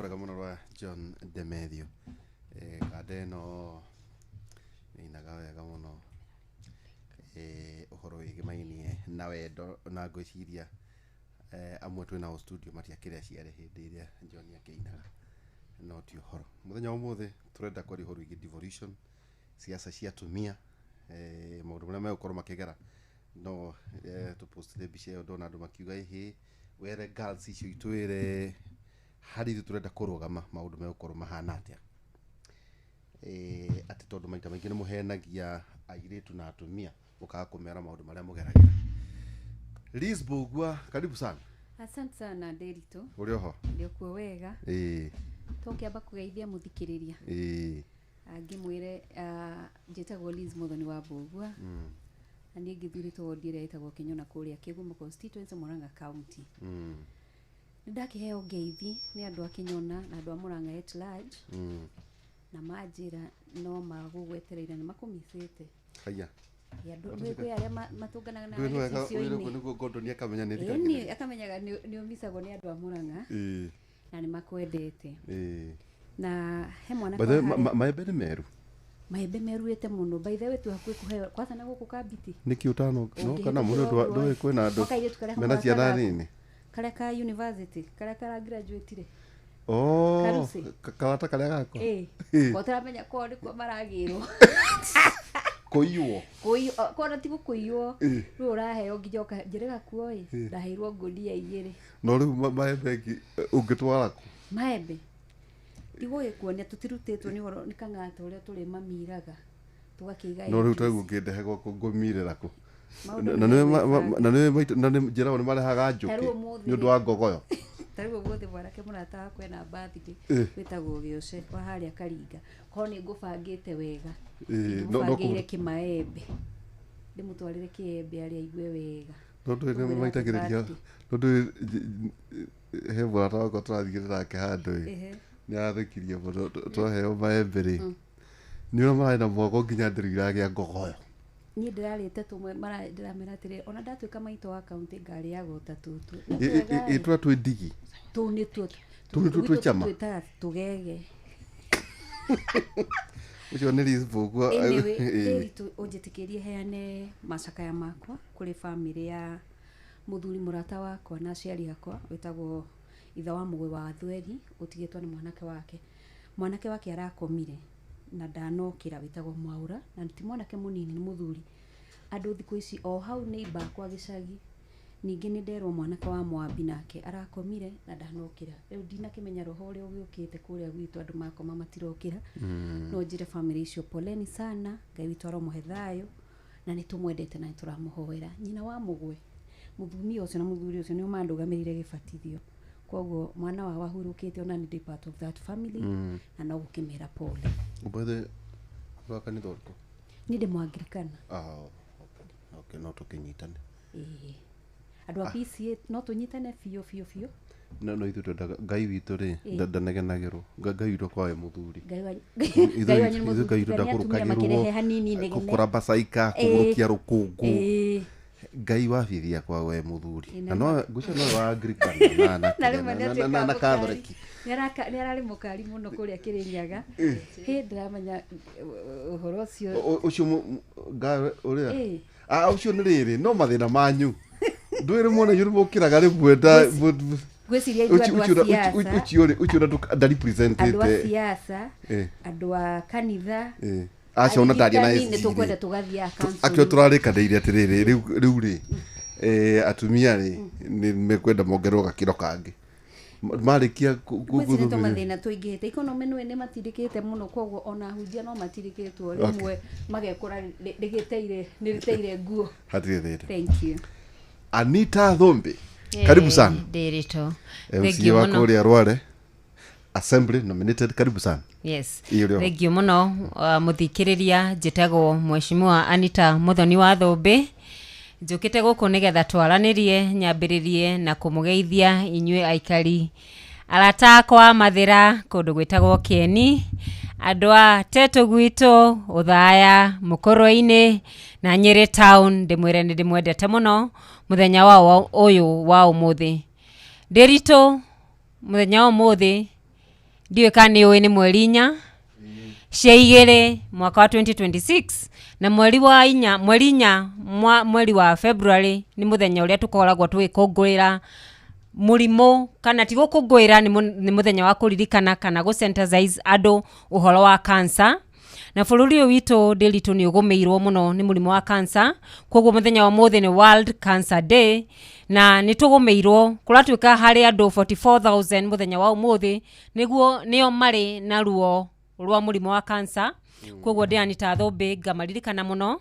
Rwega mũno rwa John Demethew. Kanda ĩno ĩinaga wega mũno, ũhoro wĩgĩmainie na wendo, na ngwĩciria amwe twĩ nao studio matiakĩrĩ aciare hĩndĩ ĩrĩa John akĩinaga, no ti ũhoro. Mũthenya wa ũmũthĩ tũrenda kwaria ũhoro wĩgiĩ devolution, siasa cia atumia, maũndũ marĩa megũkorwo makĩgera. No tũpostire mbica ĩyo, ndona andũ makiuga ĩhĩ were girls icio itwĩre harĩ ithuĩ tũrenda kũrũgama maũndũ megũkorwo mahana atĩa, atĩ tondũ maita maingĩ nĩ mũhenagia airĩtu na atumia mũkaga kũmera maũndũ marĩa mũgeragĩra. Liz Mbugua, karibu sana. Asante sana, Nderitu. Ũrĩ oho? Ndĩokuo wega. Tũkĩamba kũgeithia mũthikĩrĩria. Ngĩmwĩre njĩtagwo Liz Muthoni wa Mbugua, na niĩ ngĩthurĩtwo wodi ĩrĩa ĩtagwo Kĩnyona kũrĩa Kĩgumo constituency, Murang'a County. Nĩ ndakĩheo ngeithi nĩ andũ a Kĩnyona na andũ a Murang'a at large, na manjĩra no magũgwetereire nĩ makũmicĩte. Haya. Andũ nĩ kwĩ arĩa matũnganaga na Ndũĩ nĩ wega gĩcicio-inĩ. wĩra ũguo nĩguo Gordon akamenya nĩ Ĩni thikagĩrĩria. akamenyaga nĩ ũmicagwo nĩ andũ a Murang'a na nĩ makwendete. Na he mwanake By the way, wa harĩa- maembe nĩ meru. Maembe meruĩte mũno. By the way, twĩ hakuhĩ kũheo kwanza na gũkũ Kambiti. Nĩkĩ ũtano no kana mũno Ũngĩhĩtũkĩra ũguo ndũĩ kwĩna andũ Gwa kairĩtu karĩa mena ciana kamũrata gaku. nini. Karĩa ka university, karĩa kara graduate Oh, Karusi. karata karĩa gakwa. Ĩ ũtaramenya kwao nĩkuo maragĩrwo. Kũiywo. Kona ti gũkũiywo, rĩu ũraheo nginya ũka njĩrĩga kuo ĩ ndaheirwo ngũnia 2. No rĩu maembe ũngĩtwara kũ? Maembe ndigũgĩkuonia, tũtirutĩtwo nĩ ũhoro nĩ kang'ata ũrĩa tũrĩ mamiraga tũgakĩiga No rĩu juice. taguo ũngĩndehe gwaku ngũmirĩra kũ? Maũndũ Na nĩ nĩwe megwĩbanga. na nĩwe maitũ na nĩ njĩragwo nĩ marehaga Ta njũkĩ rĩu ũmũthĩ nĩ ũndũ wa ngogoyo. Ta rĩu ũmũthĩ mwanake mũrata wakwa ena birthday wĩtagwo Gĩoce wa harĩa Karinga, korwo nĩ ngũbangĩte wega, No ngũbangĩire kĩmaembe, ndĩmũtwarĩre kĩembe arĩa aigue wega. No ndũĩ nĩ Tũmwĩre happy maitagĩrĩria birthday. No ndũĩ he mũrata wakwa tũrathiĩte nake handũ ĩ nĩ arathekirie mũno, twaheo maembe rĩ, nĩ ũrĩa mararĩ na mwako nginya ndĩrĩ iragĩa ngogoyo. Niĩ ndĩrarĩte tũmwe, ndĩramera atĩrĩrĩ, ona ndatuĩka maitũ wa kaunti ngarĩaga o ta tũtũ. Na twega Ĩ ĩ, tũrĩa twĩ ndigi. Tũu nĩtuo. Tũu nĩtuo twĩ Gwitũ cama? tũtwĩtaga tũgege. Ũcio nĩ Liz Mbugua. Anyway, Nderitu, ũnjĩtĩkĩrie heane macakaya makwa kũrĩ bamĩrĩ ya mũthuri mũrata wakwa na aciari akwa wĩtagwo ithe wa mũgwe wa Thweri, ũtigĩtwo nĩ mwanake wake. Mwanake wake arakomire na ndanokĩra, wĩtagwo Mwaũra, na ti mwanake mũnini, nĩ mũthuri. Andũ thikũ ici o hau nĩ ibakwa gĩcagi. Ningĩ nĩ nderwo mwanake wa Mwambi nake arakomire na ndanokĩra. Rĩu ndinakĩmenya roho ũrĩa ũgĩũkĩte kũrĩa gwitũ, andũ makoma matirokĩra. No njĩre bamĩrĩ icio poleni sana, Ngai witũ aromũhe thayũ, na nĩ tũmwendete na nĩ tũramũhoera. Nyina wa mũgwe, mũthumia ũcio na mũthuri ũcio nĩo mandũgamĩrĩire gĩbatithio, koguo mwana wao ahurũkĩte, ona nĩ ndĩ part of that family, na no gũkĩmera pole. By the way, wa kanitha ũrĩkũ? Niĩ ndĩ Mũangirikana. Ah, okay, no tũkĩnyitane. Ĩĩ, andũ a PCA no tũnyitane biũ biũ biũ. No ithuĩ twendaga Ngai witũ rĩ, ndanegenagĩrwo. Ngai witũ akoragwo e mũthuri. Ngai wanyu Ithuĩ Ngai wanyu nĩ ithuĩ Ngai witũ mũthuri, nĩ atumia ndagũrũkagĩrwo makĩrehe hanini inegene. kũramba caika, kũgũrũkia rũkũngũ. Ngai wa bithi akoragwo e mũthuri. Ĩĩ, Na no ngwĩciria nowe wa Anglican na na rĩmwe nĩ atuĩkaga na mũkari. Catholic. Nĩ ararĩ mũkari mũno kũrĩa Kĩrĩnyaga. Hĩ, ndĩramenya ũhoro ũcio. Ũcio Ngai ũrĩa ah ũcio nĩ rĩrĩ no mathĩna manyu ndwĩrĩ mwona inyuĩ nĩmũkĩraga rĩmwe nda Ngwĩciria ithuĩ andũ a siasa, ũcio rĩ ũcio andũ a ndarepresentĩte siasa, andũ a kanitha, aca ona ndaria na arigitani, nĩ SG tũkwenda rĩ tũgathiaga akĩo counseling. tũrarĩkanĩire atĩrĩrĩ, rĩu rĩ atumia rĩ nĩ mekwenda mongererwo gakĩro kangĩ marĩkia Ngwĩciria to mathĩna tũingĩhĩte, economy nĩwe nĩ matirĩkĩte mũno, koguo ona ahunjia no matirĩkĩtwo rĩmwe magekora rĩgĩteire nĩ rĩteire nguo. Hatirĩ thĩna. Thank you. Anita Thumbi, karibu sana. Ndĩrĩto. MCA wa kũrĩa Rware Assembly nominated, karibu sana. Yes. Ĩĩ, ũrĩ oho. Thengiũ mũno, mũthikĩrĩria, njĩtagwo Mheshimiwa Anita Muthoni wa Thũmbĩ, njũkĩte gũkũ nĩgetha twaranĩrie. Nyambĩrĩrie na kũmũgeithia inyuĩ aikari arata akwa a Mathĩra, kũndũ gwĩtagwo Kĩeni, andũ a Tetũ gwitũ Ũthaya, Mũkũrwe-inĩ na Nyĩrĩ town, ndĩmwĩre nĩ ndĩmwendete mũno mũthenya wa ũyũ wa ũmũthĩ. Ndĩritũ mũthenya wa ũmũthĩ. Ndiũĩ kana nĩ ũĩ nĩ mweri 4 cia 2 mwaka wa 2026, na mweri wa 4 mweri 4 mweri wa February nĩ mũthenya ũrĩa tũkoragwo tũgĩkũngũĩra mũrimũ, kana ti gũkũngũĩra, nĩ mũthenya wa kũririkana kana gũ sensitize andũ ũhoro wa cancer. Na bũrũri ũyũ witũ Ndĩritũ nĩ ũgũmĩirwo mũno nĩ mũrimũ wa cancer, koguo mũthenya wa ũmũthĩ nĩ World Cancer Day, na nĩ tũgũmĩirwo. Kũratuĩka harĩ andũ 44,000 mũthenya wa ũmũthĩ nĩguo nĩo marĩ na ruo rwa mũrimũ wa cancer. Koguo ndĩ Anita Thũmbĩ ngamaririkana mũno,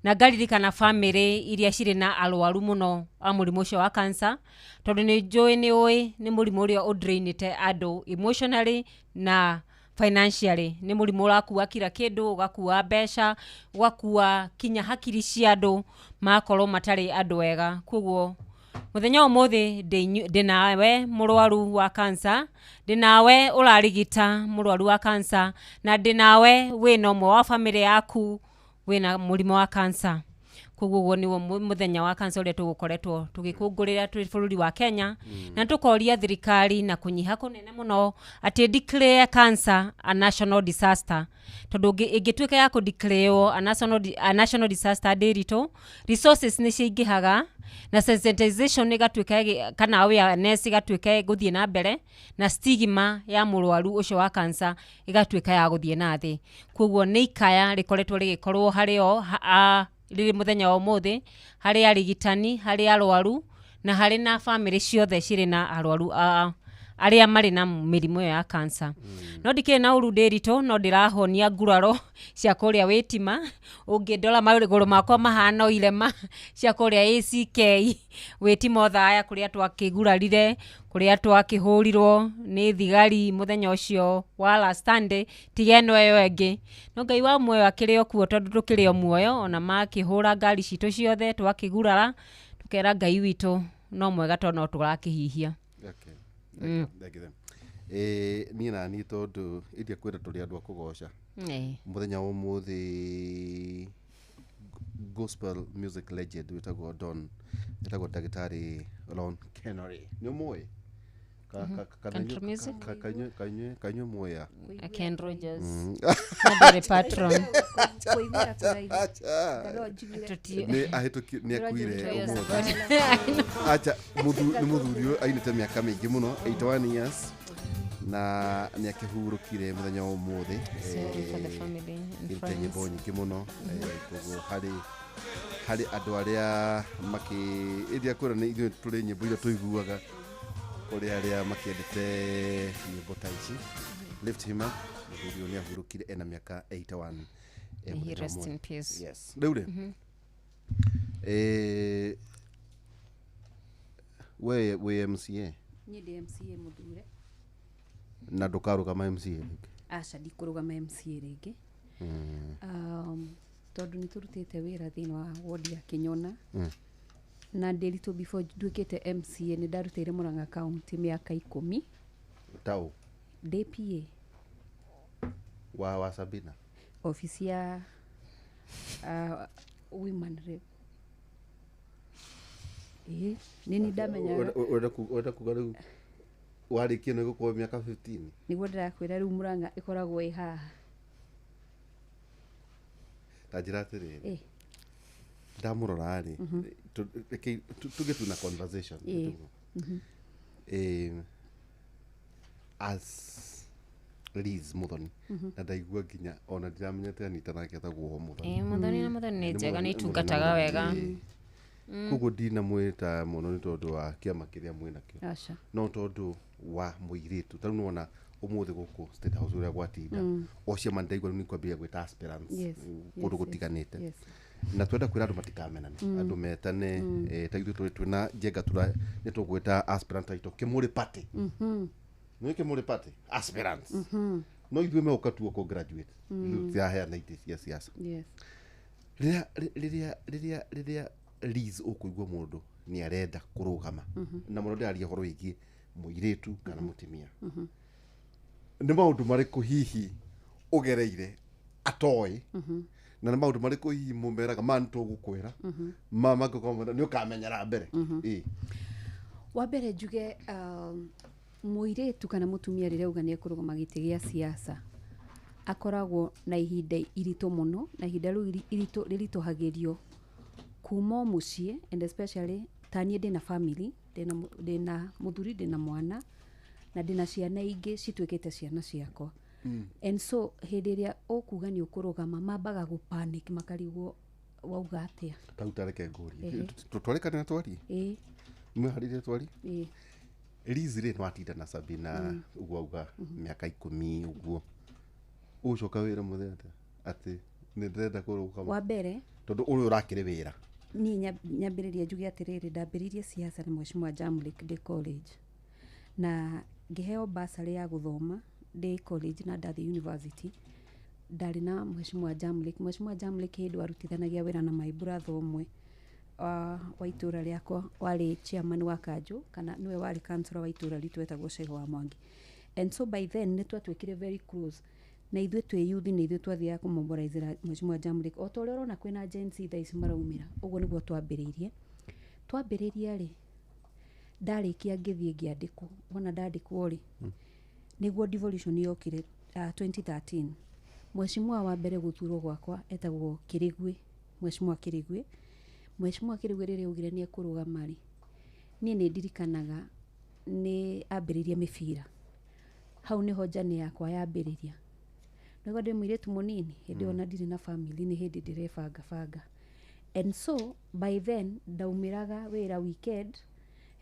na ngaririkana bamĩrĩ iria cirĩ na arwaru mũno a mũrimũ ũcio wa cancer, tondũ nĩ njũĩ nĩ ũĩ nĩ mũrimũ ũrĩa ũdrainĩte andũ emotionally na financially. Nĩ mũrimũ ũrakua kila kĩndũ, ũgakua mbeca, ũgakua kinya hakiri cia andũ, magakorwo matarĩ andũ ega. Koguo mũthenya wa ũmũthĩ ndĩnawe mũrwaru wa cancer, ndĩnawe ũrarigita mũrwaru wa cancer, na ndĩnawe wĩna ũmwe wa bamĩrĩ yaku wĩna mũrimũ wa cancer. Koguo ũguo nĩguo mũthenya wa cancer ũrĩa tũgũkoretwo tũgĩkũngũĩra twĩ bũrũri wa Kenya, na tũkoria thirikari na kũnyiha kũnene mũno atĩ declare cancer a national disaster, tondũ ĩngĩtuĩka ya kũ declare a national disaster, Ndĩritũ, resources nĩ ciingĩhaga na sensitization ĩgatuĩka kana awareness ĩgatuĩka gũthiĩ na mbere, na stigma ya mũrwaru ũcio wa cancer ĩgatuĩka ya gũthiĩ na thĩ. Koguo nĩ ikaya rĩkoretwo rĩgĩkorwo harĩ o rĩrĩ mũthenya wa ũmũthĩ, harĩ arigitani, harĩ arwaru, na harĩ na bamĩrĩ ciothe cirĩ na arwaru arĩa marĩ na mĩrimũ ĩyo ya cancer. No ndikĩrĩ na ũru Ndĩritũ, no ndĩrahonia nguraro cia kũrĩa wĩtima. Ũngĩndora magũrũ makwa mahana o irema cia kũrĩa ACK wĩtima Othaya, kũrĩa twakĩgurarire, kũrĩa twakĩhũrirwo nĩ thigari mũthenya ũcio wa last Sunday, tiga ĩno ĩyo ĩngĩ. No Ngai wa muoyo akĩrĩ o kuo, tondũ tũkĩrĩ o muoyo, ona makĩhũra ngari citũ ciothe twakĩgurara, tũkera Ngai witũ no mwega tondũ no tũrakĩhihia. Okay. Thank you. Niĩ na niĩ tondũ iria kwĩra tũrĩ andũ a kũgoca mũthenya wa ũmũthĩ, gospel music legend wĩtagwo Don, wĩtagwo Ndagĩtarĩ Ron Kenory, nĩ ũmũĩ? Country music? Kainyuĩ muoya? Ken Rogers na Dolly Parton. Kũiguĩra kũraihu. Ndarora njiguire. Nĩ ahĩtũki nĩ akuire Tuoyo. Ũmũthĩ acha nĩ mũthuri ũyũ ainĩte mĩaka mĩingĩ mũno, 81 years, na nĩ akĩhurũkire mũthenya wa ũmũthĩ. Sorry for the family and Ĩrute friends. nyĩmbo nyingĩ mũno. Koguo harĩ andũ arĩa makĩ ĩrĩa kwĩra nĩ ithuĩ tũrĩ nyĩmbo iria tũiguaga, kũrĩ arĩa makĩendete nyĩmbo ta ici, lift him up. Mũthuri ũyũ nĩ ahurũkire ena mĩaka 81. May he Mũthenya wa rest ũmũthĩ. in peace. Yes, rĩu rĩ, we wĩ MCA? Niĩ ndĩ MCA mũthure. Na ndũkarũgama MCA rĩngĩ? Aca, ndikũrũgama MCA rĩngĩ, tondũ nĩ tũrutĩte wĩra thĩinĩ wa wodi ya Kĩnyona, na Ndĩritũ, before nduĩkĩte MCA nĩ ndarutĩire Murang'a County mĩaka 10. Taũ? Ndĩ PA. Wa Sabina? Obici ya women rep. Ĩĩ, nĩ ni ndamenyaga. Ũrenda kuga rĩu warĩkia nĩ gũkorwo mĩaka 15? Nĩguo ndĩrakwĩra, rĩu Murang'a ĩkoragwo ĩ haha. Ta njĩra atĩrĩrĩ, ndamũrora rĩ, reke tuge tuna conversation. As Liz Muthoni, na ndaigua nginya ona ndiramenyete Anita nake etagwo Muthoni. Muthoni na Muthoni nĩ njega, nĩ Nĩ itungataga wega. Koguo ndinamwĩta mũno nĩ tondũ wa kĩama kĩrĩa mwĩnakĩo, Aca. no tondũ wa mũirĩtu. Ta rĩu nĩwona ũmũthĩ gũkũ State House ũrĩa gwatinda, o ciama ndaigua rĩu nĩ kwambĩrĩria gwĩta aspirants kũndũ gũtiganĩte, na twenda kwĩra andũ matikamenane, andũ metane. Ta ithuĩ tũrĩ twĩna njenga tura nĩ tũgwĩta aspirant aitũ Kĩmũrĩ Party. Nĩ Kĩmũrĩ Party aspirants, no ithuĩ megũka tuo graduate, ithuĩ tũtiraheana itĩ cia siasa. Rĩrĩa Liz ũkũigua mũndũ nĩ arenda kũrũgama, na mũno ndĩraria ũhoro wĩgiĩ mũirĩtu kana mũtumia, nĩ maũndũ marĩkũ hihi ũgereire atoĩ, na nĩ maũndũ marĩkũ hihi mũmeraga ma nĩ tũgũkwĩra ma mangĩkorwo nĩ ũkamenyera mbere? Ĩĩ. Wa mbere njuge, Mũirĩtu kana mũtumia rĩrĩa auga nĩ ekũrũgama gĩtĩ gĩa siasa akoragwo na ihinda iritũ mũno, na ihinda rĩu iritũ rĩritũhagĩrio kuma o mũciĩ, and especially ta niĩ ndĩna family, ndĩna mũthuri, ndĩna mwana na ndĩna ciana ingĩ cituĩkĩte ciana ciakwa. And so hĩndĩ ĩrĩa ũkuga nĩ ũkũrũgama, mambaga gũ panic, makarigwo wauga atĩa. Tau tareke ngũrie, twarĩkane na twarie. Ĩĩ. Mwĩharĩrie twarie. Ĩĩ. Liz rĩ, nĩwatinda na Sabina ũguo auga mĩaka 10 ũguo, ũgũcoka wĩra mũthenya atĩa atĩ nĩ ndĩrenda kũrũgama? Wa mbere, tondũ ũyũ ũrakĩrĩ wĩra. Niĩ nyambĩrĩrie njuge atĩrĩrĩ, ndambĩrĩirie siasa na Mheshimiwa Jamlik ndĩ college, na ngĩheo bursary ya gũthoma ndĩ college, na ndathiĩ university ndarĩ na Mheshimiwa Jamlik. Mheshimiwa Jamlik hĩndĩ warutithanagia wĩra na my brother ũmwe wa itũra rĩakwa, warĩ chairman wa kanjũ, kana nĩwe warĩ councillor wa itũra ritũ, wetagwo Cego wa Mwangi. And so by then nĩ twatuĩkire very close, na ithuĩ twĩ youth nĩ ithuĩ twathiaga kũmobilizera Mheshimiwa Jamlik, o ta ũrĩa ũrona kwĩna Gen Z thaa ici maraumĩra, ũguo nĩguo twambĩrĩirie. Twambĩrĩria rĩ, ndarĩkia ngĩthiĩ ngĩandĩkwo. Wona ndandĩkwo rĩ, nĩguo devolution yokire, 2013. Mheshimiwa wa mbere gũthurwo gwakwa etagwo Kĩrĩgwĩ, Mheshimiwa Kĩrĩgwĩ. Mheshimiwa Kĩrĩgwĩ rĩrĩa augire nĩ ekũrũgama rĩ, niĩ nĩ ndirikanaga nĩ ambĩrĩirie mĩbira. Hau nĩho njani yakwa yambĩrĩria. Nĩguo ndĩ mũirĩtu mũnini, hĩndĩ ĩyo na ndirĩ na family, nĩ hĩndĩ ndĩrebanga banga. And so by then ndaumĩraga wĩra weekend,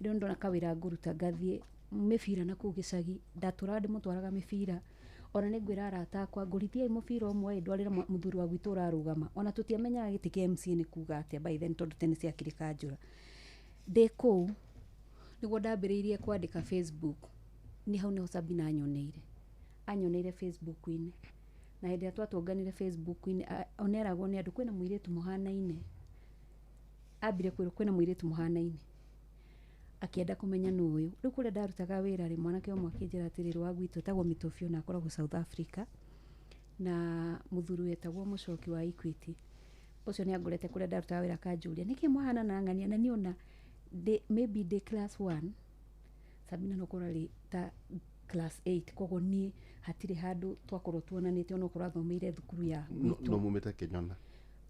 hĩndĩ ĩyo ndona kawĩra ngũruta ngathiĩ mĩbira na kũu gĩcagi, ndatũraga ndĩmũtwaraga mĩbira. Ona nĩ ngwĩra arata akwa, ngũrithiai mũbira ũmwe ndwarĩre mũthuri wa gwitũ ũrarũgama. Ona tũtiamenyaga gĩtĩ kĩa MCA nĩ kuga atĩa by then, tondũ tene ciakĩrĩ kanjũra. Ndĩ kũu nĩguo ndambĩrĩirie kwandĩka Facebook. Nĩ hau nĩho Sabina anyoneire. Anyoneire Facebook-inĩ. Na hĩndĩ ĩrĩa twatũnganire Facebook-inĩ, oneragwo nĩ andũ kwĩna mũirĩtu mũhanaine. Ambire kwĩrwo kwĩna mũirĩtu mũhanaine. Akĩenda kũmenya nũ ũyũ. Rĩu kũrĩa ndarutaga wĩra rĩ, mwanake ũmwe akĩnjĩra atĩrĩrĩ, wa gwitũ etagwo Mĩtũbio na akoragwo South Africa, na mũthuri wetagwo Mũcoki wa Equity. Ũcio nĩ angorete kũrĩa ndarutaga wĩra akanjũria, nĩkĩ mũhana na ng'ania? Na niĩ ona maybe ndĩ class 1, Sabina no korwo arĩ ta class 8, koguo niĩ hatirĩ handũ twakorwo tuonanĩte, onokorwo athomeire thukuru ya gwitũ. No mumĩte Kĩnyona?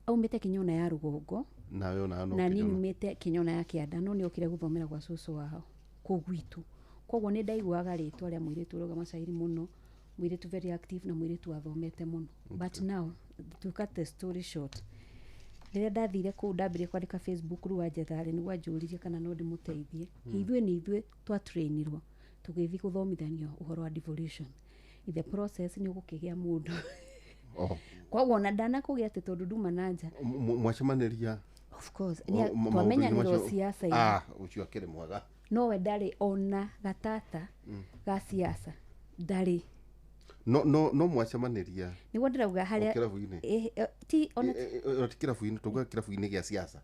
Aumĩte Kĩnyona ya rũgongo. Nawe ona no na niĩ Kĩnyona. Nyumĩte Kĩnyona ya kĩanda, no nĩ okire gũthomera gwa cũcũ wao kũu gwitũ. Koguo nĩ ndaiguaga rĩtwa rĩa mũirĩtu ũrauga macairi mũno, mũirĩtu very active na mũirĩtu wathomete mũno. But now, to cut the story short, rĩrĩa ndathire kũu ndambĩrĩria kwandĩka Facebook, rĩu wanjetha rĩ, nĩguo anjũririe kana no ndĩmũteithie. Ithuĩ nĩ ithuĩ twatrainirwo tũgĩthiĩ gũthomithanio ũhoro wa devolution. In the process nĩ ũgũkĩgĩa mũndũ. Koguo ona ndanakũgĩa atĩ tondũ nduma na nja. Mwacemanĩria? Of course, twamenyanirwo siasa-inĩ. Ah, ũcio akĩrĩ mwega. Nowe ndarĩ ona gatata ga siasa ndarĩ. No mwacemanĩria? Nĩguo ndĩrauga harĩa kĩrabu-inĩ? Ti ona. Ti kĩrabu-inĩ, tuga kĩrabu-inĩ gĩa siasa.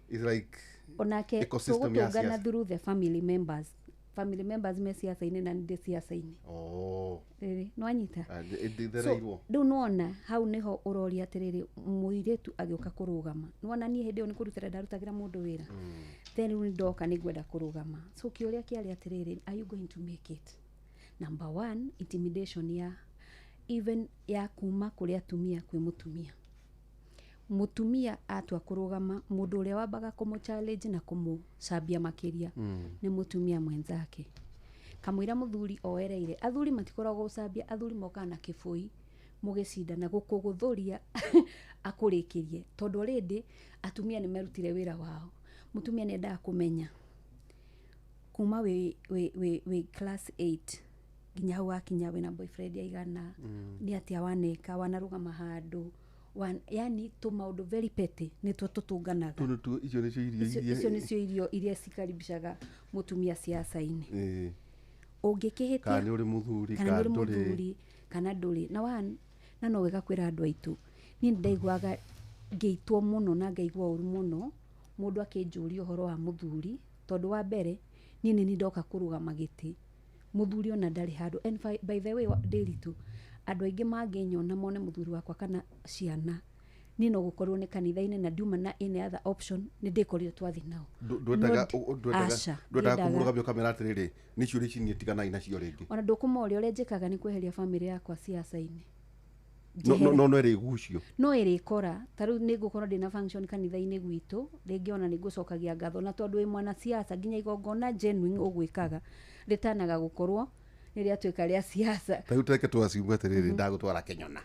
It's like onake ecosystem ya tũgũtũngana siasa. Through the family members. Family members me siasa-inĩ na ndĩ siasa-inĩ. Rĩrĩ nĩwanyita? Ndĩthereirwo. Rĩu nĩwona hau nĩho ũroria atĩrĩrĩ, mũirĩtu agĩũka kũrũgama, nĩwona niĩ hĩndĩ ĩyo nĩ kũrutĩra ndarutagĩra mũndũ wĩra, then rĩu nĩndoka nĩngwenda kũrũgama, so kĩũria kĩarĩ atĩrĩrĩ, are you going to make it? Number one, intimidation ya even ya kuma kũrĩ atumia kwĩ mũtumia. Mũtumia atua kũrũgama, mũndũ ũrĩa wambaga kũmũ challenge na kũmũcambia makĩria nĩ mũtumia mwenzake. Kamũira mũthuri oereire, athuri matikoragwo gũcambia, athuri mokaga na kĩbũi mũgĩcindana gũkũgũthũria akũrĩkĩrie, tondũ already atumia nĩ merutire wĩra wao. Mũtumia nĩ endaga kũmenya kuma wĩ class 8 nginya hau wakinya, wĩna boyfriend aigana, nĩ atĩa waneka, wanarũgama handũ, yani tũmaũndũ very petty nĩtuo tũtũnganaga. Tondũ tu icio nĩcio irio Icio iria icio nĩcio irio iria cikaribishaga mũtumia siasa-inĩ. Ũngĩkĩhĩtia, kana nĩ ũrĩ mũthuri, kana nĩ ũrĩ kana ndũrĩ. Mũthuri kana ndũrĩ na one, na no wega kwĩra andũ aitũ, niĩ nĩ ndaiguaga ngĩitwo mũno na ngaigua ũru mũno mũndũ akĩnjũria ũhoro wa mũthuri, tondũ wa mbere niĩ nĩ niĩ ndoka kũrũgama gĩtĩ, mũthuri ona ndarĩ handũ. And by the way, Ndĩritũ, andũ aingĩ mangĩnyona mone mũthuri wakwa kana ciana Niĩ no gũkorwo nĩ kanitha-inĩ na ndiuma na any other option, nĩ ndĩkorire twathiĩ nao. Ndwendaga ndwendaga Aca, ndwendaga ndiendaga. kũmũrũgamia ũkamera atĩrĩrĩ, nĩ ciũria ici niĩ tiganai nacio rĩngĩ. Ona ndũkũmoria, ũrĩa njĩkaga nĩ kweheria bamĩrĩ yakwa siasa-inĩ. No Njehere. no no ĩrĩgucio. No ĩrĩkora ta rĩu nĩ ngũkorwo ndĩna function kanitha-inĩ gwitũ rĩngĩ, ona nĩ ngũcokagia ngatho, na tondũ wĩ mwana siasa nginya igongona genuine ũgwĩkaga rĩtanaga gũkorwo nĩ rĩatuĩka rĩa siasa. Ta rĩu tũreke twaciuga atĩrĩrĩ, ndagũtwara Kenyona.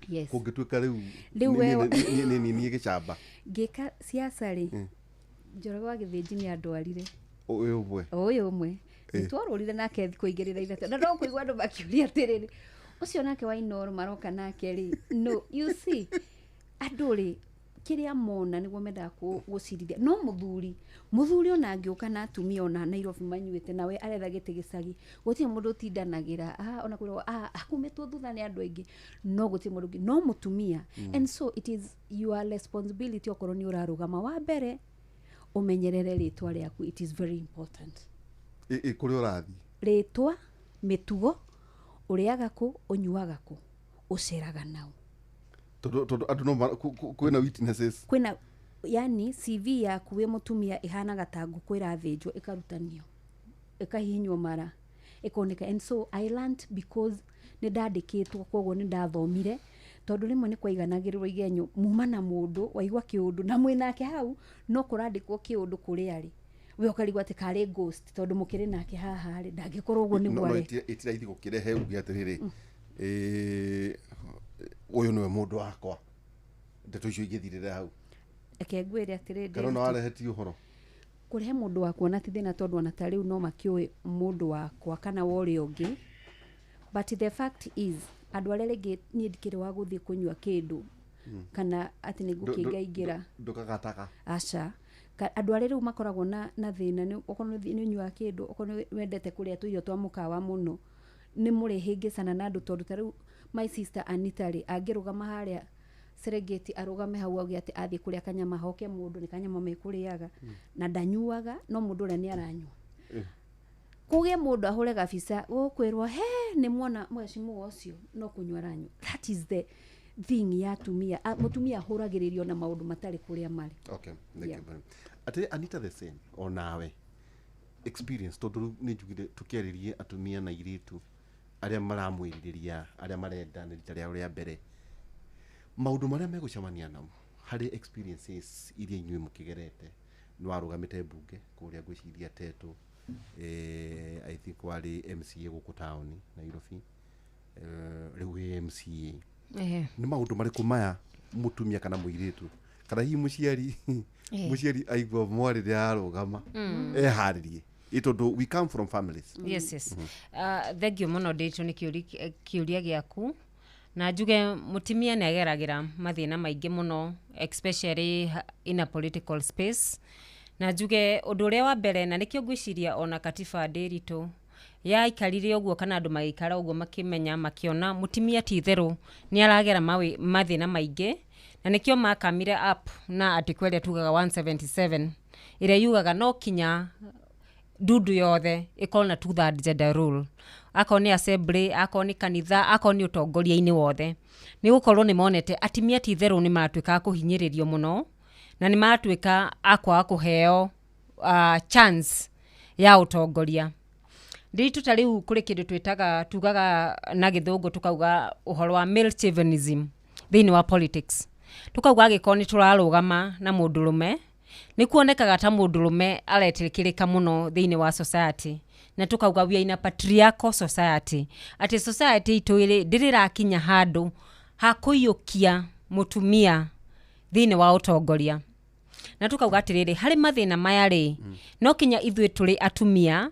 Yes. Kũngĩtuĩka rĩu Rĩu niĩ gĩcamba. Ngĩka siasa rĩ, Njoroge wa Gĩthĩnji nĩ andwarire. Ũyũ ũmwe. O ũyũ ũmwe nĩ twarũrire nake thikũ igĩrĩ na ithatũ, na no kũigua andũ makĩũria atĩrĩrĩ, ũcio nake wa Inooro maroka nake rĩ? No you see, andũ rĩ, kĩrĩa mona nĩguo mendaga gũcirithia. No mũthuri ona angĩũka na atumia ona Nairobi manyuĩte nawe aretha gĩtĩ gĩcagi, gũtirĩ mũndũ ũtindanagĩra. Ah, ona kwĩrwo, ah, akumĩtwo thutha nĩ andũ aingĩ, no gũtirĩ mũndũ ũngĩ, no mũtumia. And so it is your responsibility, okorwo nĩ ũrarũgama, wa mbere ũmenyerere rĩtwa rĩaku. It is very important. Ĩ kũrĩa ũrathiĩ. Rĩtwa, mĩtugo, ũrĩaga kũ, ũnyuaga kũ, ũceraga nao. Tondũ andũ no kwĩna witnesses. Kwĩna, yani CV yaku wĩ mũtumia ĩhanaga ta ngũkũ ĩrathĩnjwo, ĩkarutanio, ĩkahihinywo mara, ĩkoneka. And so I learned because nĩ ndandĩkĩtwo, koguo nĩ ndathomire, tondũ rĩmwe nĩ kwaiganagĩrĩrwo igenyo muma na mũndũ waigua kĩũndũ na mwĩnake hau, no kũrandĩkwo kĩũndũ kũrĩa arĩ, we ũkarigwo atĩ karĩ ghost, tondũ mũkĩrĩ nake haha rĩ, ndangĩkorwo ũguo no nĩguo no arĩ. Ĩtiraithi gũkĩrehe uge atĩrĩrĩ, ũyũ nĩwe mũndũ wakwa, ndeto icio ingĩthirĩra hau. Reke ngwĩre atĩrĩ, Kana ona Ndiritu, warehe ti ũhoro. Kũrehe mũndũ wakwa na ti thĩna, tondũ ona ta rĩu no makĩũĩ mũndũ wakwa kana wa ũrĩa ũngĩ, but the fact is andũ arĩa rĩngĩ niĩ ndikĩrĩ wa gũthiĩ kũnyua kĩndũ kana atĩ nĩ ngũkĩingaingĩra. Ndũkagataga. Aca. Andũ arĩa rĩu makoragwo na thĩna nĩ okorwo nĩ ũnyuaga kĩndũ, okorwo nĩ wendete kũrĩa tũirio twa mũkawa mũno, nĩ mũrĩhĩngĩcana na andũ, tondũ ta rĩu my sister Anita rĩ, angĩrũgama harĩa Serengeti, arũgame hau auge atĩ athiĩ kũrĩa kanyama, hoke mũndũ nĩ kanyama mekũrĩaga na ndanyuaga, no mũndũ ũrĩa nĩ aranyua, kũgĩe mũndũ ahũre gabica gũkwĩrwo he nĩ mwona mheshimiwa ũcio no kũnyua aranyua. That is the thing ya atumia. Mũtumia ahũragĩrĩrio na maũndũ matarĩ kũrĩa marĩ. Okay, thank Yeah. you very much. Atĩ Anita, the same onawe experience, tondũ rĩu nĩ njugire tũkĩarĩrie atumia na airĩtu arĩa maramwĩrirĩria, arĩa marenda nĩ rita rĩao rĩa mbere, maũndũ marĩa megũcemania namo harĩ experiences iria inyuĩ mũkĩgerete. Nĩ warũgamĩte mbunge kũrĩa, ngwĩciria Tetu, I think warĩ MCA gũkũ taũni Nairobi, rĩu wĩ MCA. Nĩ maũndũ marĩkũ maya mũtumia kana mũirĩtu kana hihi mũciari, mũciari aigua mwarĩ rĩarũgama, eharĩrie ĩ, tondũ we come from families? Yes. Thank you mũno, Ndiritu, nĩ kĩũria gĩaku, na njuge mũtumia nĩ ageragĩra mathĩna maingĩ mũno, especially in a political space. Na njuge ũndũ ũrĩa wa mbere, na nĩkĩo ngwĩciria ona katiba, Ndiritu, yaikarire ũguo kana andũ magĩikara ũguo makĩmenya, makĩona mũtumia ti itherũ nĩ aragera mathĩna maingĩ, na nĩkĩo makamire up na article ĩrĩa tugaga 177, ĩrĩa yugaga no kinya ndundu yothe ĩkorwo na two third gender rule, akorwo nĩ assembly, akorwo nĩ kanitha, akorwo nĩ ũtongoria-inĩ wothe, nĩ gũkorwo nĩ monete atumia ti itherũ nĩ maratuĩka a kũhinyĩrĩrio mũno na nĩ maratuĩka a kwaga kũheo chance ya ũtongoria. Ndiritu, ta rĩu kũrĩ kĩndũ twĩtaga, tugaga na gĩthũngũ tukauga ũhoro wa male chauvinism thĩinĩ wa politics. Tukauga angĩkorwo nĩ tũrarũgama na mũndũrũme, nĩ kuonekaga ta mũndũrũme aretĩkĩrĩka mũno thĩinĩ wa society, na tukauga we are in a patriarchal society, atĩ society itũ ĩrĩ ndĩrĩ ĩrakinya handũ ha kũiyũkia mũtumia thĩinĩ wa ũtongoria. Na tukauga atĩrĩrĩ, harĩ mathĩna maya rĩ, no kinya ithuĩ tũrĩ atumia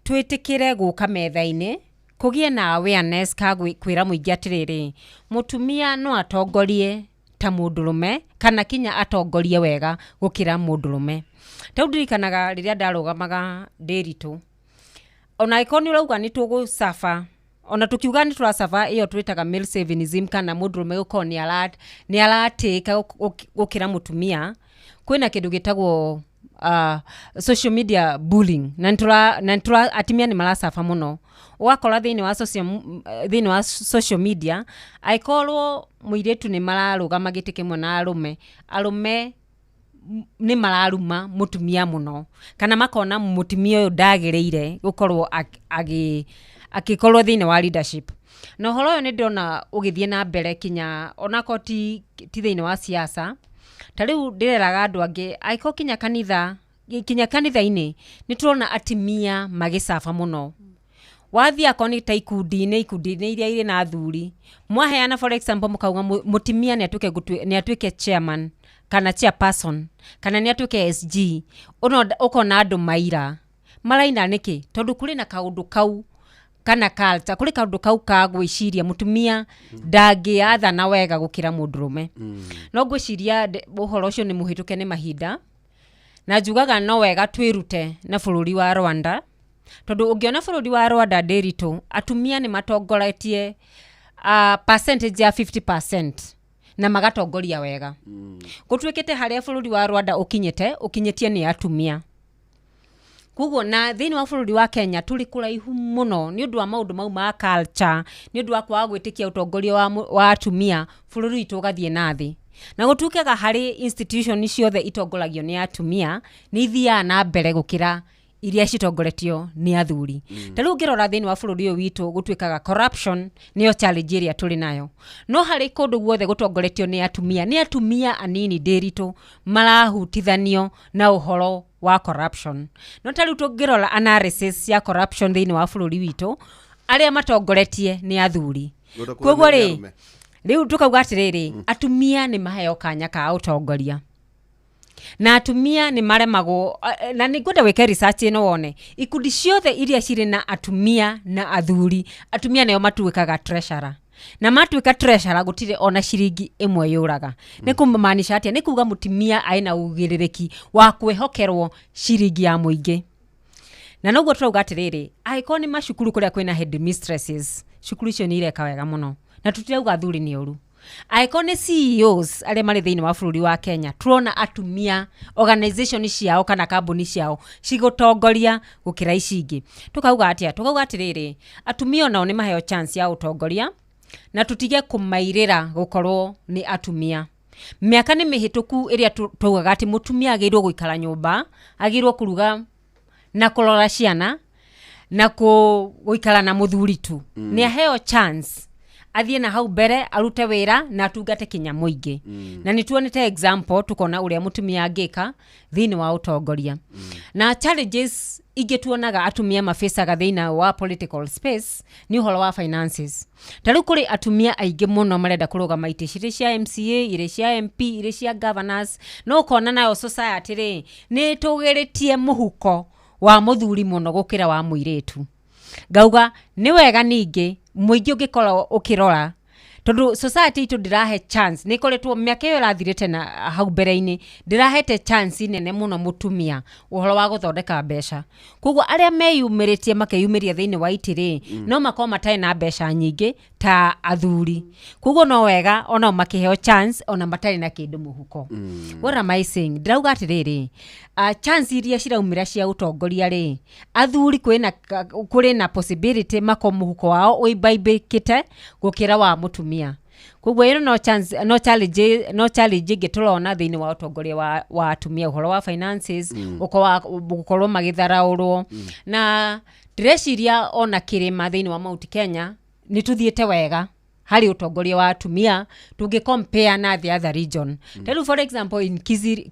twĩtĩkĩre gũka metha-inĩ, kũgĩe na awareness ka kwĩra mũingĩ atĩrĩrĩ, mũtumia no atongorie ta mũndũrũme kana kinya atongorie wega gũkĩra mũndũrũme. Ta rĩu ndirikanaga rĩrĩa ndarũgamaga, Ndĩritũ, ona angĩkorwo nĩ ũrauga nĩ tũgũcaba, ona tũkiuga nĩ tũracaba ĩyo twĩtaga male chauvinism, kana mũndũrũme gũkorwo nĩ aratĩĩka gũkĩra mũtumia, kwĩna kĩndũ gĩtagwo social media bullying na nĩtũra na nĩtũra atumia nĩ maracaba mũno. Ũgakora thĩinĩ wa social, thĩinĩ wa social media angĩkorwo mũirĩtu nĩ mararũgama gĩtĩ kĩmwe na arũme, arũme nĩ mararuma mũtumia mũno kana makona mũtumia ũyũ ndagĩrĩire gũkorwo akĩkorwo thĩinĩ wa leadership. Na ũhoro ũyũ nĩ ndĩrona ũgĩthiĩ na mbere kinya onakorwo ti thĩinĩ wa siasa. Ta rĩu ndĩreraga andũ angĩ angĩkorwo kinya kanitha, kinya kanitha-inĩ nĩ tũrona atumia magĩcaba mũno. Wathiĩ akorwo nĩ ta ikundi-inĩ iria irĩ na athuri, mwaheana for example mũkauga mũtumia nĩ atuĩke chairman kana chairperson kana nĩ atuĩke SG, ũkona andũ maira maraina. Nĩkĩ? Tondũ kũrĩ na kaũndũ kau kana culture, kũrĩ kaũndũ kau ka gwĩciria mũtumia ndangĩathana wega gũkĩra mũndũrũme. No ngwĩciria ũhoro ũcio nĩ mũhĩtũke nĩ mahinda, na njugaga no wega twĩrute na bũrũri wa Rwanda, tondũ ũngĩona bũrũri wa Rwanda, ndĩritũ, atumia nĩ matongoretie percentage ya 50% na magatongoria wega. Gũtuĩkĩte harĩa bũrũri wa Rwanda ũkinyĩte, ũkinyĩtie nĩ atumia. Koguo na thĩinĩ wa bũrũri wa Kenya tũrĩ kũraihu mũno nĩ ũndũ wa maũndũ mau ma culture, nĩ ũndũ wa kwaga gwĩtĩkia ũtongoria wa atumia, bũrũri witũ ũgathiĩ na thĩ. Na gũtuĩkaga harĩ institution ciothe itongoragio nĩ atumia nĩ ithiaga na mbere gũkĩra iria citongoretio nĩ athuri. Ta rĩu ũngĩrora thĩinĩ wa bũrũri ũyũ witũ, gũtuĩkaga corruption nĩyo challenge ĩrĩa tũrĩ nayo, no harĩ kũndũ guothe gũtongoretio nĩ atumia, nĩ atumia anini ndĩritũ marahutithanio na ũhoro wa corruption. No ta rĩu tũngĩrora analysis ya corruption thĩinĩ wa bũrũri witũ, arĩa matongoretie nĩ athuri. Ũndũ Koguo nĩ rĩ, arũme. Rĩu tũkauga atĩrĩrĩ, atumia nĩ maheo kanya ka ũtongoria na atumia nĩ maremagwo na nĩ ngwenda wĩke research ĩno wone ikundi ciothe iria cirĩ na atumia na athuri, atumia nĩo matuĩkaga treasurer, na matuĩka treasurer gũtirĩ ona ciringi ĩmwe yũraga. Nĩ kũmaanisha atĩa? Nĩ kuga mũtumia arĩ na ugĩrĩrĩki wa kwĩhokerwo ciringi ya mũingĩ. Na noguo tũrauga atĩrĩrĩ, angĩkorwo nĩ macukuru kũrĩa kwĩna headmistresses, cukuru icio nĩ ireka wega mũno, na tũtirauga athuri nĩ ũru. Angĩkorwo nĩ CEOs arĩa marĩ thĩinĩ wa bũrũri wa Kenya, turona atumia organization ciao kana kambuni ciao cigũtongoria gũkĩra ici ingĩ. Tũkauga atĩa? Tũkauga atĩrĩrĩ, atumia onao nĩ maheo chance ya ũtongoria na tũtige kũmairĩra gũkorwo nĩ atumia. Mĩaka nĩ mĩhĩtũku ĩrĩa twaugaga atĩ mũtumia agĩrĩirwo gũikara nyũmba, agĩrĩirwo kũruga na kũrora ciana na gũikara na mũthuri tu. Nĩ aheo chance athiĩ na hau mbere, arute wĩra na atungate kinya mũingĩ. Na nĩ tuonete example, tukona ũrĩa mũtumia angĩka thĩinĩ wa ũtongoria. Na challenges ingĩ tuonaga atumia mabĩcaga thĩinĩ wa political space nĩ ũhoro wa finances. Ta rĩu kũrĩ atumia aingĩ mũno marenda kũrũgama itĩ cirĩ cia MCA, irĩ cia MP, irĩ cia governors, no ũkona nayo society rĩ nĩ ĩtũgĩrĩtie mũhuko wa mũthuri mũno gũkĩra wa mũirĩtu. Ngauga nĩ wega ningĩ mũingĩ ũngĩkorwo ũkĩrora, tondũ society itũ ndĩrahe chance, nĩ ĩkoretwo mĩaka ĩyo ĩrathirĩte na hau mbere-inĩ ndĩrahete chance nene mũno mũtumia ũhoro wa gũthondeka mbeca. Koguo arĩa meyumĩrĩtie makeyumĩria thĩinĩ wa itĩ rĩ, no makorwo matarĩ na mbeca nyingĩ ta athuri. Koguo no wega onao makĩheo chance ona matarĩ na kĩndũ mũhuko. What am I saying? Ndĩrauga atĩrĩrĩ, chance iria ciraumĩra cia ũtongoria rĩ, athuri kũrĩ na possibility makorwo mũhuko wao ũimbaimbĩkĩte gũkĩra wa mũtumia. Koguo ĩno no chance, no challenge, no challenge ĩngĩ tũrona thĩinĩ wa ũtongoria wa atumia, ũhoro wa finances, gũkorwo magĩtharaũrwo. Na ndĩreciria ona kĩrĩma thĩinĩ wa Mount Kenya nĩ tũthiĩte wega harĩ ũtongoria wa atumia tũngĩ compare na the other region. Ta rĩu for example in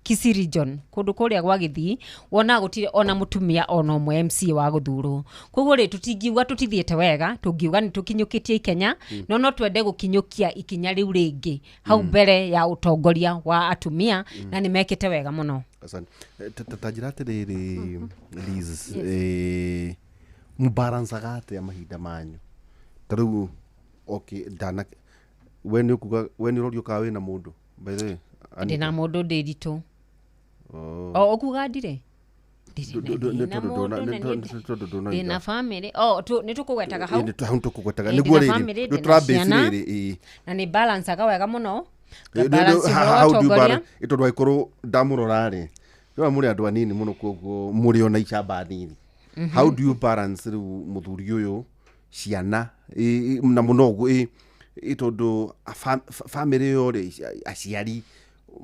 Kisii region, kũndũ kũrĩa gwa Gĩthii, wonaga gũtirĩ ona mũtumia ona ũmwe MCA wa gũthurwo. Koguo rĩ, tũtingiuga tũtithiĩte wega, tũngiuga nĩ tũkinyũkĩtie ikenya, no twende gũkinyũkia ikinya rĩu rĩngĩ hau mbere ya ũtongoria wa atumia, na nĩ mekĩte wega mũno. Asante. Ta njĩra atĩrĩrĩ, Liz, mũbalancaga atĩa mahinda manyu? Ta rĩu okay, ndana we nĩ ũkuga we nĩ ũrorio kana wĩna mũndũ, by the way, Anita? Ndĩna mũndũ, ndĩritũ. Oh. O ũkuga ndirĩ. Ndirĩ Nĩ na tondũ mũndũ na nĩ tondũ ndũna ndĩna family o nĩ tũkũgwetaga hau. Hau tũkũgwetaga. Ĩ, Nĩguo ndĩna rĩrĩ family, rĩu ndĩna tũrambĩci ciana. rĩrĩ ĩ. Na nĩ balancaga wega mũno. Ĩ, Ngabalance ũhoro wa how do you ũtongoria. balance? Ĩ, tondũ angĩkorwo ndamũrora rĩ Ndĩrona mũrĩ andũ anini mũno, koguo mũrĩ ona icamba nini. How do you balance rĩu mũthuri ũyũ, ciana na mũno ũguo ĩ tondũ family ĩyo rĩ, aciari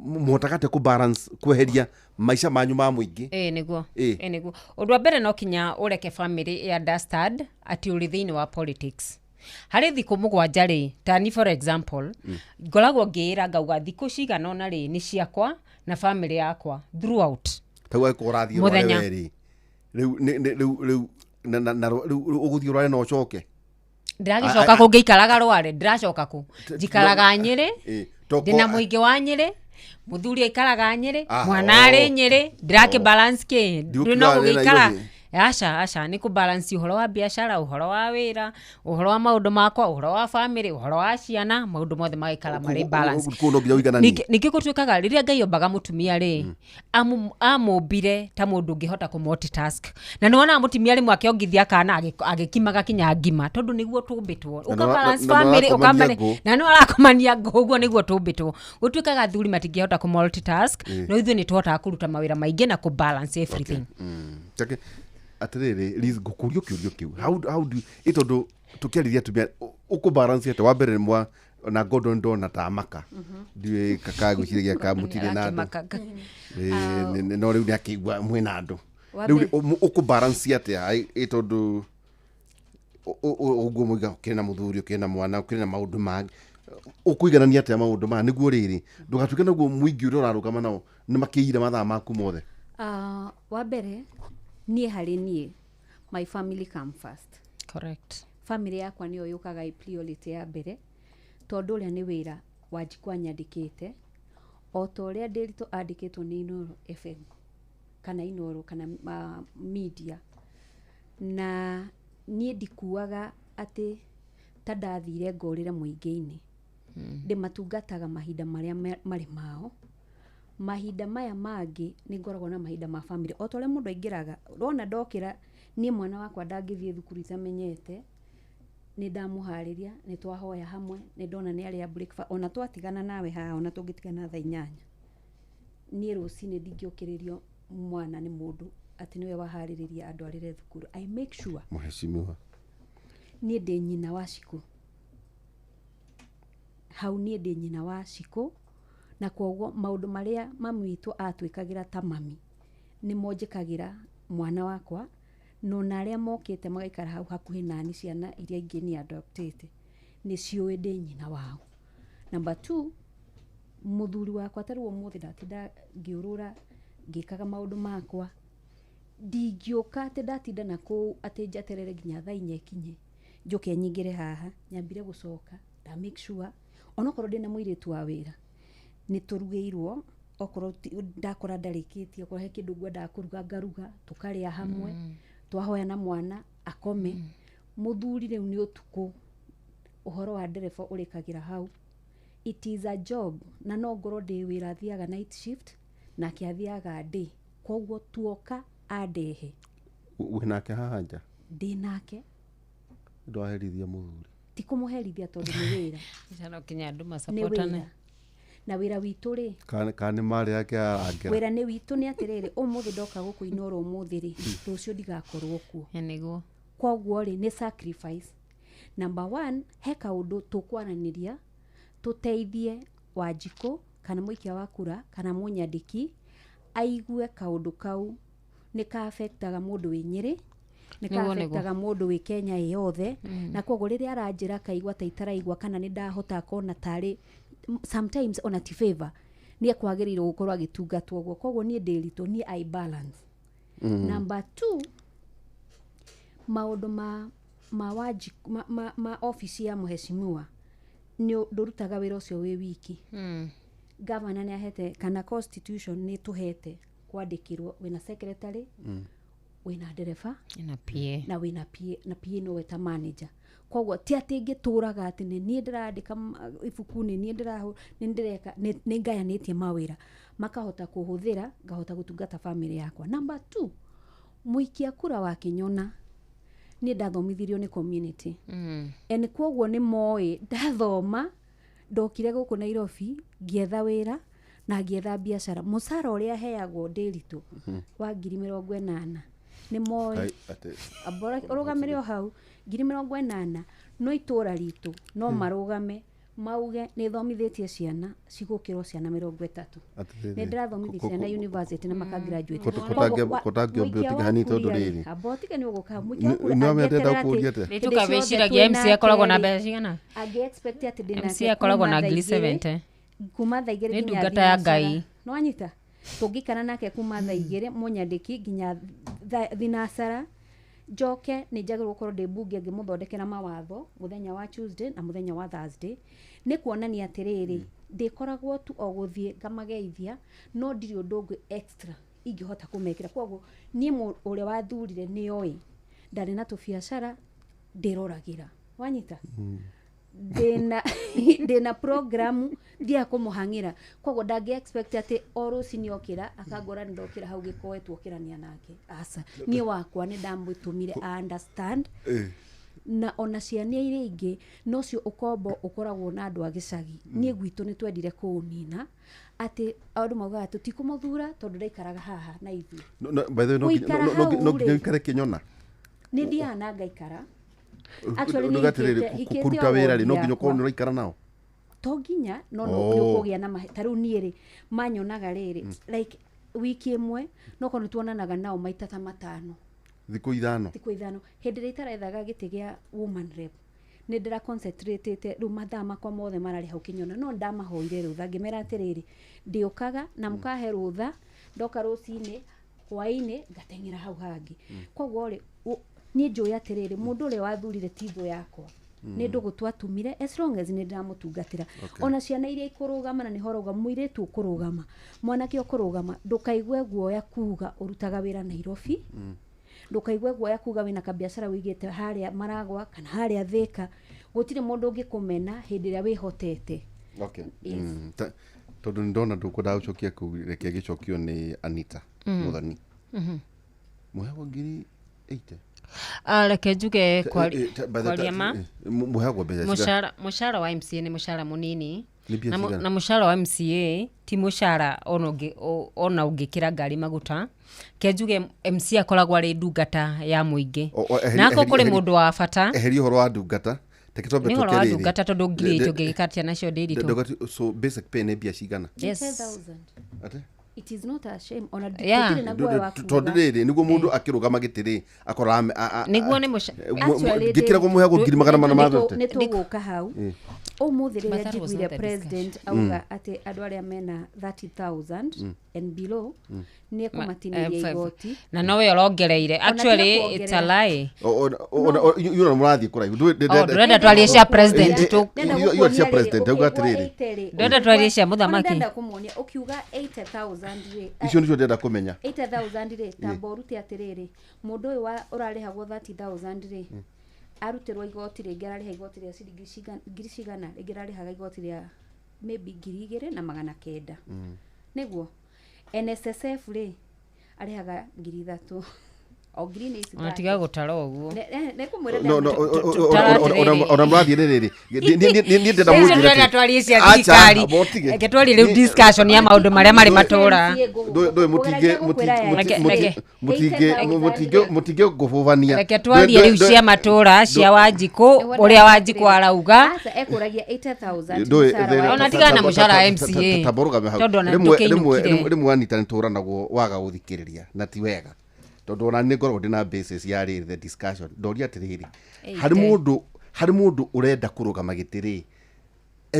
mũhotaga atĩa kũ balance kweheria maica manyu ma mũingĩ? Ĩĩ nĩguo. Ĩ. Ĩĩ nĩguo. Ũndũ wa mbere, no kinya ũreke family ĩ understand atĩ ũrĩ thĩinĩ wa politics harĩ thikũ 7 rĩ. Tani for example, ngoragwo ngĩĩra ngauga thikũ cigana ũna rĩ nĩ ciakwa na family yakwa throughout. Tau angĩkorwo ũrathiĩ ũrware Mũthenya. we rĩ, rĩu rĩu rĩu na rĩu ũgũthiĩ ũrware na ũcoke? Ndĩragĩcoka kũ ngĩikaraga rware? Ndĩracoka kũ? Njikaraga Nyĩrĩ. Ĩ, Ndĩna mũingĩ wa Nyĩrĩ, mũthuri aikaraga Nyĩrĩ, Ah, mwana arĩ oh. Nyĩrĩ. Ndĩrakĩ balance kĩ? Ndigukiuga Ndĩ no arĩ gũgĩikara. Nairobi. Aca, aca, nĩ kũ balance ũhoro wa biacara, ũhoro wa wĩra, ũhoro wa maũndũ makwa, ũhoro wa family, ũhoro wa ciana, maũndũ mothe magaikara marĩ balance. Kũu no nginya ũigananie. Ningĩ gũtuĩkaga rĩrĩa Ngai ombaga mũtumia rĩ, amũmbire ta mũndũ ũngĩhota kũ multitask, na nĩ wonaga mũtumia rĩmwe akĩongithia kana agĩkimaga kinya ngima, tondũ nĩguo tũmbĩtwo. Na Ũka balance na nĩ family arakomania ũkamane ngũ. Na nĩ arakomania ngũ. Ũguo nĩguo tũmbĩtwo. Gũtuĩkaga athuri matingĩhota kũ multitask, no ithuĩ nĩ tũhotaga kũruta mawĩra maingĩ na kũ balance everything. Take atĩrĩrĩ Liz, ngũkũrio kĩũrio kĩu, how do you, ĩ tondũ tũkĩarĩria atumia, ũkũ balance atĩa? Wa mbere nĩ mwa na Gordon ndona ta maka, ndiũĩ kaka gwĩciragia ka mũtirĩ na andũ. Arakĩmakaga. Ĩ, no rĩu nĩ akĩigua mwĩna andũ. Wa Rĩu ũkũ balance atĩa, ĩ tondũ ũguo mũiga ũkĩrĩ na mũthuri, ũkĩrĩ na mwana, ũkĩrĩ na maũndũ mangĩ, ũkũiganania atĩa maũndũ maya nĩguo rĩrĩ ndũgatuĩke naguo mũingĩ ũrĩa ũrarũgama nao nĩ makĩire mathaa maku mothe? Wa mbere, niĩ harĩ niĩ, my family come first. Correct. Family yakwa nĩyo yũkaga ĩ priority ya mbere, tondũ ũrĩa nĩ wĩra Wanjikũ anyandĩkĩte, o ta ũrĩa Ndĩritũ andĩkĩtwo nĩ Inooro FM kana Inooro kana media. Na niĩ ndikuaga atĩ ta ndathire ngorĩre mũingĩ-inĩ. Ndĩmatungataga mahinda marĩa marĩ mao. Mahinda maya mangĩ nĩ ngoragwo na mahinda ma family, o ta ũrĩa mũndũ aingĩraga wona ndokĩra. Niĩ mwana wakwa ndangĩthiĩ thukuru itamenyete nĩ ndamũharĩria, nĩ twahoya hamwe, nĩ ndona nĩ arĩa breakfast. Ona twatigana nawe haha, ona tũngĩtigana thaa 8, niĩ rũcinĩ ndingĩũkĩrĩrio mwana nĩ mũndũ atĩ nĩwe waharĩrĩria andũ arĩre thukuru. I make sure. Mheshimiwa. Niĩ ndĩ nyina wa Cikũ hau, niĩ ndĩ nyina wa Cikũ, na koguo maũndũ marĩa mami witũ atwĩkagĩra ta mami nĩmo njĩkagĩra mwana wakwa, na ona arĩa mokĩte magaikara hau hakuhĩ nani, ciana iria ingĩ ni adoptĩte, nĩ ciũĩ ndĩ nyina wao. Number two, mũthuri wakwa, ta rĩu ũmũthĩ ndatinda ngĩũrũra ngĩkaga maũndũ makwa, ndingĩũka atĩ ndatinda na kũu atĩ njeterere nginya thaa 4 ikinye njũke nyingĩre haha. Nyambire gũcoka nda make sure onokorwo ndĩna mũirĩtu wa wĩra nĩ tũrugĩirwo, okorwo ndakora ndarĩkĩtie, okorwo he kĩndũ ngwendaga kũruga ngaruga, tũkarĩa hamwe, twahoya na mwana akome. Mũthuri rĩu nĩ ũtukũ, ũhoro wa ndereba ũrĩkagĩra hau. It is a job, na no ngorwo ndĩ wĩra, thiaga night shift nake athiaga day, koguo tuoka andehe. Wĩ nake haha nja? Ndĩ nake. Ndwaherithia mũthuri? Ti kũmũherithia, tondũ nĩ wĩra. No kinya andũ Nĩ masapotane. wĩra, na wĩra witũ rĩ, Kana nĩ marĩ yake arangĩra? Wĩra nĩ witũ. Nĩ atĩrĩrĩ, ũmũthĩ ndoka gũkũ Inooro, ũmũthĩ rĩ, rũciũ ndigakorwo kuo. Ĩ nĩguo. Koguo rĩ, nĩ sacrifice. Number one, he kaũndũ tũkwaranĩria tũteithie Wanjikũ kana mũikia wa kura kana mũnyandĩki aigue kaũndũ kau nĩ ka affectaga mũndũ wĩ Nyĩrĩ, nĩ ka Nĩguo, nĩguo. affectaga mũndũ wĩ Kenya ĩ yothe. Na koguo rĩrĩa aranjĩra akaigua ta itaraigua kana nĩ ndahota akona tarĩ sometimes ona ti favor, nĩ ekwagĩrĩirwo gũkorwo agĩtungatwo ũguo. Koguo niĩ ndĩritũ, niĩ I balance. Number two, maũndũ ma ma obici ya mheshimiwa, nĩ ndũrutaga wĩra ũcio wĩ wiki. Gavana nĩ ahete kana constitution nĩ tũhete kwandĩkĩrwo wĩna secretary, wĩna ndereba, na PA. Na wĩna PA, na PA nowe ta manager. Koguo ti atĩ ngĩtũraga atĩ nĩ niĩ ndĩrandĩka ibuku, nĩ niĩ nĩ ndĩreka, nĩ ngayanĩtie mawĩra makahota kũhũthĩra, ngahota gũtungata family yakwa. Number two, mũikia kura wa Kĩnyona, niĩ ndathomithirio nĩ community, and koguo nĩ moĩ ndathoma, ndokire gũkũ Nairobi ngĩetha wĩra. Na ngĩetha biacara. Mũcara ũrĩa heagwo Ndĩritũ wa 80,000 nĩ moĩ. Ai, atĩ Amba ũrũgamĩre o hau. 80,000, no itũra ritũ no marũgame mauge nĩ thomithĩtie ciana cigũkĩrwo ciana 30. Atĩrĩrĩ, Nĩ ndĩrathomithia ciana university na makagraduate. Kũtangĩombio tiga hanini tondũ rĩrĩ. Amba ũtige nĩ ũgũka mũikia wa kura Nĩ wamenya ndĩrenda angĩeterera atĩ gũkũũria atĩa? Rĩ hĩndĩ ciothe tũkawĩciragia twĩ MC akoragwo na nake-rĩ, mbeca cigana? angĩ expect atĩ ndĩ MC nake akoragwo kuma na thaa ngiri igĩrĩ, 70. kuma thaa 2 Nĩ nginya ndungata ya thinacara. Ngai. Nĩ wanyita tũngĩikara nake kuma thaa 2 mũnyandĩki nginya thinacara, njoke nĩ njagĩrĩirwo gũkorwo ndĩ mbunge ngĩmũthondekera mawatho mũthenya wa Tuesday na mũthenya wa Thursday. Nĩ kuonania atĩrĩrĩ, ndĩkoragwo tu o gũthiĩ ngamageithia, no ndirĩ ũndũ ũngĩ extra ingĩhota kũmekĩra. Koguo niĩ ũrĩa wathurire nĩ oĩ ndarĩ na tũbiacara ndĩroragĩra, wanyita, ndĩna programu thiaga kũmũhang'ĩra. Koguo ndangĩ expect atĩ o rũcinĩ okĩra akangora nĩ ndokĩra hau gĩkoe tuokĩrania nake. Aca, niĩ wakwa nĩ ndamwĩtũmire a understand. Na ona ciana iria ingĩ nocio ũkombo ũkoragwo na andũ a gĩcagi. Niĩ gwitũ nĩ twendire kũũnina, atĩ andũ maugaga tũtikũmũthura tondũ ndaikaraga haha na ithuĩ. By the way, no nginya- Gũikara no hau nginya rĩ. ũikare kĩnyona. Nĩ thiaga na ngaikara. Actually, nĩ Nduga atĩrĩrĩ, hikĩte kũruta o wĩra rĩ, no wodi nginya ũkorwo yakwa. nĩ ũraikara nao. To nginya, no no Oh. nĩ ũkũgĩa na ta rĩu niĩ rĩ, manyonaga rĩrĩ, like wiki ĩmwe no korwo nĩ tuonanaga nao maita ta 5. Thikũ 5. Thikũ 5. Hĩndĩ ĩrĩa itarethaga gĩtĩ gĩa woman rep, nĩ ndĩra concentratĩte rĩu mathaa makwa mothe mararĩ hau kĩnyona. No ndamahoire rũtha, ngĩmera atĩrĩrĩ, ndĩũkaga na mũkahe rũtha, ndoka rũcinĩ, hwainĩ ngateng'era hau hangĩ. Koguo rĩ, niĩ njũĩ atĩrĩrĩ, mũndũ ũrĩa wathurire ti thũ yakwa, nĩ ndũgũ twatumire, as long as nĩ ndĩramũtungatĩra. Ona ciana iria ikũrũgama, na nĩho ũrauga mũirĩtu ũkũrũgama, mwanake ũkũrũgama, ndũkaigue guoya kuga ũrutaga wĩra Nairobi, ndũkaigue guoya kuga wĩna kabiacara wĩigĩte harĩa Maragwa kana harĩa Thĩka. Gũtirĩ mũndũ ũngĩkũmena hĩndĩ ĩrĩa wĩhotete. Okay. Yes. Tondũ nĩ ndona ndũkwendaga gũcokia kũu, reke gĩcokio nĩ Anita Mũthoni. Mũheagwo 80,000? Ah, reke njuge kwaria ma. Mũheagwo mbeca cigana? Mũcara wa MCA nĩ mũcara mũnini. Nĩ mbia cigana? Na mũcara wa MCA ti mũcara ona ũngĩkĩra ngari maguta. Ke njuge MCA akoragwo arĩ ndungata ya mũingĩ. O Na akorwo kũrĩ mũndũ wa bata. Eheria ũhoro wa ndungata, reke twambe Nĩ ũhoro tũke wa rĩrĩ. ndungata, tondũ 80,000 ũngĩgĩka atĩa nacio, Ndĩritũ? So basic pay nĩ mbia cigana? Yes. 10,000. Atĩ? It is not a shame ona gũtirĩ na guoya wa Tondũ kuga. rĩrĩ, nĩguo mũndũ akĩrũgama gĩtĩ rĩ, akora Nĩguo nĩ Actually, ngĩkĩragwo mũheagwo 450,000. Nĩ tũgũka hau ũmũthĩ rĩrĩa But that was njiguire not the president auga atĩ andũ arĩa mena 30,000 and below nĩ ekũmatinĩria igoti. Na nowe ũrongereire. Ona Actually, tiga it's a kuongerera. lie. Inyuĩ mũrathiĩ kũraihu. Oh, ndũrenda twarie cia president Ndĩrenda Iyo cia gũkuonia rĩrĩ, president auga ũkĩigua atĩrĩrĩ. 80 rĩ, Ndĩrenda twarie cia ona mũthamaki. ndĩrenda kũmuonia ũkiuga 80,000 rĩ, Icio nĩcio ndĩrenda kũmenya. 80,000 rĩ, tamba ũrute atĩrĩrĩ, mũndũ ũyũ ũrarĩhagwo 30,000 rĩ, arutĩrwo igoti rĩngĩ ararĩha igoti rĩa ciringi ngiri cigana, rĩngĩ ararĩhaga igoti rĩa maybe 2,900, nĩguo NSSF rĩ arĩhaga 3,000, o ngiri nĩ ici. Ona tiga gũtara ũguo. Nĩkũmwĩra. No, Tara atĩrĩrĩ. ona mũrathiĩ rĩrĩ, niĩ ndĩrenda Rĩu mũnjĩre ndĩrenda atĩ- twarie cia Acha, thirikari. amba ũtige. Reke twarie rĩu discussion ya maũndũ marĩa marĩ matũra. Ndũĩ mũtingĩ Reke- mũtingĩ ngũbũbania. Reke twarie rĩu cia matũra cia Wanjikũ, ũrĩa Wanjikũ arauga. Aca, ekũragia 80,000 Ndũĩ, mũcara wa Ona tigana na mũcara wa MCA. Tamba ũrũgame hau. Tondũ ona tũkĩinũkire. Rĩmwe Anita nĩ tũranagwo waga gũthikĩrĩria na ti wega, tondũ ona nĩ ngoragwo ndĩ na basis ya rĩrĩ the discussion. Ndoria atĩrĩrĩ, harĩ mũndũ ũrenda kũrũgama gĩtĩ rĩ,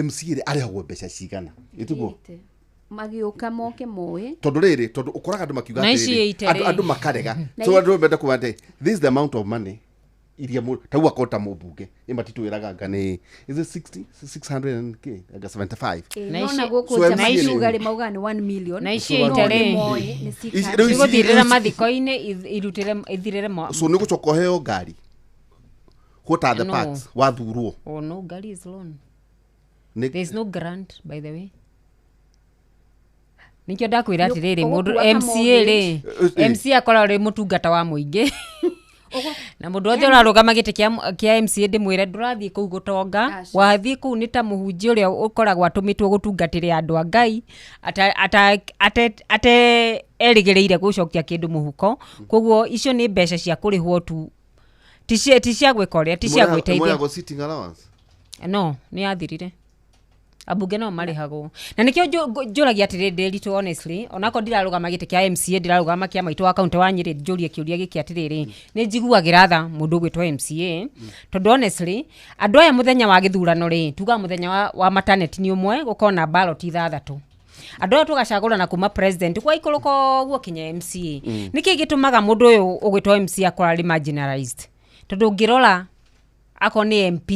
MCA rĩ, arĩhagwo mbeca cigana, ĩtiguo? Magĩũka moke moĩ. Tondũ rĩrĩ, tondũ ũkoraga andũ makiuga Na ici atĩrĩrĩ, 80 andũ rĩ. andũ makarega. Na So andũ menda kuga atĩ this is the amount of money iria tau akorwo ta mũmbunge ĩ matitwĩraga anga nĩ is it 60 600 and k anga 75. Ĩ, Na no na gũkũ So nja MCA makiuga rĩ, maugaga nĩ 1 million. Na ici No 80 rĩ. nĩ moĩ nĩ Ici- rĩu 600. ici- Cigũthirĩra mathiko-inĩ, irutĩre ithirĩre So nĩ gũcoka ũheo ngari, what are the No. parts wathurwo? Oh no, ngari is loan. Nĩ- There is no grant, by the way. Nikĩo ndakwĩra atĩrĩrĩ, Ũgũkua mũndũ ka MCA rĩ, mortgage. MCA akoragwo arĩ mũtungata wa mũingĩ. Na mũndũ wothe ũrarũgama gĩtĩ kĩa MCA ndĩmwĩre ndũrathiĩ kũu gũtonga. Aca. Wathiĩ kũu nĩ ta mũhunjia ũrĩa ũkoragwo atũmĩtwo gũtungatĩra andũ a Ngai ate erĩgĩrĩire gũcokia kĩndũ mũhuko. Koguo icio nĩ mbeca cia kũrĩhwo tu, ti cia gwĩka ũrĩa, ti cia gwĩteithia. Mũrehagwo sitting allowance? No nĩ yathirire. Ambunge no marĩhagwo, na nĩkĩo njũragia atĩrĩ, Ndĩritũ, honestly, onakorwo ndirarũgama gĩtĩ kĩa MCA, ndĩrarũgama kĩa maitũ wa kaũntĩ wa Nyĩrĩ, njũrie kĩũria gĩkĩ atĩrĩrĩ, nĩ njiguagĩra tha mũndũ ũgwĩtwo MCA, tondũ honestly andũ aya mũthenya wa gĩthurano rĩ, tugaga mũthenya wa maternity nĩ ũmwe, gũkorwo na ballot ithathatũ, andũ aya tũgacagũrana kuma president gwaikũrũka ũguo kinya MCA. Nĩkĩ gĩtũmaga mũndũ ũyũ ũgwĩtwo MCA akorwo arĩ marginalized? Tondũ ũngĩrora akorwo nĩ MP,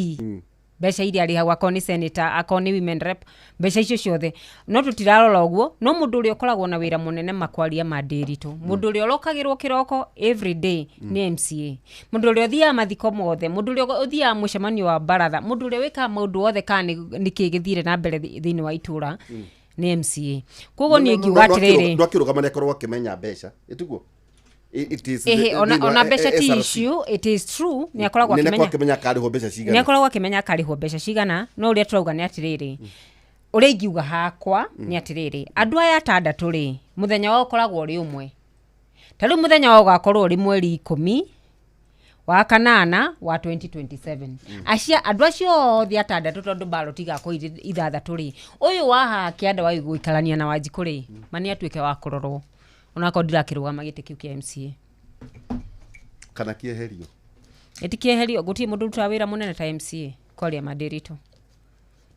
mbeca iria arĩhagwo, akorwo nĩ senator, akorwo nĩ women rep, mbeca icio ciothe, no tũtirarora ũguo. No mũndũ ũrĩa ũkoragwo na wĩra mũnene makwaria ma Ndĩritũ, mũndũ ũrĩa ũrokagĩrwo kĩroko every day nĩ MCA, mũndũ ũrĩa ũthiaga mathiko mothe, mũndũ ũrĩa ũthiaga mũcemanio wa baratha, mũndũ ũrĩa wĩkaga maũndũ othe kana nĩ kĩĩ gĩthire na mbere thĩinĩ wa itũra nĩ MCA. Koguo niĩ ngiuga atĩrĩrĩ, Ndwakĩrũgama nĩ akorwo akĩmenya mbeca ĩtiguo. It is Ĩhĩ, ona, thĩinĩ wa ona mbeca ti SRC. issue. It is true, nĩ akoragwo Nĩ akĩmenya. akĩmenya akarĩhwo mbeca Nĩ cigana. akoragwo akĩmenya akarĩhwo mbeca cigana, no ũrĩa tũrauga nĩ atĩrĩrĩ, ũrĩa ingiuga hakwa nĩ atĩrĩrĩ, andũ aya atandatũ rĩ, mũthenya wao ũkoragwo ũrĩ ũmwe. Ta rĩu mũthenya wao ũgakorwo ũrĩ mweri 18 wa 8 wa 2027. Acia andũ acio othe atandatũ, tondũ ballot igakorwo irĩ ithathatũ rĩ, ũyũ wa haha kĩanda wa gũikarania na Wanjikũ rĩ, ma nĩ atuĩke wa kũrorwo, onakorwo ndirakĩrũgama gĩtĩ kĩu kĩa MCA. Kana kĩeherio. Ĩtikĩeherio, gũtirĩ mũndũ ũrutaga wĩra mũnene ta MCA. Kwaria mandĩritũ,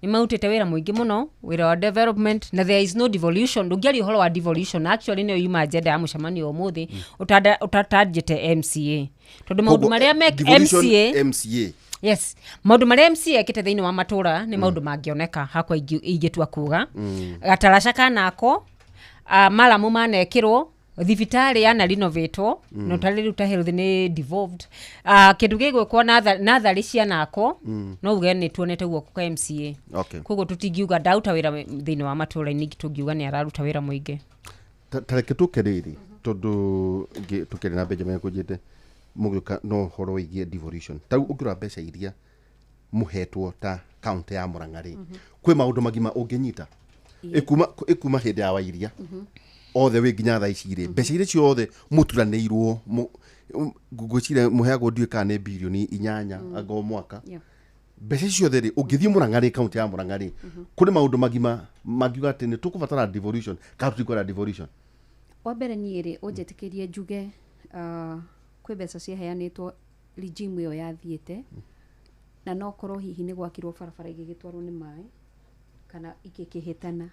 nĩ marutĩte wĩra mũingĩ mũno, wĩra wa development, na there is no devolution. Ndũngĩaria ũhoro wa devolution, actually nĩyo yuma agenda ya mũcemanio wa ũmũthĩ, ũtatanjĩte MCA, tondũ maũndũ Koguo, marĩa me devolution MCA. MCA. Yes, maũndũ marĩa MCA ekĩte thĩinĩ wa matũra nĩ maũndũ mangĩoneka hakwa ingĩtua kuga gataraca kanako, maramu manekĩrwo, thibitarĩ yana renovatwo, no tarĩ rĩu ta health nĩ devolved, kĩndũ gĩgwĩkwo natharĩ cianakwo, no uge nĩ tuonete guoko kwa MCA. Koguo tũtingiuga ndaruta wĩra thĩinĩ wa matũra-inĩ, tũngiuga nĩ araruta wĩra mũingĩ. Ta reke tũke rĩrĩ, tondũ tũkĩrĩ na Benjamin kũnjĩte mũgĩũka no ũhoro wĩgiĩ devolution. Ta rĩu ũngĩrora mbeca iria mũhetwo ta kaũntĩ ya Murang'a rĩ, kwĩ maũndũ magima ũngĩnyita ĩkuma hĩndĩ ya Wairia othe wĩ nginya thaa ici rĩ, mbeca iria ciothe mũturanĩirwo ngwĩciria mũheagwo, ndiũĩ kana nĩ birioni 8 anga o mwaka. Mbeca icio ciothe rĩ, ũngĩthiĩ Murang'a rĩ, kaũntĩ ya Murang'a rĩ, kũrĩ maũndũ magima mangiuga atĩ nĩ tũkũbatara devolution kana tũtikwenda devolution? Wa mbere niĩ rĩ, ũnjĩtĩkĩrie njuge, kwĩ mbeca ciaheanĩtwo regime ĩyo yathiĩte, na no korwo hihi nĩ gwakirwo barabara igĩgĩtwarwo nĩ maĩ kana igĩkĩhĩtana.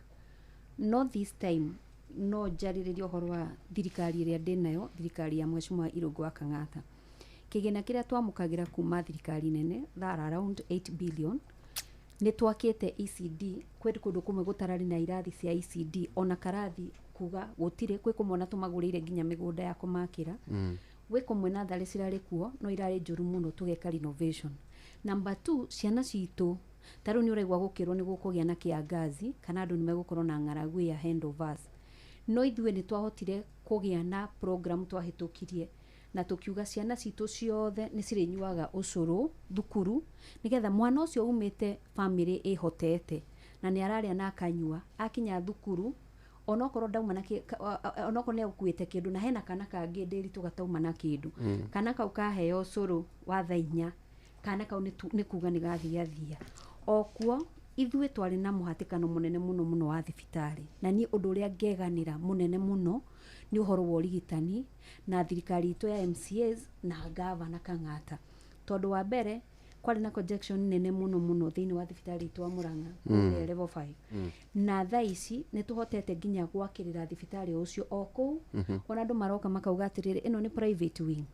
No this time no njarĩrĩrie ũhoro wa thirikari ĩrĩa ndĩnayo, thirikari ya Mheshimiwa Irũngũ wa Kang'ata. Kĩgĩna kĩrĩa twamũkagĩra kuma thirikari nene, that around 8 billion, nĩ twakĩte ECD. Kwĩ kũndũ kũmwe gũtararĩ na irathi cia ECD, ona karathi kuga gũtirĩ. Kwĩ kũmwe ona tũmagũrĩire nginya mĩgũnda ya kũmakĩra. Gwĩ kũmwe natharĩ cirarĩ kuo no irarĩ njũru mũno, tũgeka renovation. Number two, ciana citũ, ta rĩu nĩ ũraigua gũkĩrwo nĩ gũkũgĩa na kĩangazi kana andũ nĩ megũkorwo na ng'aragu ya hand of us, no ithuĩ nĩ twahotire kũgĩa na program twahĩtũkirie na tũkiuga ciana citũ ciothe nĩ cirĩnyuaga ũcũrũ thukuru, nĩgetha mwana ũcio umĩte bamĩrĩ ĩhotete na nĩ ararĩa na akanyua, akinya thukuru onokorwo ndauma na onokorwo nĩ agũkuĩte kĩndũ na hena kana kangĩ Ndĩritũ gatauma na kĩndũ, kana kau kaheo ũcũrũ wa thaa 4, kana kau nĩ kuga nĩ gathiathia okuo. Ithuĩ twarĩ na mũhatĩkano mũnene mũno mũno wa thibitarĩ, na niĩ ũndũ ũrĩa ngeganĩra mũnene mũno nĩ ũhoro wa ũrigitani na thirikari itũ ya MCAs na gavana Kang'ata, tondũ wa mbere kwarĩ na congestion nene mũno mũno thĩinĩ wa thibitarĩ itũ wa Murang'a kũrĩa level 5, na thaa ici nĩ tũhotete nginya gwakĩrĩra thibitarĩ ũcio o kũu. Ona andũ maroka makauga atĩrĩrĩ, ĩno nĩ private wing,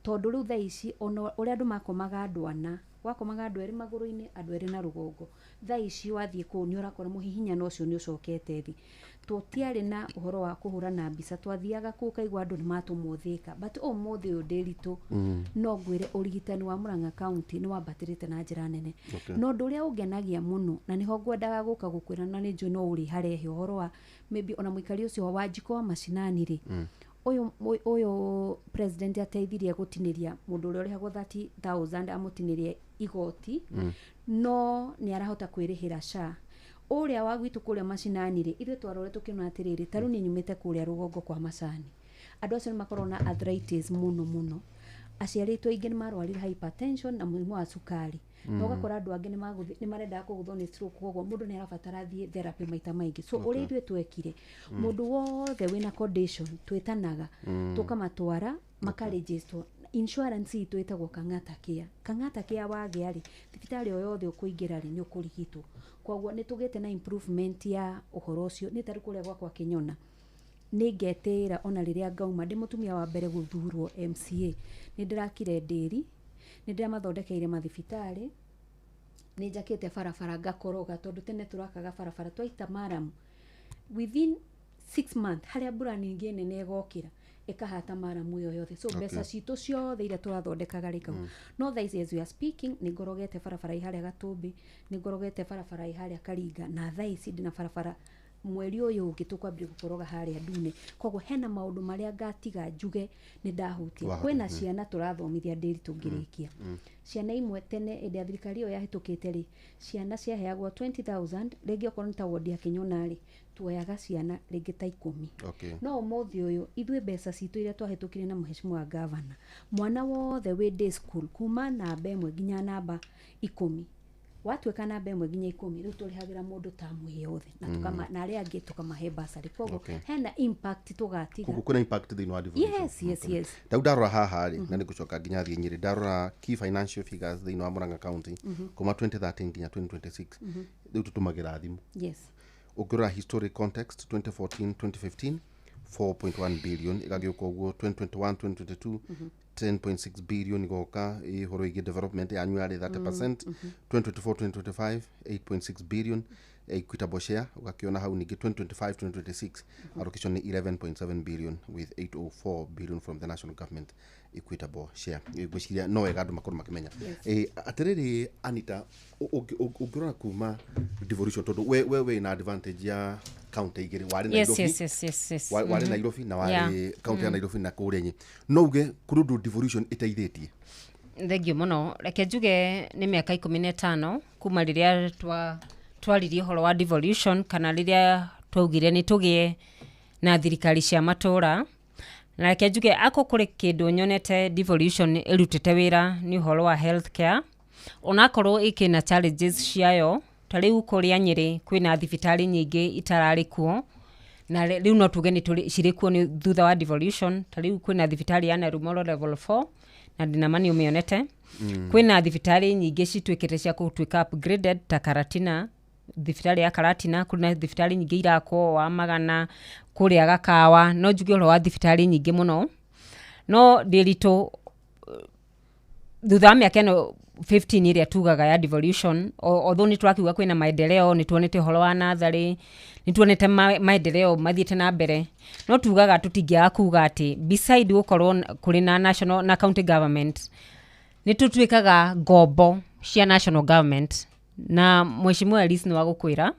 tondũ rĩu thaa ici ona ũrĩa andũ makomaga andũ ana, gwakomaga andũ erĩ magũrũ-inĩ, andũ erĩ na rũgongo, thaa ici wathiĩ kũu nĩ ũrakora mũhihinyano ũcio nĩ ũcokete thĩ. Tũtiarĩ na ũhoro wa kũhũrana mbica, twathiaga kũu ũkaigua andũ nĩ matũmwo Thĩka, but ũmũthĩ ũyũ Ndĩritũ no ngwĩre ũrigitani wa Murang'a County nĩ wambatĩrĩte na njĩra nene. No ũndũ ũrĩa ũngenagia mũno, na nĩho ngwendaga gũka gũkwĩra, na nĩ njũĩ no ũrĩharehe ũhoro wa maybe ona mũikari ũcio wa Wanjikũ wa macinani rĩ. Ũyũ ũyũ president ateithirie gũtinĩria mũndũ ũrĩa ũrĩhagwo 30,000, amũtinĩrie igoti, no nĩ arahota kwĩrĩhĩra SHA. Ũrĩa wa gwitũ kũrĩa macinani rĩ, ithuĩ twarore tũkĩona atĩrĩrĩ, ta rĩu niĩ nyumĩte kũrĩa rũgongo kwa macani, andũ acio nĩ makoragwo na arthritis mũno mũno. Aciari aitũ aingĩ nĩ marwarire hypertension na mũrimũ wa cukari, na ũgakora andũ angĩ nĩ marendaga kũgũthwo nĩ stroke, koguo mũndũ nĩ arabatara athiĩ therapy maita maingĩ. So ũrĩa ithuĩ twekire, mũndũ wothe wĩna condition twĩtanaga, tũkamatwara makarejistwo. Insurance itũ ĩtagwo Kang'ata Care. Kang'ata Care wagĩa rĩ, thibitarĩ o yothe ũkũingĩra rĩ, nĩ ũkũrigitwo. Koguo nĩ tũgĩte na improvement ya ũhoro ũcio. Nĩ tarĩ kũrĩa gwakwa Kĩnyona, nĩ ngetĩĩra ona rĩrĩa ngauma ndĩ mũtumia wa mbere gũthurwo MCA, nĩ ndĩrakire ndĩri, nĩ ndĩramathondekeire mathibitarĩ, nĩ njakĩte barabara ngakoroga, tondũ tene tũrakaga barabara twaita maramu, within 6 months harĩa mbura ningĩ nene ĩgokĩra ĩkahata maramu ĩyo yothe. So mbeca citũ ciothe iria tũrathondekaga rĩ kau. No thaa ici, as we are speaking, nĩ ngorogete barabara ĩ harĩa Gatũmbĩ, nĩ ngorogete barabara ĩ harĩa Karinga, na thaa ici ndĩna barabara mweri ũyũ ũngĩ tũkwambia gũkoroga harĩa Ndune. Koguo hena maũndũ marĩa ngatiga njuge nĩ ndahutia. Kwĩna ciana tũrathomithia ndĩri tũngĩrĩkia ciana imwe. Tene hĩndĩ ya thirikari ĩyo yahĩtũkĩte rĩ, ciana ciaheagwo 20,000, rĩngĩ okorwo nĩ ta wodi ya Kĩnyona rĩ, tuoyaga ciana rĩngĩ ta 10. No ũmũthĩ ũyũ ithuĩ mbeca citũ iria twahĩtũkire na mheshimiwa gavana, mwana wothe wĩ day school kuma namba 1 nginya namba 10, watuĩka namba 1 nginya 10, rĩu tũrĩhagĩra mũndũ tamu yothe na tukama, na arĩa angĩ tũkamahe basarĩ. Koguo hena impact tũgatiga. Koguo kwĩna impact thĩinĩ wa devolution. Yes. Rĩu ndarora haha rĩ, na nĩ ngũcoka nginya thiĩ Nyĩrĩ, ndarora key financial figures thĩinĩ wa Murang'a County kuma 2013 nginya 2026, rĩu tũtũmagĩra thimũ. Ũngĩrora historic context, 2014 2015 4.1 billion, ĩgagĩũka ũguo 2021 2022 10.6 billion, igoka ũhoro ĩgiĩ development yanyu yarĩ 30%, 2024 2025 8.6 billion equitable share, ũgakĩona hau ningĩ 2025 2026 allocation nĩ 11.7 billion with 804 billion from the national government equitable share. Ngwĩciria no wega andũ makorwo makĩmenya. Atĩrĩrĩ Anita, ũngĩrora kuma devolution, tondũ we wĩna advantage ya county igĩrĩ, warĩ Nairobi, warĩ Nairobi na warĩ county ya Nairobi na kũrĩa Nyĩ, no uge kũrĩ ũndũ devolution ĩteithĩtie? Thengio mũno. Reke njuge nĩ mĩaka 15 kuma rĩrĩa twaririe ũhoro wa devolution, kana rĩrĩa twaugire nĩ tũgĩe na thirikari cia matũra. Na reke njuge ako kũrĩ kĩndũ nyonete devolution ĩrutĩte wĩra nĩ ũhoro wa healthcare, onakorwo ĩkĩna challenges ciayo. Ta rĩu kũrĩa Nyĩrĩ kwĩna thibitarĩ nyingĩ itararĩ kuo, na rĩu no tuge nĩ cirĩ kuo nĩ thutha wa devolution. Ta rĩu kwĩna thibitarĩ ya Narumoro level 4, na ndĩna ma nĩ ũmĩonete. Kwĩna thibitarĩ nyingĩ cituĩkĩte cia gũtuĩka upgraded ta Karatina, thibitarĩ ya Karatina. Kwĩna thibitarĩ nyingĩ irakwo wa Magana kũrĩa Gakawa. No njuge ũhoro wa thibitarĩ nyingĩ mũno, no ndĩritũ thutha wa mĩaka ĩno 15 ĩrĩa tugaga ya devolution, although nĩ tũrakiuga kwĩna maendeleo, nĩ tuonete ũhoro wa natharĩ, nĩ tuonete maendeleo mathiĩte na mbere, no tugaga tũtingĩaga kuga atĩ beside gũkorwo kũrĩ na national na county government, nĩ tũtuĩkaga ngombo cia national government. Na mheshimiwa Elise nĩ wa gũkwĩra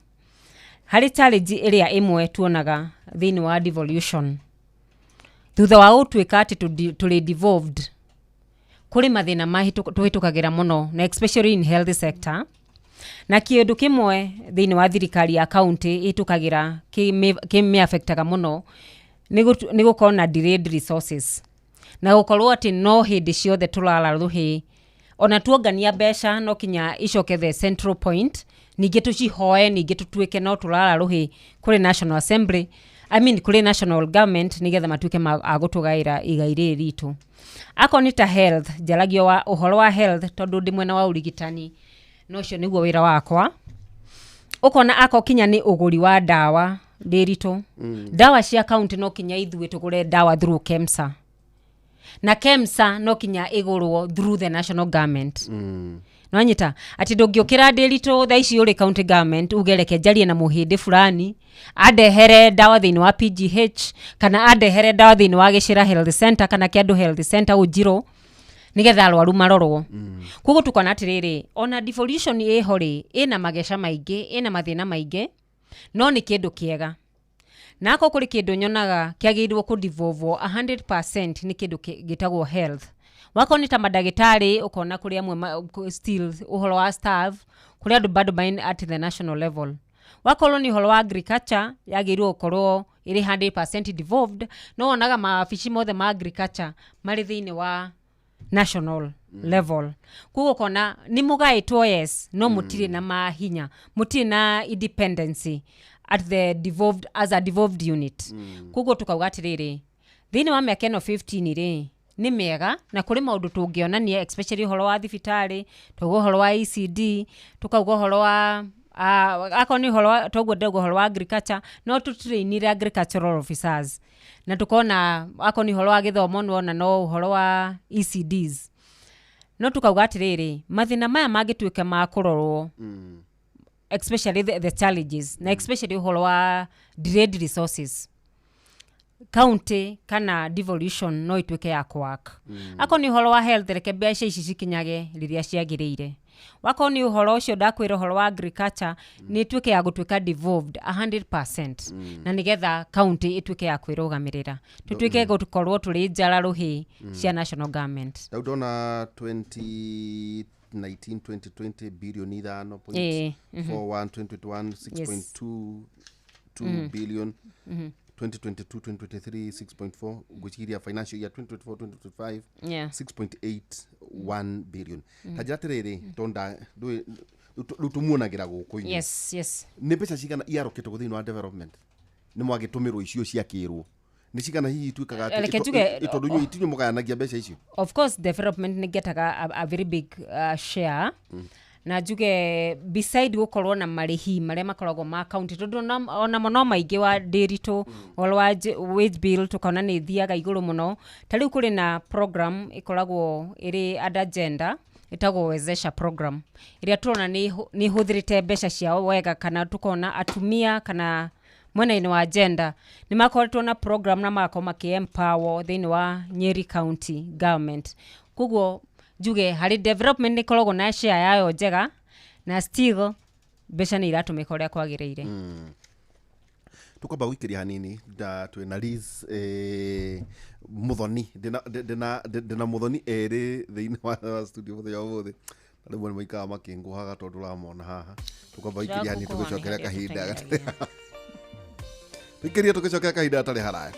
harĩ challenge ĩrĩa ĩmwe tuonaga thĩinĩ wa devolution, thutha wa gũtuĩka atĩ tũrĩ devolved, kũrĩ mathĩna tũhĩtũkagĩra mũno, na especially in health sector. Na kĩndũ kĩmwe thĩinĩ wa thirikari ya county ĩhĩtũkagĩra kĩmĩafectaga mũno nĩ gũkorwo na delayed resources, na gũkorwo atĩ no hĩndĩ ciothe tũrara rũhĩ. Ona tuongania mbeca, no kinya icoke the central point, ningĩ tũcihoe, ningĩ tũtuĩke no tũrara rũhĩ kũrĩ national assembly, I mean kũrĩ national government, nĩgetha matuĩke a gũtũgaĩra igai rĩrĩ ritũ. Akorwo nĩ ta health, njaragio wa ũhoro wa health tondũ ndĩ mwena wa ũrigitani, na ũcio nĩguo wĩra wakwa. Ũkona akorwo kinya nĩ ũgũri wa ndawa ndĩritũ, ndawa cia county no kinya ithuĩ tũgũre ndawa through KEMSA, na KEMSA no kinya ĩgũrwo through the national government. Nwanyita atĩ ndũngĩũkĩra ndĩritũ thaa ici ũrĩ county government uge reke njarie na mũhĩndĩ fulani andehere ndawa thĩinĩ wa PGH, kana andehere ndawa thĩinĩ wa Gĩcĩra Health Center kana Kĩandũ Health Center Ũnjirũ, nĩgetha arwaru marorwo. Koguo tukona atĩrĩrĩ, ona devolution ĩho rĩ, ĩna mageca maingĩ, ĩna mathĩna maingĩ, no nĩ kĩndũ kĩega. Na akorwo kũrĩ kĩndũ nyonaga kĩagĩrĩirwo kũdevolvwo 100% nĩ kĩndũ gĩtagwo health. Wakorwo nĩ ta mandagĩtarĩ, ũkona kũrĩ amwe still ũhoro wa staff, kũrĩ andũ bado main at the national level. Wakorwo nĩ ũhoro wa agriculture, yagĩrĩirwo gũkorwo ĩrĩ 100% devolved, no wonaga mawabici mothe ma agriculture marĩ thĩinĩ wa national level. Koguo ũkona nĩ mũgaĩtwo, yes, no mũtirĩ na mahinya, mũtirĩ na independency at the devolved, as a devolved unit. Koguo tukauga atĩrĩrĩ, thĩinĩ wa mĩaka ĩno 15 rĩ, nĩ mĩega na kũrĩ maũndũ tũngĩonania, especially ũhoro wa thibitarĩ, twauga ũhoro wa ECD, tukauga ũhoro wa akorwo nĩ ũhoro wa toguo ndauga ũhoro wa agriculture, no tũtrainire agricultural officers, na tukona akorwo nĩ ũhoro wa gĩthomo, nĩwona no ũhoro wa ECDs. No tukauga atĩrĩrĩ, mathĩna maya mangĩtuĩka ma kũrorwo, especially the challenges, na especially ũhoro wa delayed resources, county kana devolution no ituĩke ya kũwork. Akorwo nĩ ũhoro wa health, reke mbeca ici cikinyage rĩrĩa ciagĩrĩire. Wakorwo nĩ ũhoro ũcio ndakwĩra ũhoro wa agriculture, nĩ ĩtuĩke ya gũtuĩka devolved 100%, na nĩgetha county ĩtuĩke ya kwĩrũgamĩrĩra, tũtuĩke gũkorwo tũrĩ njara rũhĩ cia national government. Rĩu ndona 2019 2020 bilioni ithano point 41, 2021 6.22 billion, 2022 2023 6.4, ngwĩciria financial year 2024 2025 6.81 billion. Ta njĩra atĩrĩrĩ, tonda rĩu tũmuonagĩra gũkũ inyuĩ. Yes. Nĩ mbeca cigana iarokĩtwo thĩinĩ wa development nĩ mwagĩtũmĩrwo icio ciakĩrwo, nĩ cigana hihi ituĩkaga atĩ Reke njuge- tondũ inyuĩ itinyu mũgayanagia mbeca icio? Of course development nĩ getaga a very big share, na njuge beside gũkorwo na marĩhi marĩa makoragwo ma county, tondũ onamo no maingĩ wa ndĩritũ, ũhoro wa wage bill tũkona nĩ ĩthiaga igũrũ mũno. Ta rĩu kũrĩ na program ĩkoragwo ĩrĩ under gender, ĩtagwo Wezesha program, ĩrĩa tũrona nĩ ĩhũthĩrĩte mbeca ciao wega, kana tukona atumia kana mwena-inĩ wa gender nĩ makoretwo na program na magakorwo makĩ empower thĩinĩ wa Nyeri County government. Koguo njuge harĩ development nĩ ĩkoragwo na share yayo njega, na still mbeca nĩ iratũmĩka ũrĩa kwagĩrĩire. Tukwamba gwĩkĩria hanini nda twĩna Liz Muthoni, ndĩna Muthoni erĩ thĩinĩ wa studio mũthenya wa ũmũthĩ, na rĩmwe nĩ maikaraga makĩngũhaga tondũ ũramona haha. Tukwamba gwĩkĩria hanini, tũgĩcokera kahinda gatarĩ, tũikĩrie, tũgĩcokera kahinda gatarĩ haraya.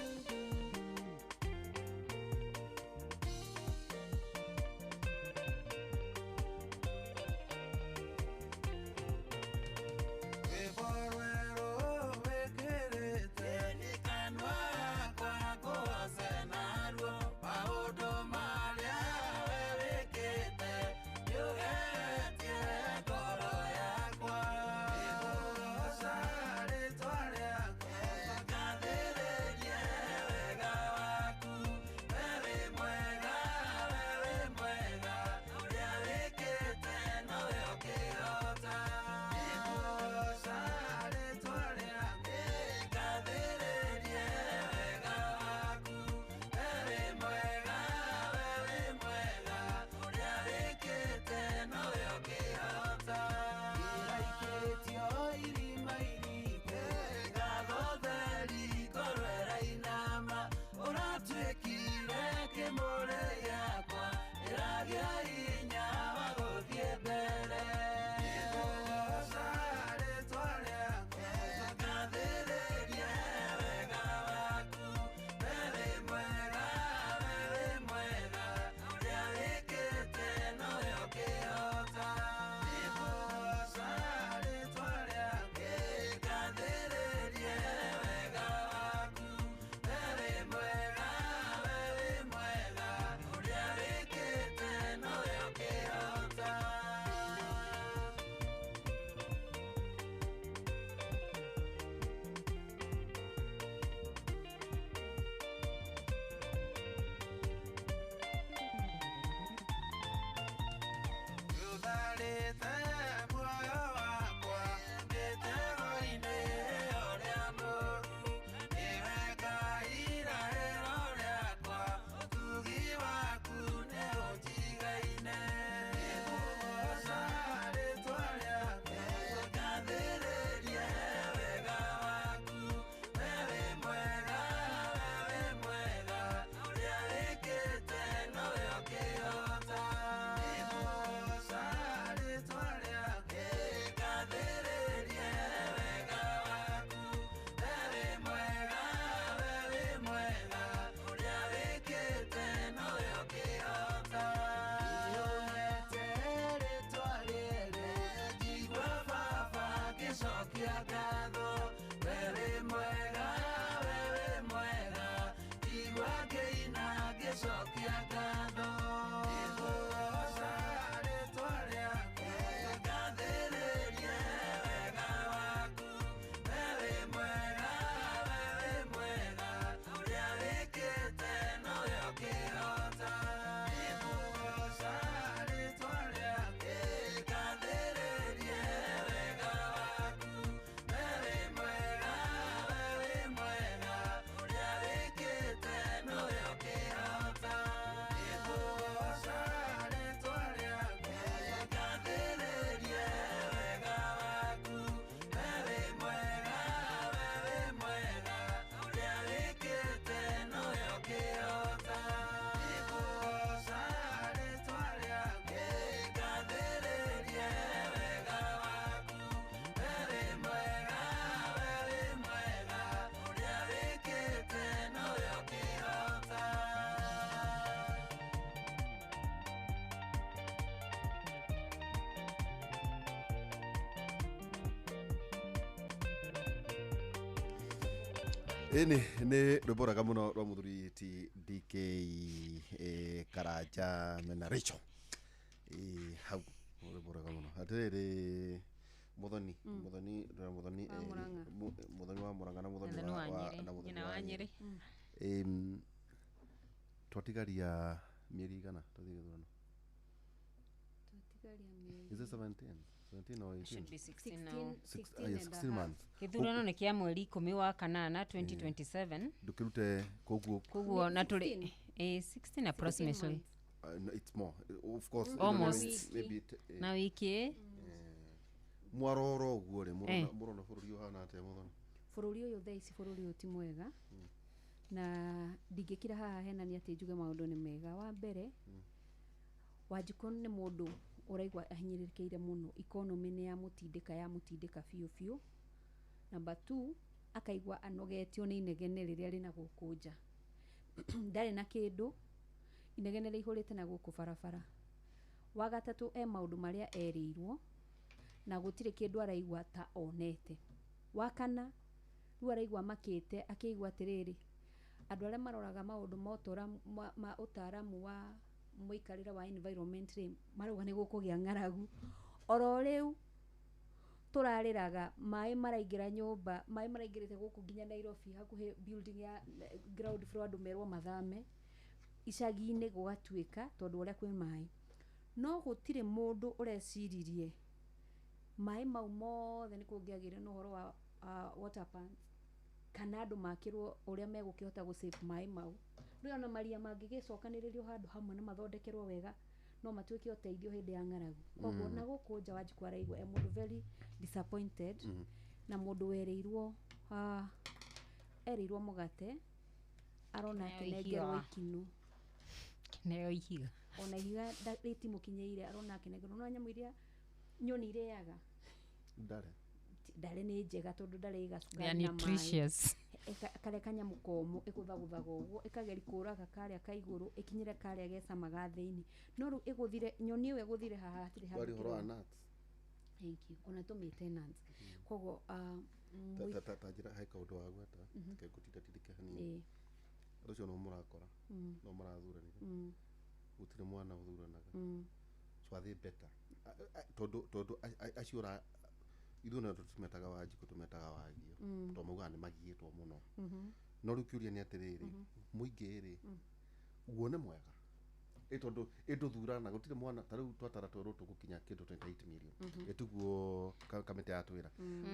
Ngũigua ngĩina ngĩcokia ngatho. Ngũgoca rĩtwa rĩaku, ngathĩrĩrie wega waku. We wĩ mwega, we wĩ mwega, ũrĩa wĩkĩte nowe ũkĩhota. Ngũgoca rĩtwa rĩaku, ngathĩrĩrie wega waku. We wĩ mwega, we wĩ mwega, ũrĩa wĩkĩte nowe ũkĩhota. Ngũgoca rĩtwa rĩaku, ngathĩrĩrie wega waku. We wĩ mwega, we wĩ mwega, ũrĩa wĩkĩte nowe ũkĩhota. Ngũgoca rĩtwa rĩaku, ngathĩrĩrie wega waku. We wĩ mwega, we wĩ mwega, ũrĩa wĩkĩte nowe ũkĩhota. Ĩni nĩ rwĩmbo rwega mũno rwa mũthuri ti DK Karanja mena Rachel. Hau rwĩmbo rwega mũno. Atĩrĩrĩ, Muthoni, Muthoni, ndĩrona Muthoni, Wa Murang'a. Muthoni wa Murang'a na Muthoni Muthoni wa Nyĩrĩ, na Muthoni nyina wa Nyĩrĩ. Twatigaria mĩeri igana tũthiĩ gĩthurano. Twatigaria mĩeri Is it 17? 17 or 18? Should be 16 now. Six, 16 yeah, and a 16 half. months. Gĩthurano nĩ kĩa mweri ikũmi wa kanana 2027. Ndũkĩrute koguo. Koguo na tũrĩ 16. 16 approximately. months. No, it's more. Of course. Almost. Maybe Na wiki mwaroro ũguo rĩ, Eh. mũrona bũrũri ũhana atĩa, Muthoni? Bũrũri ũyũ thaa ici, bũrũri ũyũ ti mwega, na ndingĩkira haha henania atĩ njuge maũndũ nĩ mega. Wa mbere, Wanjikũ nĩ mũndũ ũraigua ahinyĩrĩrĩkĩire mũno, economy nĩ yamũtindĩka, yamũtindĩka biũ biũ. Number two, akaigua anogetio nĩ inegene rĩrĩa rĩna gũkũ nja, ndarĩ na kĩndũ, inegene rĩihũrĩte na gũkũ barabara. Wa gatatũ, e maũndũ marĩa erĩirwo na gũtirĩ kĩndũ araigua ta onete. Wa kana, rĩu araigua makĩte, akĩigua atĩrĩrĩ, andũ arĩa maroraga maũndũ ma ũtũra ma ũtaaramu wa mũikarĩre wa environment rĩ, marauga nĩ gũkũgĩa ng'aragu. Oro rĩu tũrarĩraga maĩ maraingĩra nyũmba, maĩ maraingĩrĩte gũkũ nginya Nairobi, hakuhĩ building ya ground floor, andũ merwo mathame icagi-inĩ gũgatuĩka tondũ ũrĩa kwĩ maĩ, no gũtirĩ mũndũ ũreciririe maĩ mau mothe nĩ kũngĩagĩire na ũhoro wa water pumps, kana andũ makĩrwo ũrĩa megũkĩhota gũ save maĩ mau. Rĩu ona maria mangĩgĩcokanĩrĩrio handũ hamwe na mathondekerwo wega, no matuĩke ũteithio hĩndĩ ya ng'aragu. Koguo na gũkũ nja, Wanjikũ araigua e mũndũ very disappointed, na mũndũ werĩirwo erĩirwo mũgate arona Kĩneo akĩnengerwo ihiga. Ikinũ. Kĩneo ihiga. Ona ihiga rĩtimũkinyĩire, arona akĩnengerwo no nyamũ iria nyoni irĩaga. Ndare. Ndare nĩ njega tondũ ndare They are ĩgacukari na maĩ. nutritious. Karĩa kanyamũ komũ ĩgũthagũthaga ũguo, ĩkageri kũraga karĩa ka igũrũ ĩkinyĩre karĩa gecamaga thĩinĩ, no rĩu ĩgũthire nyoni ĩyo ĩgũthire haha hatirĩ handũ Wari ũhoro wa kĩrona. nuts. Thank you, ona tũmĩte nuts. Koguo Ta njĩra he kaũndũ wa gweta reke ngũtinda tindĩke hanini. Andũ acio no mũrakora no marathuranire, gũtirĩ mwana ũthuranaga, so are they better? Tondũ acio ithuĩ no tũtimetaga Wanjikũ, tũmetaga wagio, tondũ maugaga nĩ magiĩtwo mũno. No rĩu kĩũria nĩ atĩrĩrĩ, mũingĩ rĩ, guo nĩ mwega ĩ tondũ ĩndũthurana gũtirĩ mwana. Ta rĩu twatara twerwo tũgũkinya kĩndũ 28 million, ĩtiguo kamĩtĩ yatwĩra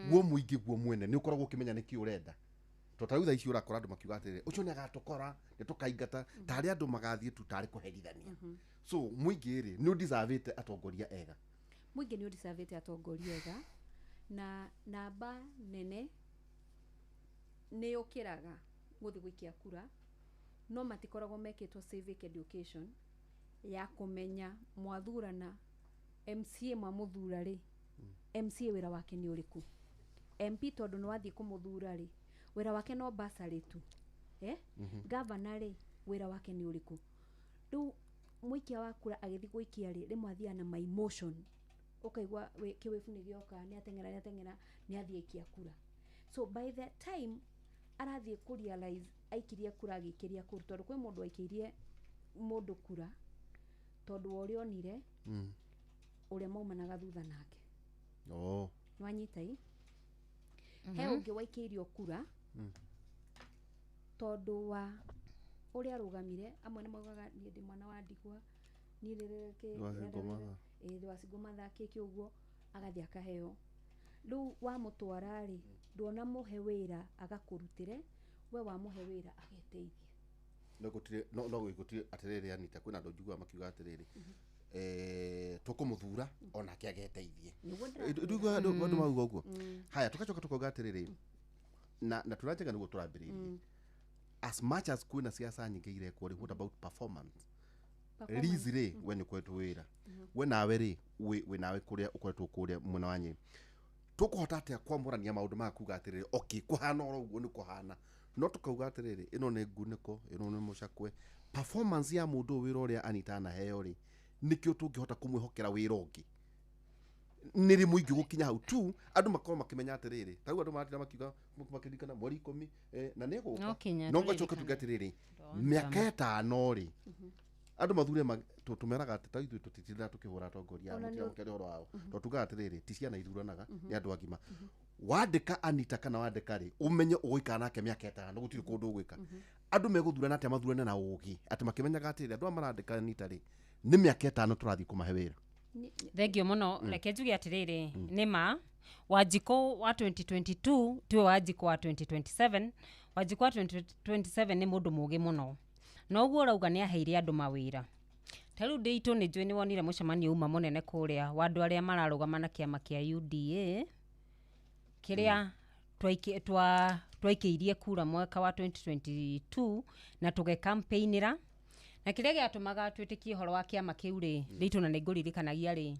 guo mũingĩ guo mwene nĩ ũkoragwo ũkĩmenya nĩkĩ ũrenda? To ta rĩu thaa ici ũrakora andũ makiuga atĩrĩrĩ, ũcio nĩ agatũkora, nĩ tũkaingata, tarĩ andũ magathiĩ tu tarĩ kũherithania. So mũingĩ rĩ, nĩ ũdeservĩte atongoria ega? Mũingĩ nĩ ũdeservĩte atongoria ega, na namba nene nĩ yũkĩraga gũthiĩ gũikia kura, no matikoragwo mekĩtwo civic education ya kũmenya mwathurana MCA, mwamũthura rĩ, MCA wĩra wake nĩ ũrĩkũ? MP tondũ nĩ wathiĩ kũmũthura rĩ, wĩra wake no basarĩ tu, eh? Gavana rĩ, wĩra wake nĩ ũrĩkũ? Rĩu mũikia wa kura agĩthiĩ gũikia rĩ, rĩmwe athiaga na my emotion, ũkaigua kĩwĩbu nĩ gĩoka, nĩ ateng'era, nĩ ateng'era, nĩ athiĩ aikia kura. So by the time arathiĩ kũ realize Aikirie kura, agĩikĩria kura tondũ kwĩ mũndũ aikĩirie mũndũ kura tondũ wa ũrĩa onire ũrĩa maumanaga thutha nake. Oh. Nĩwanyita i he ũngĩ waikĩirio kura tondũ wa ũrĩa arũgamire. Amwe nĩ maugaga niĩ ndĩ mwana wa ndigwa, niĩ Ndĩ wa single mother. Ĩĩ, ndĩ wa single mother, kĩkĩ ũguo, agathiĩ akaheo. Rĩu wamũtwara rĩ, ndwona mũhe wĩra agakũrutĩre, we wamũhe wĩra ageteithie. No gũtirĩ, no gũtirĩ atĩrĩrĩ, Anita, kwĩna andũ njiguaga makiuga atĩrĩrĩ, tũkũmũthura onake ageteithie. Nĩguo ndĩrakwĩra. Ndiguaga andũ mauga ũguo. Haya, tũgacoka tũkauga atĩrĩrĩ, na tũranjega nĩguo tũrambĩrĩirie, as much as kwĩna siasa nyingĩ irekwo rĩ, what about performance? Performance. Liz rĩ, we nĩ ũkoretwo wĩra, we nawe rĩ, wĩ nawe kũrĩa ũkoretwo kũrĩa mwena wa Nyĩrĩ, tũkũhota atĩa kwamũrania maũndũ maya, kuga atĩrĩrĩ, okay, kũhana oro ũguo nĩ kũhana, no tũkauga atĩrĩrĩ, ĩno nĩ ngunĩko, ĩno nĩ mũcakwe, performance ya mũndũ ũyũ, wĩra ũrĩa Anita anaheo rĩ, nĩkĩo tũngĩhota kũmwĩhokera wĩra ũngĩ nĩ rĩ mũingĩ gũkinya hau tu andũ makorwo makĩmenya atĩrĩrĩ, ta rĩu andũ maratinda makiuga makĩririkana mweri 10, na nĩ No gũka kinya no ngacoka tũririkane. tuge atĩrĩrĩ, mĩaka 5 rĩ, andũ mathure tũmeraga atĩ ta ithuĩ tũtitindaga tũkĩhũra atongoria Ona nĩ mũtiramũkĩra ũhoro wao, tondũ tugaga atĩrĩrĩ, ti ciana ithuranaga, nĩ andũ agima. Wandĩka Anita kana wandĩka rĩ, ũmenye ũgũikara nake mĩaka 5, gũtirĩ kũndũ ũgwĩka. Andũ megũthurana atĩa? Mathurane na ũgĩ atĩ makĩmenyaga atĩrĩrĩ, andũ aya marandĩka Anita rĩ, nĩ mĩaka 5 tũrathiĩ kũmahe wĩra. Thengio mũno. Reke njuge atĩrĩrĩ, nĩ ma Wanjikũ wa 2022 tiwe Wanjikũ wa 2027. Wanjikũ wa 2027 nĩ mũndũ mũgĩ mũno, na ũguo ũrauga nĩ aheire andũ mawĩra. Ta rĩu ndĩitũ, nĩ njũĩ nĩ wonire mũcemanio uma mũnene kũrĩa wa andũ arĩa mararũgama na kĩama kĩa UDA kĩrĩa twaikĩirie kura mwaka wa 2022 na tũgekampeinĩra, na kĩrĩa gĩatũmaga twĩtĩkie ũhoro wa kĩama kĩu rĩ, ndĩitũ, na nĩngũririkanagia rĩ,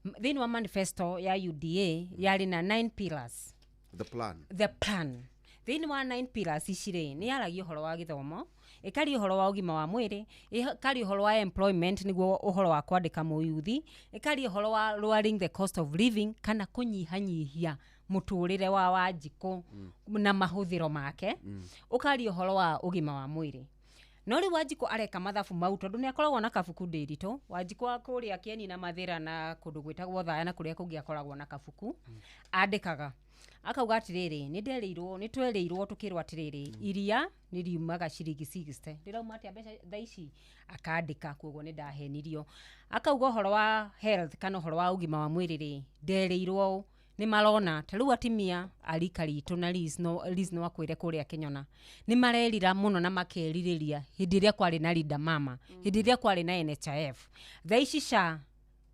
thĩinĩ wa manifesto ya UDA yarĩ na nine pillars. The plan. The plan. Thĩinĩ wa nine pillars ici rĩ, nĩ yaragia ũhoro wa gĩthomo, ĩkaria ũhoro wa ũgima wa mwĩrĩ, ĩkaria ũhoro wa employment, nĩguo ũhoro wa kwandĩka mũyuthi, ĩkaria ũhoro wa lowering the cost of living kana kũnyihanyihia mũtũrĩre wa Wanjikũ na mahũthĩro make, ũkaria ũhoro wa ũgima wa mwĩrĩ. No rĩu Wanjikũ areka mathabu mau tondũ nĩ akoragwo na kabuku ndĩritũ. Wanjikũ wa kũrĩa Kĩeni na Mathĩra na kũndũ gwĩtagwo Thaya na kũrĩa kũngĩ akoragwo na kabuku andĩkaga, akauga atĩrĩrĩ, nĩ nderĩirwo, nĩ twerĩirwo, tũkĩrwo atĩrĩrĩ, iria nĩ riumaga ciringi 60, rĩrauma atĩa mbeca thaa ici? Akandĩka, koguo nĩ ndahenirio. Akauga ũhoro wa health kana ũhoro wa ũgima wa mwĩrĩ rĩ, nderĩirwo ũũ. Nĩ marona ta rĩu atimia a rika ritũ na Liz, no, Liz no akwĩre kũrĩa Kĩnyona nĩ marerira mũno na makerirĩria hĩndĩ ĩrĩa kwarĩ na Linda Mama, hĩndĩ ĩrĩa kwarĩ na NHIF. Thaa ici SHA,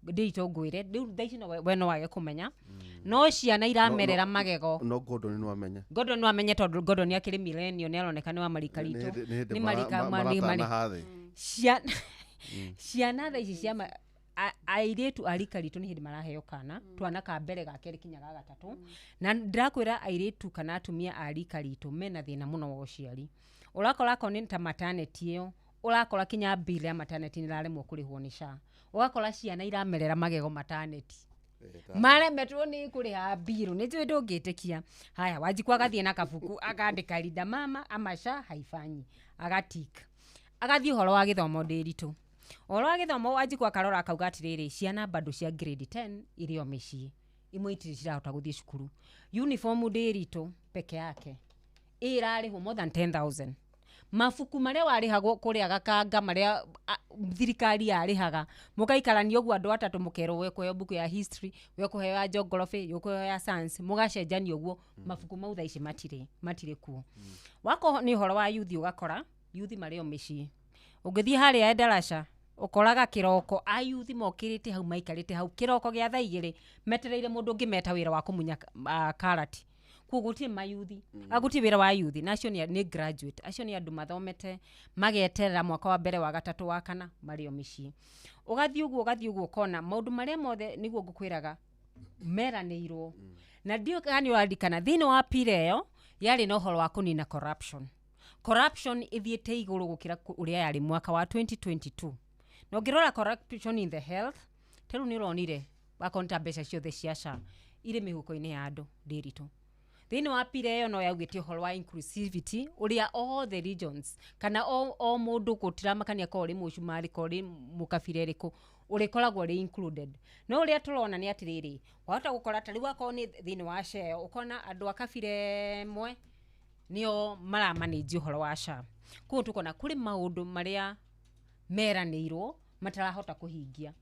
ndĩritũ, ngwĩre rĩu thaa ici no we no wage kũmenya, no ciana iramerera magego. No Gordon nĩ wamenya. Gordon no amenye tondũ Gordon nĩ akĩrĩ millennial, nĩ aroneka nĩ wa marika Nĩ ritũ. hĩndĩ Nĩ marika maratana hathĩ. Ciana thaa ici cia airĩtu a rika ritũ nĩ hĩndĩ maraheo kana twana ka mbere, ga kerĩ, kinya ga gatatũ, na ndĩrakwĩra airĩtu kana atumia a rika ritũ mena thĩna mũno wa ũciari. Ũrakora akorwo nĩ ta maternity ĩyo, ũrakora kinya bill ya maternity nĩ ĩraremwo kũrĩhwo nĩ SHA, ũgakora ciana iramerera magego maternity, maremetwo nĩ kũrĩha mbirũ. Nĩ njũĩ ndũngĩtĩkia. Haya, Wanjikũ agathiĩ na kabuku akandĩka Linda Mama ama SHA haifanyi, agatik, agathiĩ ũhoro wa gĩthomo. Ndĩritũ, ũhoro wa gĩthomo, Wanjikũ akarora akauga atĩrĩrĩ, ciana bado cia grade 10 irĩ o mĩciĩ, imwe itirĩ cirahota gũthiĩ cukuru. Uniform, ndĩritũ, peke yake ĩrarĩhwo more than 10,000. Mabuku marĩa warĩhagwo kũrĩa gakanga, marĩa thirikari yarĩhaga, mũgaikarania ũguo andũ atatũ, mũkerwo we kũheo mbuku ya history, we kũheo ya geography, we kũheo ya science, mũgacenjania ũguo. Mabuku mau thaa ici matirĩ kuo. Wako nĩ ũhoro wa yuthi, ũgakora yuthi marĩ o mĩciĩ. Ũngĩthiĩ harĩa Endarasha, ũkoraga kĩroko ayuthi mokĩrĩte hau, maikarĩte hau kĩroko gĩa thaa 2 metereire mũndũ ũngĩ meta wĩra wa kũmunya karati. Koguo gũtirĩ mayuthi, gũtirĩ wĩra wa yuthi, na acio nĩ graduate, acio nĩ andũ mathomete, mageterera mwaka wa mbere, wa gatatũ, wa kana, marĩ o mĩciĩ. Ũgathiĩ ũguo, ũgathiĩ ũguo, ũkona maũndũ marĩa mothe nĩguo ngũkwĩraga meranĩirwo. Na ndiũ kana nĩ ũrarikana thĩinĩ wa pira ĩyo yarĩ na ũhoro wa kũnina corruption. Corruption ĩthiĩte igũrũ gũkĩra ũrĩa yarĩ mwaka wa 2022. Na ũngĩrora corruption in the health, ta rĩu nĩ ũronire wakorwo nĩ ta mbeca ciothe cia SHA irĩ mĩhuko-inĩ ya andũ. Ndĩritũ, Thĩinĩ wa pira ĩyo no yaugĩte ũhoro wa inclusivity, ũrĩa all the regions kana o mũndũ, gũtiramakania korwo ũrĩ mũcumarĩ, korwo ũrĩ mũkabira ĩrĩkũ, ũrĩkoragwo ũrĩ included. No ũrĩa tũrona nĩ atĩrĩrĩ, wahota gũkora ta rĩu akorwo nĩ thĩinĩ wa SHA ĩyo, ũkona andũ a kabira ĩmwe nĩo maramanĩnji ũhoro wa SHA. Koguo tũkona kũrĩ maũndũ marĩa meranĩirwo matarahota kũhingia.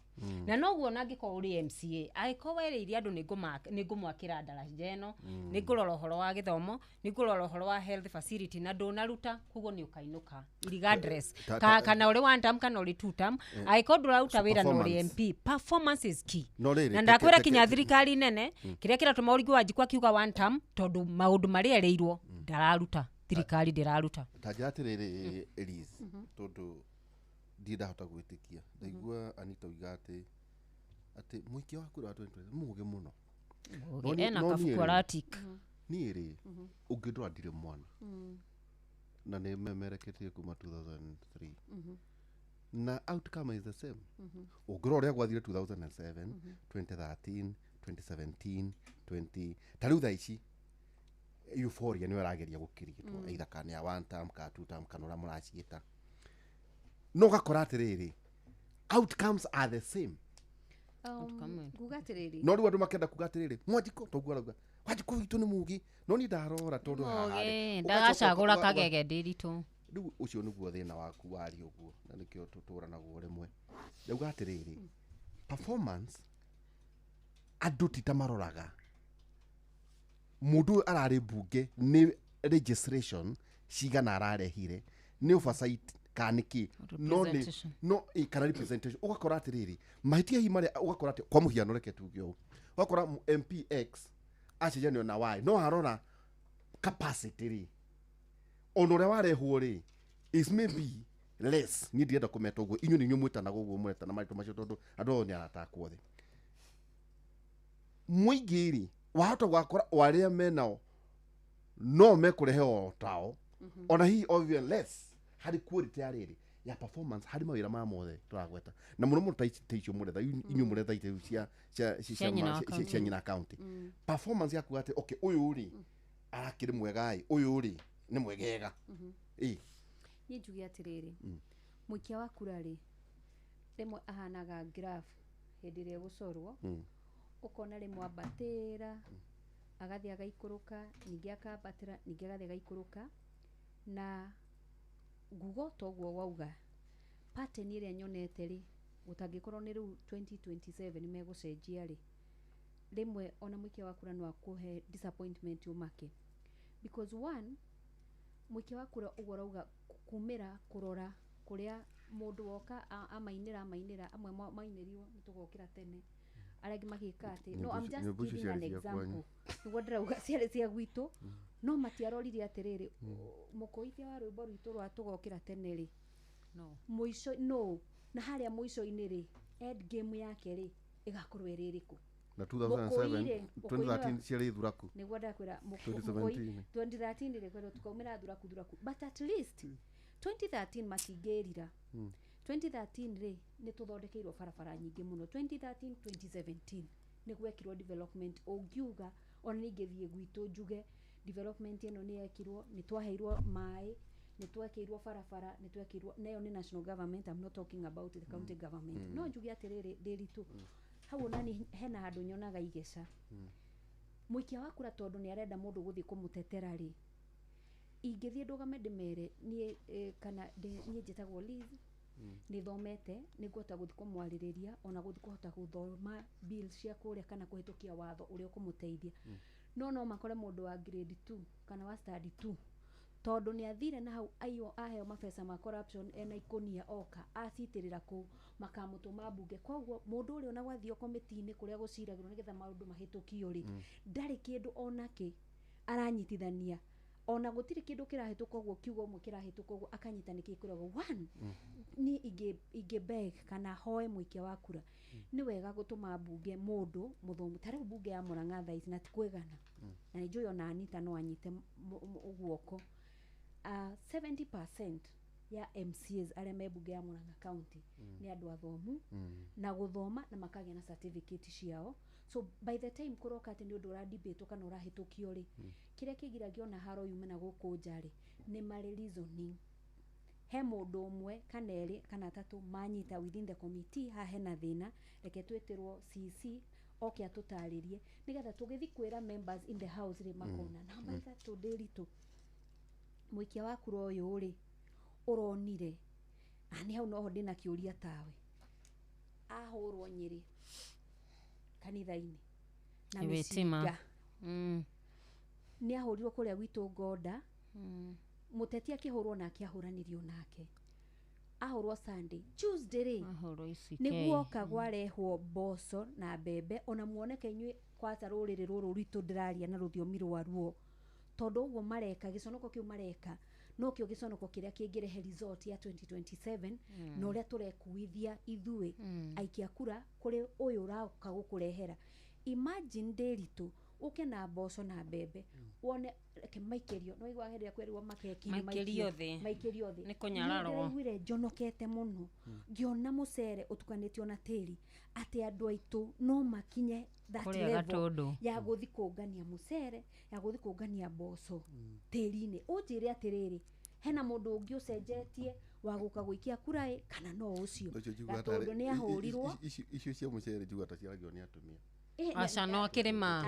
Na noguo ona angĩkorwo ũrĩ MCA, angĩkorwo werĩire andũ nĩ ngũmwakĩra ndaraja ĩno, nĩ ngũrora ũhoro wa gĩthomo, nĩ ngũrora ũhoro wa health facility, na ndũnaruta, koguo nĩ ũkainũka regardless kana ũrĩ one term kana ũrĩ two term. Angĩkorwo ndũraruta wĩra na ũrĩ Performance. MP, performance is key. No rĩrĩ, Na ndakwĩra kinya thirikari nene, kĩrĩa kĩratũma ũringi wa Njikũ akiuga one term, tondũ maũndũ marĩa erĩirwo ndararuta, thirikari ndĩraruta. Ta njĩra atĩrĩrĩ, Elise, tondũ ndirĩ ndahota gwĩtĩkia ndaigua Anita oiga atĩ mũikia wa kura wa 2020 mũgĩ mũno. No Ena no niĩ kabuku rĩ, aratik. Niĩ rĩ, ũngĩndora ndirĩ mwana na nĩ memereketie kuma 2003 na outcome is the same. Ũngĩrora ũrĩa gwathire 2007, 2013, 2017, 20, ta rĩu thaa ici euphoria nĩyo ĩrageria gũkirĩtwo, either kana ya one term kana two term kana ũrĩa mũraciĩta, no ũgakora atĩrĩrĩ, outcomes are the same. Outcome. Nguga atĩrĩrĩ, No rĩu andũ makenda kuga atĩrĩrĩ, Mwanjikũ toguo arauga Wanjikũ witũ nĩ mũgi, no niĩ ndarora tondũ haha rĩ, Mũgĩ ũgacoka ndagacagũra kagege ndĩritũ. Rĩu ũcio nĩguo thĩna waku wari ũguo, na nĩkĩo tũtũranagwo rĩmwe. Ndauga atĩrĩrĩ, performance andũ ti ta maroraga mũndũ ũyũ ararĩ mbunge nĩ registration cigana ararehire, nĩ oversight kana nĩ kĩ, no nĩ Representation. No kana representation. Ũgakora atĩrĩrĩ, mahĩtia hihi marĩa ũgakora atĩ kwa mũhiano, reke tuge ũũ, ũgakora MPX acenjanio na Y, no arora capacity rĩ, ona ũrĩa warehwo rĩ is maybe less. Niĩ ndirenda kũmeta ũguo, inyuĩ nĩ inyuĩ mwĩtanaga ũguo, mũretana marĩtwa macio tondũ andũ othe nĩ arata akwa othe. Mũingĩ rĩ, wahota gwakora o arĩa menao no mekũrehe o tao, ona hihi o even less harĩ quality ya rĩrĩ ya performance harĩ mawĩra maya mothe tũragweta, na mũno mũno ta ici, ta icio mũretha inyuĩ mũretha itĩ cia Cia nyina wa county. Cia nyina county, performance yaku atĩ okay, ũyũ rĩ arakĩrĩ mwega ĩ, ũyũ rĩ nĩ mwegega ĩ. Niĩ njuge atĩrĩrĩ, mũikia wa kura rĩ, rĩmwe ahanaga graph hĩndĩ ĩrĩa ĩgũcorwo, ũkona rĩmwe ambatĩra, agathiĩ agaikũrũka, ningĩ akambatĩra, ningĩ agathiĩ agaikũrũka. Na nguga toguo wauga, pattern ĩrĩa nyonete rĩ, gũtangĩkorwo nĩ rĩu 2027 megũcenjia rĩ, rĩmwe ona mũikia wa kura no akũhe disappointment ũmake, because one, mũikia wa kura ũguo ũrauga kumĩra kũrora kũrĩa mũndũ woka amainĩra amwe mainĩrirwo nĩ tũgokĩra tene, arĩa angĩ magĩka atĩ no, I'm just Nyĩmbo icio giving an ciarĩ cia kwanyu. example. Nĩguo ndĩrauga ciarĩ cia gwitũ, no matiarorire atĩrĩrĩ, mũkũithia wa rwĩmbo rwitũ rwa tũgokĩra tene rĩ, No. mũico no na harĩa mũico-inĩ rĩ, end game yake rĩ ĩgakorwo ĩrĩ ĩrĩkũ? Na 2007, Mũkũi-rĩ, 2013 ciarĩ thuraku. Nĩguo ndakwĩra. 2017. 2013 rĩ, kwĩrwo tukaumĩra thuraku thuraku, but at least 2013 matingĩrira. 2013 rĩ, nĩ tũthondekeirwo barabara nyingĩ mũno. 2013, 2017 nĩ gwekirwo development ũngiuga. Ona ningĩthiĩ gwitũ njuge development ĩno nĩ yekirwo, nĩ twaheirwo maĩ, nĩ twekĩirwo barabara, nĩ twekĩirwo, na ĩyo nĩ national government, I'm not talking about the county government. No njuge atĩrĩrĩ, ndĩritũ hau, ona ni hena handũ nyonaga igeca mũikia wa kura, tondũ nĩ arenda mũndũ gũthiĩ kũmũtetera rĩ, ingĩthiĩ ndũgame ndĩmere niĩ kana niĩ njĩtagwo Liz, nĩ thomete, nĩ ngũhota gũthiĩ kũmwarĩrĩria, ona gũthiĩ kũhota gũthoma bill cia kũrĩa kana kũhĩtũkia watho ũrĩa ũkũmũteithia. No makore mũndũ wa grade 2 kana wa study 2, tondũ nĩ athire na hau aiywo, aheo mabeca ma corruption, ena ikũnia oka acitĩrĩra kũu, makamũtũma mbunge. Koguo mũndũ ũrĩa ona gwathio komĩti-inĩ kũrĩa gũciragĩrwo nĩgetha maũndũ mahĩtũkio rĩ, ndarĩ kĩndũ onakĩ aranyitithania, ona gũtirĩ kĩndũ kĩrahĩtũka ũguo, kiugo ũmwe kĩrahĩtũka ũguo akanyita nĩkĩ kĩragwo one. Ni ingĩ beg kana hoe mũikia wa kura, nĩ wega gũtũma mbunge mũndũ mũthomu. Ta rĩu mbunge ya Murang'a thaa ici, na ti kwĩgana, na nĩ njũĩ ona Anita no anyite guoko, 70% Ya MCAs arĩa me mbunge ya Murang'a County nĩ andũ athomu na gũthoma na makagĩa na certificate ciao. So by the time kũroka atĩ nĩ ũndũ ũradibatwo kana ũrahĩtũkio rĩ, kĩrĩa kĩgiragia ona haro yume na gũkũ nja rĩ, nĩ marĩ reasoning. He mũndũ ũmwe kana erĩ kana atatũ manyita within the committee, haha hena thĩna, reke twĩtĩrwo CC oke atũtarĩrie, nĩgetha tũgĩthiĩ kwĩra members in the house rĩ, makona. Namba ithatũ, ndĩritũ, mũikia wa kura ũyũ rĩ, ũronire na nĩ hau noho ndĩna kĩũria tawe, ahũrwo Nyĩrĩ kanitha-inĩ na Nĩ wĩtima. mĩcinga, nĩ ahũrirwo kũrĩa gwitũ Ngonda, mũteti akĩhũrwo nake, ahũranirio nake, ahũrwo Sunday, Tuesday rĩ, Ahũrwo ici. Nĩguoka gwarehwo mboco na mbembe, ona muoneke inyuĩ kwaca rũrĩrĩ rũrũ rwitũ ndĩraria na rũthiomi rwa ruo, tondũ ũguo mareka gĩconoko kĩu mareka nokĩo gĩconoko kĩrĩa kĩngĩrehe result ya 2027, na ũrĩa tũrekuithia ithuĩ aikia kura kũrĩ ũyũ ũroka gũkũrehera. Imagine, ndĩritũ, ũke na mboco na mbembe, wone reke maikĩrio, no igua hĩndĩ ĩrĩa kwerirwo makeki nĩ Maikĩrio thĩ. Maikĩrio thĩ. Nĩ kũnyararwo. Niĩ ndĩraiguire njonokete mũno ngĩona mũcere ũtukanĩtio na tĩri, atĩ andũ aitũ no makinye that Kũrĩa level Gatũndũ. ya gũthi kũngania mũcere, ya gũthi kũngania mboco tĩri-inĩ. Ũnjĩre atĩrĩrĩ, hena mũndũ ũngĩ ũcenjetie wa gũka gũikia kura ĩ, kana no ũcio Ũcio njiguaga Gatũndũ tarĩ- nĩ ahũrirwo. Icio cia mũcere njiguaga ta ciaragio nĩ atumia. Aca no akĩrĩma.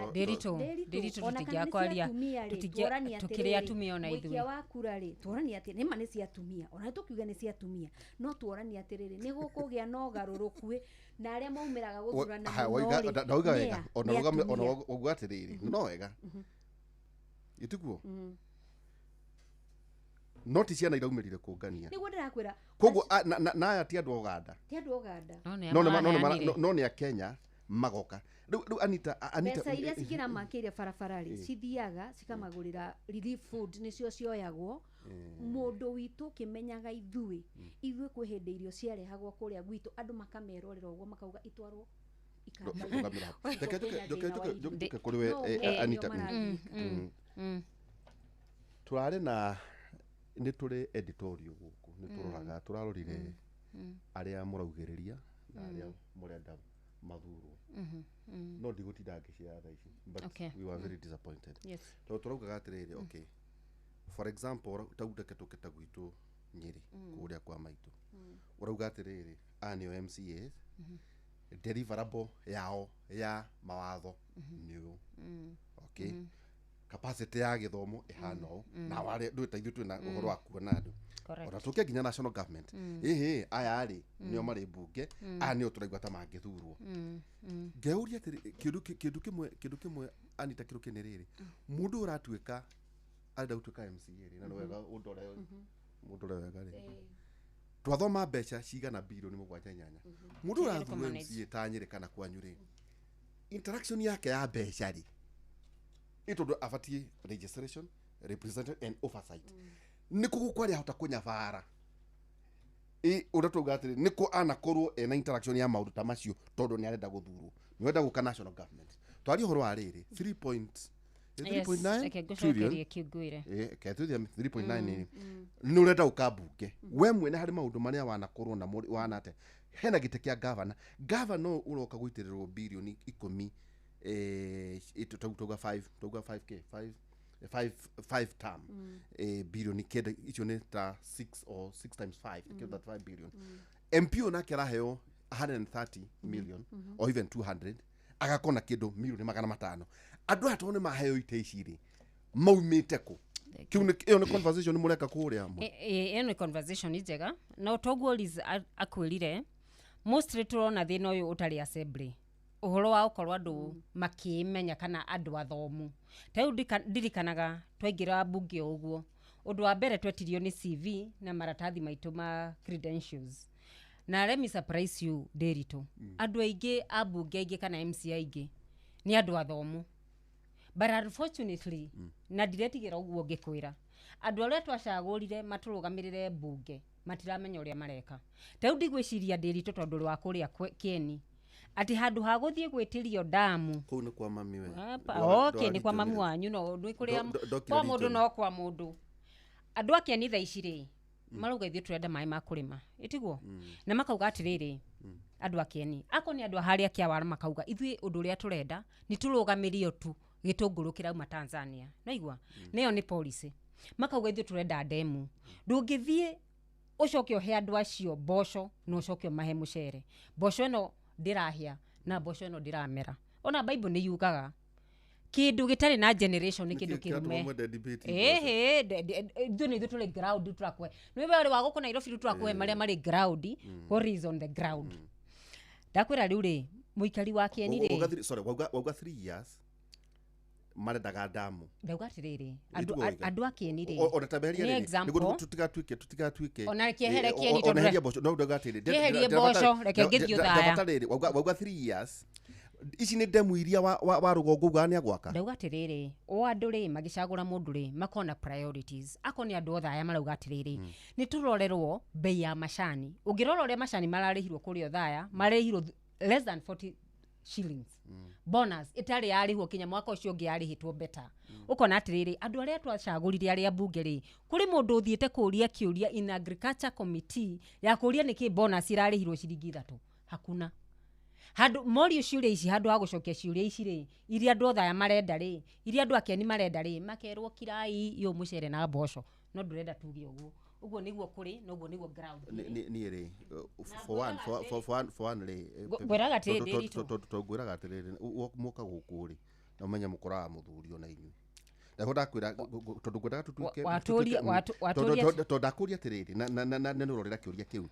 Ndĩritũ. Ndĩritũ, Ndĩritũ, ona kana nĩ cia tũtingĩakwaria. atumia rĩ, tuoranie Tũkĩrĩ atĩrĩrĩ, atumia ona mũikia ithuĩ. wa kura rĩ, tuoranie atĩ nĩma nĩ cia atumia, ona tũkiuge nĩ cia atumia, no tuoranie atĩrĩrĩ, nĩ gũkũgĩa na ũgarũrũku ĩ, na arĩa maumĩraga gũthurana Ha, mũno waiga- rĩ, ndauga nĩ wega a? ona Nĩ ona atumia. wauga atĩrĩrĩ, no wega ĩtiguo, no ti ciana iraumĩrire kũngania. Nĩguo ndĩrakwĩra. Koguo na aya ti andũ a Ũganda. Ti andũ a Ũganda. No nĩ no nĩ ma- no nĩ mara- maraheanire. no nĩ a Kenya magoka rĩu Anita Anita. Mbeca iria cikĩramakĩire barabara rĩ, cithiaga cikamagũrĩra relief food, nĩcio cioyagwo. Mũndũ witũ ũkĩmenyaga ithuĩ kwĩ hĩndĩ irio ciarehagwo kũrĩa gwitũ, andũ makamerorera ũguo, makauga itwarwo ikamba. Rũgamĩra hau. Reke Kwĩna njoke thĩna wa irio. njoke kũrĩ we, No, ũguo Anita. nĩo maragiĩka. Tũrarĩ na nĩ tũrĩ editorial gũkũ, nĩ tũroraga, tũrarorire arĩa mũraugĩrĩria na arĩa mũrenda mathurwo, no ndigũtinda ngĩciara thaa ici, but we were very disappointed, tondũ tũraugaga atĩrĩrĩ, okay, for example, tau reke tũke ta gwitũ Nyĩrĩ kũrĩa kwa maitũ, ũrauga atĩrĩrĩ, aya nĩo MCAs, deliverable yao ya mawatho nĩ ũyũ, okay, capacity ya gĩthomo ĩhana ũũ, na warĩa ndũĩ ta ithuĩ twĩna ũhoro wa kuona andũ, ona tũke nginya national government, ĩhĩ, aya rĩ nĩo marĩ mbunge, aya nĩo tũraigua ta mangĩthurwo. Ngeuria atĩrĩ, kĩndũ kĩmwe Anita, kĩrũkĩ nĩ rĩrĩ, mũndũ ũratuĩka arenda gũtuĩka MCA rĩ, na nĩ wega ũndore mũndũ wega rĩ, twathoma mbeca cigana 7.8 bilioni, mũndũ ũrathurwo kũmanage. MCA ta Nyĩrĩ kana kwanyu rĩ, interaction yake ya mbeca rĩ, ĩ tondũ abatiĩ registration, representation and oversight, nĩ kũ gũkũ arĩa ahota kũnyabara ĩ ũrĩa twauga atĩrĩ, nĩ kũ anakorwo ena interaction ya maũndũ ta macio, tondũ nĩ arenda gũthurwo, nĩ arenda gũka national government. Twaria ũhoro wa rĩrĩ, 3 point Yes, 3.9 reke trillion. ngũcokerie kĩngwĩre. Kethuthia 3.9 nĩ nĩ ũrenda gũka mbunge we mwene, harĩ maũndũ marĩa wanakorwo namo wana ate hena gĩtĩ kĩa gavana, gavana ũyũ ũroka gũitĩrĩrwo 10 bilioni, tauga 5, tauga 5k 5 5 5 term, 9 bilioni, icio nĩ ta 6 or 6 times 5, 35 billion. MP ũyũ nake araheo 130 million or even 200, agakona kĩndũ 500 milioni. Andũ aya tondũ nĩ maheo ite ici rĩ, maumĩte kũ? Kĩu ĩyo nĩ conversation mũreka kũrĩa mwe? Ĩyo nĩ conversation njega, no toguo Liz akwĩrire, mostly tũrona thĩna ũyũ ũtarĩ assembly, ũhoro wa gũkorwo andũ makĩmenya kana andũ athomu. Ta rĩu ndirikanaga twaingĩra mbunge o ũguo, ũndũ wa mbere twetirio nĩ CV na maratathi maitũ ma credentials. Na let me surprise you, Ndĩritũ, andũ aingĩ a mbunge aingĩ kana MC aingĩ nĩ andũ athomu, but unfortunately, na ndiretigĩra ũguo ngĩkwĩra, andũ arĩa twacagũrire matũrũgamĩrĩre mbunge matiramenya ũrĩa mareka. Ta rĩu ndigwĩciria, Ndĩritũ, tondũ wa kũrĩa kĩeni, atĩ handũ ha gũthiĩ gwĩtĩrio ndamu. Kũu nĩ kwa mami we. Okay, nĩ kwa mamu wanyu, no nĩ kũrĩa Ndokire kwa mũndũ region. No kwa mũndũ andũ a kĩeni thaa ici rĩ. Marauga ithuĩ tũrenda maĩ ma kũrĩma, ĩtiguo? Na makauga atĩrĩrĩ, andũ a Kĩeni, akorwo nĩ andũ a harĩa Kĩawara, makauga ithuĩ ũndũ ũrĩa tũrenda nĩ tũrũgamĩrio tu gĩtũngũrũ kĩrauma Tanzania. Naigua nĩyo nĩ policy. Makauga ithuĩ tũrenda ndemu. Ndũngĩthiĩ ũcoke ũhe andũ acio mboco na ũcoke ũmahe mũcere. Mboco ĩno ndĩrahĩa na mboco ĩno ndĩramera. Ona Bible nĩ yugaga kĩndũ gĩtarĩ na generation nĩ kĩndũ kĩrume. Mwende debate. Ĩhĩ, ithuĩ nĩ ithuĩ tũrĩ ground tũrakũhe. Nĩ we ũrĩ wa gũkũ Nairobi, rĩu tũrakũhe marĩa marĩ ground. What is on the ground? Ndakwĩra rĩu rĩ, mũikari wa Kĩeni rĩ, Sorry, wauga 3 years marendaga ndamu. Ndauga atĩrĩrĩ, Ĩtiguo wega. andũ a Kĩeni rĩ, Ona tabeheria nĩ rĩrĩ, example. nĩguo tũtigatuĩke Ona kĩehere Kĩeni, ona tondũ heria mboco no ndauga atĩrĩ, Kĩeherie mboco, reke ngĩthiĩ Othaya. ndabata rĩrĩ, wauga 3 years ici nĩ ndemu iria wa rũgongo ugaga nĩ agwaka. Ndauga atĩrĩrĩ, o andũ rĩ magĩcagũra mũndũ rĩ, makona priorities. Akorwo nĩ andũ othe aya marauga atĩrĩrĩ, nĩ tũrorerwo bei ya macani. Ũngĩrora ũrĩa macani mararĩhirwo kũrĩa Othaya, marĩhirwo less than 40 shillings, bonus ĩtarĩ yarĩhwo kinya mwaka ũcio ũngĩ yarĩhĩtwo better. Ũkona atĩrĩrĩ, andũ arĩa twacagũrire arĩa mbunge rĩ, kũrĩ mũndũ ũthiĩte kũria kĩũria in agriculture committee ya kũria nĩkĩ bonus ĩrarĩhirwo ciringi 3? Hakuna handũ morio ciũria ici. Handũ ha gũcokia ciũria ici rĩ, iria andũ othe aya marenda rĩ, iria andũ akeni marenda rĩ, makerwo kirai yo mũcere na mboco. No ndũrenda tuge ũguo. Ũguo nĩguo kũrĩ na ũguo nĩguo ground ĩrĩ. Niĩ rĩ, for one for one rĩ, Ngwĩraga atĩrĩ, Ndĩritũ. Tondũ ngwĩraga atĩrĩrĩ, muoka gũkũ rĩ, na ũmenye mũkoraga mũthuri ona inyuĩ. Ndaho ndakwĩra tondũ ngwendaga tũtuĩke Watũria tondũ ndakũria atĩrĩrĩ, na nĩ ũrorera kĩũria kĩu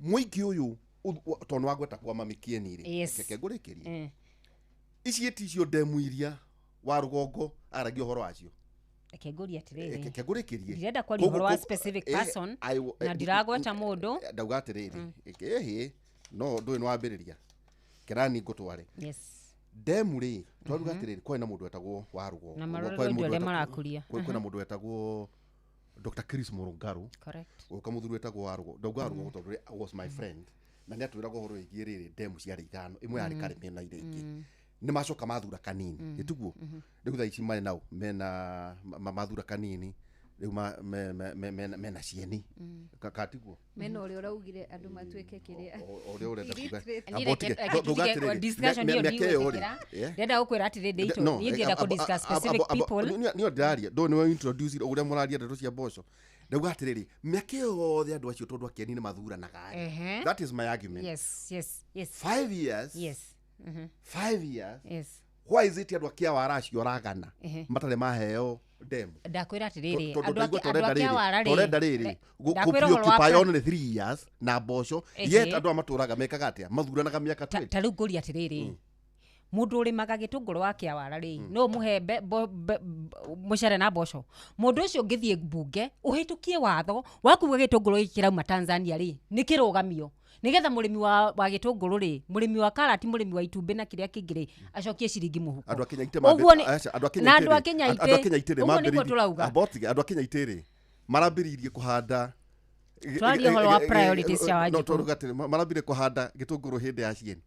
mũingĩ ũyũ, tondũ nĩ wagweta kwa mami Kĩeni rĩ, reke ngũrĩkĩrie. Ici ĩti icio ndemu iria wa rũgongo aragia ũhoro wacio. Reke ngũrie atĩrĩrĩ. Reke ngũrĩkĩrie. Ndirenda kwaria ũhoro wa specific person, na ndiragweta mũndũ. Ndauga atĩrĩrĩ, ĩhĩ, no ndũĩ nĩ wambĩrĩria kerani ngũtware ndemu rĩ, twaruga atĩrĩrĩ, kwarĩ na mũndũ wetagwo wa rũgongo. Na marorerwo Kwarĩ indo mũndũ arĩa marakũria. Kwĩna mũndũ wetagwo Dr. Chris Mũrũngarũ. Gũka mũthuri wetagwo wa rũgongo. Ndauga wa rũgongo tondũ was my friend na nĩ atwĩraga ũhoro wĩgiĩ rĩrĩ ndemu ciarĩ ithano, ĩmwe yarĩ Karĩme na iria ingĩ nĩ macoka mathura kanini, ĩtiguo? Rĩu thaa ici marĩ nao mena mathura kanini rĩu mena cieni. Katiguo? Mena ũrĩa ũraugire andũ matuĩke kĩrĩa O ũrĩa ũrenda kuga. Illiterate. Niĩ Amba ũtige. reke Ndauga tũtige atĩrĩrĩ, discussion ĩyo mĩaka ĩyo rĩ, ndigwĩtĩkĩra. Ndĩrenda gũkwĩra atĩrĩ, Ndĩitũ, No, niĩ ndienda kũ-discuss specific people. Nĩo ndĩraria, ndũ nĩwe introduce ũrĩa mũraria ndeto cia mboco. Ndauga atĩrĩrĩ, mĩaka ĩyo yothe andũ acio, tondũ akĩeni nĩ mathuranaga rĩ. That is my argument. 5 years. 5 years. Why is it andũ akĩawara acio ragana matarĩ maheo ndemu? Ndakwĩra atĩrĩrĩ, Tondũ andũ ndaigua andũ torenda rĩrĩ, akĩawara rĩ, torenda rĩrĩ ndakwĩra ũhoro wa kũ-occupy only 3 years na mboco, yet andũ aya matũraga mekaga atĩa? Mathuranaga mĩaka 20. Ta rĩu ngũria atĩrĩrĩ, mũndũ ũrĩmaga gĩtũngũrũ wa kĩawara rĩ, no ũmũhe mũcere na mboco? Mũndũ ũcio ũngĩthiĩ mbunge ũhĩtũkie watho wa kuga gĩtũngũrũ gĩkĩ kĩrauma Tanzania rĩ, nĩ kĩrũgamio nĩgetha mũrĩmi wa gĩtũngũrũ rĩ, mũrĩmi wa karati, mũrĩmi wa itumbĩ na kĩrĩa kĩngĩ rĩ, acokie ciringi mũhuko. Andũ a Kenya ite Ũguo aca, andũ a Kenya na andũ a ite rĩ, Kenya andũ a ite, Kenya ite rĩ, ũguo nĩguo mambĩrĩirie- tũrauga. Amba ũtige, andũ a Kenya ite rĩ, marambĩrĩirie kũhanda Twaria ũhoro wa priorities cia No, Wanjikũ. twaruga atĩrĩ, marambire kũhanda gĩtũngũrũ hĩndĩ ya cieni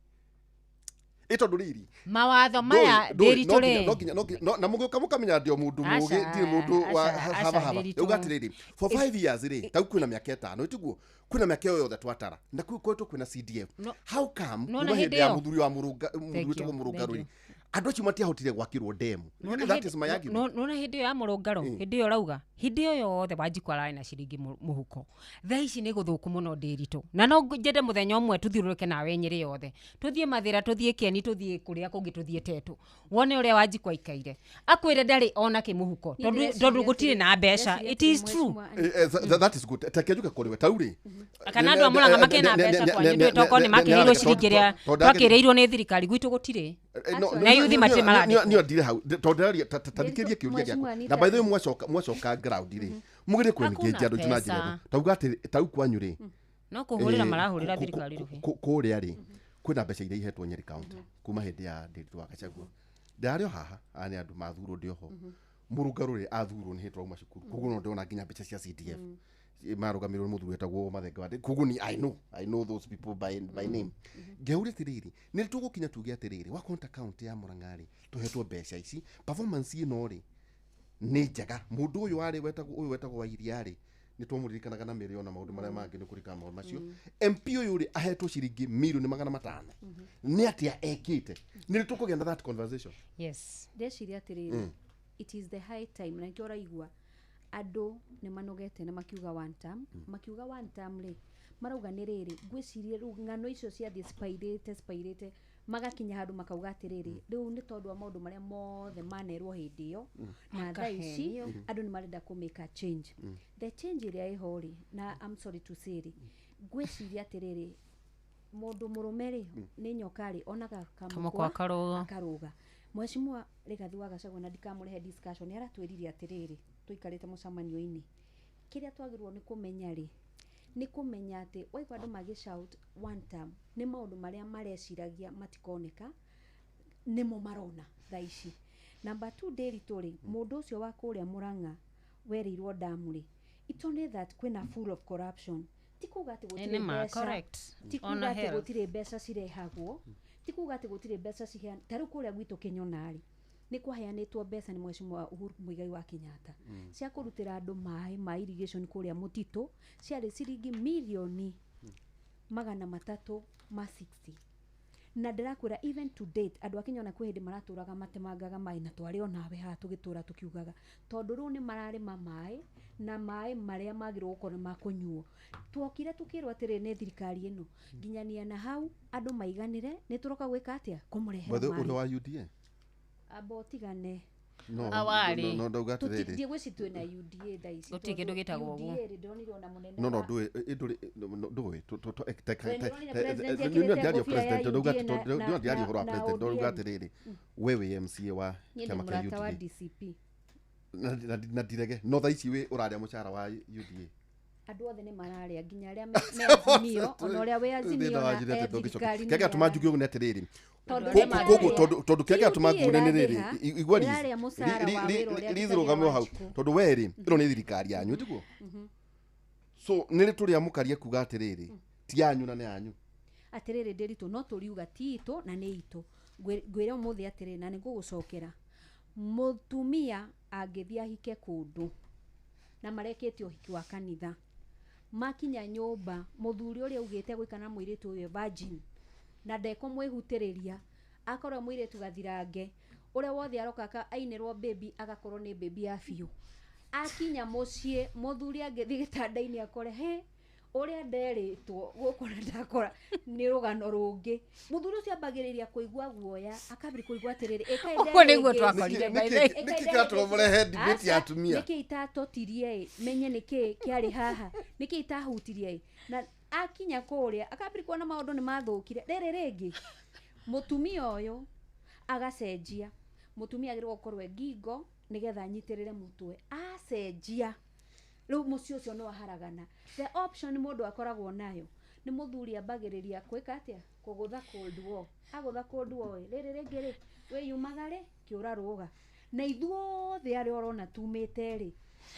ĩ tondũ rĩrĩ Mawatho maya, Ndĩritũ rĩ, na mũgĩũka mũkamenya ndĩ o mũndũ mũgĩ, Aca, ndirĩ mũndũ wa aca, aca, haba haba. Ndĩritũ. Rĩu atĩrĩrĩ, for 5 years rĩ, tau kwĩna mĩaka 5, ĩtiguo? Kwĩna mĩaka ĩyo yothe twatara na kwĩ kwetwo kwĩna CDF. No- How come No, kuma na hĩndĩ hĩndĩ ya ĩyo- mũthuri wa mũrũnga, mũthuri Thank you, wĩtagwo mũrũngarũ thank rĩ, andũ acio matiahotire gwakĩrwo ndemu? Nona That is my argument. Nona hĩndĩ ĩyo ya mũrũngarũ, hĩndĩ ĩyo ũrauga, hĩndĩ ĩyo yothe Wanjikũ ararĩ na ciringi mũhuko. Thaa ici nĩ gũthũku mũno, Ndĩritũ, na no nyende mũthenya ũmwe tũthiũrũrũke nawe Nyĩrĩ yothe, tũthiĩ Mathĩra, tũthiĩ Kĩeni, tũthiĩ kũrĩa kũngĩ, tũthiĩ Tetũ, wone ũrĩa Wanjikũ aikaire, akwĩre ndarĩ ona kĩ mũhuko, tondũ gũtirĩ na mbeca. It is true. That is good. Take njuke kũrĩ we tau rĩ. Kana andũ a Mũrang'a makĩna mbeca kwanyu, ndũĩ tokorwo nĩ makĩheirwo ciringi ĩrĩa twakĩrĩirwo nĩ thirikari, gwitũ gũtirĩ. Na yuthi matirĩ marandĩkwo. Niyo ndire hau tondũ ndĩraria tathikĩrie kĩũria gĩakwa. Mheshimiwa Na by the way, mwacoka ground rĩ, mũgĩrĩ Hakuna kwengeja andũ aitũ na njĩra pesa. ĩno. Tauga atĩ tau kwanyu rĩ, No kũhũrĩra marahũrĩra thirikari rũhĩ. Kũrĩa rĩ, kwĩna mbeca iria ihetwo Nyeri County kuma hĩndĩ ya Ndiritu wa Gachagua. Ndarĩ o haha, aya nĩ andũ mathurwo, ndĩ oho. Mũrũngarũ rĩ, athurwo nĩ hĩndĩ twauma cukuru, koguo no ndĩrona nginya mbeca cia CDF marũgamĩrĩrwo nĩ mũthuri wetagwo Mathenge wa Ndĩ- koguo ni I know those people by name. Ngeũria atĩrĩrĩ, nĩ tũgũkinya tuge atĩrĩrĩ, wakorwo ta county ya Murang'a rĩ, tũhetwo mbeca ici, performance ĩno rĩ nĩ njega, mũndũ ũyũ warĩ wetagwo ũyũ wetagwo wa iria rĩ, Nĩ twamũririkanaga na mĩrĩo na maũndũ marĩa mangĩ nĩ kũririkana maũndũ macio. MP ũyũ rĩ ahetwo ciringi 500,000,000 nĩ atĩa ekĩte? Nĩ rĩ tũkũgĩa na that conversation? Yes. Ndeciria atĩrĩrĩ, it is the high time, na nĩkĩo ũraigua andũ nĩ manogete na makiuga one term. Makiuga one term rĩ, marauga nĩ rĩrĩ, ngwĩciria rĩu ng'ano icio ciathiĩ cipairĩte cipairĩte, magakinya handũ makauga atĩrĩrĩ, rĩu nĩ tondũ wa maũndũ marĩa mothe manerwo hĩndĩ ĩyo na thaa ici andũ nĩ marenda kũ make a change. The change ĩrĩa ĩho rĩ, na I'm sorry to say rĩ, ngwĩciria atĩrĩrĩ, mũndũ mũrũme rĩ nĩ nyoka rĩ, onaga Kamũkwa karũga. Akarũga. Mheshimiwa Rigathi wa Gachagua, na ndikamũrehe discussion, nĩ aratwĩrire atĩrĩrĩ, tũikarĩte mũcemanio-inĩ, kĩrĩa twagĩrĩirwo nĩ kũmenya rĩ, nĩ kũmenya atĩ waigua andũ magĩ shout one term, nĩ maũndũ marĩa mareciragia matikoneka nĩmo marona thaa ici. Number two, Ndĩritũ rĩ, mũndũ ũcio wa kũrĩa Mũrang'a werĩirwo damu rĩ, it's only that kwĩna full of corruption. Ti kuga atĩ gũtirĩ Nĩ ma, mbeca, correct. ti kuga Ona atĩ health. gũtirĩ mbeca cirehagwo, ti kuga atĩ gũtirĩ mbeca ciheana. Ta rĩu kũrĩa gwitũ Kĩnyona rĩ, nĩ kwaheanĩtwo mbeca nĩ Mheshimiwa Uhuru Muigai wa Kenyatta cia kũrutĩra andũ maĩ ma irrigation kũrĩa mũtitũ, ciarĩ ciringi 360,000,000, na ndĩrakwĩra even to date andũ a Kĩnyona kwĩ hĩndĩ maratũraga matemangaga maĩ, na twarĩ onawe haha tũgĩtũra tũkiugaga, tondũ rĩu nĩ mararĩma maĩ na maĩ marĩa magĩrĩirwo gũkorwo nĩ makũnyuo. Tuokire tukĩrwo atĩrĩ nĩ thirikari ĩno, nginyania na hau andũ maiganĩre, nĩ tũroka gwĩka atĩa, kũmũrehera By the way, ũrĩa maĩ. wa UDA? Amba ũtigane. No, Awari. no, ndauga atĩrĩrĩ. Ndiĩ gwĩci twĩna UDA thaa ici. Gũtirĩ kĩndũ tondũ gĩtagwo ũguo. UDA rĩ, ndĩronire ona mũnene No, ndũĩ, ndũrĩ, no, ndũĩ, We nĩũronire president ekĩrĩte ndiaria ngũbia ya president, ndauga UDA ndiaria ũhoro wa na president, ndauga ODM. atĩrĩrĩ, we wĩ MCA wa Niĩ ndĩ kĩama kĩa mũrata wa UDA. DCP. Na ndirege, no thaa ici wĩ ũrarĩa mũcara wa UDA. Andũ othe nĩ mararĩa, nginya arĩa me Azimio, ona ũrĩa wĩ Azimio Thĩna wa na Juliet e ndũngĩcoka. thirikari-inĩ Kĩrĩa kĩratũma nĩ njuge ũguo nĩ atĩrĩrĩ, Tondũ nĩ koguo mararĩa. tondũ kĩrĩa kĩratũma UDA nguone nĩ rĩrĩ, ĩrarĩha, igua Liz, ĩrarĩa mũcara wa wĩra ũrĩa Liz arutagĩra rũgame o hau, Wanjikũ. tondũ we rĩ, ĩno nĩ thirikari yanyu, tiguo? So nĩ rĩ tũrĩamũkaria kuga atĩrĩrĩ, ti yanyu na nĩ yanyu? Atĩrĩrĩ Ndĩritũ, no tũriuga ti itũ na nĩ itũ. Ngwĩre ũmũthĩ atĩrĩrĩ, na nĩ ngũgũcokera, mũtumia angĩthiĩ ahike kũndũ na marekĩte ũhiki wa kanitha, makinya nyũmba mũthuri ũrĩa augĩte gũikara na mũirĩtu ũyũ virgin na ndekũmwĩhutĩrĩria, akorwo mũirĩtu gathirange ũrĩa wothe aroka ainĩrwo baby agakorwo nĩ baby ya biũ, akinya mũciĩ mũthuri angĩthiĩ gĩtanda-inĩ akore he ũrĩa nderĩtwo gũkũ na ndakora nĩ rũgano rũngĩ, mũthuri ũcio ambagĩrĩria kũigua guoya, akambĩrĩria kũigua atĩrĩrĩ, ĩkaĩ Ũguo nĩguo nderĩngĩ. twakorire, by the way. Nĩkĩ kĩratũma mũrehe debate ya atumia? Nĩkĩ itatotirie ĩ, menye nĩkĩ kĩarĩ haha, nĩkĩ itahutirie ĩ, na akinya kũrĩa akambĩrĩria kuona maũndũ nĩ mathũkire. Rĩrĩ rĩngĩ mũtumia ũyũ agacenjia, mũtumia agĩrĩirwo gũkorwo e ngingo nĩgetha anyitĩrĩre mũtwe, acenjia rĩu mũciĩ ũcio nĩ waharagana. The option mũndũ akoragwo nayo nĩ mũthuri ambagĩrĩria gwĩka atĩa, kũgũtha cold war. Agũtha cold war ĩ, rĩrĩ rĩngĩ rĩ, wĩyumaga rĩ, kĩũra rũga. Na ithuothe arĩa ũrona tumĩte rĩ,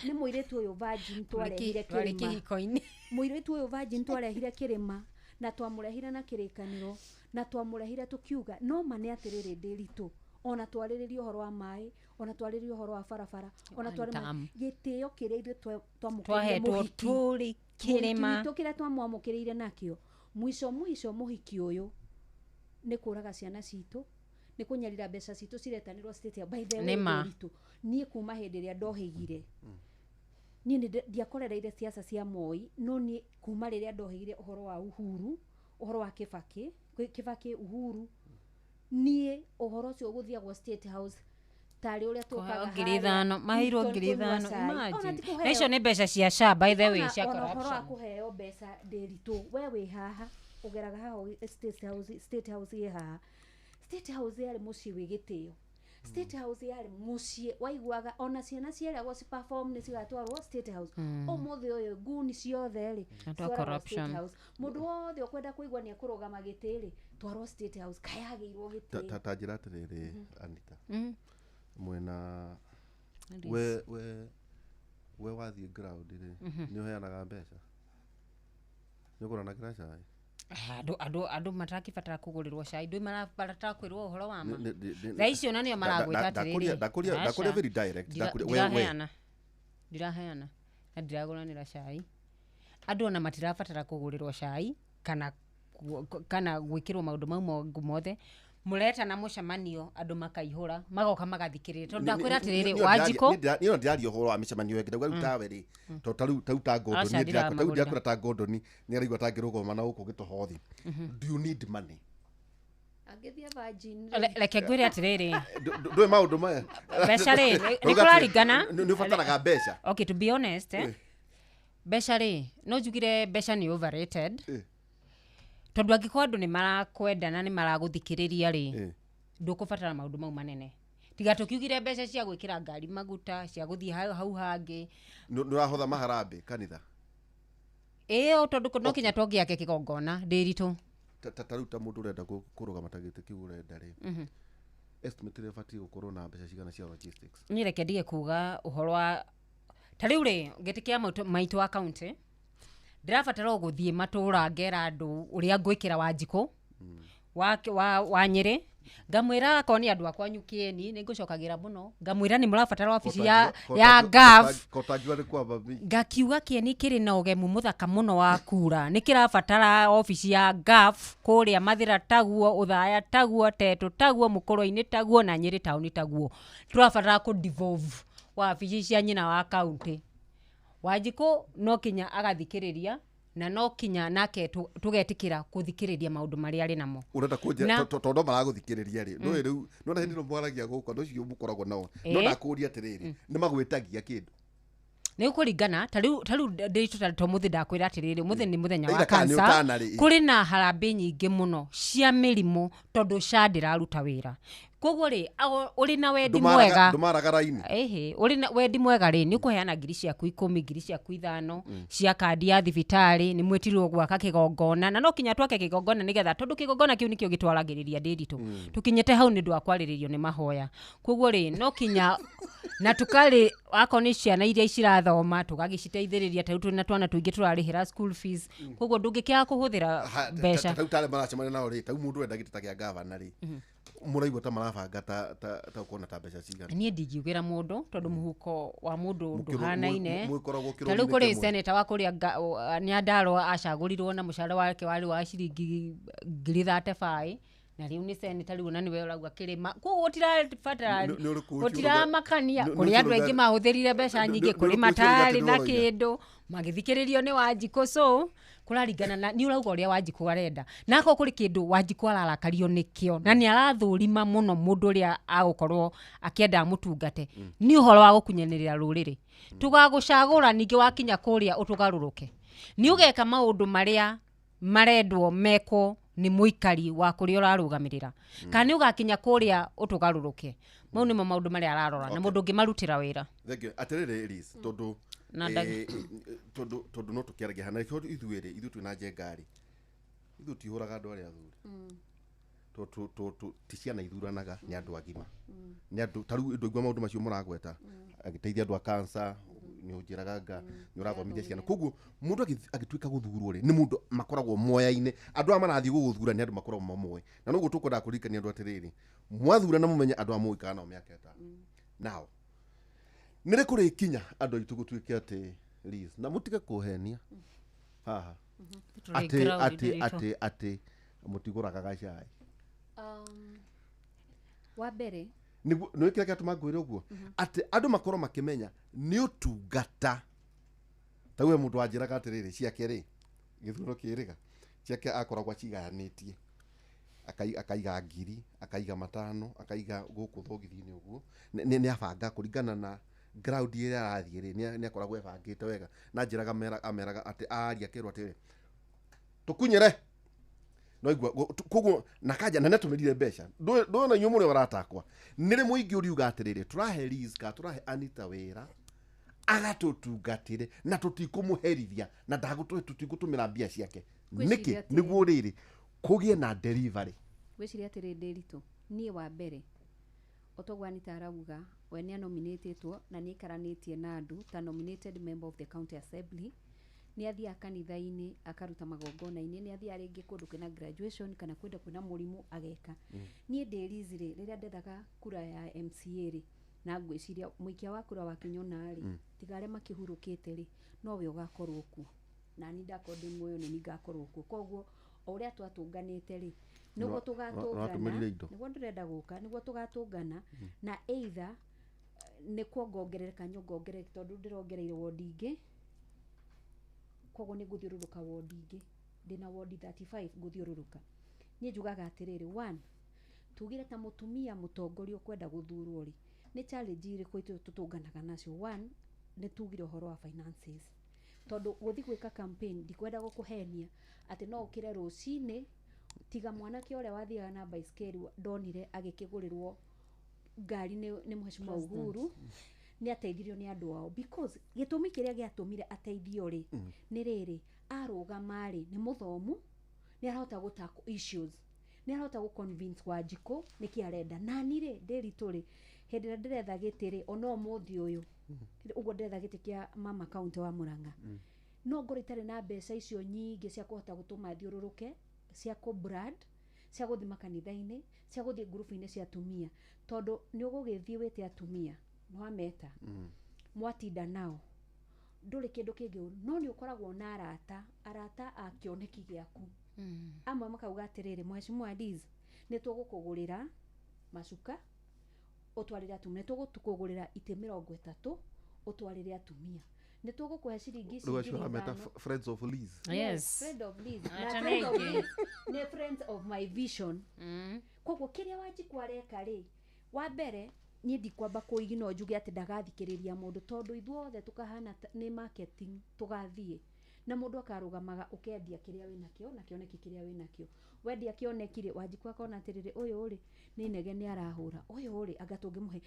nĩ mũirĩtu ũyũ virgin twarehire Twarĩ kĩrĩma. kĩhiko-inĩ. Mũirĩtu ũyũ virgin twarehire kĩrĩma, na twamũrehire na kĩrĩkanĩro, na twamũrehire tũkiuga no ma nĩ atĩrĩrĩ Ndĩritũ, ona twarĩrĩrie ũhoro wa maĩ, ona twarĩrĩrie ũhoro wa barabara, ona One twarĩrĩrie term. gĩtĩo kĩrĩa ithuĩ twamũkĩrire Twahetwo mũhiki. tũrĩ kĩrĩma. Mũhiki witũ kĩrĩa twamwamũkĩrĩire nakĩo, mũico mũico mũhiki ũyũ nĩ kũraga ciana citũ, nĩ kũnyarira mbeca citũ ciretanĩrwo state ya by the way. Nĩ ma. Ndĩritũ, niĩ kuma hĩndĩ ĩrĩa ndohĩgire, niĩ nĩ ndiakorereire siasa cia Moi, no niĩ kuma rĩrĩa ndohĩgire ũhoro wa Uhuru, ũhoro wa Kibaki, Kibaki Uhuru, niĩ ũhoro ũcio ũgũthiagwo State House tarĩ ũrĩa tũkaga Kũheo 5,000, maheirwo Hilton ngiri kũnyua ithano, cai. Ona imagine. ti kũheo. Na icio nĩ mbeca cia SHA, by the way, cia Ona ũhoro wa corruption. kũheo mbeca Ndĩritũ, we wĩ haha ũgeraga haha State House, State House ĩ haha. State House yarĩ mũciĩ wĩ gĩtĩo. State House yarĩ mũciĩ waiguaga ona ciana cieragwo ci perform nĩ cigatwarwo State House. Ũmũthĩ ũyũ nguni ciothe rĩ, Andũ a citwaragwo State corruption. House. Mũndũ wothe ũkwenda kũigua nĩ ekũrũgama gĩtĩ rĩ, twarwo State House, kayagĩirwo gĩtĩ. Ta njĩra atĩrĩrĩ, Anita, mwena we wathiĩ ground rĩ, nĩ ũheanaga mbeca, nĩ ũgũranagĩra cai? Andũ matarakĩbatara kũgũrĩrwo cai, ndũ marabatara kwĩrwo ũhoro wa ma. Nĩ- Thaa icio na nĩo maragwĩta atĩrĩrĩ. Ndakũria Aca. very direct. Ndakũria- we Ndiraheana, Na ndiragũranĩra cai. Andũ ona matirabatara kũgũrĩrwo cai kana gwĩkĩrwo maũndũ mau mothe. Mũretana mũcemanio, andũ makaihũra, magoka magathikĩrĩria, tondũ ndakwĩra atĩrĩrĩ, Wanjikũ. Niĩ ndiraria ũhoro wa mĩcemanio ĩngĩ. Ndauga rĩu tawe rĩ, to ta rĩu ta Gordon, Aca, niĩ ndirakũra, ta rĩu ndiramagũrĩra. Ndirakũra ta Gordon nĩ araigua ta ngĩrũgama na gũkũ gĩtohothi. Do you need money? Angĩthiĩ Virgin. Reke ngwĩre atĩrĩrĩ. Ndũĩ maũndũ maya. Mbeca rĩ, nĩ Ndauga atĩ kũraringana. Nĩ ũbataraga mbeca. Okay, to be honest, mbeca rĩ, no njugire mbeca nĩ overrated, tondũ angĩkorwo andũ nĩ marakwenda na nĩ maragũthikĩrĩria rĩ, ndũkũbatara maũndũ mau manene, tiga tũkiugire mbeca cia gwĩkĩra ngari maguta, cia gũthiĩ hau hangĩ. Nĩ ũrahotha maharambĩ kanitha? Ĩyo, tondũ no kinya tongĩake kĩgongona ndĩritũ. Ta rĩu ta mũndũ ũrenda kũrũgama ta gĩtĩ kĩu ũrenda rĩ, estimate ĩrĩa ĩbatiĩ gũkorwo na mbeca cigana cia logistics? Niĩ reke ndige kuga ũhoro wa ta rĩu rĩ, gĩtĩ kĩa maitũ wa county, ndĩrabatara o gũthiĩ matũra ngera andũ ũrĩa ngwĩkĩra Wanjikũ wa Nyĩrĩ, ngamwĩra akorwo nĩ andũ akwanyu kĩeni nĩ ngũcokagĩra mũno, ngamwĩra nĩ mũrabatara wabici ya gaf. Kotangiwa nĩ kwamba mi. Ngakiuga kĩeni kĩrĩ na ũgemu mũthaka mũno wa kura, nĩ kĩrabatara obici ya gaf kũrĩa Mathĩra taguo, Ũthaya taguo, Tetũ taguo, Mũkũrwe-inĩ taguo, na Nyĩrĩ taũni taguo. Tũrabatara kũ devolve wabici cia nyina wa kaunti. Wanjikũ no kinya agathikĩrĩria, na no kinya nake tũgetĩkĩra kũthikĩrĩria maũndũ marĩa arĩ namo. Ũrenda kũnjĩra tondũ maragũthikĩrĩria rĩ, ndũĩ rĩu nona hĩndĩ ĩno mwaragia gũkũ, andũ acio mũkoragwo nao, no ndakũria atĩrĩrĩ, nĩ magwĩtagia kĩndũ? Nĩ ũkũringana, ta rĩu ndĩritũ, ta mũthĩ ndakwĩra atĩrĩrĩ, ũmũthĩ nĩ mũthenya wa Either kana nĩ cancer. ũtana rĩ. Kũrĩ na harambĩ nyingĩ mũno cia mĩrimũ, tondũ SHA ndĩraruta wĩra. Koguo rĩ, ũrĩ na wendi mwega, Ndũmaraga raini. Ĩhĩ, ũrĩ na wendi mwega rĩ, nĩ ũkũheana ngiri ciaku 10, ngiri ciaku 5 cia kandi ya thibitarĩ. Nĩ mwĩtirwo gwaka kĩgongona, na no kinya twake kĩgongona, nĩgetha tondũ kĩgongona kĩu nĩkĩo gĩtwaragĩrĩria ndĩritũ tũkinyĩte hau nĩ ũndũ wa kwarĩrĩrio nĩ mahoya. Koguo rĩ, no kinya na tukarĩ akorwo nĩ ciana iria cirathoma tũgagĩciteithĩrĩria. Ta rĩu twĩna twana tũingĩ tũrarĩhĩra school fees, koguo ndũngĩkĩaga kũhũthĩra mbeca. Ta rĩu tarĩa maracemania nao rĩ, ta rĩu mũndũ ũrenda gĩtĩ ta kĩa gavana rĩ, mũraigua ta marabanga ta ũkona ta mbeca cigana? Niĩ ndingiugĩra mũndũ, tondũ mũhuko wa mũndũ ndũhanaine. Mũkoragwo Ta rĩu kĩrũrũ-inĩ kũrĩ kĩmwe. seneta wa kũrĩa Nyandarũa acagũrirwo na mũcara wake warĩ wa ciringi 35,000, na rĩu nĩ seneta rĩu, na nĩwe ũrauga kĩrĩma, koguo gũtirabatara Nĩ ũrĩkũ ũcio gũtiramakania. Nĩ Kũrĩ ũcio andũ aingĩ mahũthĩrire mbeca nyingĩ, nĩ kũrĩ ũrĩkũ ũcio matarĩ na ũroiga? kĩndũ, magĩthikĩrĩrio nĩ Wanjikũ. So kũraringana na nĩ ũrauga ũrĩa Wanjikũ arenda, na akorwo kũrĩ kĩndũ Wanjikũ ararakario nĩkĩo na nĩ arathũrima mũno mũndũ ũrĩa agũkorwo akĩenda amũtungate, nĩ ũhoro wa gũkunyanĩrĩra rũrĩrĩ. Tũgagũcagũra, ningĩ wakinya kũrĩa ũtũgarũrũke, nĩ ũgeka maũndũ marĩa marendwo mekwo nĩ mũikari wa kũrĩa ũrarũgamĩrĩra, kana nĩ ũgakinya kũrĩa ũtũgarũrũke? Mau nĩmo maũndũ marĩa ararora na mũndũ ũngĩmarutĩra wĩra. Thank you. Atĩrĩrĩ Liz, tondũ Na tondũ no tũkĩaragia hana nĩkĩo ithuĩ rĩ, ithuĩ twĩna njenga rĩ, ithuĩ tihũraga andũ arĩa athuri. Ti ciana ithuranaga, nĩ andũ agima, nĩ andũ ta rĩu ndũigua maũndũ macio mũragweta, agĩteithia andũ a cancer, nĩ ũnjĩraga nga nĩ ũrathomithia ciana. Koguo mũndũ agĩtuĩka gũthurwo rĩ, nĩ mũndũ makoragwo moyaine. Andũ aya marathiĩ gũgũthura nĩ andũ makoragwo mamoĩ, na noguo tũkwendaga kũririkania andũ atĩrĩrĩ, mwathura na mũmenye andũ aya mũgũikara nao mĩaka 5. Now nĩ rĩ kũrĩkinya andũ aitũ gũtuĩke atĩ Liz, na mũtige kũhenia haha atĩ atĩ mũtigũraga gacai? Wa mbere, Nĩguo nĩ kĩrĩa kĩratũma ngwĩre ũguo, atĩ andũ makorwo makĩmenya nĩ ũtungata. Ta we mũndũ wanjĩraga atĩrĩrĩ, ciake rĩ, gĩthurano kĩrĩga ciake akoragwo acigayanĩtie, akaiga ngiri, akaiga matano, akaiga gũkũ thogithi-inĩ ũguo. Nĩ abanga kũringana na ground ĩrĩa arathiĩ rĩ, nĩ akoragwo ebangĩte wega. Na njĩraga ameraga atĩ aria akerwo atĩrĩ, tũkunyĩre no igua. Koguo na kanja na nĩatũmĩrire mbeca. Ndũĩ na inyuĩ mũrĩ aratakwa nĩ rĩ mũingĩ ũriuga atĩrĩrĩ, tũrahe Liz ka tũrahe Anita wĩra agatũtungatĩre na tũtikũmũherithia na tũtigũtũmĩra mbia ciake Ngwĩciria nĩkĩ? atĩrĩrĩ. Nĩguo rĩrĩ kũgĩe na delivery. Ngwĩciria atĩrĩ, ndĩritũ, niĩ wa mbere, otoguo Anita arauga, we nĩ anominĩtĩtwo na nĩ aikaranĩtie na andũ ta nominated member of the county assembly, nĩ athiaga kanitha-inĩ akaruta magongona-inĩ, nĩ athiaga rĩngĩ kũndũ kwĩna graduation kana kwenda kwĩna mũrimũ ageka. Niĩ ndĩ Liz rĩ, rĩrĩa ndethaga kura ya MCA rĩ, Na ngwĩciria mũikia wa kura wa Kĩnyona rĩ, tiga arĩa makĩhurũkĩte rĩ, nowe ũgakorwo kuo, nani ndakorwo ndĩ muoyo nĩ niĩ ngakorwo kuo. Koguo o ũrĩa twatũnganĩte rĩ, nĩguo tũgatũngana, Nĩwatũmĩrire indo? Nĩguo ndĩrenda gũka, nĩguo tũgatũngana na either nĩ kuongongerereka nyongongerereka, tondũ ndĩrongereire wondi ingĩ, koguo nĩ ngũthiũrũrũka wondi ingĩ, ndĩna wondi 35 ngũthiũrũrũka. Niĩ njugaga atĩrĩrĩ, one, tugire ta mũtumia mũtongoria ũkwenda gũthurwo rĩ, nĩ challenge irĩkũ ithuĩ tũtũnganaga nacio? One, nĩ tugire ũhoro wa finances, tondũ gũthiĩ gwĩka campaign, ndikwenda gũkũhenia atĩ no ũkĩre rũcinĩ, tiga mwanake ũrĩa wathiaga na baiskeli ndonire agĩkĩgũrĩrwo ngari nĩ Mheshimiwa Uhuru, nĩ ateithirio nĩ andũ ao, because gĩtũmi kĩrĩa gĩatũmire ateithio rĩ, nĩ rĩrĩ, arũgama rĩ, nĩ mũthomu, nĩ arahota gũ tackle issues, nĩ arahota gũ convince Wanjikũ nĩkĩ arenda. Nani rĩ, Ndĩritũ rĩ, hĩndĩ ĩrĩa ndĩretha gĩtĩ rĩ, ona ũmũthĩ ũyũ ũguo ndĩretha gĩtĩ kĩa mama kaunti wa Murang'a, no ngorwo itarĩ na mbeca icio nyingĩ cia kũhota gũtũma thiũrũrũke, cia kũ brand, cia gũthiĩ makanitha-inĩ, cia gũthiĩ ngurubu-inĩ cia atumia, tondũ nĩ ũgũgĩthiĩ wĩte atumia, nĩwameta, mwatinda nao, ndũrĩ kĩndũ kĩngĩ ũru, no nĩ ũkoragwo na arata, arata a kĩoneki gĩaku. Amwe makauga atĩrĩrĩ, Mheshimiwa Liz, nĩ tũgũkũgũrĩra macuka ũtwarĩre atumia, nĩ tũgũkũgũrĩra itĩ 30 ũtwarĩre atumia, nĩ tũgũkũhe ciringi ici Rĩu acio ngiri ũrameta ithano. Friends of Liz. Yes. Friend of Liz. Na Ata friend of nĩngĩ. Liz nĩ friends of my vision. Koguo kĩrĩa Wanjikũ areka rĩ, wa mbere niĩ ndikwamba kũigino njuge atĩ ndagathikĩrĩria mũndũ, tondũ ithuothe tũkahana nĩ marketing tũgathiĩ na mũndũ akarũgamaga ũkendia kĩrĩa wĩnakĩo na kĩoneki kĩrĩa wĩnakĩo. Wendia kĩoneki rĩ, Wanjikũ akona atĩrĩrĩ, ũyũ rĩ nĩ inegene arahũra, ũyũ rĩ anga tũngĩmũhe,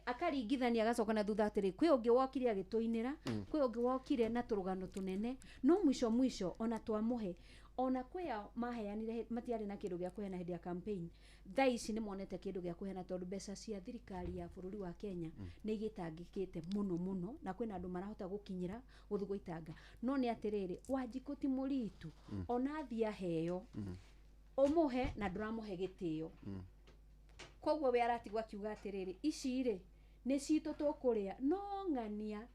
akaringithania, agacoka na thutha atĩrĩ, kwĩ ũngĩ wokire agĩtũinĩra, kwĩ ũngĩ wokire na tũrũgano tũnene, no mwisho mwisho ona twamũhe, ona kwĩ ao maheanire matiarĩ na kĩndũ gĩa kũheana hĩndĩ ya campaign, thaa ici nĩ monete kĩndũ gĩa kũheana, tondũ mbeca cia thirikari ya bũrũri wa Kenya nĩ igĩtangĩkĩte mũno mũno, na kwĩna andũ marahota gũkinyĩra gũthiĩ gũitanga. No nĩ atĩrĩrĩ, Wanjikũ ti mũritu, ona athiĩ aheo, ũmũhe na ndũramũhe gĩtĩo, koguo we aratigwo akiuga atĩrĩrĩ, ici rĩ nĩ citũ tũkũrĩa, no ng'ania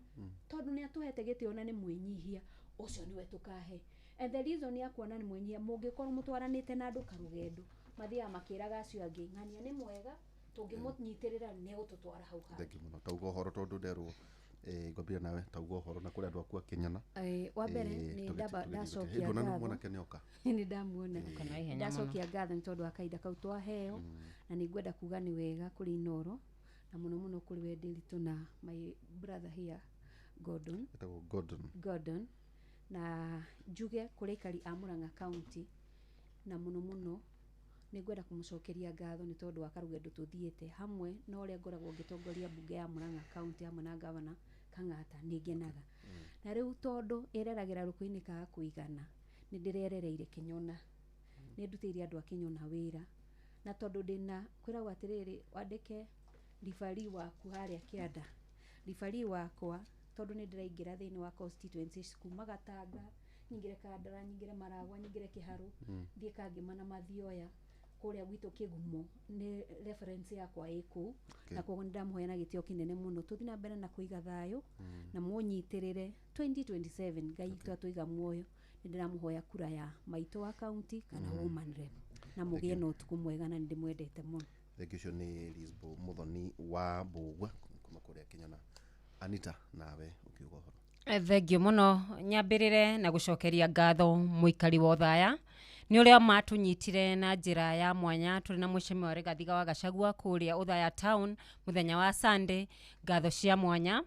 tondũ nĩ atũhete gĩtĩo na nĩ mwĩnyihia, ũcio nĩwe tũkahe. And the reason ya kuona nĩ mwĩnyihia, mũngĩkorwo mũtwaranĩte na andũ karũgendo, mathiaga makĩraga acio angĩ, ng'ania nĩ mwega, tũngĩmũnyitĩrĩra nĩ egũtũtwara hau hangĩ. Thengiũ mũno. Tauga ũhoro, tondũ nderwo ngwambia nawe, tauga ũhoro na kũrĩ andũ aku akĩnyana. Wa mbere nĩ ndamba ndacokia ndona nĩ ngatho. mwanake nĩoka. Nĩ ndamuona. Ũka na ihenya mũno. Ndacokia ngatho nĩ tondũ wa kahinda kau twaheo, na nĩ ngwenda kuga nĩ wega kũrĩ Inooro, na mũno mũno kũrĩ we Ndĩritũ na my brother here Gordon. Etagwo Gordon. Gordon, na njuge kũrĩ aikari a Murang'a County, na mũno mũno nĩ ngwenda kũmũcokeria ngatho nĩ tondũ wa karũgendo tũthiĩte hamwe na ũrĩa ngoragwo ngĩtongoria mbunge ya Murang'a County hamwe na gavana Kang'ata, nĩ ngenaga. Na rĩu tondũ ĩreragĩra rũkũ-inĩ kaga kũigana, nĩ ndĩrerereire Kĩnyona, nĩ ndutĩire andũ a Kĩnyona wĩra, na tondũ ndĩna kwĩragwo atĩrĩrĩ, wandĩke ribari waku harĩa kĩanda, ribari wakwa, tondũ nĩ ndĩraingĩra thĩinĩ wa constituencies kuma Gatanga, nyingĩre Kandara, nyingĩre Maragwa, nyingĩre Kĩharũ, thiĩ Kangĩma na Mathioya, kũrĩa gwitũ Kĩgumo nĩ reference yakwa ĩ kũu. Na koguo nĩ ndamũhoya na gĩtĩo kĩnene mũno tũthiĩ na mbere na kũiga thayũ na mũnyitĩrĩre 2027, Ngai witũ atũiga muoyo, nĩ ndĩramũhoya kura ya maitũ wa county kana woman rep, na mũgĩe na ũtukũ mwega, na nĩ ndĩmwendete mũno. Thengiũ. Ũcio nĩ Lisbo Muthoni wa Mbũgua kuma kũrĩa Kĩnyona. Anita, nawe ũkiuga ũhoro. Thengiũ mũno. Nyambĩrĩre na gũcokeria ngatho mũikari wa Othaya nĩ ũrĩa matũnyitire na njĩra ya mwanya tũrĩ na mũcemio wa Rigathi wa Gachagua kũrĩa Othaya town mũthenya wa Sunday. Ngatho cia mwanya.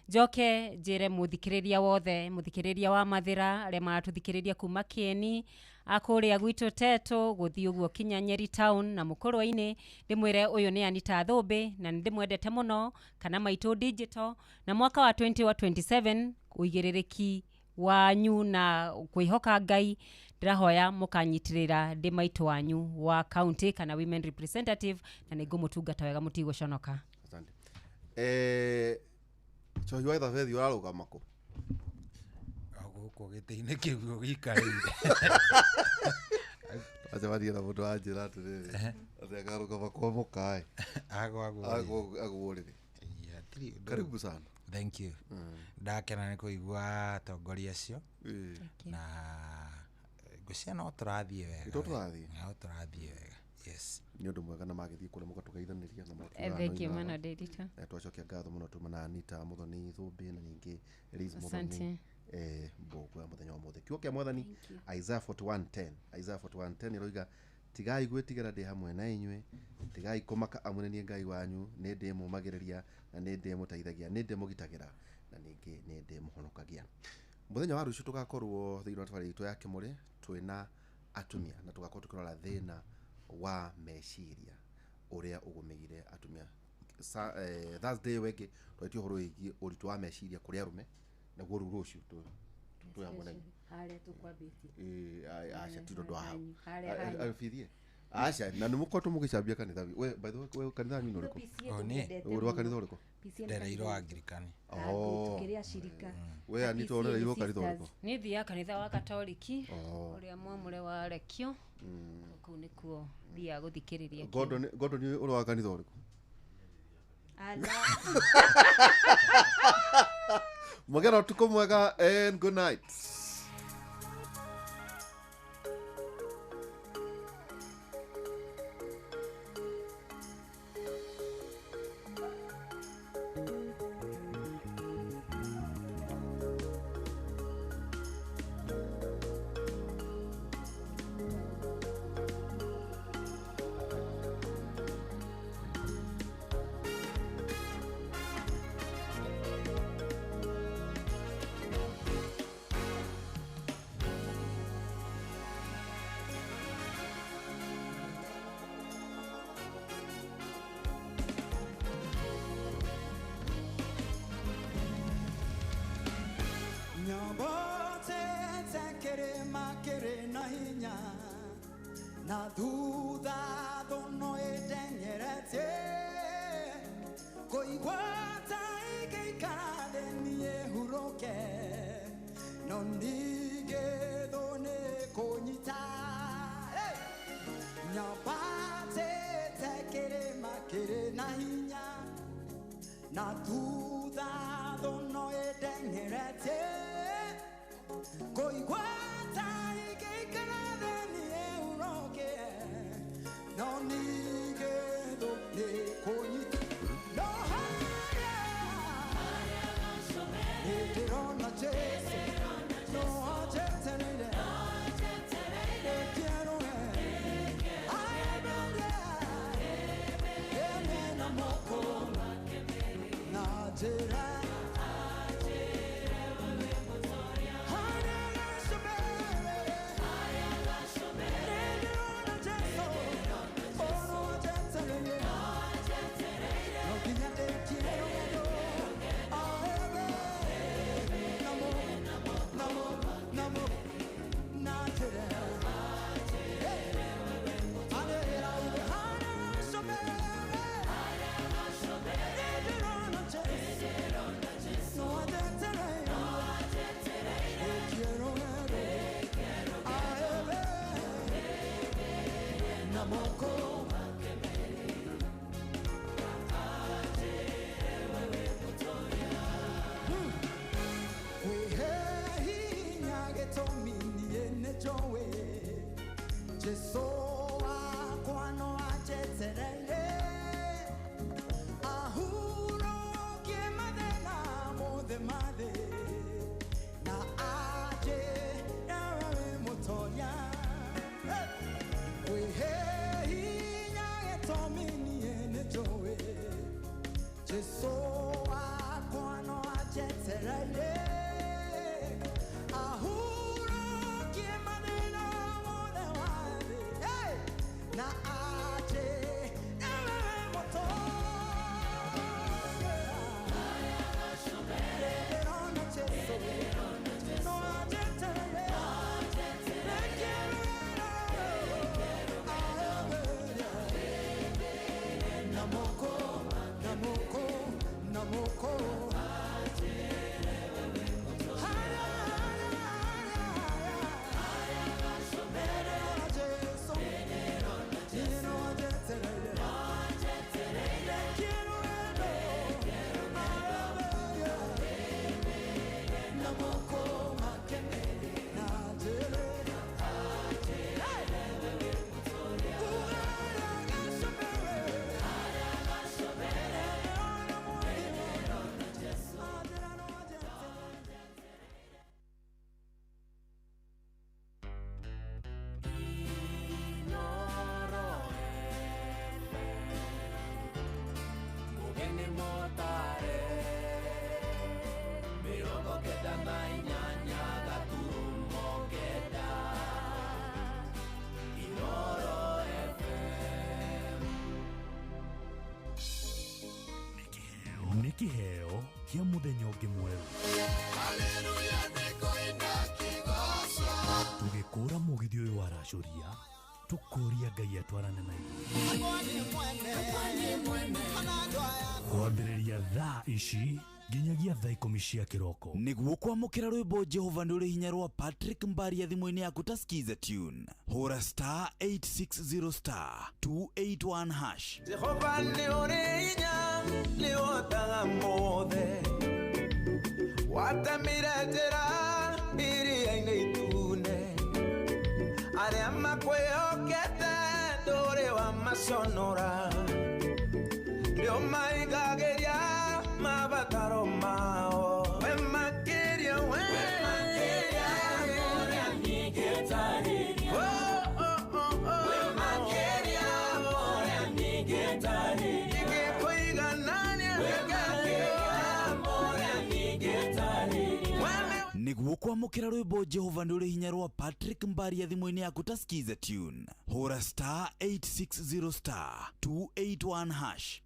Njoke njĩre mũthikĩrĩria wothe, mũthikĩrĩria wa Mathĩra, arĩa maratũthikĩrĩria kuma Kĩeni, akũrĩa gwitũ Teto, gũthiĩ ũguo kinya Nyeri town na Mũkũrwe-inĩ, ndĩmwĩre ũyũ nĩ Anita Thũmbĩ na nĩ ndĩmwendete mũno, kana Maitũ Digital, na mwaka wa 2027 ũigĩrĩrĩki wanyu na kwĩhoka Ngai, ndĩrahoya mũkanyitĩrĩra ndĩ maitũ wanyu wa county kana women representative, na nĩ ngũmũtungata wega, mũtigũconoka. Asante. Cohi wa Ithabethi, ũrarũgama kũ? O gũkũ gĩtĩ-inĩ kĩu gĩikarĩire. Acemania na mũndũ wanjĩra atĩrĩrĩ, atĩ akarũgama kwa mũkaĩ. Agwagwo. Agwo rĩrĩ. Gũtirĩ ũndũ. Karibu sana. Thank you. Ndakena nĩ kũigua atongoria acio. Na ngwĩciria no tũrathiĩ wega. To tũrathiĩ. No tũrathiĩ wega, yes. Nĩ ũndũ mwega na magĩthiĩ kũrĩa mũgatũgeithanĩria na mũgakiuga Thank you no mũno inara. Ndĩritũ. Twacokia ngatho mũno tuma na Anita Muthoni Thũmbĩ na ningĩ Liz Muthoni Asante. Mbũgua mũthenya wa mũthĩ. Kiugo kĩa Mwathani, Isaiah 41:10, Isaiah 41:10 ĩroiga, tigai gwĩtigĩra, ndĩ hamwe na inyuĩ, tigai kũmaka, amu nĩ niĩ Ngai wanyu, nĩ ndĩmũmagĩrĩria na nĩ ndĩmũteithagia, nĩ ndĩmũgitagĩra na ningĩ nĩ ndĩmũhonokagia. Mũthenya wa rũciũ tũgakorwo thĩinĩ wa tabarĩra itũ ya Kĩmũrĩ twĩna atumia, na tũgakorwo tũkĩrora thĩna wa meciria ũrĩa ũgũmĩire atumia. Thursday ĩyo ĩngĩ twarĩtie ũhoro wĩgiĩ ũritũ wa meciria kũrĩ arũme, naguo rĩu rũciũ twĩ hamwe na inyuĩ. Harĩa tũkwambĩtie. Aca, ti ũndũ wa hau. Harĩa hanyu. Abithie aca, na nĩ mũkoretwo mũgĩcambia kanitha. We, by the way, we kanitha wanyu nĩ ũrĩkũ? Oh, niĩ? Ũrĩ wa kanitha ũrĩkũ? Ndereirwo Anglikani. Oh. Tũkĩrĩ acirika. We Anita, ũrereirwo kanitha ũrĩkũ? Niĩ thiaga kanitha wa Katoliki Oh. ũrĩa mwamũre wa Rekio. Kũu nĩkuo thiaga gũthikĩrĩria. Gordon, Gordon, ũrĩ wa kanitha ũrĩkũ? Ala. Mũgera ũtukũ mwega and good night. Nyambotete kĩrĩma kĩrĩ na hinya, na thutha thũno ĩteng'eretie, kũigua ta ĩngĩikara thĩ niĩ hurũke, no ningĩ thũ nĩ kũnyita. Hey! Nyambatĩte kĩrĩma kĩrĩ na hinya, na thutha thũno ĩteng'eretie, kũigua ta ĩngĩikara thĩ niĩ hurũke, no ningĩ thũ nĩ kũnyita. No harĩa nĩ ndĩrona Jesũ, no ũngĩ mwerũ. Tũgĩkũra mũgithi ũyũ waracũria, tũkũria Ngai atwarane na ithuĩ. Kwambĩrĩria thaa ici nginyagia thaa 10 cia kĩroko. Nĩguo kwamũkĩra rwĩmbo Jehova nĩ ũrĩ hinya rwa Patrick Mbaria thimũ-inĩ yaku ta Skiza tune, hũra star 860 star 281 hash. Jehova nĩ ũrĩ hinya, nĩ ũhotaga mothe, watemire njĩra iria-inĩ itune, arĩa makwĩhokete ndũrĩ wamaconora, nĩũmaigagĩria mabataro mao, we makĩria, we makĩria ũrĩa ningĩtarĩria, we makĩria ũrĩa ningĩtarĩria, ingĩkũiganania we makĩria ũrĩa ningĩtarĩria. Nĩguo kwamũkĩra rwĩmbo Jehova nĩ ũrĩ hinya rwa Patrick Mbaria thimũ-inĩ yaku ta Skiza tune, hũra star 860 star 281 hash.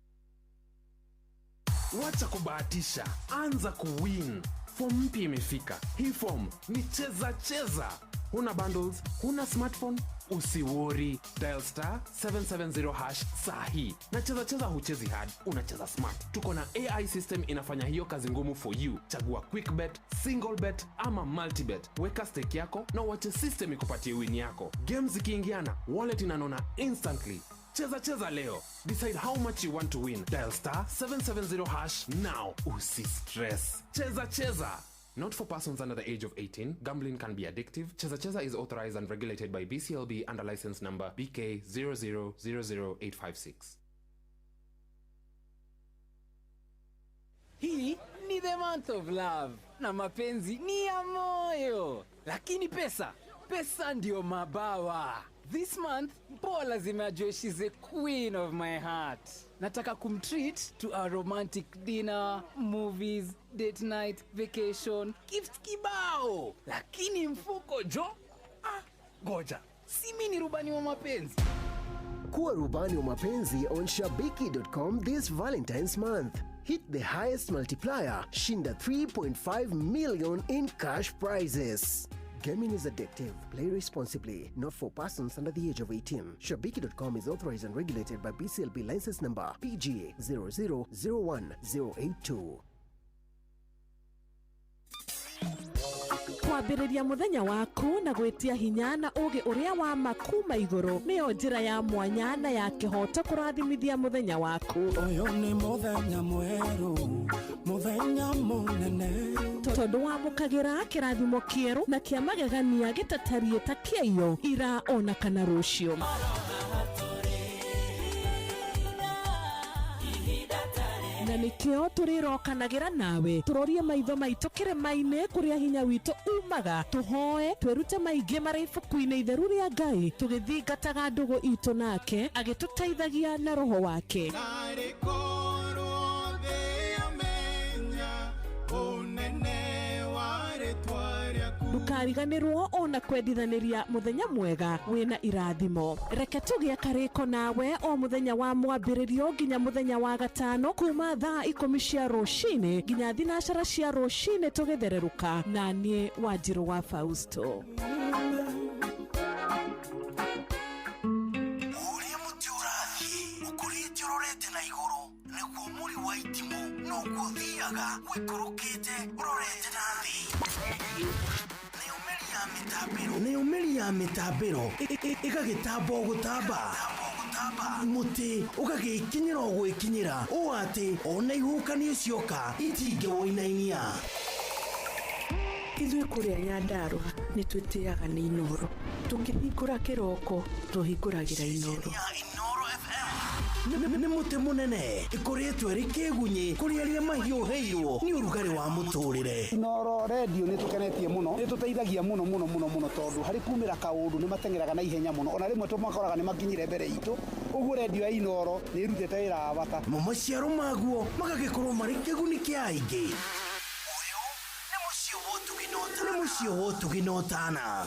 Wacha kubahatisha, anza kuwin. Form mpya imefika. Hii form ni cheza cheza. Huna bundles, huna smartphone, usiwori. Dial star 770 hash sahi. Na cheza cheza huchezi hard, unacheza smart. Tuko na AI system inafanya hiyo kazi ngumu for you. Chagua quick bet, single bet ama multi bet. Weka stake yako na uache system ikupatie win yako. Games zikiingiana, wallet inanona instantly. Cheza cheza leo. Decide how much you want to win. Dial star 770 hash now. Usi stress. Cheza cheza. Not for persons under the age of 18. Gambling can be addictive. Cheza Cheza is authorized and regulated by BCLB under license number BK 0000856. Hii ni the month of love na mapenzi ni ya moyo, lakini pesa ndio mabawa. This month Mpoa lazima ajue she's the queen of my heart. Nataka kumtreat to a romantic dinner, movies, date night, vacation, gifts kibao. Lakini mfuko jo? Goja. Si mimi ni rubani wa mapenzi. Kuwa rubani wa mapenzi on Shabiki.com this Valentine's month. Hit the highest multiplier, shinda 3.5 million in cash prizes. Gaming is addictive. Play responsibly. Not for persons under the age of 18. Shabiki.com is authorized and regulated by BCLB license number PG 0001082. Kwambĩrĩria mũthenya waku na gwĩtia hinya na ũũgĩ ũrĩa wa ma kuma igũrũ nĩyo njĩra ya mwanya na ya kĩhooto kũrathimithia mũthenya waku. Ũyũ nĩ mũthenya mwerũ, mũthenya mũnene, tondũ wamũkagĩra kĩrathimo kĩerũ na kĩa magegania gĩtatariĩ ta kĩaiyo ira ona kana rũciũ. Na nĩkĩo tũrĩrokanagĩra nawe tũrorie maitho maitũ kĩrĩma-inĩ kũrĩa hinya witũ umaga, tũhoe twĩrute maingĩ marĩ ibuku-inĩ itheru rĩa Ngai, tũgĩthingataga ndũgũ itũ nake agĩtũteithagia na roho wake. Ndũkariganĩrwo ona kwendithanĩria mũthenya mwega wĩna irathimo. Reke tũgĩe karĩko nawe o mũthenya wa mwambĩrĩrio nginya mũthenya wa gatano kuma thaa 10 cia rũcinĩ nginya 9 cia rũcinĩ tũgĩthererũka na niĩ Wanjirũ wa Fausto. Ũrĩa mũtĩ ũrathiĩ ũkũrĩte ũrorete na igũrũ nĩguo mũri wa itimũ noguo ũthiaga ũikũrũkĩte ũrorete na thĩ. Nayo mĩri ya mĩtambĩro ĩgagĩtamba o gũtamba, mũtĩ ũgagĩkinyĩra o gwĩkinyĩra ũũ atĩ ona ihuhũkanio cioka itingĩwũinainia. Ithuĩ kũrĩa Nyandarũa nĩ twĩtĩaga nĩ Inooro. Tũkĩhingũra kĩroko tũhingũragĩra Inooro. Nĩ mũtĩ mũnene ĩkoretwo ĩrĩ kĩgunyĩ kũrĩ arĩa mahiũhĩirwo nĩ ũrugarĩ wa mũtũrĩre. Inooro redio nĩ tũkenetie mũno, nĩ tũteithagia mũno mũno mũno mũno tondũ harĩ kumĩra kaũndũ nĩ mateng'eraga na ihenya mũno, ona rĩmwe tũmakoraga nĩ makinyire mbere itũ. Ũguo redio ya Inooro nĩ ĩrutĩte wĩra wa bata. Mo maciaro maguo magagĩkorwo marĩ kĩguni kĩa aingĩ. Ũyũ nĩ mũciĩ wa ũtugi na ũtana. Nĩ mũciĩ wa ũtugi na ũtana.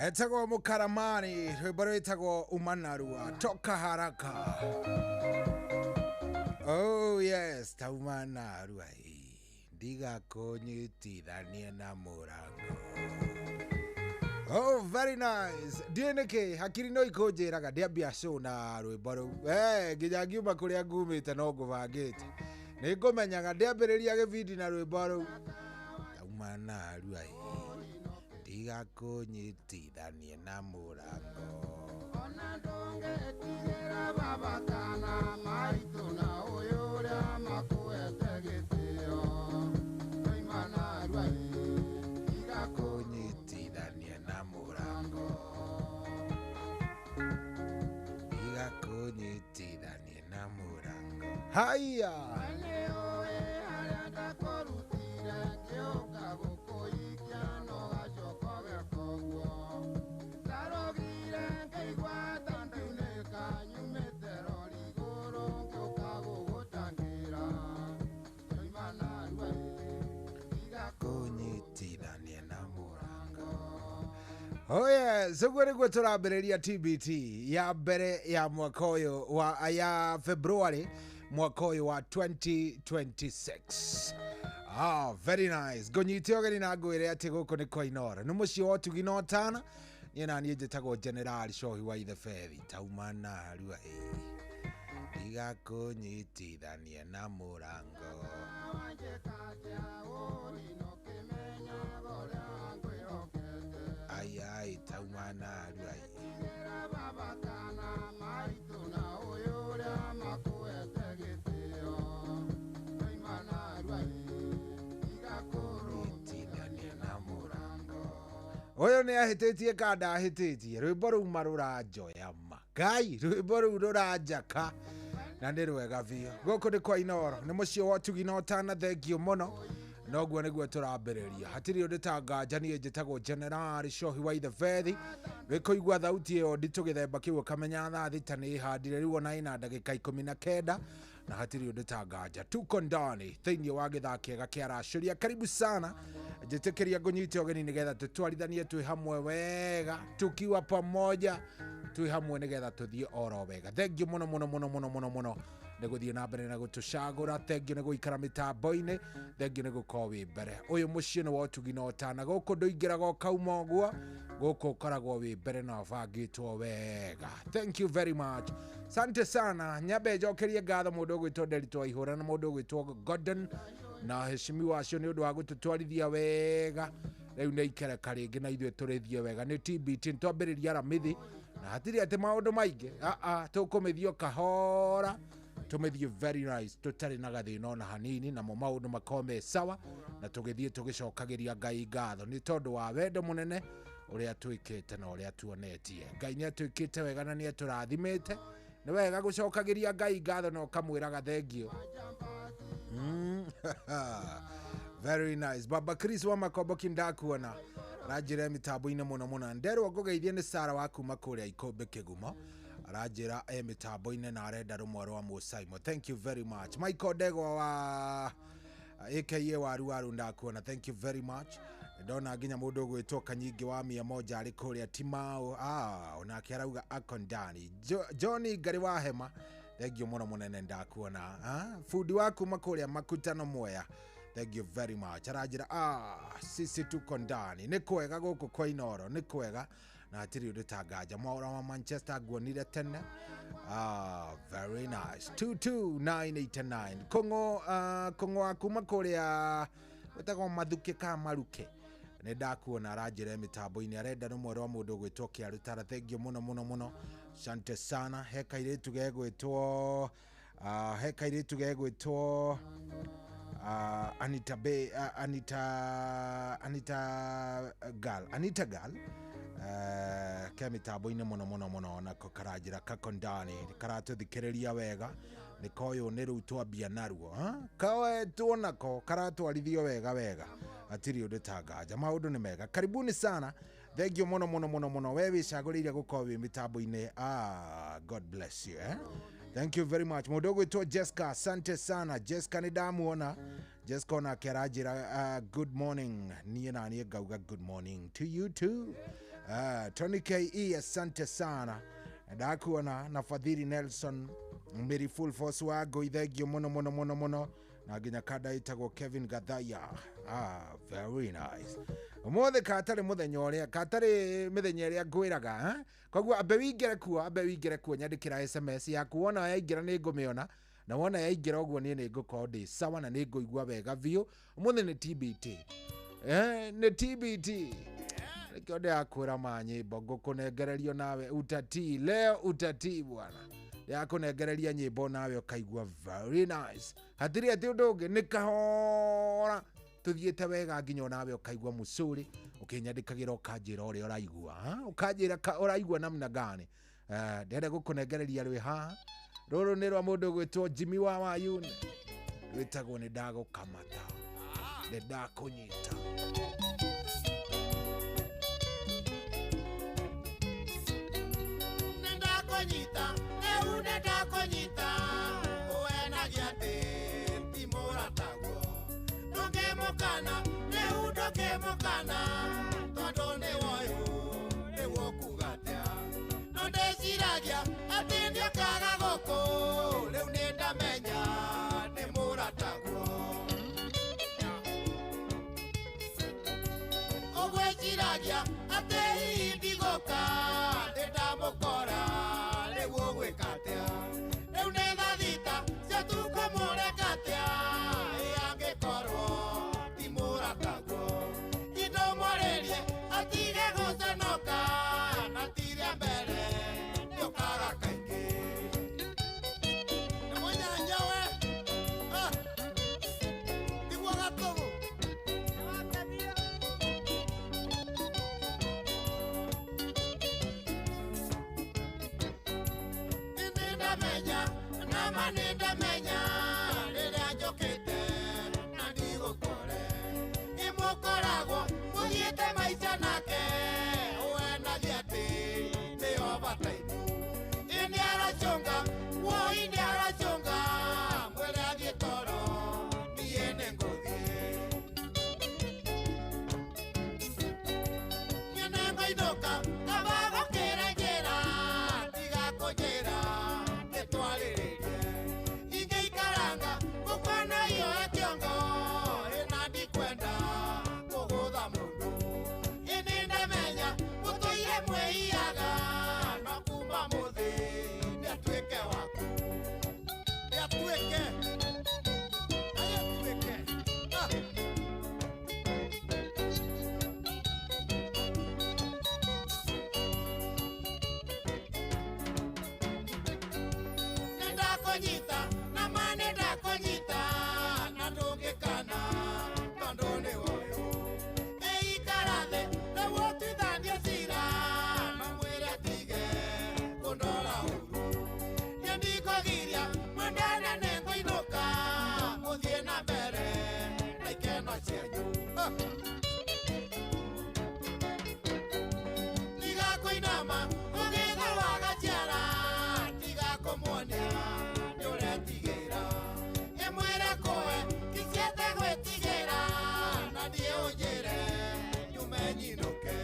Etagwo Mukaramani, rwimbo rwitagwo Umanarua, toka haraka. Oh yes, taumanarua ndigakunyitithanie na murango. Oh, very nice. Ndiĩ hakiri no ikunjĩraga ndĩambia show na rwĩmbo rũu. Nginya ngiuma kũrĩa ngumĩte no ngũbangĩte. Nĩ ngũmenyaga ndĩambĩrĩria gĩbindi na rwĩmbo rũu. Taumanarua ndigakunyitithanie na mũrango. Ona ndũngĩtigĩra baba kana maitũ na ũyũ ũrĩa makuete gĩtĩo. Taumanarua ndigakunyitithanie na mũrango. Ndigakunyitithanie na mũrango. Haya. Kunyitithanie na mũrango. Oh yes, ũguo nĩguo tũrambĩrĩria TBT ya mbere ya mwaka ũyũ wa ya February mwaka ũyũ wa 2026. Ah, very nice. Ngũnyite ũgeni na ngwĩre atĩ gũkũ nĩ kwa Inooro. Nĩ mũciĩ wa ũtugi na ũtana. Niĩ na niĩ njĩtagwo General Shohi wa Ithe Bethi. Taumanarua ndigakunyitithanie na mũrango. Ai taumanarua ndigakunyitithanie na mũrango. Ũyũ nĩ ahĩtĩtie ka ndahĩtĩtie. Rwĩmbo rũu marũranjoya ma. Ngai, rwĩmbo rũu rũranjaka na nĩ rwega biũ. Gũkũ nĩ kwa Inooro, nĩ mũciĩ wa ũtugi na ũtana. Thengio mũno. Noguo nĩguo tũrambĩrĩria. Hatirĩ ũndũ ta nganja, niĩ njĩtagwo General Shohi wa Ithe Bethi. Wĩkũigua thauti ĩyo nditũ gĩthemba kĩu ũkamenya thaa thita nĩ ĩhandire rĩu ona ĩna ndagĩka 19 na hatirĩ ũndũ ta nganja. Tuko ndani thĩinĩ wa gĩthaa kĩega kĩa Racũria. Karibu sana. Njĩtĩkĩria ngũnyite ũgeni nĩgetha tũtwarithanie twĩ hamwe wega, tukiwa pamoja twĩ hamwe nĩgetha tũthiĩ oro wega. Thengiũ mũno mũno mũno mũno mũno mũno nĩ gũthiĩ na mbere na gũtũcagũra. Thengiũ nĩ gũikara mĩtambo-inĩ. Thengiũ nĩ gũkorwo wĩ mbere. Ũyũ mũciĩ nĩ wa ũtugi na ũtana. Gũkũ ndũingĩraga ũkauma ũguo, gũkũ ũkoragwo wĩ mbere na ũbangĩtwo wega. Thank you very much. Sante sana. Nyambe njokerie ngatho mũndũ ũgwĩtwo Nderitu Waihũra na mũndũ ũgwĩtwo Gordon na heshimiwa acio nĩ ũndũ wa gũtũtwarithia wega. Rĩu nĩ ikereka rĩngĩ na ithuĩ tũrĩthiĩ wega. Nĩ TBT nĩtwambĩrĩria Aramithi na hatirĩ atĩ maũndũ maingĩ. Tũkũmĩthiĩ o kahora, tũmĩthiĩ very nice, tũtarĩ na gathĩna ona hanini, namo maũndũ makorwo me sawa na tũgĩthiĩ tũgĩcokagĩria Ngai ngatho nĩ tondũ wa wendo mũnene ũrĩa twĩkĩte na ũrĩa tuonetie. Ngai nĩ atwĩkĩte wega na nĩ atũrathimĩte. Nĩ wega gũcokagĩria Ngai ngatho na ũkamwĩraga thengio. Very nice. Baba Chris wa Makomboki ndakuona aranjĩra mĩtambo-inĩ mũno mũno. Nderwo ngũgeithie nĩ Sara wa kuma kũrĩa Ikũmbĩ Kĩgumo. Aranjĩra e mĩtambo-inĩ na arenda rũmwe rwa Mũsaimo. Thank you very much. Michael Ndegwa wa aka Waru Waru ndakuona. Thank you very much. Ndona nginya mũndũ ũgwĩtwo Kanyingĩ wa 100 arĩ kũrĩa Timau. Onake arauga ako ndani. Johnny Ngari wa Hema. Thank you mũno mũnene ndakuona. Fundi wa kuma kũrĩa Makutano Mwea. Thank you very much. Aranjĩra sisi tuko ndani. Nĩ kwega gũkũ kwa Inooro, nĩ kwega na hatirĩ ũndũ ta nganja. Mwaũra wa Manchester nguonire tene. Very nice. 22989. Kũng'o kũng'o wa kuma kũrĩa wĩtagwo Mathuke ka Maruke. Nĩ ndakuona aranjĩra mĩtambo-inĩ arenda rũmwe rwa mũndũ ũgwĩtwo Kĩarũtara. Thank you mũno mũno mũno. Sante sana. He kairĩtu gegwĩtwo he kairĩtu gegwĩtwo Anita Bay, Anita Girl, Anita Girl ke mĩtambo-inĩ mũno mũno mũno nako karanjĩra kako ndani karatũthikĩrĩria wega. Nĩ koyũ nĩ rĩu twambia naruo koetwo nako karatwarithio wega wega, hatirĩ ũndũ ta nganja. Maũndũ nĩ mega. Karibuni sana. Thank you mũno mũno mũno mũno. We wĩcagũrĩire gũkorwo wĩ mĩtambo-inĩ. God bless you. Thank you very much. Mũndũ ũgwĩtwo Jessica, asante sana. Jessica nĩ ndamuona. Jessica onake aranjĩra good morning. Niĩ na niĩ ngauga good morning to you too. Tony Ke, asante sana. Ndakuona na Fadhili Nelson Mary full force wa ngoi, thengio muno muno muno muno, na nginya kada itagwo Kevin Gathaya. Very nice. Umuthi katarĩ mũthenya ũrĩa katarĩ mĩthenya ĩrĩa ngwĩraga, eh? Koguo ambe wingĩre kuo, ambe wingĩre kuo, nyandĩkĩra SMS yaku, wona yaingĩra nĩ ngũmĩona, na wona yaingĩra ũguo niĩ nĩ ngũkorwo ndĩ sawa na nĩ ngũigua wega biũ. Ũmũthĩ nĩ TBT, nĩ TBT, nĩkĩo ndĩrakwĩra ma nyĩmbo ngũkũnengererio nawe utatii leo, utatii bwana, ndĩrakũnengereria nyĩmbo nawe ũkaigua very nice, hatirĩ atĩ ũndũ ũngĩ, nĩ kahora tuthiĩte wega nginya onawe ũkaigua mũcũrĩ, ũkĩnyandĩkagĩra ũkanjĩra ũrĩa ũraigua, ũkanjĩra ũraigua namna gani. Ndĩrenda gũkũnengereria rwĩ haha, rũrũ nĩ rwa mũndũ ũgwĩtwo Jimmy wa Wayune, rwĩtagwo nĩ ndagũkamata, nĩ ndakũnyita. Nĩ ndakũnyita, rĩu nĩ ndakũnyita, ũenagia atĩ ti mũrataguo. Ndũngĩmũkana, rĩu ndũngĩmũkana, tondũ nĩ woyũ, rĩu ũkuga atĩa? No ndĩciragia atĩ nĩũkaga gũkũ, rĩu nĩ ndamenya nĩ mũrataguo. Ũgwĩciragia atĩ hihi ndigũka, nĩ ndamũkora, rĩu ũgwĩka atĩa? Rĩu nĩ thaa thita cia ũtukũ mũreka atĩa? Ĩ angĩkorwo ti mũrataguo, indũmwarĩrie atige gũconoka, na ti rĩa mbere nĩũkaga kaingĩ. Nĩ mũnyanya we, tiguo gatũgũ. Nĩndamenya, nama nĩndamenya, rĩrĩa njũkĩte na ndigũkore. Ĩmũkoragwo mũthiĩte maica nake, ũenagia atĩ nĩyo batainũ. Ĩ nĩaracũnga, woi nĩaracũnga, mwĩre athiĩ toro, niĩ nĩngũthiĩ. Niĩ nĩngũinũka, kaba gũkĩra njĩra, tiga kũnjĩra nĩtwarĩrĩrie. Ingĩikaranga ngũkwana yoe kĩongo, ĩna ndikwenda kũgũtha mũndũ. Ĩ nĩndamenya mũtũire mwĩiyaga, no kuma mũthĩ nĩatuĩke waku. Nĩatuĩke, nĩatuĩke. Nĩndakũnyita, nama nĩndakũnyita, na ndũngĩkana tondũ nĩ woyũ. Ĩikara thĩ rĩu ũtuithanie cira, na mwĩre atige kũndora ũru. Niĩ ndikũgiria mwendane, nĩngũinũka, mũthiĩ na mbere na ikeno cianyu. Tiga kũinama ũgĩthũaga ciara, tiga kũmuonia nĩũretigĩra. Ĩmwĩre kũwe ticiete gwĩtigĩra, na niĩ ũnjĩre nyume nyinũke.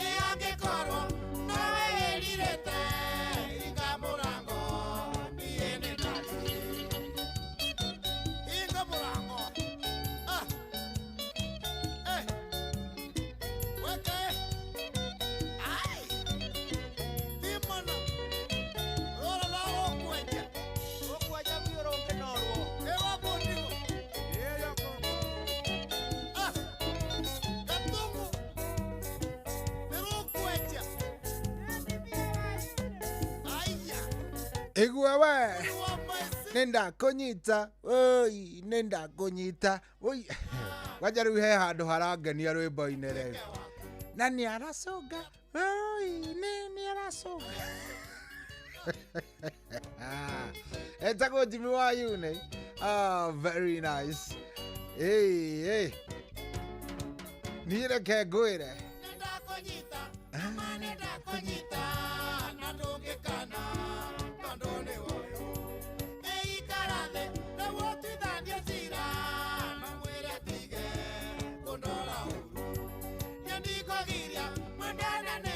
Ĩ angĩkorwo nowe wĩrirĩte, hinga mũrango niĩ nĩndathiĩ. Hinga mũrango. Weke. Ai. Timona. Rora no rũkwenja. Rũkwenja biũ rũngĩnorwo. Ĩ wabundigo. Gatungu. Nĩ rũkwenja. Aya. Igua we, nĩndakũnyita, oi nĩndakũnyita, oi. Kwanja rĩu he handũ harangenia rwĩmbo-inĩ rĩu, na nĩaracũnga, oi nĩ nĩaracũnga. Etagwo Jimmy wa Yune. Very nice. Hey, hey. Niĩ reke ngwĩre, Nĩndakũnyita, nama nĩndakũnyita, na ndũngĩkana tondũ nĩ woyũ. Ĩikara thĩ rĩu ũtuithanie cira, na mwĩre atige kũndora ũru. Niĩ ndikũgiria mwendane.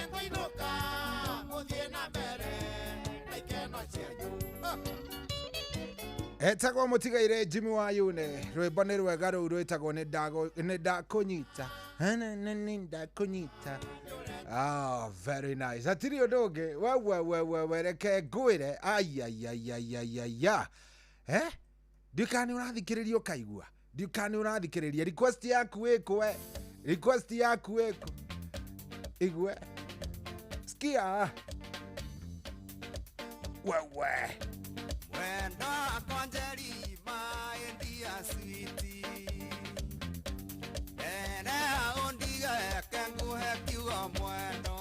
Etagwo Mũtigaire Jimmy wa Yune, rwĩmbo nĩ rwega rũu rwĩtagwo nĩ ndakũnyita. Nĩ ndakũnyita. Ah, very nice. Hatirĩ ũndũ ũngĩ. We we we we we reke ngwĩre. Aiaiaiaiaiya. Eh? Ndiũĩ nĩ ũrathikĩrĩria ũkaigua. Ndiũĩ nĩ ũrathikĩrĩria. Request yaku ĩkũ we. Request yaku ĩkũ. Igue. Sikia. Wewe. Mwendo wakwa Njeri maendia switi. Ene undige kenguhe kiugo mwendo.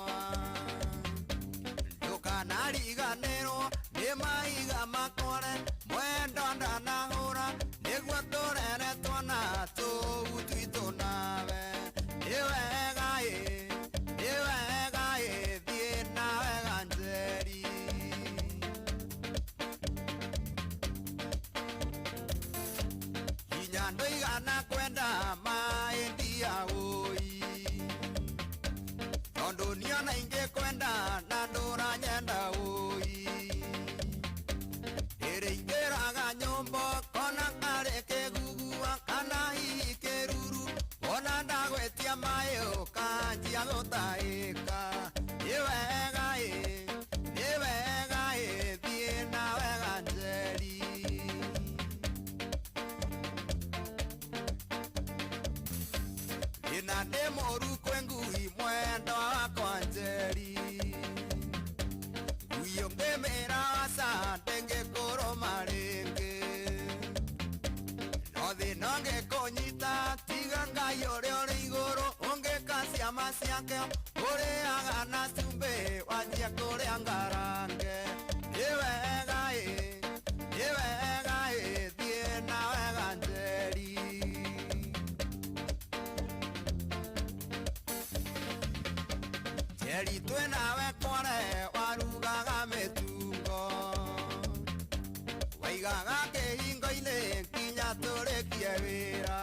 Ndukanariganĩrwo nĩ mahiga makore. Mwendo ndanahũra nĩguo tũrere twana tũu twitũ nawe. Nĩ wega ĩ, nĩ wega ĩ, thiĩ na wega Njeri. Hinya ndũigana kwenda maendia ũi. Tondũ niona ingĩkwenda na ndũranyenda ũi. Ndĩrĩingĩraga nyũmba kona karĩ kĩgugua kana hihi kĩruru. Wona ndagwĩtia maĩ ũkanjia gũtahĩka. Nĩ wega ĩ, nĩ wega ĩ, thiĩ na wega Njeri. Thĩna nĩ mũũru kwĩ ngui mwendwa wakwa Njeri. Ngui ũngĩmĩra aca ndĩngĩkũrũma rĩngĩ. No thĩna ũngĩkũnyita tiga Ngai ũrĩa ũrĩ igũrũ. Ũngĩka ciama ciake ũrĩaga na cumbĩ wanjia kũrĩa ngarange. Nĩ wega ĩ, nĩ wega ĩ, thiĩ na wega Njeri. Njeri twĩ nawe kware warugaga mĩtungo. Waigaga kĩhingo-inĩ nginya tũrĩkie wĩra.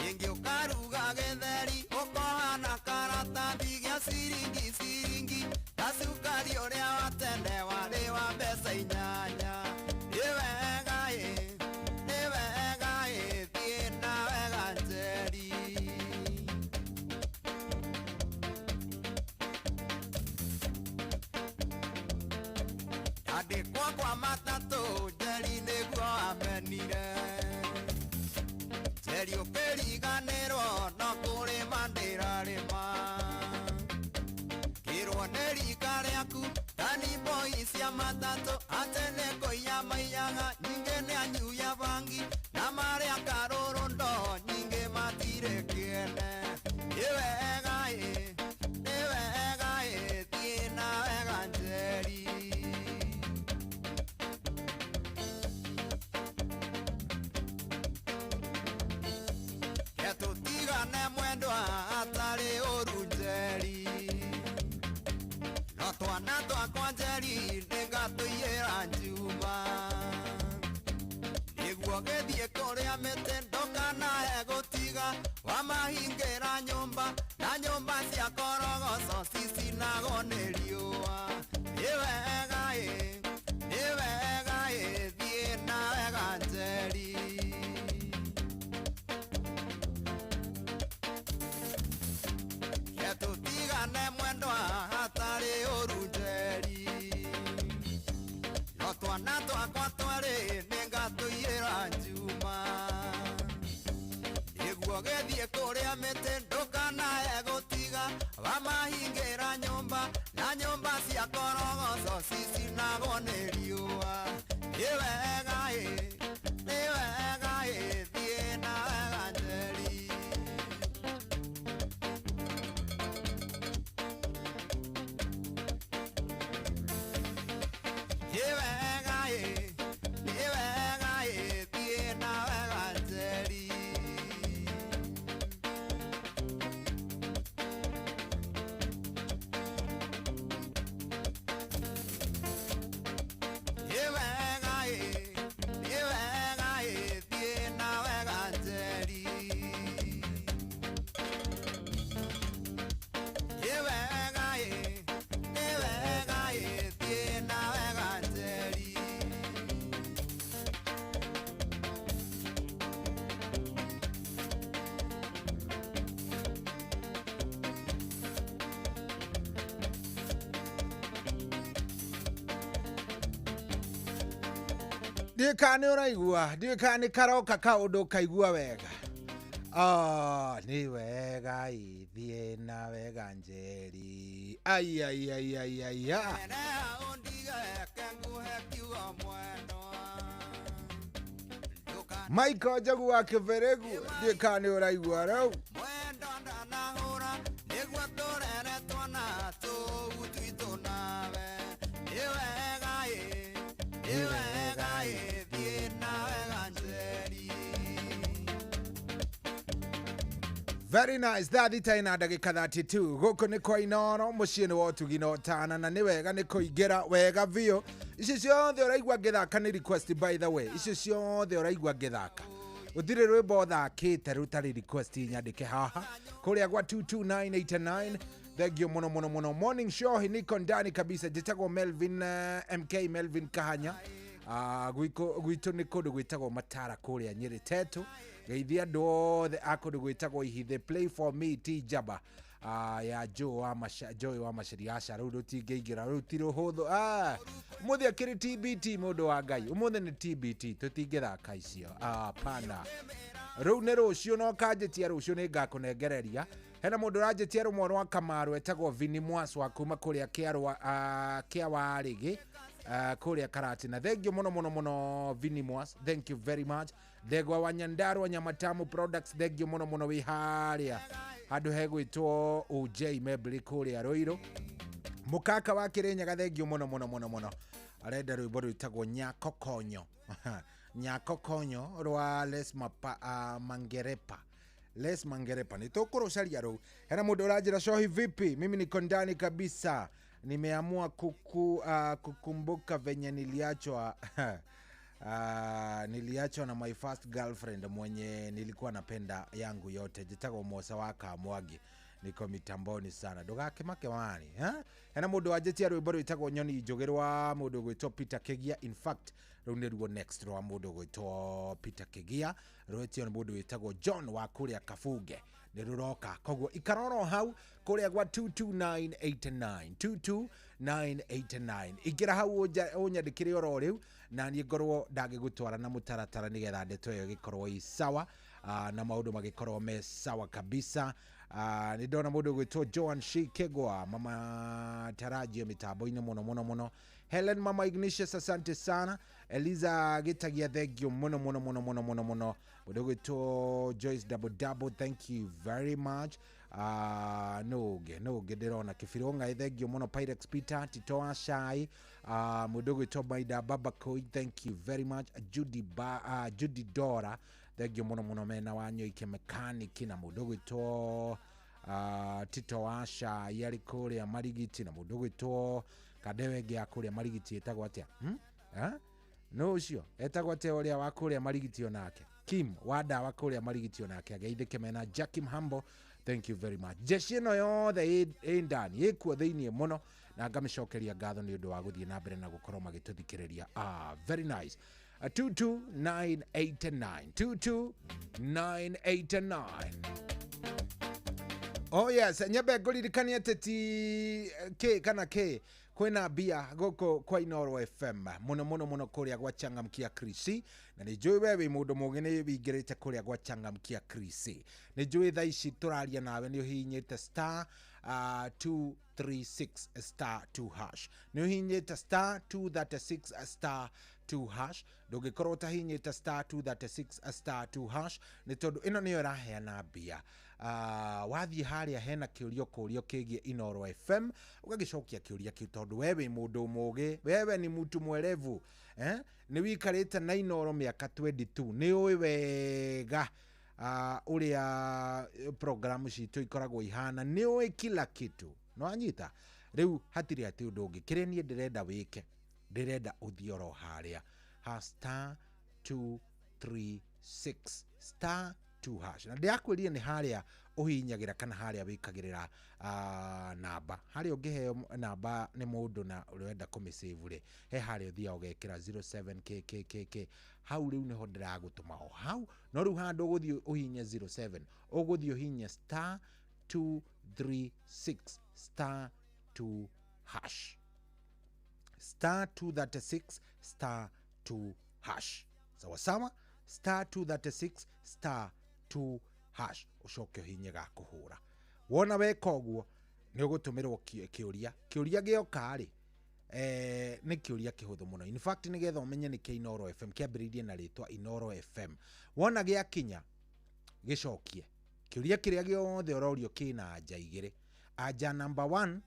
Rĩngĩ ũkaruga gĩtheri ũkoha na karatathi gĩa ciringi ciringi. Ta cukari ũrĩa wa tene warĩ wa mbeca inyanya. Nĩ wega ĩ, nĩ wega ĩ, thiĩ na wega Njeri. Ndandĩkwo kwa matatũ Njeri nĩguo amenire. Njeri ũkĩriganĩrwo no kũrĩma ndĩrarĩma. Ngĩrwo nĩ rika rĩaku tani mboi cia matatũ atĩ nĩ kũiya maiyaga nyingĩ nĩ anyuya bangi na marĩa karũrũndo nyingĩ matirĩ kĩene. Nĩ wega ĩ, nĩ wega ĩ, thiĩ na wega Njeri. Tũtigane mwendwa atarĩ ũru Njeri. No twana twakwa Njeri nĩngatũiyĩra njuma. Nĩguo gĩthiĩ kũrĩa mĩtĩ ndũkanae gũtiga. Wamahingĩra nyũmba na nyũmba cia korogoco cicinagwo nĩ riũa. Nĩ wega ĩ, nĩ wega ĩ, thiĩ na wega Njeri. Tũtigane mwendwa hatarĩ ũru Njeri. No twana twakwa twarĩ nĩngatũiyĩra njuma. Nĩguo gĩthiĩ kũrĩa mĩtĩ ndũkanae gũtiga. Wamahingĩra nyũmba na nyũmba cia korogoco cicinagwo nĩ riũa. Nĩ wega ĩ, nĩ wega ĩ, thiĩ na wega Njeri. Nĩ wega ĩ, nĩ wega ĩ, thiĩ na wega Njeri. Nĩ wega ĩ, nĩ wega ĩ, thiĩ na wega Njeri. Nĩ wega ĩ, nĩ wega ĩ, thiĩ na wega Njeri. Ndiũĩ kana nĩ ũraigua, ndiũĩ kana nĩ karoka kaũndũ ũkaigua wega. Ah, nĩ wega ithiĩ na wega Njeri. Ai ai ai ai ai ai. Michael Njogu wa Kĩbĩrĩgu, ndiũĩ kana nĩ ũraigua rĩu. Very nice. Thaa thita ina ndagĩka 32. Gũkũ nĩ kwa Inooro, mũciĩ nĩ wa ũtugi na ũtana, na nĩ wega nĩ kũingĩra wega biũ. Icio ciothe ũraigua ngĩthaka nĩ request, by the way. Icio ciothe ũraigua ngĩthaka, gũtirĩ rwĩmbo thakĩte rũtarĩ request nyandĩke haha kũrĩa gwa 22989. Thank you mũno mũno mũno. Morning show, niko ndani kabisa. Njĩtagwo Melvin, MK Melvin Kahanya. Gwitũ nĩ kũndũ gwĩtagwo Matara kũrĩa Nyĩrĩ Tetu. Geithia andũ othe a kũndũ gwĩtagwo Ihithe. Play for me T Jaba ya Joe wa Masha, Joy wa Maceria. Aca, rĩu rũtingĩingĩra, rĩu ti rũhũthũ. Ũmũthĩ akĩrĩ TBT, mũndũ wa Ngai, ũmũthĩ nĩ TBT, tũtingĩthaka icio. Pana, rĩu nĩ rũciũ, no kanjĩtia rũciũ nĩ ngakũnengereria. Hena mũndũ ũranjĩtia rũmwe rwa Kamaru etagwo Vini Mwaswa kuma kũrĩa kĩa Warĩgĩ, kũrĩa Karatina. Thank you mũno mũno mũno, Vini Mwas, thank you very much. Ndegwa wa Nyandarua, Nyamatamu Products, thank you mũno mũno, wĩ harĩa handũ hegwĩtwo OJ Mebli kũrĩa Rũirũ. Mũkaka wa Kĩrĩnyaga, thank you mũno mũno mũno mũno. Arenda rwĩmbo rwĩtagwo Nyakokonyo, Nyakokonyo rwa Les Mapa, Mangerepa, Les Mangerepa, nĩ tũkũrũcaria rũu. Hena mũndũ ũranjĩra, "Shohi, vipi? Mimi niko ndani kabisa, nimeamua kukumbuka venye niliachwa na my first girlfriend mwenye nilikuwa napenda yangu yote. Njĩtagwo Mosa wa Kamwangi, niko mitamboni sana." Ndũgakĩmake wani, ha? Hena mũndũ wanjĩtia rwĩmbo rwĩtagwo Nyoni Njũgĩ rwa mũndũ ũgwĩtwo Peter Kĩgia. In fact, rũu nĩruo next, rwa mũndũ ũgwĩtwo Peter Kĩgia, rwĩtio nĩ mũndũ wĩtagwo John wa kũrĩa Kabunge, nĩ rũroka. Koguo ikara oro hau kũrĩa gwa 22989, 22989. Ingĩra hau ũnyandĩkĩre oro rĩu, na niĩ ngorwo ndangĩgũtwara na mũtaratara, nĩgetha ndeto ĩyo ĩgĩkorwo ĩ sawa, na maũndũ magĩkorwo me sawa kabisa. Nĩ ndona mũndũ ũgwĩtwo Joan Shikegwa, mama tarajio mĩtambo-inĩ mũno mũno mũno. Helen, mama Ignatius, asante sana. Eliza Gĩtagia, thank you mũno mũno mũno mũno mũno mũno. Mũndũ ũgwĩtwo Joyce Double Double, thank you very much. Nũngĩ nũngĩ ndĩrona Kĩbirũ Ngai, thank you mũno. Pyrex Peter Tito Ashai, mũndũ ũgwĩtwo Maida Baba Koi, thank you very much. Judy, Judy Dora, thank you mũno mũno, mena wa Nyoike Mechanic, na mũndũ ũgwĩtwo Tito Washa arĩ kũrĩa Marigiti, na mũndũ ũgwĩtwo Kandewe ĩngĩ ya kũrĩa Marigiti ĩtagwo atĩa, Eh? No ũcio etagwo atĩa ũrĩa wa kũrĩa Marigiti? Onake Kim wa ndawa kũrĩa Marigiti, onake ageithĩke mena Jackie Mhambo, thank you very much. Jeshi ĩno yothe ĩ ndani, ĩkuo thĩiniĩ mũno, na ngamĩcokeria ngatho nĩ ũndũ wa gũthiĩ na mbere na gũkorwo magĩtũthikĩrĩria. Very nice. 22989, 22989. Oh yes, nyambe ngũririkanie atĩ ti kĩ kana kĩ, kwĩna mbia gũkũ kwa Inooro FM mũno mũno mũno kũrĩa gwa Changamkia Krisi, na nĩ njũĩ we wĩ mũndũ mũgĩ, nĩ wĩingĩrĩte kũrĩa gwa Changamkia Krisi. Nĩ njũĩ thaa ici tũraria nawe nĩ ũhihinyĩte star 236 star 2 hash, nĩ ũhihinyĩte star 236 star 2 hash. Ndũngĩkorwo ũtahinyĩte star 236 star 2 hash, nĩ tondũ ĩno nĩyo ĩraheana mbia. Wathiĩ harĩa hena kĩũria kũũrio kĩgiĩ Inooro FM, ũgagĩcokia kĩũria kĩu, tondũ we wĩ mũndũ mũgĩ, wewe ni mtu mwerevu, eh? Nĩ wĩikarĩte na Inooro mĩaka 22, nĩ ũĩ wega ũrĩa programu citũ ikoragwo ihana, nĩ ũĩ kila kitu, no anyita rĩu hatirĩ atĩ ũndũ ũngĩ. Kĩrĩa niĩ ndĩrenda wĩke, ndĩrenda ũthiĩ oro harĩa ha star 236 star 2 hash, na ndĩrakwĩrire nĩ harĩa ũhihinyagĩra kana harĩa wĩkagĩrĩra namba, harĩa ũngĩheo namba nĩ mũndũ na ũrenda kũmĩsave rĩ, he harĩa ũthiaga ũgekĩra 07 kkkkk. Hau rĩu nĩho ndĩragũtũma o hau, no rĩu handũ ũgũthiĩ ũhihinye 07, ũgũthiĩ ũhihinye star 236 star 2 hash, star 236 star 2. hash. Sawasawa, star 236 star 2 hash, ũcoke ũhinye ga kũhũra. Wona weka ũguo nĩ ũgũtũmĩrwo kĩũria. Kĩũria gĩoka rĩ, nĩ kĩũria kĩhũthũ mũno. In fact, nĩgetha ũmenye nĩ kĩa Inooro FM, kĩambĩrĩirie na rĩtwa Inooro FM. Wona gĩakinya gĩcokie kĩũria kĩrĩa gĩothe ũrorio kĩna anja igĩrĩ, anja number 1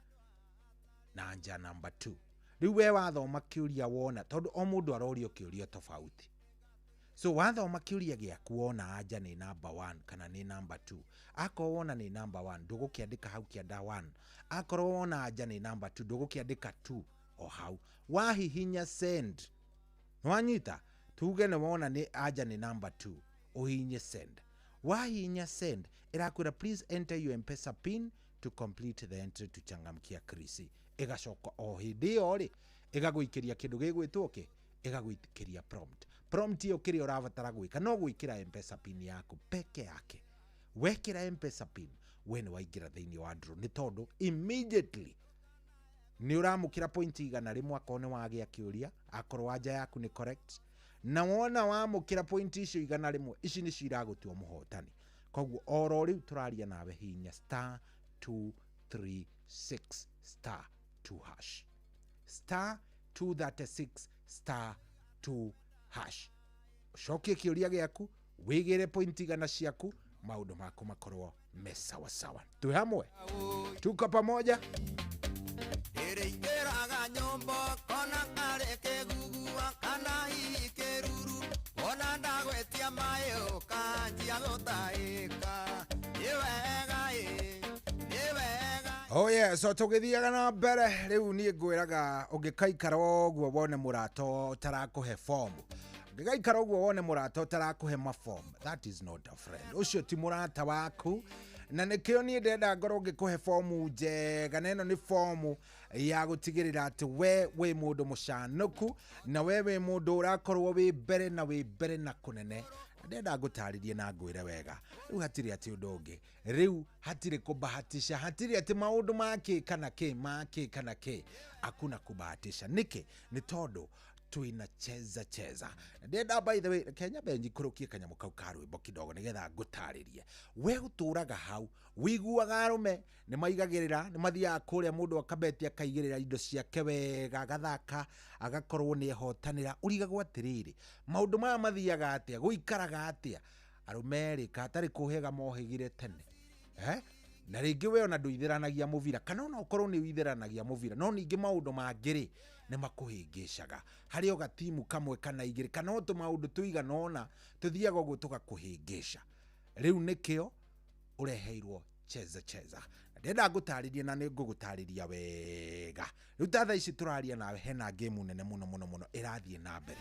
na anja number 2. Rĩu we wathoma kĩũria wona, tondũ o mũndũ arorio kĩũria tofauti, so wathoma kĩũria gĩaku wona anja nĩ number 1 kana nĩ number 2. Akorwo wona nĩ number 1 ndũgũkĩandĩka hau kĩanda 1, akorwo wona anja nĩ number 2 ndũgũkĩandĩka 2 o hau. Wahihinya send, nĩwanyita, tuge nĩ wona nĩ anja nĩ number 2, ũhihinye send. Wahihinya send, ĩrakwĩra please enter your M-Pesa pin to complete the entry to Changamkia Krisi. Ĩgacoka o hĩndĩ ĩyo rĩ, ĩgagũikĩria kĩndũ gĩgwĩtwo kĩ, ĩgagũikĩria prompt. Prompt ĩyo kĩrĩa ũrabatara gwĩka no gwĩkĩra M-Pesa pin yaku peke yake. Wekĩra M-Pesa pin, we nĩ waingĩra thĩinĩ wa draw, nĩ tondũ immediately nĩ ũramũkĩra point 100 akorwo nĩ wagĩa kĩũria, akorwo anja yaku nĩ correct, na wona wamũkĩra point icio 100, ici nĩcio iragũtua mũhotani. Koguo oro rĩu tũraria nawe, hihinya star 236 star 2 hash, star 236 star 2 hash, ũcokie kĩũria gĩaku, wĩgĩre point 100 ciaku, maũndũ maku makorwo me sawasawa. Twĩ hamwe, tuko pamoja. Ĩrĩingĩraga nyũmba kona karĩ kĩgugua kana hihi kĩruru, ona ndagwetia maĩ ũkanjia gũtahĩka. Nĩ wega ĩ, nĩ wega. Oh yeah, so tũgĩthiaga na mbere rĩu niĩ ngwĩraga ũngĩkaikara ũguo wone mũrata ũtarakũhe fomu, ũngĩgaikara ũguo wone mũrata ũtarakũhe mafomu, that is not a friend, ũcio ti mũrata waku. Na nĩkĩo niĩ ndenda ngorwo ngĩkũhe fomu njega, na ĩno nĩ fomu ya gũtigĩrĩra atĩ we wĩ mũndũ mũcanũku, na we wĩ mũndũ ũrakorwo wĩ mbere na wĩ mbere na kũnene. Ndenda ngũtarĩrie na ngwĩre wega, rĩu hatirĩ atĩ ũndũ ũngĩ, rĩu hatirĩ kũbahatisha, hatirĩ atĩ maũndũ ma kĩ kana kĩ ma kĩ kana kĩ, hakuna kubahatisha. Nĩkĩ? Nĩ tondũ twĩna cheza cheza. Ndenda by the way, Kenya benji kũrũkie kanyamũ kau ka rwĩmbo kidogo nĩgetha ngũtarĩrie. We ũtũraga hau, wĩiguaga arũme nĩ maigagĩrĩra, nĩ mathiaga kũrĩa mũndũ akabeti akaigĩrĩra indo ciake wega, agathaka, agakorwo nĩ ehotanĩra. Ũrigagwo atĩrĩrĩ, maũndũ maya mathiaga atĩa, gũikaraga atĩa? Arũme rĩ, katarĩ kũhĩga mohĩgire tene, na rĩngĩ we ona ndũithĩranagia mũbira, kana ona ũkorwo nĩ ũithĩranagia mũbira, no ningĩ maũndũ mangĩ rĩ nĩ makũhĩngĩcaga. Harĩ o gatimu kamwe kana igĩrĩ, kana o tũmaũndũ tũigana ũna tũthiaga ũguo tũgakũhĩngĩca. Rĩu nĩkĩo ũreheirwo cheza cheza. Ndenda ngũtarĩrie na nĩ ngũgũtarĩria wega. Rĩu ta thaa ici tũraria nawe, hena game nene mũno mũno mũno ĩrathiĩ na mbere.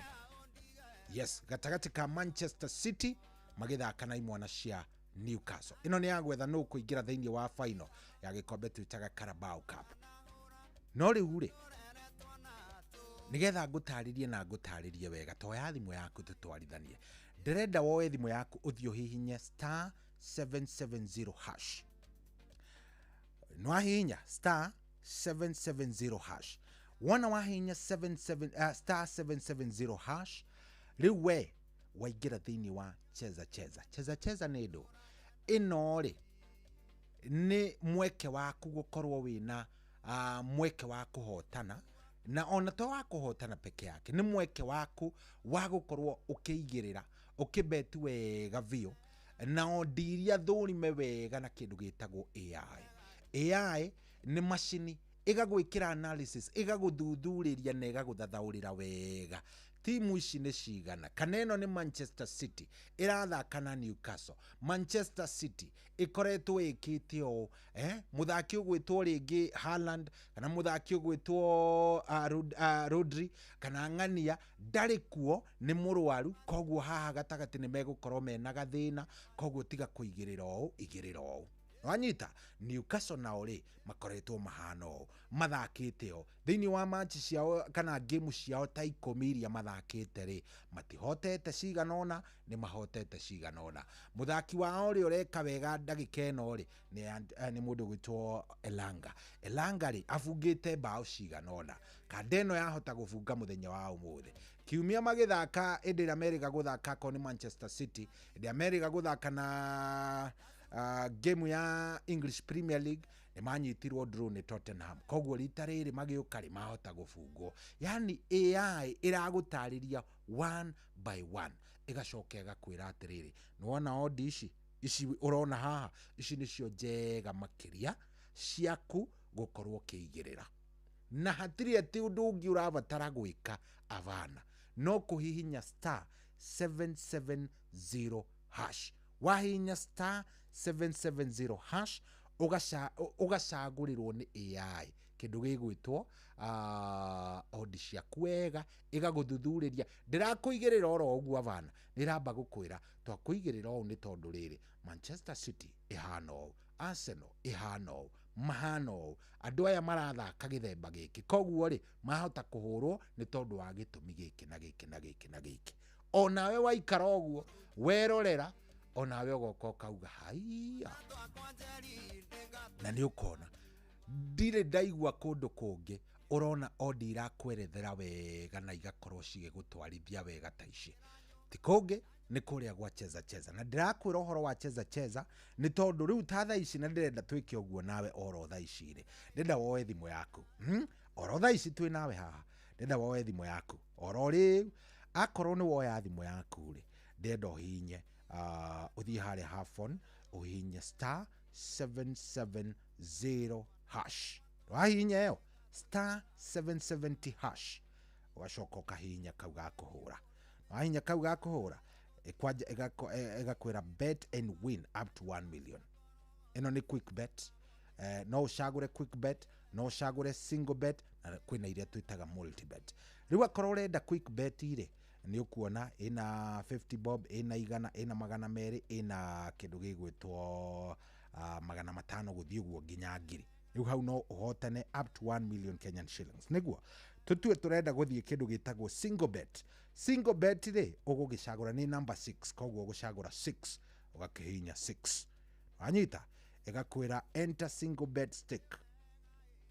Yes, gatagatĩ ka Manchester City magĩthaka na imwana cia Newcastle. Ĩno nĩ ya gwetha nũ kũingĩra thĩinĩ wa final ya gĩkombe twĩtaga Carabao Cup. No rĩu rĩ, nĩgetha ngũtarĩrie na ngũtarĩrie wega, toya thimũ yaku tũtwarithanie. Ndĩrenda woe thimũ yaku ũthiĩ ũhihinye star 770 hash. Nĩwahihinya star 770 hash. Wona wahihinya star 770 hash, rĩu we waingĩra thĩinĩ wa cheza cheza. Cheza cheza nĩ ndũ ĩno rĩ, nĩ mweke waku gũkorwo wĩna mweke wa kũhotana, na ona to wa kũhotana peke yake, nĩ mweke waku wa gũkorwo ũkĩigĩrĩra, ũkĩbeti wega biũ, na ondi iria thũrime wega na kĩndũ gĩtagwo AI. AI nĩ macini ĩgagwĩkĩra analysis, ĩgagũthuthurĩria na ĩgagũthathaũrĩra wega timu ici nĩ cigana, kana ĩno nĩ Manchester City ĩrathaka na Newcastle. Manchester City ĩkoretwo ĩkĩte ũũ, mũthaki ũgwĩtwo rĩngĩ Haaland, kana mũthaki ũgwĩtwo Rodri, kana ng'ania ndarĩ kuo, nĩ mũrwaru, koguo haha gatagatĩ nĩ megũkorwo mena gathĩna, koguo tiga kũigĩrĩra ũũ, igĩrĩra ũũ. Wanyita Newcastle nao rĩ makoretwo mahana ũũ, mathakĩte ũũ thĩinĩ wa match ciao kana game ciao ta 10 iria mathakĩte rĩ, matihotete cigana ũna, nĩ mahotete cigana ũna. Mũthaki wao rĩ ũreka wega ndagĩka ĩno rĩ nĩ mũndũ ũgwĩtwo Elanga. Elanga rĩ abungĩte mbaũ cigana ũna, kanda ĩno yahota gũbunga mũthenya wa ũmũthĩ. Kiumia magĩthaka hĩndĩ ĩrĩa merĩga gũthaka akorwo nĩ Manchester City, hĩndĩ ĩrĩa merĩga gũthaka na game ya English Premier League, nĩ manyitirwo draw nĩ Tottenham. Koguo rita rĩrĩ magĩũka rĩ, mahota gũbungwo. Yani AI ĩragũtarĩria one by one, ĩgacoka ĩgakwĩra atĩrĩrĩ, nĩwona ondi ici ici ũrona haha, ici nĩcio njega makĩria ciaku gũkorwo ũkĩigĩrĩra, na hatirĩ atĩ ũndũ ũngĩ ũrabatara gwĩka abana, no kũhihinya star 770 hash. Wahihinya star 770 hash, ũgacagũrĩrwo nĩ AI kĩndũ gĩgwĩtwo ondi ciaku wega, ĩgagũthuthurĩria. Ndĩrakũigĩrĩra oro ũguo abana, nĩ ĩramba gũkwĩra twakũigĩrĩra ũũ nĩ tondũ rĩrĩ, Manchester City ĩhana ũũ, Arsenal ĩhana ũũ, mahana ũũ, andũ aya marathaka gĩthemba gĩkĩ, koguo rĩ mahota kũhũrwo nĩ tondũ wa gĩtũmi gĩkĩ na gĩkĩ na gĩkĩ na gĩkĩ. Onawe waikara ũguo werorera, onawe ũgoka ũkauga haiya, na nĩ ũkona ndirĩ ndaigua kũndũ kũngĩ ũrona ondi irakwerethera wega na igakorwo cigĩgũtwarithia wega ta ici. Ti kũngĩ, nĩ kũrĩa gwa Cheza Cheza. Na ndĩrakwĩra ũhoro wa Cheza Cheza nĩ tondũ rĩu ta thaa ici, na ndĩrenda twĩke ũguo nawe oro thaa ici rĩ, ndĩrenda woe thimũ yaku, Oro thaa ici twĩ nawe haha, ndĩrenda woe thimũ yaku oro rĩu. Akorwo nĩ woya thimũ yaku rĩ, ndĩrenda ũhihinye, ũthiĩ harĩa ha phone, ũhihinye star 770 hash. Wahihinya ĩyo star 770 hash, ũgacoka ũkahihinya kau ga kũhũra. Wahihinya kau ga kũhũra, ĩkwanja ĩgakwĩra bet and win up to 1 million. Ĩno nĩ quick bet. No ũcagũre quick bet, no ũcagũre single bet, na kwĩna iria twĩtaga multi bet. Rĩu akorwo ũrenda quick bet rĩ, nĩ ũkuona ĩna 50 bob, ĩna 100, ĩna 200, ĩna kĩndũ gĩgwĩtwo 500 gũthiĩ ũguo nginya 1000. Rĩu hau no ũhotane up to 1 million Kenyan shillings. Nĩguo tũtue tũrenda gũthiĩ kĩndũ gĩtagwo single bet. Single bet rĩ, ũgũgĩcagũra nĩ number 6, koguo ũgũcagũra 6, ũgakĩhihinya 6. Wanyita, ĩgakwĩra enter single bet stake.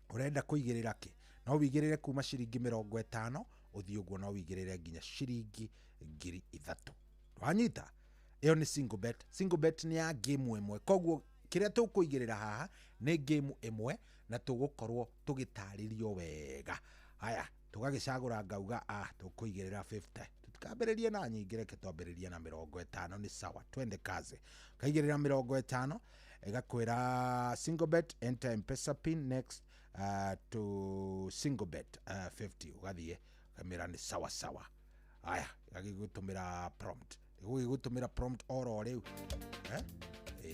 Ũrenda kũigĩrĩra kĩ? No wĩigĩrĩre kuma ciringi 50 ũthiĩ ũguo, no wĩigĩrĩre nginya ciringi 3000. Wanyita, ĩyo nĩ single bet. Single bet nĩ ya game ĩmwe, koguo kĩrĩa tũkũigĩrĩra haha nĩ game ĩmwe, na tũgũkorwo tũgĩtarĩrio wega. Haya, tũgagĩcagũra, ngauga tũkũigĩrĩra 50, tũtikambĩrĩrie na nyingĩ, reke twambĩrĩrie na 50, nĩ sawa, twende kazi. Kaigĩrĩra 50, ĩgakwĩra single bet, enter M-Pesa pin, next, to single bet 50. Ũgathiĩ ũkamĩra nĩ sawa sawa. Aya, ĩgagĩgũtũmĩra prompt, ĩgũgĩgũtũmĩra prompt oro rĩu, eh?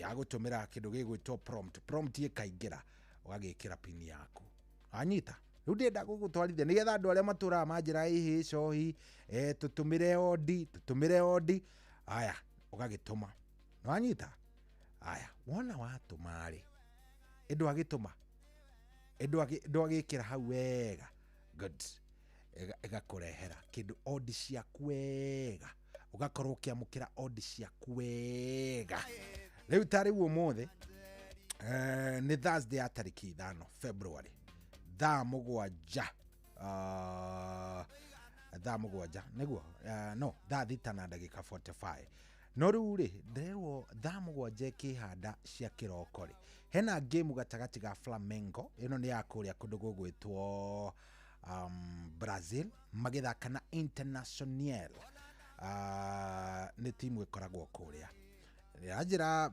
Yagũtũmĩra kĩndũ gĩgwĩtwo prompt. Prompt ĩkaingĩra, ũgagĩkĩra pin yaku. Wanyita, rĩu ndĩrenda gũgũtwarithia nĩgetha andũ arĩa matũraga manjĩra ĩhĩ cohi, tũtũmĩre ondi, tũtũmĩre ondi. Aya, ũgagĩtũma. Wanyita, aya, wona watũma rĩ, ĩndwagĩtũma, ndwagĩkĩra hau wega, good, ĩgakũrehera kĩndũ ondi ciaku wega, ũgakorwo ũkĩamũkĩra ondi ciaku wega. Rĩu ta rĩu ũmũthĩ nĩ Thursday ya tarĩki 5 February, thaa 7, thaa 7 nĩguo, no thaa 6 na ndagĩka 45. No rĩu rĩ, ndĩrerwo thaa 7 ĩkĩhanda cia kĩroko rĩ, hena game gatagatĩ ga Flamengo, ĩno nĩ ya kũrĩa kũndũ gũgwĩtwo Brazil, magĩthaka na Internacional. Nĩ timu ĩkoragwo kũrĩa. Njĩra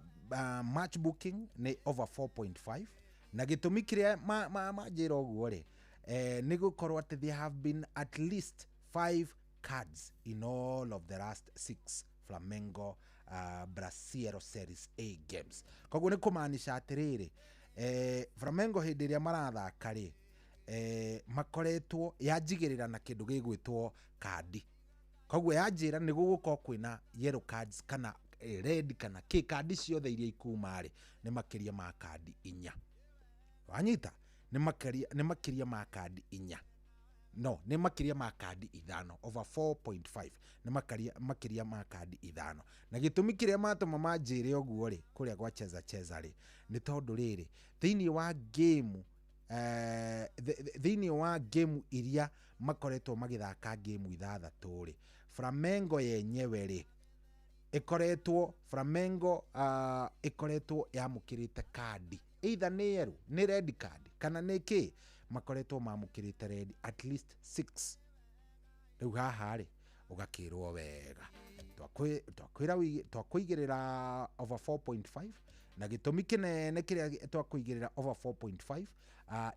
match booking nĩ over 4.5, na gĩtũmi kĩrĩa manjĩra ũguo rĩ, nĩ gũkorwo atĩ there have been at least 5 cards in all of the last 6 Flamengo Brasiero Series A games. Koguo nĩ kũmaanisha atĩrĩrĩ, Flamengo hĩndĩ ĩrĩa marathaka rĩ, makoretwo yanjigĩrĩra na kĩndũ gĩgwĩtwo kandi. Koguo yanjĩra nĩ gũgũkorwo kwĩna yellow cards kana red kana kĩ, kandi ciothe iria ikuma rĩ, nĩ makĩria ma kandi 4. Wanyita, nĩ makĩria ma kandi 4. No, nĩ makĩria ma kandi 5, over 4.5, nĩ makĩria ma kandi 5. Na gĩtũmi kĩrĩa matũma manjĩre ũguo rĩ, kũrĩa gwa Cheza Cheza rĩ, nĩ tondũ rĩrĩ, thĩinĩ wa game Thĩinĩ wa game iria makoretwo magĩthaka game ithathatũ rĩ, Flamengo yenyewe rĩ ĩkoretwo Flamengo ĩkoretwo yamũkĩrĩte kandi either nĩ yellow, nĩ red card kana nĩ kĩ, makoretwo mamũkĩrĩte red at least 6. Rĩu haha rĩ ũgakĩrwo wega twakũigĩrĩra over 4.5, na gĩtũmi kĩnene kĩrĩa twakũigĩrĩra over 4.5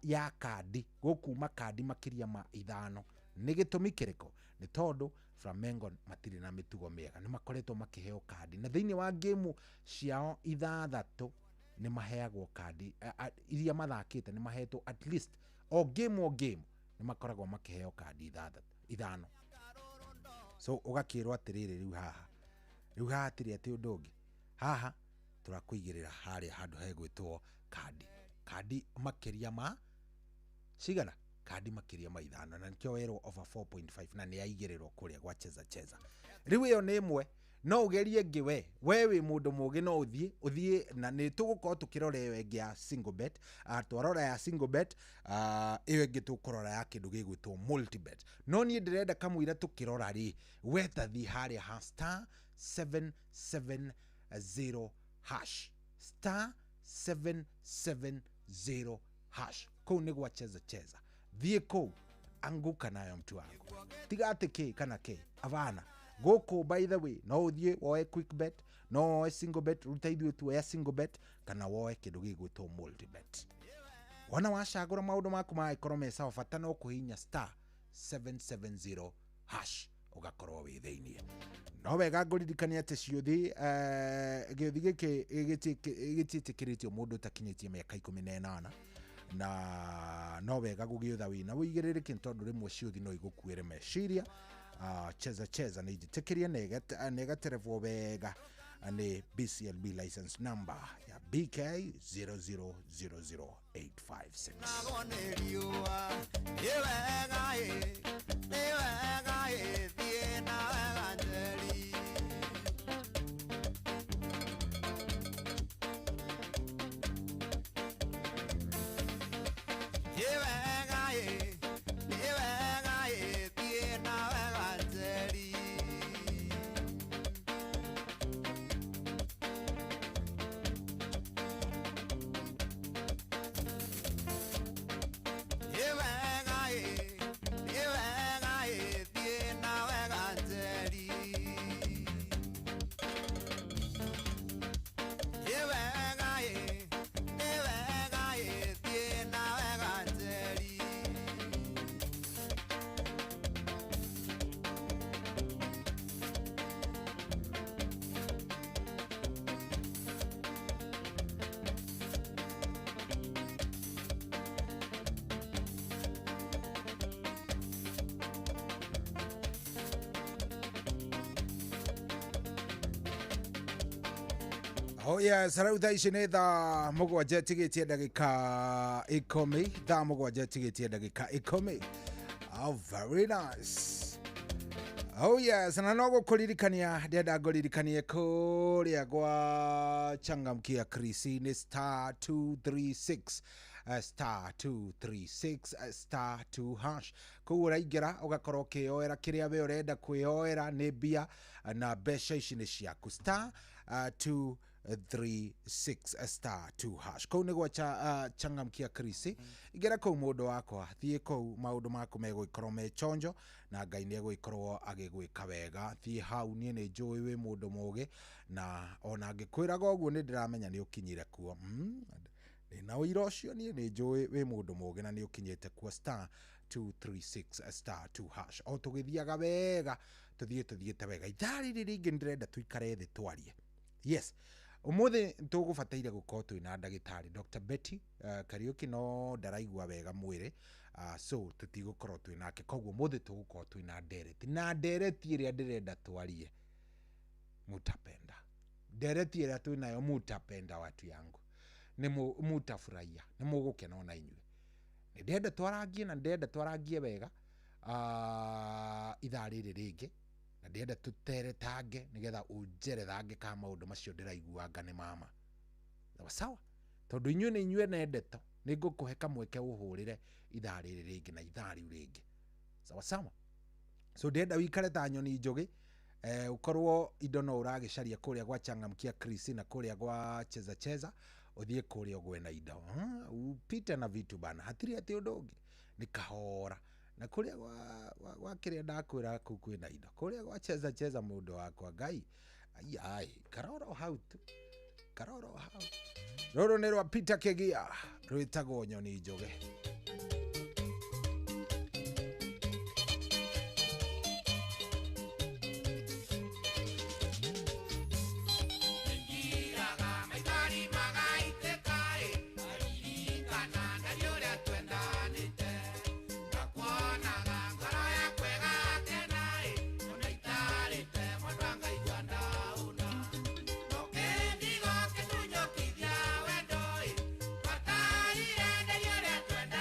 ya kandi gũkuma kandi makĩria ma 5 nĩ gĩtũmi kĩrĩkũ? Nĩ tondũ Flamengo matirĩ na mĩtugo mĩega, nĩ makoretwo makĩheo kandi na thĩinĩ wa game ciao 6 nĩ maheagwo kandi iria mathakĩte, nĩ mahetwo at least o game nĩ makoragwo makĩheo kandi 5. So ũgakĩrwo atĩrĩrĩ, rĩu haha hatirĩ atĩ ũndũ ũngĩ, haha tũrakũigĩrĩra harĩa handũ hegwĩtwo kandi makĩria ma cigana, kandi makĩria ma 5, na nĩkĩo werwo over 4.5 na nĩ yaigĩrĩrwo kũrĩa gwa cheza cheza. Rĩu ĩyo nĩ ĩmwe, no ũgerie ĩngĩ we wĩ mũndũ mũgĩ, no ũthiĩ na nĩ tũgũkorwo tũkĩrora ĩyo ĩngĩ ya single bet. Twarora ya single bet, ĩyo ĩngĩ tũkũrora ya kĩndũ gĩgwĩtwo multibet. No niĩ ndĩrenda kamũira tũkĩrora rĩ, we ta thiĩ harĩa ha star 770 hash, star 770 hash, kũu nĩ gwa cheza cheza. Thiĩ kũu anguka nayo mtu wangu, tiga atĩ kĩ kana kĩ, avana gũkũ. By the way, no ũthiĩ woe quick bet, no woe single bet, ruta ithuĩ tuoya single bet, kana woe kĩndũ gĩgwĩtwo multibet. Wona wacagũra maũndũ maku magĩkorwo me sawa, bata no kũhihinya star 770 hash ũgakorwo wĩ thĩiniĩ. No wega ngũririkania atĩ ciũthi gĩũthi gĩkĩ gĩtiĩtĩkĩrĩtio mũndũ ũtakinyĩtie mĩaka 18, na no wega gũgĩũtha wĩna ũigĩrĩrĩki tondũ rĩmwe ciũthi no igũkuĩre meciria. Cheza cheza nĩ njĩtĩkĩrie na ĩgaterevwo wega nĩ BCLB license number ya BK 0000856. Oh yes, rĩu thaa ici nĩ thaa 7 tigĩtie ndagĩka 10, thaa 7 tigĩtie ndagĩka 10. Oh, very nice. Oh yes, na no gũkũririkania ndĩrenda ngũririkanie kũrĩa gwa changamkia Chris nĩ star 236 star 236 star 2 hash. Koguo ũraingĩra ũgakorwo ũkĩyoera kĩrĩa we ũrenda kwĩyoera nĩ mbia na mbeca ici nĩ ciaku, star 236 star 2 hash. Kũu nĩ gwa changamkia Chris. Ingĩra kũu mũndũ wakwa, thiĩ kũu maũndũ maku megũgĩkorwo me chonjo na Ngai nĩ egũgĩkorwo agĩgwĩka wega. Thiĩ hau, niĩ nĩ njũĩ wĩ mũndũ mũgĩ, na ona ngĩkwĩraga ũguo nĩ ndĩramenya nĩ ũkinyire kuo. Na ũira ũcio niĩ nĩ njũĩ wĩ mũndũ mũgĩ na nĩ ũkinyĩte kuo, star 236 star 2 hash. O tũgĩthiaga wega, tũthiĩte wega. Ithaa rĩrĩ rĩngĩ nĩ ndĩrenda tũikare thĩ twarie. Yes, ũmũthĩ tũgũbataire gũkorwo twĩna ndagĩtarĩ Dr. Betty Kariuki, no ndaraigua wega mwĩrĩ, so tũtigũkorwo twĩ nake. Koguo ũmũthĩ tũgũkorwo twĩna ndereti, na ndereti ĩrĩa ndĩrenda twarie mutapenda, ndereti ĩrĩa twĩnayo mutapenda, watu yangu nĩ mutafurahia, nĩ mũgũkena ona inyuĩ. Nĩ ndĩrenda twarangie, na ndĩrenda twarangie wega ithaa rĩrĩ rĩngĩ, na ndĩrenda tũteretange nĩgetha ũnjerethange ka maũndũ macio ndĩraiguanga nĩ mama. Sawa sawa, tondũ inyuĩ nĩ inyuĩ ene ndeto, Nĩ ngũkũhe kamweke ũhũrĩre ithaa rĩrĩ rĩngĩ na ithaa rĩu rĩngĩ. Sawa sawa. So ndĩrenda wikare ta nyoni njũgĩ, ukorwo indo no ũragĩcaria kũrĩa gwa Changamkia Chris na kũrĩa gwa Cheza Cheza, ũthiĩ kũrĩa ũgwe na indo, upite na vitu bana, hatirĩ atĩ ũndũ ũngĩ, nĩ kahora. Na kũrĩa gwa kĩrĩa ndakwĩra kũu kwĩna indo, kũrĩa gwa Cheza Cheza mũndũ wakwa Ngai ai karoro hau tu, karoro hau. Rũrũ nĩ rwa Peter Kigia, rwĩtagwo Nyoni Njũgĩ. Wendo,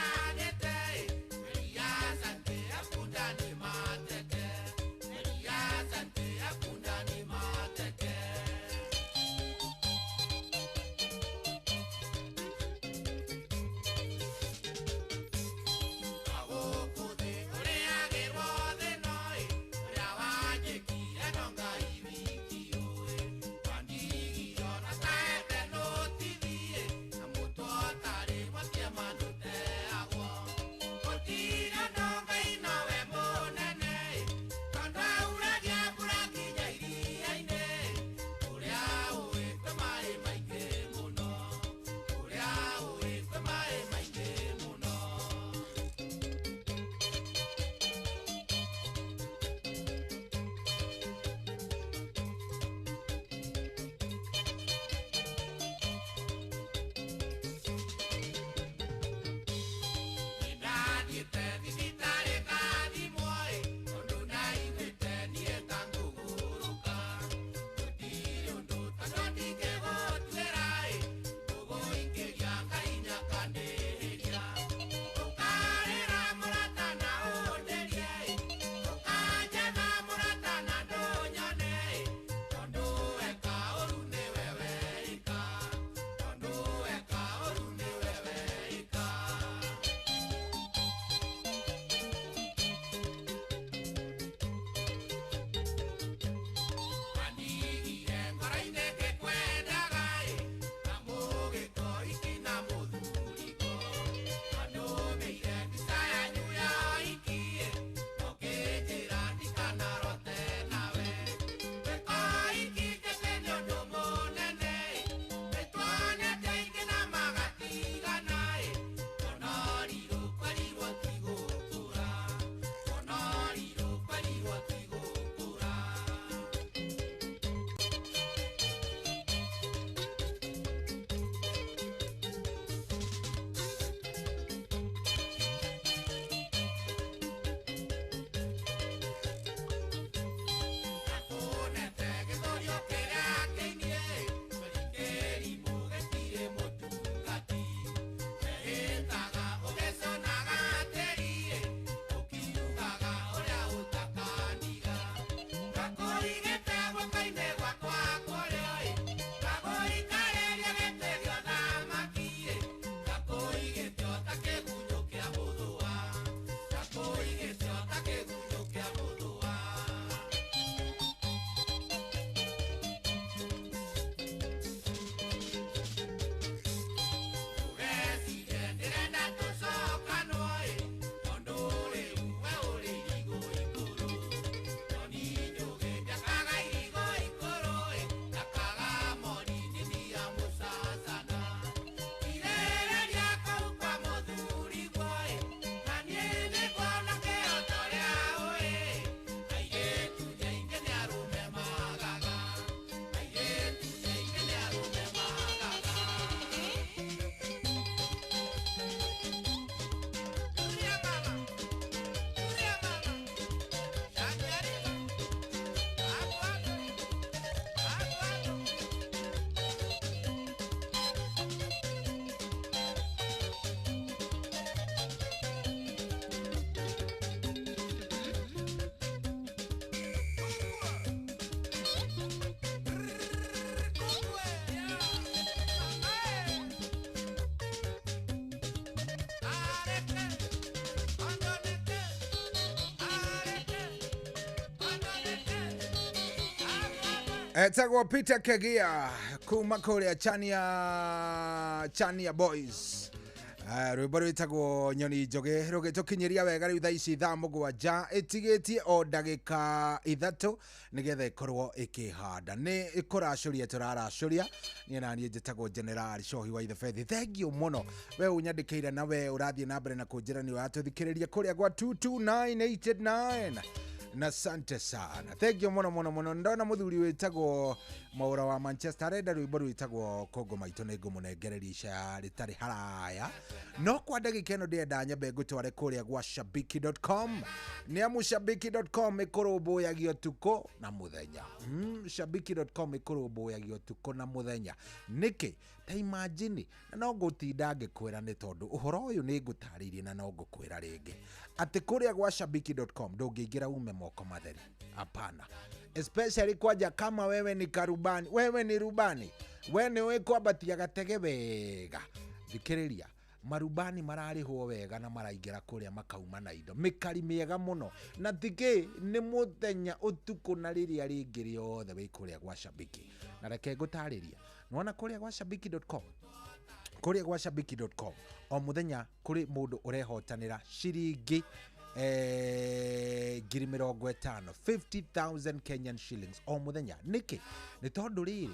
Etagwo Peter Kegia kuma kũrĩa Chania Chania Boys. Rwĩmbo rwĩtagwo Nyoni Njũgĩ rũgĩtũkinyĩria wega rĩu thaa ici thaa 7 ĩtigĩtie o ndagĩka 3 nĩgetha ĩkorwo ĩkĩhanda. Nĩ kũracũria tũraracũria niĩ na niĩ njĩtagwo General Cohi wa Ithebethi. Thengiũ mũno we ũnyandĩkĩire na we ũrathiĩ na mbere na kũnjĩra nĩ ũratũthikĩrĩria kũrĩa gwa 22989 na sante sana. Thank you muno muno muno. Ndona muthuri witagwo Maura wa Manchester arenda rwimbo rwitagwo Kongo Maitũ nĩ ngũmũnengereria ica rĩtarĩ haraya no kwa ndagĩka ĩno ndĩrenda nyambe ngũtware kũrĩa gwa shabiki.com nĩ amu shabiki.com ĩkũrũmbũyagia ũtukũ na mũthenya. Shabiki.com ĩkũrũmbũyagia ũtukũ na mũthenya nĩkĩ? Ta imagine, na no ngũtinda ngĩkwĩra nĩ tondũ ũhoro ũyũ nĩ ngũtarĩirie na no ngũkwĩra rĩngĩ atĩ kũrĩa gwa shabiki.com ndũngĩingĩra ume moko matheri. Hapana, especially kwanja kama wewe ni karubani, wewe ni rubani, we nĩ kwambatia gatege wega. Thikĩrĩria, marubani mararĩhwo wega na maraingĩra kũrĩa makauma na indo mĩkari mĩega mũno na tikĩ nĩ mũthenya ũtukũ na rĩrĩa rĩngĩ rĩothe wĩ kũrĩa gwa Shabiki. Na reke ngũtarĩria, nĩwona kũrĩa gwa shabiki.com, kũrĩa gwa shabiki.com o mũthenya kũrĩ mũndũ ũrehotanĩra ciringi 50,000 50,000 Kenyan shillings o mũthenya. Nĩkĩ? Nĩ tondũ rĩrĩ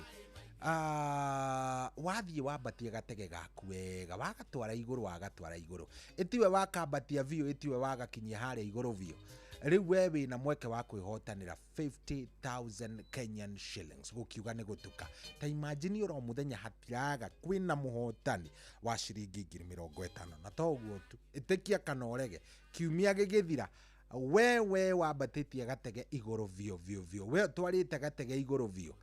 wathiĩ wambatie gatege gaku wega wagatwara igũrũ wagatwara igũrũ ĩtiwe wakambatia biũ ĩtiwe wagakinyia harĩa igũrũ biũ rĩu we wĩna mweke wa kwĩhotanĩra 50,000 Kenyan shillings gũkiuga nĩ gũtuka. Ta imagine oro mũthenya hatiraga kwĩna mũhotani wa ciringi 50,000 na to ũguo tu ĩtĩkia kana ũrege kiumia gĩgĩthira wewe wambatĩtie gatege igũrũ biũ biũ biũ we ũtwarĩte gatege igũrũ biũ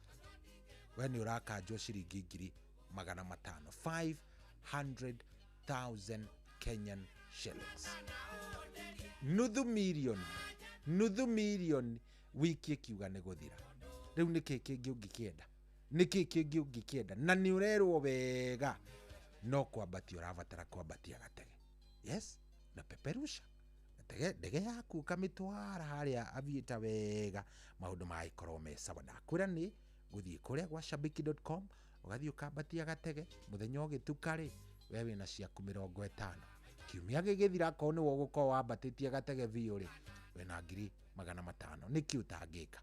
we nĩ ũrakanjwo ciringi 500,000 500,000 Kenyan shillings, nuthu milioni wiki ĩkiuga nĩ gũthira. Rĩu nĩkĩ kĩngĩ ũngĩkĩenda? Nĩkĩ kĩngĩ ũngĩkĩenda? Na nĩ ũrerwo wega no kwambatia ũrabatara kwambatia gatege. Yes, na peperusha gatege ndege yaku ũkamĩtwara harĩa aviator wega maũndũ magĩkorwo me sawa. Ndakwĩra nĩ gũthiĩ kũrĩa gwa shabiki.com ũgathiĩ ũkambatia gatege mũthenya ũgĩtuka rĩ we wĩna ciaku 50 kiumia gĩgĩthira akorwo nĩwe ũgũkorwo wambatĩtie gatege biũ rĩ wĩna 500,000. Nĩkĩ ũtangĩka?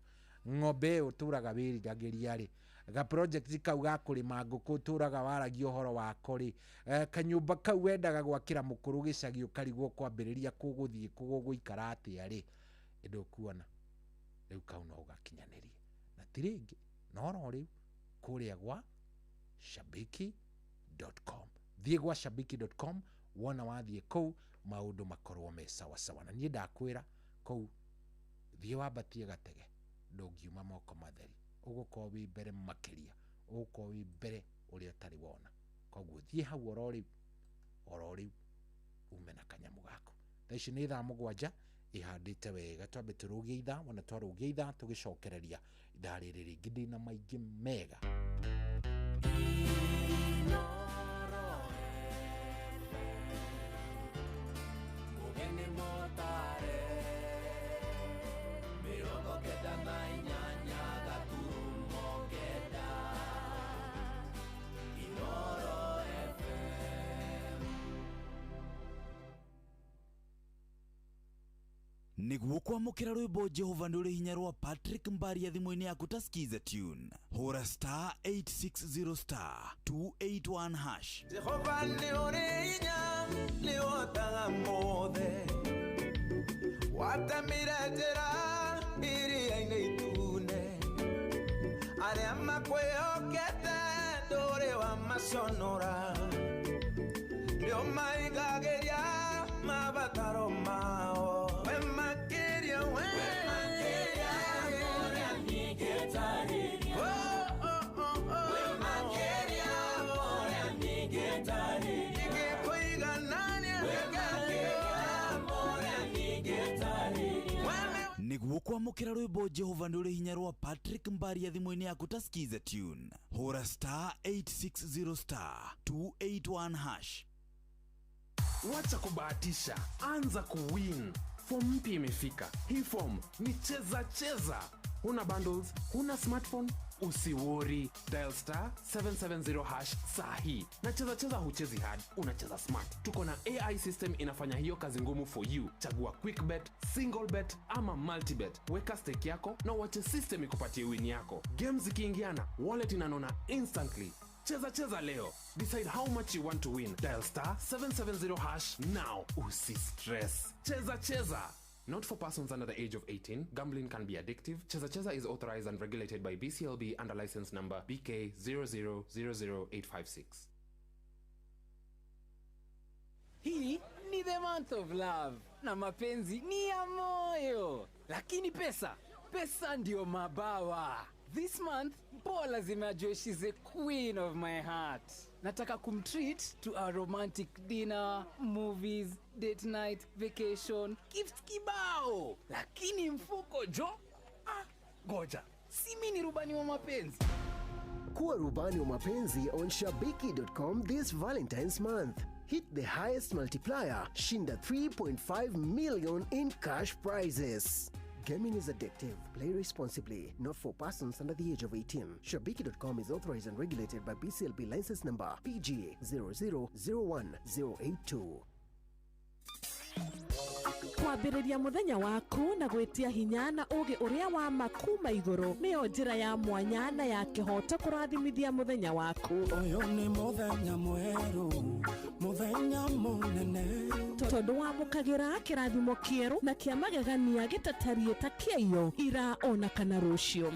Ng'ombe ĩyo ũtũraga wĩriragĩria rĩ ga project kau ga kũrĩma ngũkũ ũtũraga waragia ũhoro wako rĩ kanyũmba kau wendaga gwakĩra mũkũrũ gĩcagi ũkarigwo kwambĩrĩria kũgũthiĩ kũgũikara atĩa rĩ ĩndũkuona rĩu kau no ũgakinyanĩrie na ti rĩngĩ no rĩu kũrĩa gwa shabiki.com. Thiĩ gwa shabiki.com wona wathiĩ kũu maũndũ makorwo me sawa sawa. Na niĩ ndakwĩra kũu thiĩ wambatie gatege ndũngiuma moko matheri ũgũkorwo wĩ mbere makĩria ũgũkorwo wĩ mbere ũrĩa ũtarĩ wona. Koguo thiĩ hau oro rĩu ume na kanyamũ gaku. Thaa ici nĩ thaa 7 ihandĩte wega twambe tũrũgie ithaa wona twarũgia ithaa tũgĩcokereria ithaa rĩrĩ rĩngĩ ndĩna maingĩ mega. Nĩguo kwamũkĩra rwĩmbo Jehova nĩ ũrĩ hinya rwa Patrick Mbaria thimũ-inĩ yaku ta Skiza tune hũra star 860 star 281 hash. Jehova nĩ ũrĩ hinya nĩ ũhotaga mothe watemire njĩra iria-inĩ itune arĩa makwĩhokete ndũrĩ wamaconora nĩ ũmaigagĩria mabataro mao. Nĩguo kwamũkĩra rwĩmbo Jehova nĩ ũrĩ hinya rwa Patrick Mbaria thimũ-inĩ yaku ta Skiza tune hũra star 860 star 281 hash. Wacha kubahatisha, anza kuwin. Form mpya imefika. Hii form ni cheza cheza. Huna bundles, huna smartphone, Usiwori, dial star 770 hash sahi. Na cheza cheza huchezi hard, unacheza smart. Tuko na AI system inafanya hiyo kazi ngumu for you. Chagua quick bet, single bet ama multi bet. Weka stake yako na uache system ikupatie win yako. Games zikiingiana, wallet inanona instantly. Cheza cheza leo. Decide how much you want to win. Dial star 770 hash now. Usi stress. Cheza cheza. Not for persons under the age of 18. Gambling can be addictive. Cheza Cheza is authorized and regulated by BCLB under license number BK 0000856. Hii ni the month of love na mapenzi ni ya moyo, lakini pesa, pesa ndio mabawa. This month mpoa lazima ajue she's the queen of my heart. Nataka kumtreat to a romantic dinner, movies, date night, vacation, gifts kibao, lakini mfuko jo, ah, goja, si mi ni rubani wa mapenzi. Kuwa rubani wa mapenzi on shabiki.com this Valentine's month. Hit the highest multiplier, shinda 3.5 million in cash prizes. Gaming is addictive. Play responsibly. Not for persons under the age of 18. Shabiki.com is authorized and regulated by BCLB license number PG 0001082. Kwambĩrĩria mũthenya waku na gwĩtia hinya na ũgĩ ũrĩa wa ma kuma igũrũ nĩyo njĩra ya mwanya na ya kĩhoto kũrathimithia mũthenya waku. Ũyũ nĩ mũthenya mwerũ, mũthenya mũnene. Tondũ wamũkagĩra kĩrathimo kĩerũ na kĩa magegania gĩtatariĩ ta kĩaiyo ira ona kana rũciũ.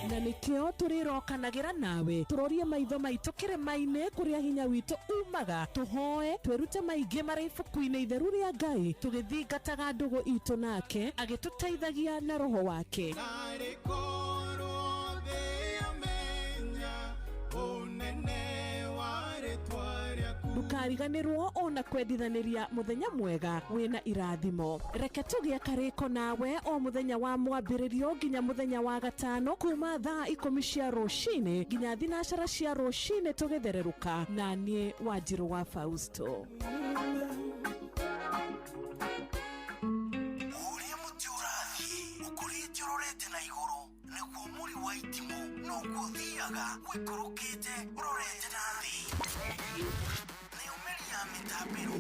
Na nĩkĩo tũrĩrokanagĩra nawe tũrorie maitho maitũ kĩrĩma-inĩ kũrĩa hinya witũ umaga, tũhoe twĩrute maingĩ marĩ ibuku-inĩ itheru rĩa Ngai tũgĩthingataga ndũgũ itũ nake agĩtũteithagia na roho wake. Narĩ korwo thĩ yamenya ũnene wa rĩtwa rĩaku. Ndũkariganĩrwo ona kwendithanĩria mũthenya mwega wĩna irathimo. Reke tũgĩe karĩko nawe o mũthenya wa mwambĩrĩrio nginya mũthenya wa gatano kuma thaa 10 cia rũcinĩ nginya 12 cia rũcinĩ tũgĩthererũka na niĩ Wanjirũ wa Fausto. Ũrĩa mũtĩ ũrathiĩ ũkũrĩte ũrorete na igũrũ nĩguo mũri wa itimũ noguo ũthiaga ũikũrũkĩte ũrorete na thĩ.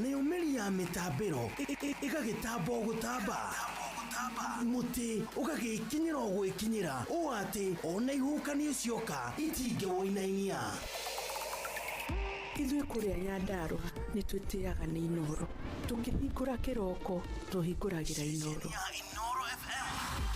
Nayo mĩri ya mĩtambĩro ĩgagĩtamba o gũtamba, mũtĩ ũgagĩkinyĩra o gwĩkinyĩra ũũ atĩ ona ihuhũkanio cioka itingĩwũinainia. Ithuĩ kũrĩa Nyandarũa nĩ twĩtĩaga nĩ Inooro. Tũkĩhingũra kĩroko tũhingũragĩra Inooro.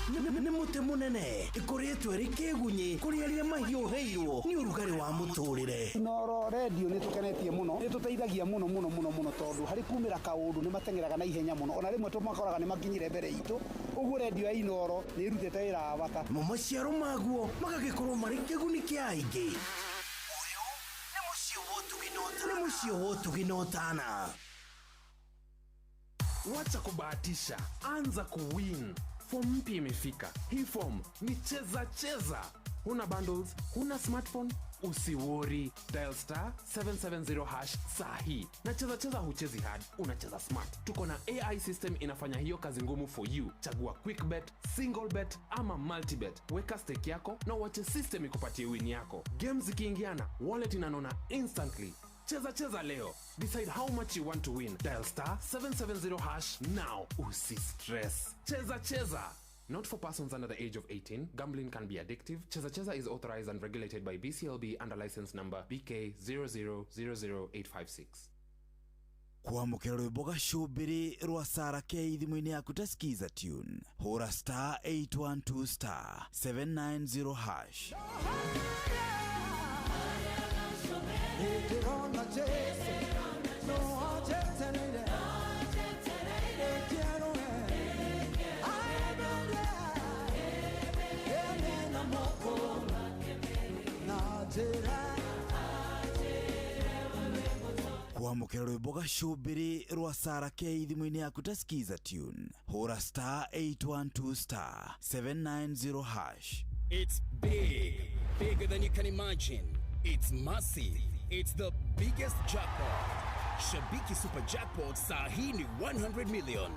Nĩ mũtĩ mũnene ĩkũrĩtwo ĩrĩ kĩgunyĩ kũrĩ arĩa mahiũhĩirwo nĩ ũrugarĩ wa mũtũrĩre. Inooro redio nĩ tũkenetie mũno, nĩ tũteithagia mũno mũno mũno mũno tondũ harĩ kumĩra kaũndũ nĩ mateng'eraga na ihenya mũno, ona rĩmwe tũmakoraga nĩ makinyire mbere itũ. Ũguo redio ya Inooro nĩ ĩrutĩte wĩra wa bata. Mo maciaro maguo magagĩkorwo marĩ kĩguni kĩa aingĩ. Ũyũ nĩ mũciĩ wa ũtugi na ũtana. Wacha kubahatisha, anza kuwin. Form mpya imefika. Hii form ni cheza cheza. Huna bundles, huna smartphone, usiwori. Dial star 770 hash sahi. Na cheza cheza huchezi hard, unacheza smart. Tuko na AI system inafanya hiyo kazi ngumu for you. Chagua quick bet, single bet ama multi bet. Weka stake yako na uache system ikupatie win yako. Games zikiingiana, wallet inanona instantly. Cheza cheza leo. Decide how much you want to win. Dial star 770 hash now. Usi stress. Cheza cheza. Not for persons under the age of 18. Gambling can be addictive. Cheza Cheza is authorized and regulated by BCLB under license number BK 0000856. Kwamũkĩra rwĩmbo gacũmbĩrĩ rwa Sarah K thimũ-inĩ yaku ta Skiza tune. Hũra star 812 star 790 hash. Nĩndĩrona Jesũ, no anjetereire, nĩngĩerũe, aemere, ene na moko, na njĩra. Kwamũkĩra rwĩmbo gacũmbĩrĩ rwa Sarah K thimũ-inĩ yaku ta Skiza tune. Hũra star 812 star 790 hash. It's big, bigger than you can imagine. It's massive. It's the biggest jackpot. Shabiki Super Jackpot saa hii ni 100 million.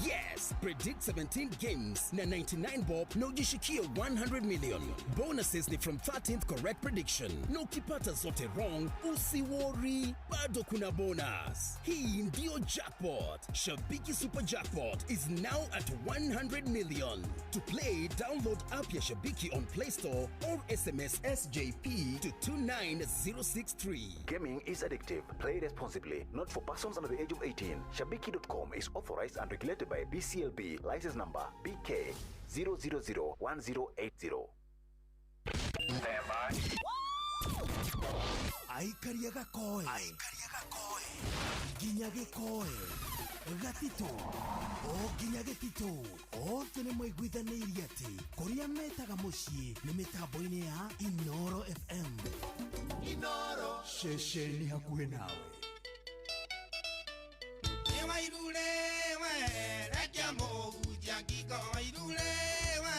Yes, predict 17 games na 99 bob na ujishikie 100 million. Bonuses ni from 13th correct prediction, na ukipata zote wrong usiworry, bado kuna bonus. Hii ndio jackpot. Shabiki Super Jackpot is now at 100 million. To play, download app ya Shabiki on Play Store or SMS SJP to 29063. Gaming is addictive. Play responsibly. Not for persons under the age of 18. Shabiki.com is authorized and regulated by BCLB. License number BK 0001080. Aikaria gakoe nginya gĩkoe gatitũ o nginya gĩtitũ othe nĩ maiguithanĩirie atĩ kũrĩa metaga mũciĩ nĩ mĩtambo-inĩ ya Inoro FM. Inoro ceceni hakuhĩ nawe. Wairure we rekia mũhunjia ngingo, wairure we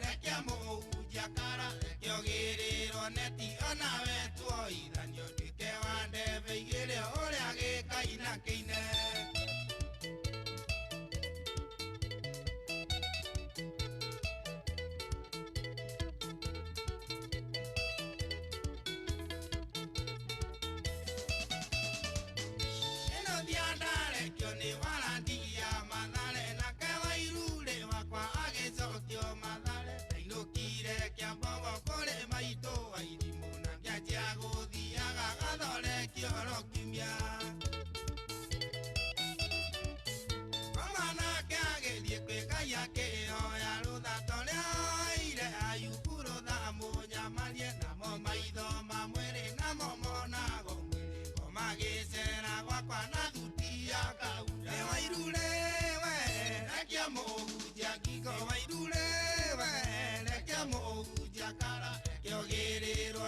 rekia mũhunjia kara, kĩogĩrĩrwo neti onawe tuoithanio nduĩke wa ndebe igĩrĩ ũrĩa gĩkaina kĩine.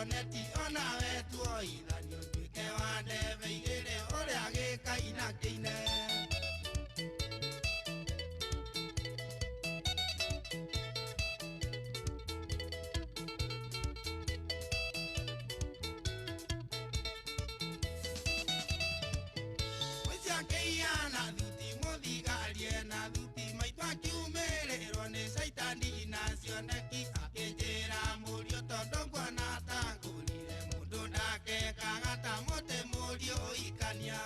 Neti onawe tuoithanio nduĩke wa ndebe igĩrĩ ũrĩa gĩkaina kĩine. Mũciakĩiyana thuti mũthigarie na thuti maitũ akiumĩrĩrwo nĩ caitani na cioneki akĩnjĩra mũriũ tondũ nguona ta ngũrire mũndũ ndakekaga ta mũtĩ mũriũ ikania.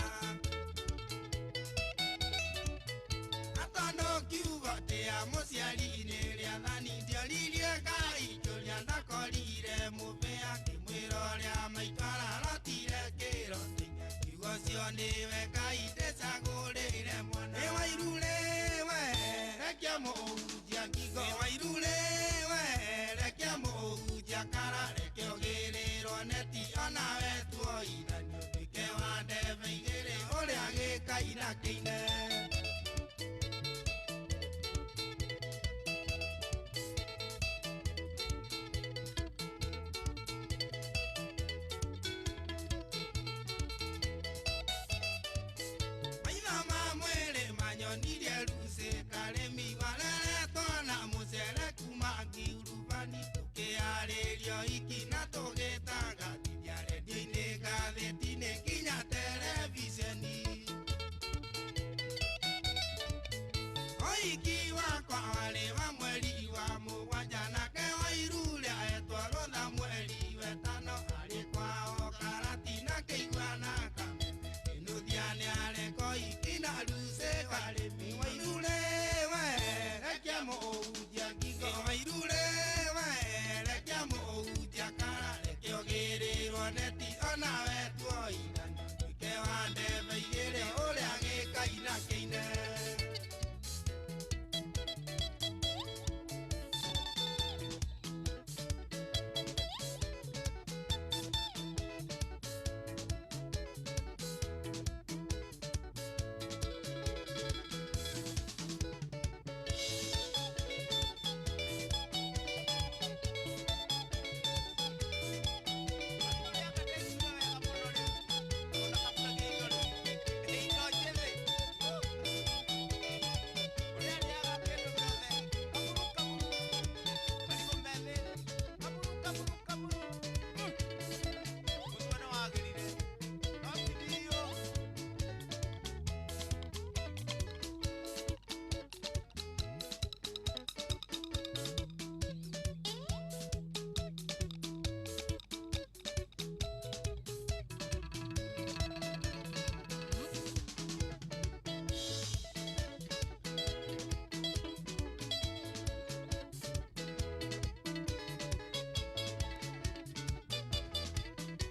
Atondũ kiugo tĩa mũciari nĩ rĩathani ndioririe Ngai kĩũria ndakorire mũbĩa akĩmwĩra ũrĩa maitũ ararotire kĩroti kiugo cio nĩwe Ngai ndĩcagũrĩire mwana. Nĩ wairure we rekia mũhunjia ngingo, nĩ wairure we rekia mũhunjia kara, reke ũgĩrĩrwo neti onawe tuoithanio nduĩke wa ndebe igĩrĩ ũrĩa gĩkaina kĩine. Maitho ma mwĩrĩ manyonirie rucĩ karĩmi wareretwo na mũcere kuma ngiurubani tũkĩarĩrio iki na tũgĩtangathithia rendio-inĩ ngathĩti-inĩ nginya terebiceni.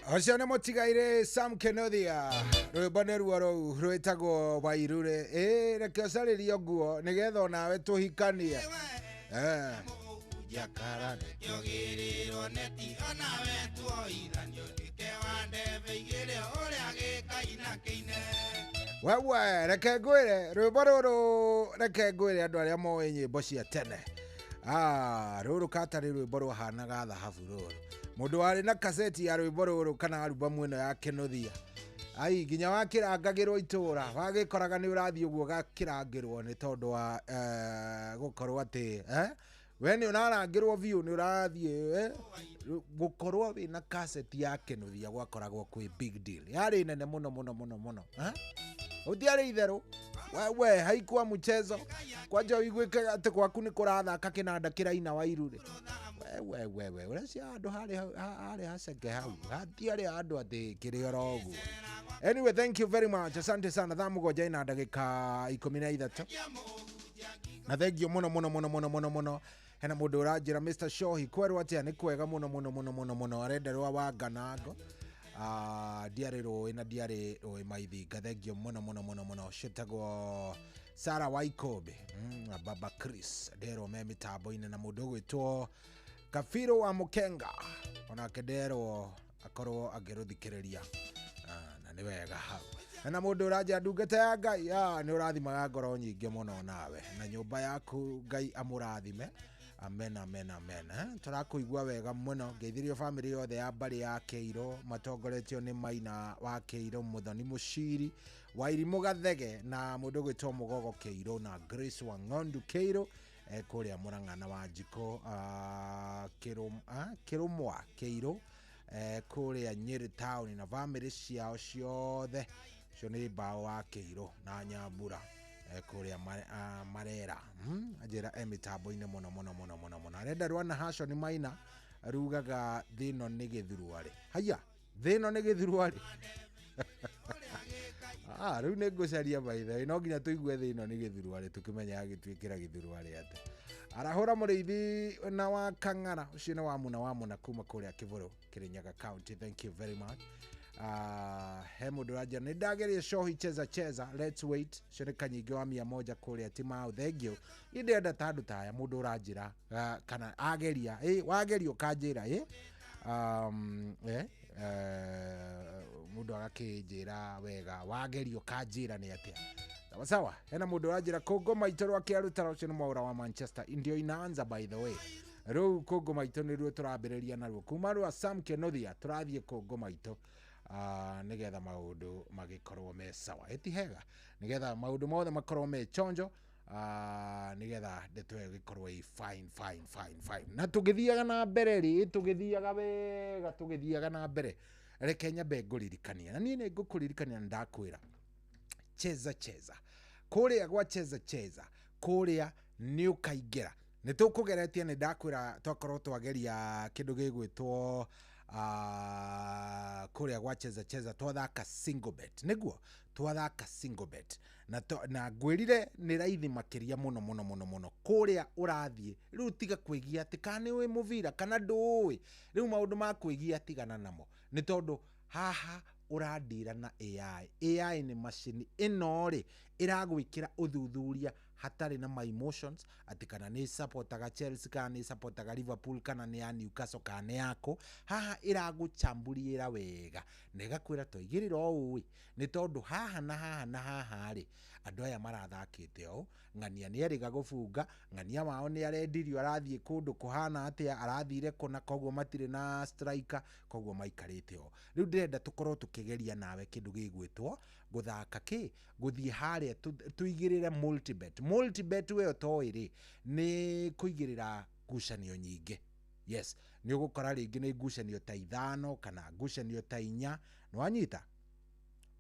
Ũcio nĩ mũtigairĩ Sam Kenothia, rwĩmbo nĩ ruo rũu rwĩtagwo Wairure. Ĩ reke ũcarĩrio nguo nĩgetha onawe tũhikanie. Eh. Jakara nĩkĩogĩrĩrwo neti onawe tuoithanio tuĩke wa ndebe igĩrĩ ũrĩa gĩkaina kĩine. Wewe reke ngwĩre rwĩmbo rũrũ, reke ngwĩre andũ arĩa moĩ nyĩmbo cia tene. Ah, rũrũ katarĩ rwĩmbo rwahanaga thahabu rũrũ. Mũndũ warĩ na kaseti ya rwĩmbo rũrũ kana arubamu ĩno ya Kenothia, ai nginya wakĩrangagĩrwo itũra, wagĩkoraga nĩ ũrathiĩ ũguo ũgakĩrangĩrwo nĩ tondũ wa gũkorwo atĩ we nĩ ũrarangĩrwo biũ, nĩ ũrathiĩ gũkorwo wĩna kaseti ya Kenothia gwakoragwo kwĩ big deal, yarĩ nene mũno mũno mũno mũno. Ũtiarĩ itherũ wewe, haikuwa mchezo kwanja ũiguĩke atĩ gwaku nĩ kũrathaka kĩnanda kĩraina Wairure. Wewe wewe ũrecia handũ harĩ haceke hau hatiarĩ handũ atĩ kĩrĩ oro ũguo. Anyway, thank you very much, asante sana. Thaa 7 na ndagĩka 13 na thengio mũno mũno mũno mũno mũno mũno. Hena mũndũ ũranjĩra Mr. Shohi kwerwo atĩa, nĩ kwega mũno mũno mũno mũno mũno, arenda rwa Wanganango. Ndiarĩ rũĩ na ndiarĩ rũĩ maithinga. Thengio mũno mũno mũno mũno. Cĩtagwo Sarah Waikũmbĩ na Baba Chris nderwo me mĩtambo-inĩ, na mũndũ ũgwĩtwo Kabiro wa Mũkenga onake nderwo akorwo angĩrũthikĩrĩria, na nĩ wega hau. Na mũndũ ũranjĩra ndungata ya Ngai, nĩ ũrathimaga ngoro nyingĩ mũno nawe na nyũmba yaku, Ngai amũrathime. Amen, amen, amen. Tũrakũigua wega mũno. Ngeithirio bamĩrĩ yothe ya mbarĩ ya Kĩirũ matongoretio nĩ Maina wa Kĩirũ, Mũthoni Mũciri Wairimũ Gathege na mũndũ ũgwĩtwo Mũgogo Kĩirũ na Grace Wang'ondu Kĩirũ kũrĩa Mũrang'a na Wanjikũ Kĩrũmwa Kĩirũ kũrĩa Nyĩrĩ town na bamĩrĩ ciao ciothe. Ũcio nĩ Mbaũ wa Kĩirũ na Nyambura kũrĩa Marera. Anjĩra e mĩtambo-inĩ mũno mũno mũno mũno mũno. Arenda rwana Hashon Maina rugaga thĩno nĩ gĩthurwarĩ. Haya, thĩno nĩ gĩthurwarĩ. Rĩu nĩ ngũcaria by the way, no nginya tũigue thĩno nĩ gĩthurwarĩ tũkĩmenya agĩtuĩkĩra gĩthurwarĩ atĩa. Arahũra mũrĩithi na wa Kang'ara, ũcio nĩ wa Muna kuma kũrĩa Kĩbũrũ, Kĩrĩnyaga County. Thank you very much. He mũndũ ũranjĩra nĩ ndageria Shohi cheza cheza, let's wait. Ũcio nĩ Kanyingĩ wa 100 kũrĩa Timau. Thank you. Niĩ ndĩrenda ta andũ ta aya, mũndũ ũranjĩra kana ageria, wageria ũkanjĩra mũndũ agakĩnjĩra wega, wageria ũkanjĩra nĩ atĩa. Sawa sawa. Hena mũndũ ũranjĩra kũngũ maitũ rwa Kĩarutara, ũcio nĩ Mwaũra wa Manchester. Ndio inaanza by the way. Rĩu kũngũ maitũ nĩruo tũrambĩrĩria naruo kuma rwa Sam Kenothia tũrathiĩ kũngũ maitũ nĩgetha maũndũ magĩkorwo me sawa. Ĩti hega nĩgetha maũndũ mothe makorwo me chonjo, nĩgetha ndeto ĩyo ĩgĩkorwo ĩ fine fine fine fine. Na tũgĩthiaga na mbere rĩ, tũgĩthiaga wega, tũgĩthiaga na mbere, reke nyambe ngũririkania, na niĩ nĩ ngũkũririkania na ndakwĩra cheza cheza kũrĩa gwa cheza cheza kũrĩa nĩ ũkaingĩra. Nĩ tũkũgeretie, nĩ ndakwĩra twakorwo twageria kĩndũ gĩgwĩtwo kũrĩa gwa cheza cheza, twathaka single bet, nĩguo twathaka single bet na ngwĩrire nĩ raithi makĩria mũno mũno mũno mũno kũrĩa ũrathiĩ. Rĩu tiga kwĩgia atĩ kana nĩ ũĩ mũbira kana ndũĩ, rĩu maũndũ ma kwĩgia tigana namo, nĩ tondũ haha ũrandira na AI. AI nĩ macini ĩno rĩ ĩragwĩkĩra ũthuthuria hatarĩ na my emotions, atĩ kana nĩ supportaga Chelsea kana nĩ supportaga Liverpool kana nĩ ya Newcastle kana nĩ yako. Haha ĩragũchambuliĩra wega na ĩgakwĩra twaigĩrĩra ũũ nĩ tondũ haha na haha na haha rĩ andũ aya marathakĩte ũũ, ng'ania nĩ erĩga gũbunga, ng'ania wao nĩ arendirio arathiĩ kũndũ kũhana atĩa, arathire kũna, koguo matirĩ na striker, koguo maikarĩte ũũ. Rĩu ndĩrenda tũkorwo tũkĩgeria nawe kĩndũ gĩgwĩtwo gũthaka kĩ, gũthiĩ harĩa tũigĩrĩre multibet. Multibet we ũtoĩ rĩ nĩ kũigĩrĩra ngucanio nyingĩ. Yes, nĩ ũgũkora rĩngĩ nĩ ngucanio ta 5 kana ngucanio ta 4, nĩ wanyita?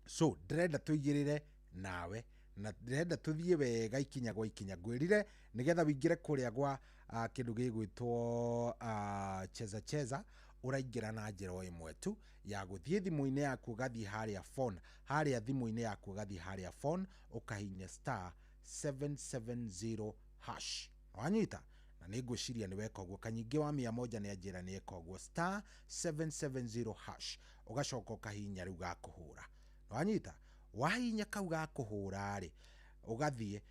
So ndĩrenda tũigĩrĩre nawe na ndĩrenda tũthiĩ wega ikinya gwa ikinya. Ngwĩrire nĩgetha wĩingĩre kũrĩa gwa kĩndũ gĩgwĩtwo cheza cheza, ũraingĩra na njĩra o ĩmwe tu ya gũthiĩ thimũ-inĩ yaku ũgathiĩ harĩa phone, harĩa thimũ-inĩ yaku ũgathiĩ harĩa phone ũkahihinya star 770 hash. Wanyita? Na nĩ ngwĩciria nĩ weka ũguo. Kanyingĩ wa 100 nĩ anjĩra nĩ eka ũguo. Star 770 hash, ũgacoka ũkahihinya rĩu ga kũhũra. Wanyita? Wahihinya kau ga kũhũra rĩ, ũgathiĩ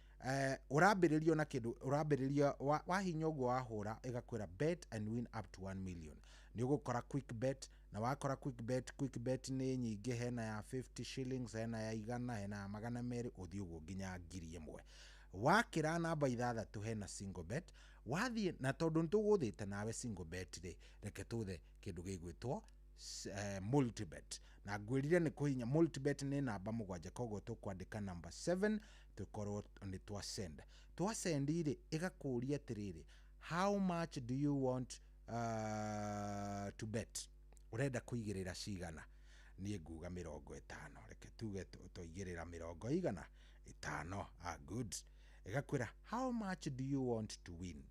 ũrambĩrĩrio na kĩndũ ũrambĩrĩria wahihinya ũguo wahũra, ĩgakwĩra bet and win up to 1 million. Nĩ ũgũkora quick bet, na wakora quick bet, quick bet nĩ nyingĩ, hena ya 50 shillings, hena ya 100, hena ya 200, ũthiĩ ũguo nginya 1000. Wakĩra namba 6 hena single bet. Wathiĩ na tondũ nĩ tũgũthĩte nawe single bet rĩ, reke tũthe kĩndũ gĩgwĩtwo multibet. Na ngwĩrire nĩ kũhinya multibet nĩ namba 7, koguo tũkwandĩka namba 7 tũkorwo nĩ twa send. Twa send rĩ, ĩgakũria atĩrĩrĩ, how much do you want to bet? Ũrenda kũigĩrĩra cigana? Niĩ nguga 50. Reke tuge tũigĩrĩra 50. Ah, good. Ĩgakwĩra how much do you want to win?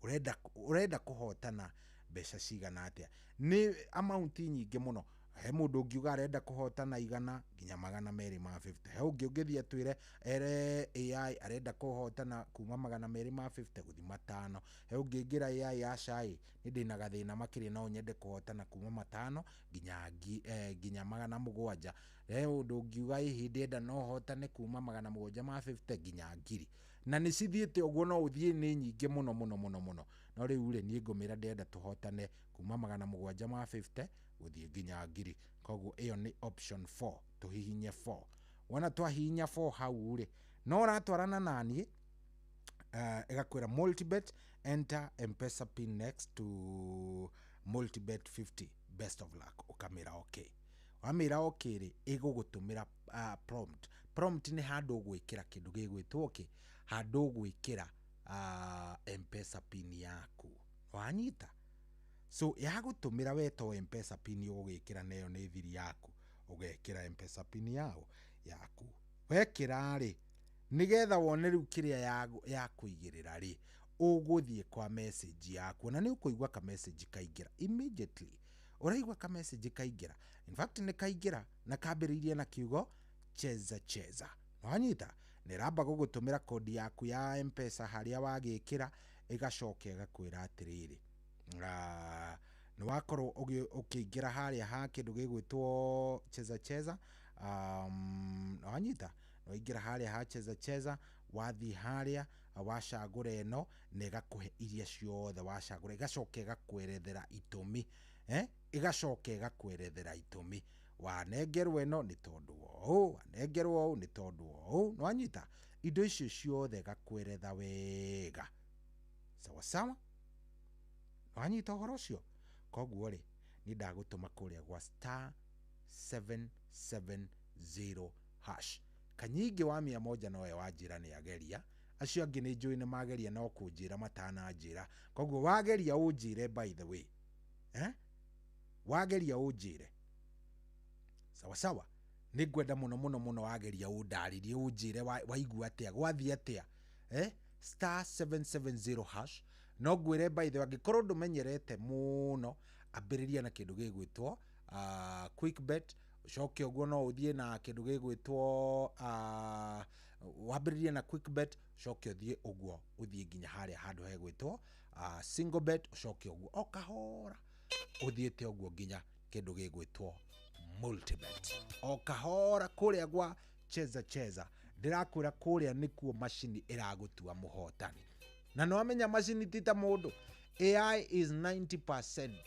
Ũrenda kũhotana mbeca cigana atĩa? Nĩ amount nyingĩ mũno. He mũndũ ũngiuga arenda kũhotana 100 nginya 250. He ũngĩ ũngĩthiĩ atwĩre ere AI arenda kũhotana kuma 250 gũthiĩ 5. He ũngĩ ingĩra AI aca ĩ, nĩ ndĩna gathĩna makĩria, no nyende kũhotana kuma 5 nginya 700. He ũndũ ũngiuga ĩ, ndĩrenda no hotane kuma 750 nginya 1000. Na nĩ cithiĩte ũguo, no ũthiĩ nĩ nyingĩ mũno mũno mũno mũno. No rĩu rĩ, niĩ ngũmĩra ndĩrenda tũhotane kuma 750 gũthiĩ nginya 1000. Koguo ĩyo nĩ option 4, tũhihinye 4. Wona twahihinya 4 hau rĩ, no ũratwarana naniĩ, ĩgakwĩra multibet, enter M-Pesa pin next to multibet 50, best of luck. Ũkamĩra okay. Wamĩra okay rĩ, ĩgũgũtũmĩra prompt. Prompt nĩ handũ ũgwĩkĩra kĩndũ gĩgwĩtwo kĩ, handũ ũgwĩkĩra M-Pesa pin yaku. Wanyita? So yagũtũmĩra we to M-Pesa pin ũgũgĩkĩra, na ĩyo nĩ thiri yaku. Ũgekĩra M-Pesa pin yaku. Wekĩra rĩ, nĩgetha wone rĩu kĩrĩa ya kũigĩrĩra rĩ, ũgũthiĩ kwa message yaku, na nĩ ũkũigua ka message kaingĩra immediately. Ũraigua ka message kaingĩra. In fact nĩ kaingĩra na kambĩrĩirie na kiugo cheza cheza. Wanyita? Nĩ ĩramba gũgũtũmĩra kodi yaku ya M-Pesa harĩa wagĩkĩra, ĩgacoka ĩgakwĩra atĩrĩrĩ, nĩ wakorwo ũkĩingĩra harĩa ha kĩndũ gĩgwĩtwo cheza cheza. Wanyita? Waingĩra harĩa ha cheza cheza, wathiĩ harĩa wacagũra ĩno, na ĩgakũhe iria ciothe wacagũra, ĩgacoka ĩgakwerethera itũmi. Ĩgacoka ĩgakwerethera itũmi. Wanengerwo ĩno nĩ tondũ wa ũũ, wanengerwo ũũ nĩ tondũ wa ũũ. Nĩwanyita? Indo icio ciothe ĩgakweretha wega. Sawa sawa? Nĩwanyita ũhoro ũcio? Koguo rĩ, niĩ ndagũtũma kũrĩa gwa star 770 hash. Kanyingĩ wa 100 nowe wanjĩra nĩ ageria, acio angĩ nĩ njũĩ nĩ mageria no kũnjĩra matananjĩra. Koguo wageria ũnjĩre, by the way. Wageria ũnjĩre. Sawa sawa? Nĩ ngwenda mũno mũno mũno wageria ũndarĩrie, ũnjĩre waigua atĩa, gwathiĩ atĩa. Star 770 hash. No ngwĩre by the way, angĩkorwo ndũmenyerete mũno, ambĩrĩria na kĩndũ gĩgwĩtwo quick bet, ũcoke ũguo no ũthiĩ na kĩndũ gĩgwĩtwo wambĩrĩrie na quick bet, ũcoke ũthiĩ ũguo ũthiĩ nginya harĩa handũ hegwĩtwo single bet, ũcoke ũguo o kahora ũthiĩte ũguo nginya kĩndũ gĩgwĩtwo multibet. O kahora kũrĩa gwa cheza cheza, ndĩrakwĩra kũrĩa nĩkuo macini ĩragũtua mũhotani. Na nĩwamenya macini ti ta mũndũ, AI is 90%.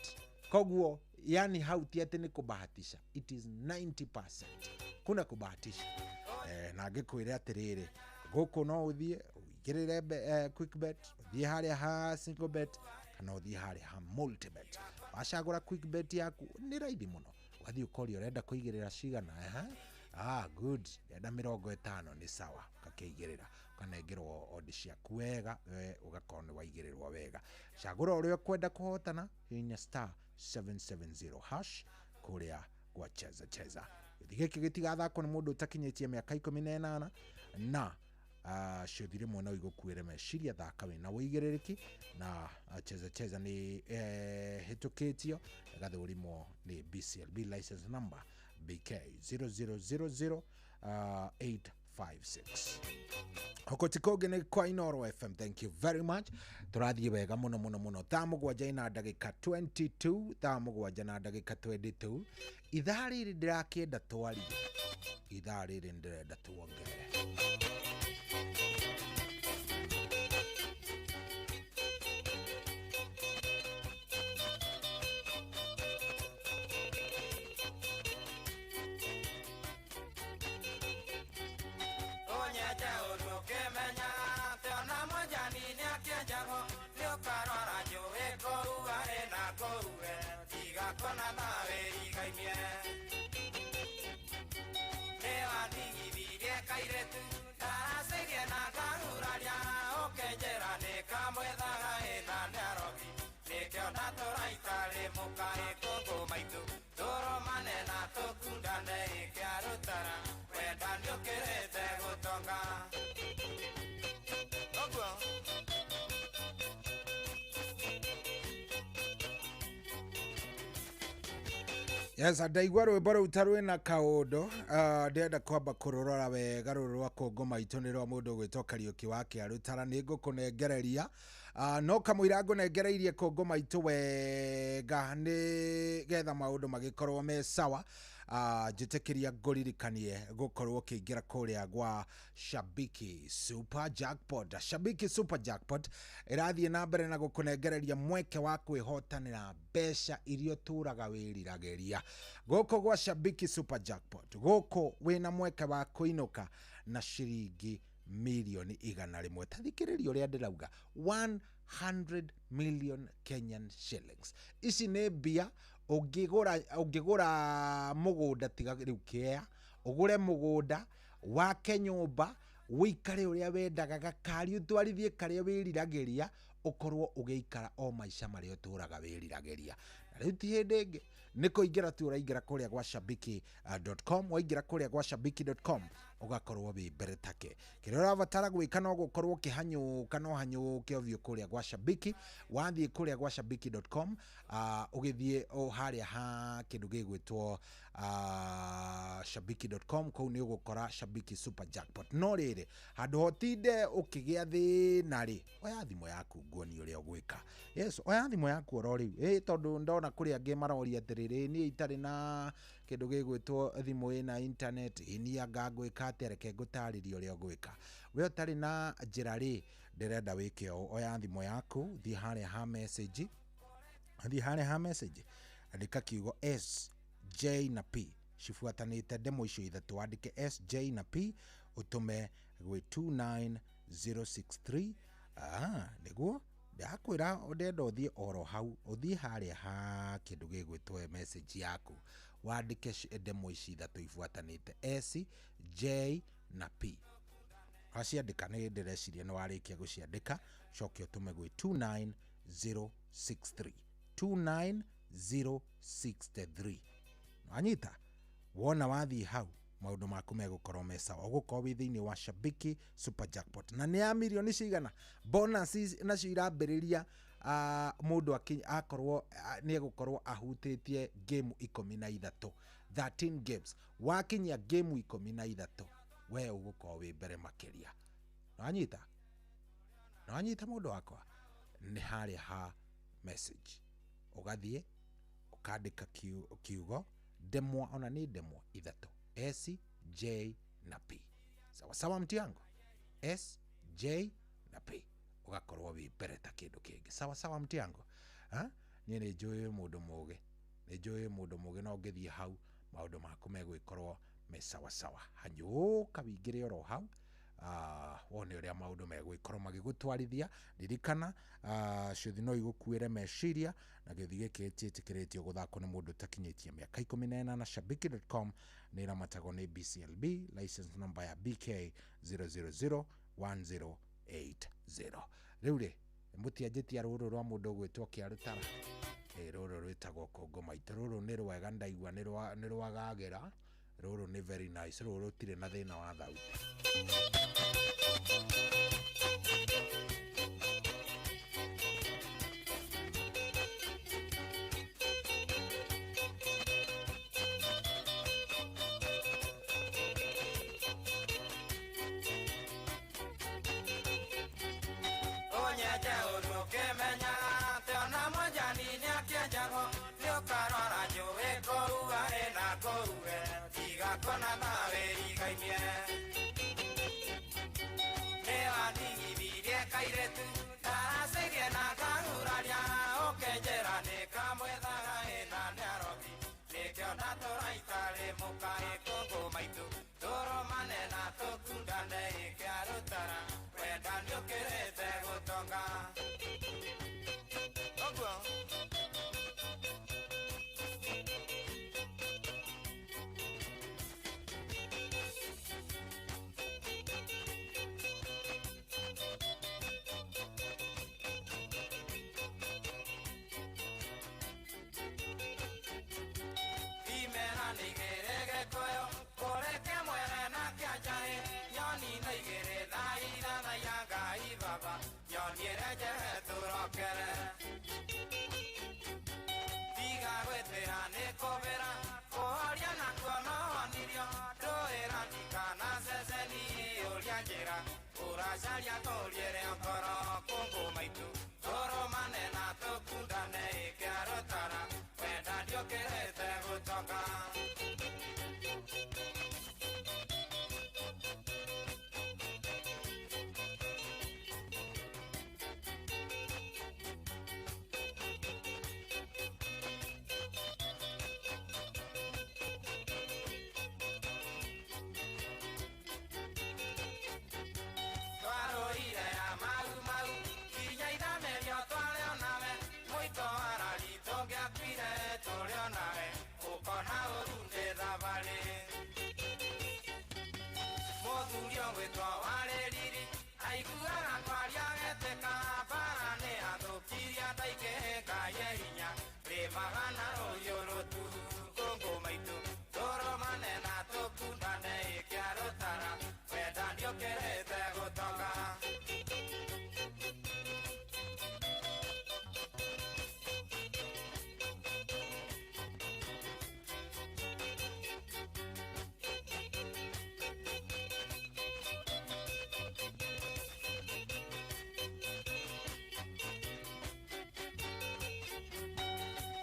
Koguo yani hau ti atĩ nĩ kũbahatisha, it is 90%. Kuna kubahatisha. Na ngĩkwĩre atĩrĩrĩ, gũkũ no ũthiĩ ũigĩrĩre quick bet, ũthiĩ harĩa ha single bet, kana ũthiĩ harĩa ha multibet. Wacagũra quick bet yaku nĩ raithi mũno. Ũgathiĩ ũkoria ũrenda kũigĩrĩra cigana. Good. Ndĩrenda 50, nĩ sawa. Ũgakĩigĩrĩra, ũkanengerwo odd ciaku wega, we ũgakorwo nĩ waigĩrĩrwo wega. Cagũra ũrĩa ũkwenda kũhotana, hihinya star 770 hash kũrĩa gwa cheza cheza. Gĩthĩ gĩkĩ gĩtigathakwo nĩ mũndũ ũtakinyĩtie mĩaka 18, na ciũthi rĩmwe no igũkuĩre meciria. Thaka wĩna ũigĩrĩrĩki, na cheza cheza nĩ hĩtũkĩtio ĩgathũrimwo nĩ BCLB license number BK 0000 8 56. Okotikoge nĩ kwa Inoro FM. Thank you very much. Tũrathiĩ wega mũno mũno mũno. Thaa 7 na ndagĩka 22, thaa 7 na ndagĩka 22. Ithaa rĩrĩ ndĩrakĩenda twarie, ithaa rĩrĩ ndĩrenda tuongerere. Onyeje ũndũ ũkĩmenya atĩ ona mwenjani nĩakĩenjagwo nĩũkarora njũĩ kũu arĩ na kũu we tiga kuona ta wĩrigainie. Nĩwandigithirie kairĩtu ndaracirie na ngahuraria ũkĩnjĩra nĩkamwethaga ĩna nĩarogi nĩkĩo ndatũraitarĩ mũkaĩ kũngũ maitũ tũrũmane na tũkundane ĩkĩarutara wenda nĩũkĩrĩte gũtonga. Ũguo. Yes, ndaigua rwĩmbo rũu ta rwĩna kaũndũ. Ndĩrenda kwamba kũrũrora wega. Rũrũ rwa kũngũ maitũ nĩ rwa mũndũ ũgwĩtwo Kariũki wa Kĩarũtara. Nĩ ngũkũnengereria, no kamũira ngũnengereirie kũngũ maitũ wega nĩ getha maũndũ magĩkorwo me sawa. Njĩtĩkĩria ngũririkanie gũkorwo ũkĩingĩra kũrĩa gwa Shabiki Super Jackpot. Shabiki Super Jackpot ĩrathiĩ na mbere na gũkũnengereria mweke wa kwĩhotanĩra mbeca iria ũtũraga wĩriragĩria. Gũkũ gwa Shabiki Super Jackpot, gũkũ wĩna mweke wa kũinũka na ciringi mirioni 100. Tathikĩrĩria ũrĩa ndĩrauga, 100 million Kenyan shillings. Ici nĩ mbia ũngĩgũra, ũngĩgũra mũgũnda tiga rĩu kĩea, ũgũre mũgũnda wake nyũmba ũikare ũrĩa wendaga, gakari ũtwarithie karĩa wĩriragĩria, ũkorwo ũgĩikara o maica marĩa ũtũraga wĩriragĩria. Na rĩu ti hĩndĩ ĩngĩ nĩ kũingĩra tu ũraingĩra kũrĩa gwa shabiki.com. Waingĩra kũrĩa gwa shabiki.com ũgakorwo wĩ mbere take. Kĩrĩa ũrabatara gwĩka no gũkorwo ũkĩhanyũka, no hanyũke ũthiĩ kũrĩa gwa Shabiki. Wathiĩ kũrĩa gwa shabiki.com, ũgĩthiĩ o harĩa ha kĩndũ gĩgwĩtwo shabiki.com, kũu nĩ ũgũkora Shabiki Super Jackpot. No rĩrĩ, handũ hotinde ũkĩgĩa thĩna rĩ, oya thimũ yaku nguonie ũrĩa ũgwĩka. Yes, oya thimũ yaku oro rĩu, ĩ tondũ ndona kũrĩ angĩ maroria atĩrĩrĩ, niĩ itarĩ na kĩndũ gĩgwĩtwo thimũ ĩna internet, ĩ niĩ anga ngwĩka atĩa? Reke ngũtarĩrie ũrĩa ũgwĩka. We ũtarĩ na njĩra rĩ, ndĩrenda wĩke ũũ. Oya thimũ yaku, thiĩ harĩa ha message, thiĩ harĩa ha message, andĩka kiugo S J na P cibuatanĩte, ndemwa icio ithatũ, wandĩke S J na P ũtũme gwĩ 29063. Nĩguo ndakwĩra ndenda ũthiĩ oro hau, ũthiĩ harĩa ha kĩndũ gĩgwĩtwo message yaku, wandĩke ndemwa ici ithatũ ibuatanĩte, S J na P. Waciandĩka, nĩ ndĩreciria nĩ warĩkia gũciandĩka, coke ũtũme gwĩ 29063, 29063. Wanyita wona wathiĩ hau maũndũ maku megũkorwo me sawa. Ũgũkorwo wĩ thĩinĩ wa Shabiki Super Jackpot na nĩ ya mirioni cigana. Bonuses nacio irambĩrĩria mũndũ akorwo nĩ egũkorwo ahutĩtie game 13, 13 games. Wakinyia game 13, we ũgũkorwo wĩ mbere makĩria. Wanyita, wanyita mũndũ wakwa, nĩ harĩa ha message ũgathiĩ ũkandĩka kiugo ndemwa, ona nĩ ndemwa ithatũ, S J na P. Sawa sawa mtu yangu, S J na P, ũgakorwo wĩ mbere ta kĩndũ kĩngĩ. Sawa sawa mtu yangu. Ha, niĩ nĩ njũĩ mũndũ mũgĩ, nĩ njũĩ mũndũ mũgĩ, no ũngĩthiĩ hau maũndũ maku megwĩkorwo me sawa sawa. Hanyũka wĩingĩre oro hau, wone ũrĩa maũndũ megwĩkorwo magĩgũtwarithia. Ririkana, ciũthi no igũkuĩre meciria, na gĩũthi gĩkĩ gĩtiĩtĩkĩrĩtio gũthakwo nĩ mũndũ ũtakinyĩtie mĩaka 18. Na shabiki.com nĩ ĩramatagwo nĩ BCLB license number ya BK 0001080. Rĩu rĩ, mũtianjĩtia rũrũ rwa mũndũ ũgwĩtwo Kĩarũtara. Rũrũ rwĩtagwo kũngũ maitũ. Rũrũ nĩ rwega, ndaigua nĩ rwagagĩra. Rũrũ nĩ very nice, rũrũ rũtirĩ na thĩna wa thauti. kona tawĩrigainie nĩwandigithirie kairetu ndaracirie na ngahuraria ũkĩnjĩra nĩ kamwethaga ĩna nĩarogi nĩkĩo ndatũraitarĩ mũkaĩ kũngũ maitũ tũrũmane na tũkundane ĩkĩarũtara wenda nĩũkĩrĩte gũtonga ũguo. Imera nĩigĩrĩ gĩkũyũ kũrĩ kĩmwere na kĩanjaĩ nyoni na igĩrĩ thaa ithathaiya Ngai baba nyoni ĩrĩa njehe tũrokere tiga gwĩtĩra nĩ kũbĩra kũhoria nakuo no honirio ndũĩra ndikana ceceni ũria njĩra ũracaria kũriĩre ngoro kũngũ maitũ tũrũmane na tũkundane ĩkĩarũtara wenda ndiũkĩrĩte gũtonga. Twarũire ya mau mau nginya ithamĩrio tware onawe mũito arari tũngĩakuire tũrĩ onawe ũkona ũru nĩ thabarĩ mũthuri ũgwĩtwo warĩ riri aiguaga kwaria getĩka bara nĩ athũkirie andũ aingĩ Ngai e hinya rĩmaga na rũhiũ rũtuhu kũngũ maitũ tũrũmane na tũkundane ĩkĩarũtara wenda ndiũkĩrĩte gũtonga.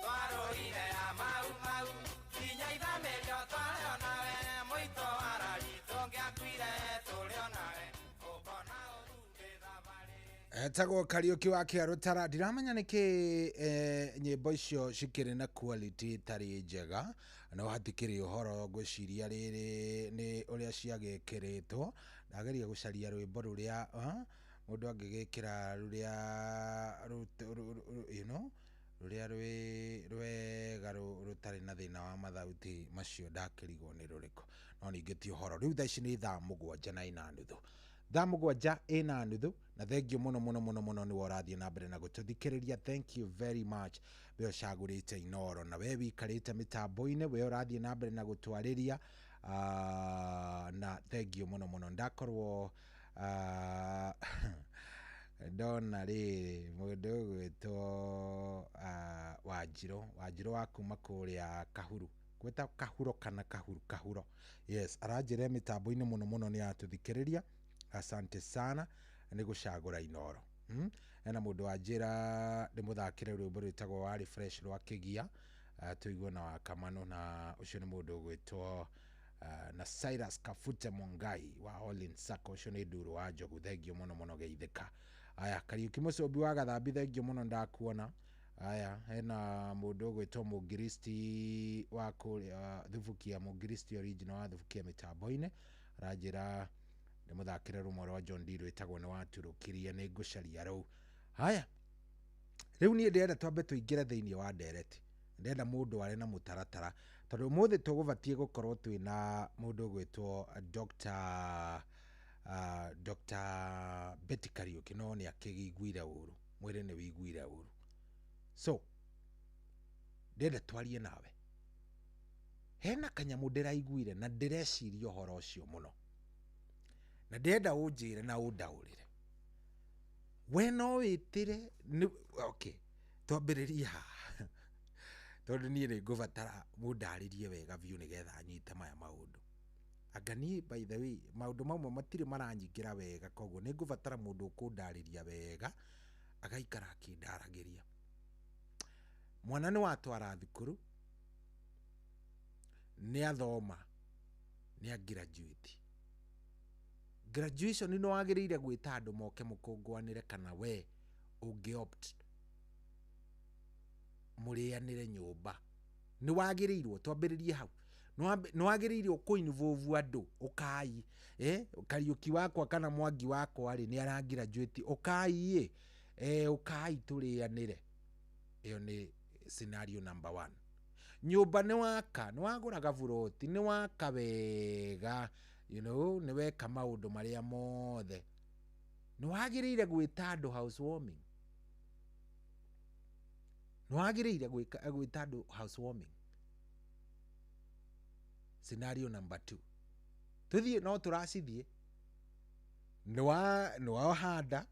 Twarũire ya mau mau nginya ithamĩrio tware onawe mũito arari tũngĩakuire tũrĩ onawe ũkona ũru ndĩ thabarĩ. Etagwo Kariũki wa Kĩarũtara ndiramenya nĩkĩ nyĩmbo icio cikĩrĩ na quality ĩtarĩ njega no hatikĩrĩ ũhoro ngwĩciria rĩrĩ nĩ ũrĩa ciagĩkĩrĩtwo ndageria gũcaria rwĩmbo rũrĩa mũndũ angĩgĩkĩra rũrĩa you know rũrĩa rwĩ rwega rũtarĩ na thĩna wa mathauti macio ndakĩrigwo nĩ rũrĩkũ no ningĩ ti ũhoro rĩu thaa ici nĩ thaa 7:30 thaa 7:30 na thengiũ mũno mũno mũno mũno nĩwe ũrathiĩ na mbere na gũtũthikĩrĩria thank you very much we ũcagũrĩte Inooro na we wĩikarĩte mĩtambo-inĩ we ũrathiĩ na mbere na gũtwarĩria na thengiũ mũno mũno ndakorwo ndona rĩrĩ mũndũ ũgwĩtwo Wanjirũ wa kuma kũrĩa Kahuru gwĩta Kahuro kana Kahuru Kahuro yes aranjĩra mĩtambo-inĩ mũno mũno nĩ atũthikĩrĩria asante sana nĩ gũcagũra Inooro. Hena mũndũ wanjĩra ndĩmũthakĩre rwĩmbo rwĩtagwo warĩ fresh rwa Kĩgia tũigue na Wakamano na ũcio nĩ mũndũ ũgwĩtwo na Cyrus Kafute Mongai wa All Sacco ũcio nĩ nduru wa Njogu thengio mũno mũno geithĩka. Aya Kariũki Mũcũmbi wa Gathambi thengio mũno ndakuona. Aya hena mũndũ ũgwĩtwo Mũngiristi wa kũrĩa Thubukia Mũngiristi original wa Thubukia mĩtambo-inĩ aranjĩra ndĩmũthakĩre rũmwe rwa John D rwĩtagwo nĩ waturũkirie nĩ ngũcaria rũu. Haya rĩu niĩ ndĩrenda twambe tũingĩre thĩinĩ wa ndereti ndĩrenda mũndũ arĩ na mũtaratara tondũ ũmũthĩ tũgũbatiĩ gũkorwo twĩna mũndũ ũgwĩtwo Dr. Betty Kariũki no nĩ akĩiguire ũru mwĩrĩ nĩ wĩiguire ũru so ndĩrenda twarie nawe hena kanyamũ ndĩraiguire na ndĩreciria ũhoro ũcio mũno na ndĩrenda ũnjĩre na ũndaũrĩre we no wĩtĩre okay twambĩrĩrie haha tondũ niĩ nĩ ngũbatara mũndarĩrie wega biũ nĩgetha nyite maya maũndũ anga niĩ by the way maũndũ mamwe matirĩ maranyingĩra wega koguo nĩ ngũbatara mũndũ ũkũndarĩria wega agaikara akĩndaragĩria mwana nĩ watwara thukuru nĩ athoma Nĩ a graduate. Graduation nĩ wagĩrĩire gwĩta andũ moke mũkũngũanĩre kana we ũngĩ opt mũrĩanĩre nyũmba. Nĩ wagĩrĩirwo twambĩrĩrie hau. Nĩ wagĩrĩirwo kũ involve andũ ũkai, Kariũki wakwa kana Mwangi wakwa rĩ nĩ ara graduate, ũkai ĩ, ũkai tũrĩanĩre. Ĩyo nĩ scenario number 1. Nyũmba nĩ waka, nĩ wagũra gaburoti, nĩ waka wega, you know, nĩ weka maũndũ marĩa mothe. Nĩ wagĩrĩire gwĩta andũ housewarming. Nĩ wagĩrĩire gwĩta andũ housewarming. Scenario number 2. Tũthiĩ no tũracithiĩ. Nĩ wahanda,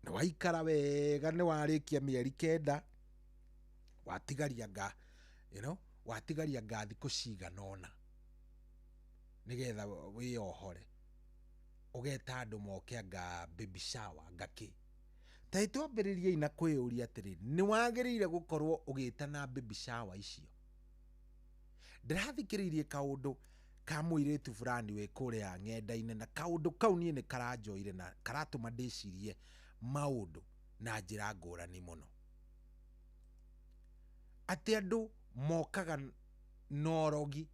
nĩ waikara wega, nĩ warĩkia mĩeri 9, watigaria nga, you know, watigaria nga thikũ cigana ũna nĩgetha wĩyohore. Ũgeta andũ moke anga baby shower, anga kĩ. Ta twambĩrĩriei na kwĩyũria atĩrĩ, nĩ wagĩrĩire gũkorwo ũgĩtana baby shower icio? Ndĩrathikĩrĩirie kaũndũ ka mũirĩtu fulani wĩ kũrĩa ng'enda-inĩ, na kaũndũ kau niĩ nĩ karanjoire na karatũma ndĩcirie maũndũ na njĩra ngũrani mũno. Atĩ andũ mokaga na ũrogi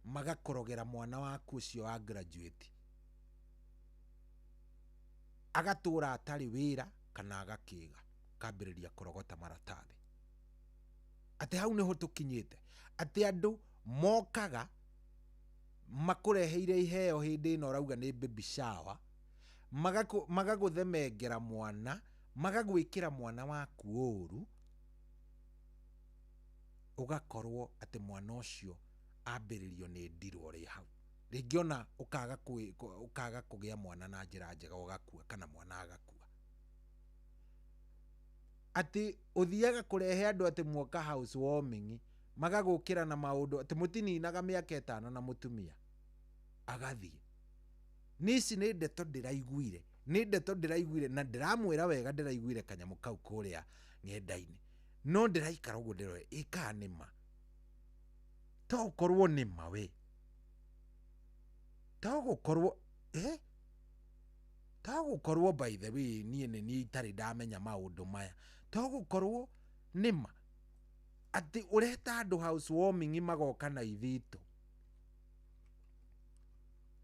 magakorogera mwana waku ũcio wa graduate, agatũra atarĩ wĩra kana agakĩga, akambĩrĩria kũrogota maratathi. Atĩ hau nĩho tũkinyĩte, atĩ andũ mokaga makũreheire iheo hĩndĩ ĩno ũrauga nĩ baby shower, magagũthemengera mwana, magagwĩkĩra mwana waku ũru, ũgakorwo atĩ mwana ũcio ambĩrĩrio nĩ ndirũ ũrĩ hau. Rĩngĩ ona ũkaga kũgĩa mwana na njĩra njega, ũgakua kana mwana agakua. Atĩ ũthiaga kũrehe andũ atĩ muoka housewarming, magagũkĩra na maũndũ atĩ mũtininaga mĩaka 5 na mũtumia agathiĩ. Nĩ ici nĩ ndeto ndĩraiguire, nĩ ndeto ndĩraiguire na ndĩramwĩra wega, ndĩraiguire kanyamũ kau kũrĩa ng'enda-inĩ, no ndĩraikara ũguo ndĩrore ĩkaa nĩ ma, to gũkorwo nĩ ma we, to gũkorwo to gũkorwo by the way niĩ nĩ niĩ itarĩ ndamenya maũndũ maya, to gũkorwo nĩ ma atĩ ũreta andũ housewarming magoka na ithitũ.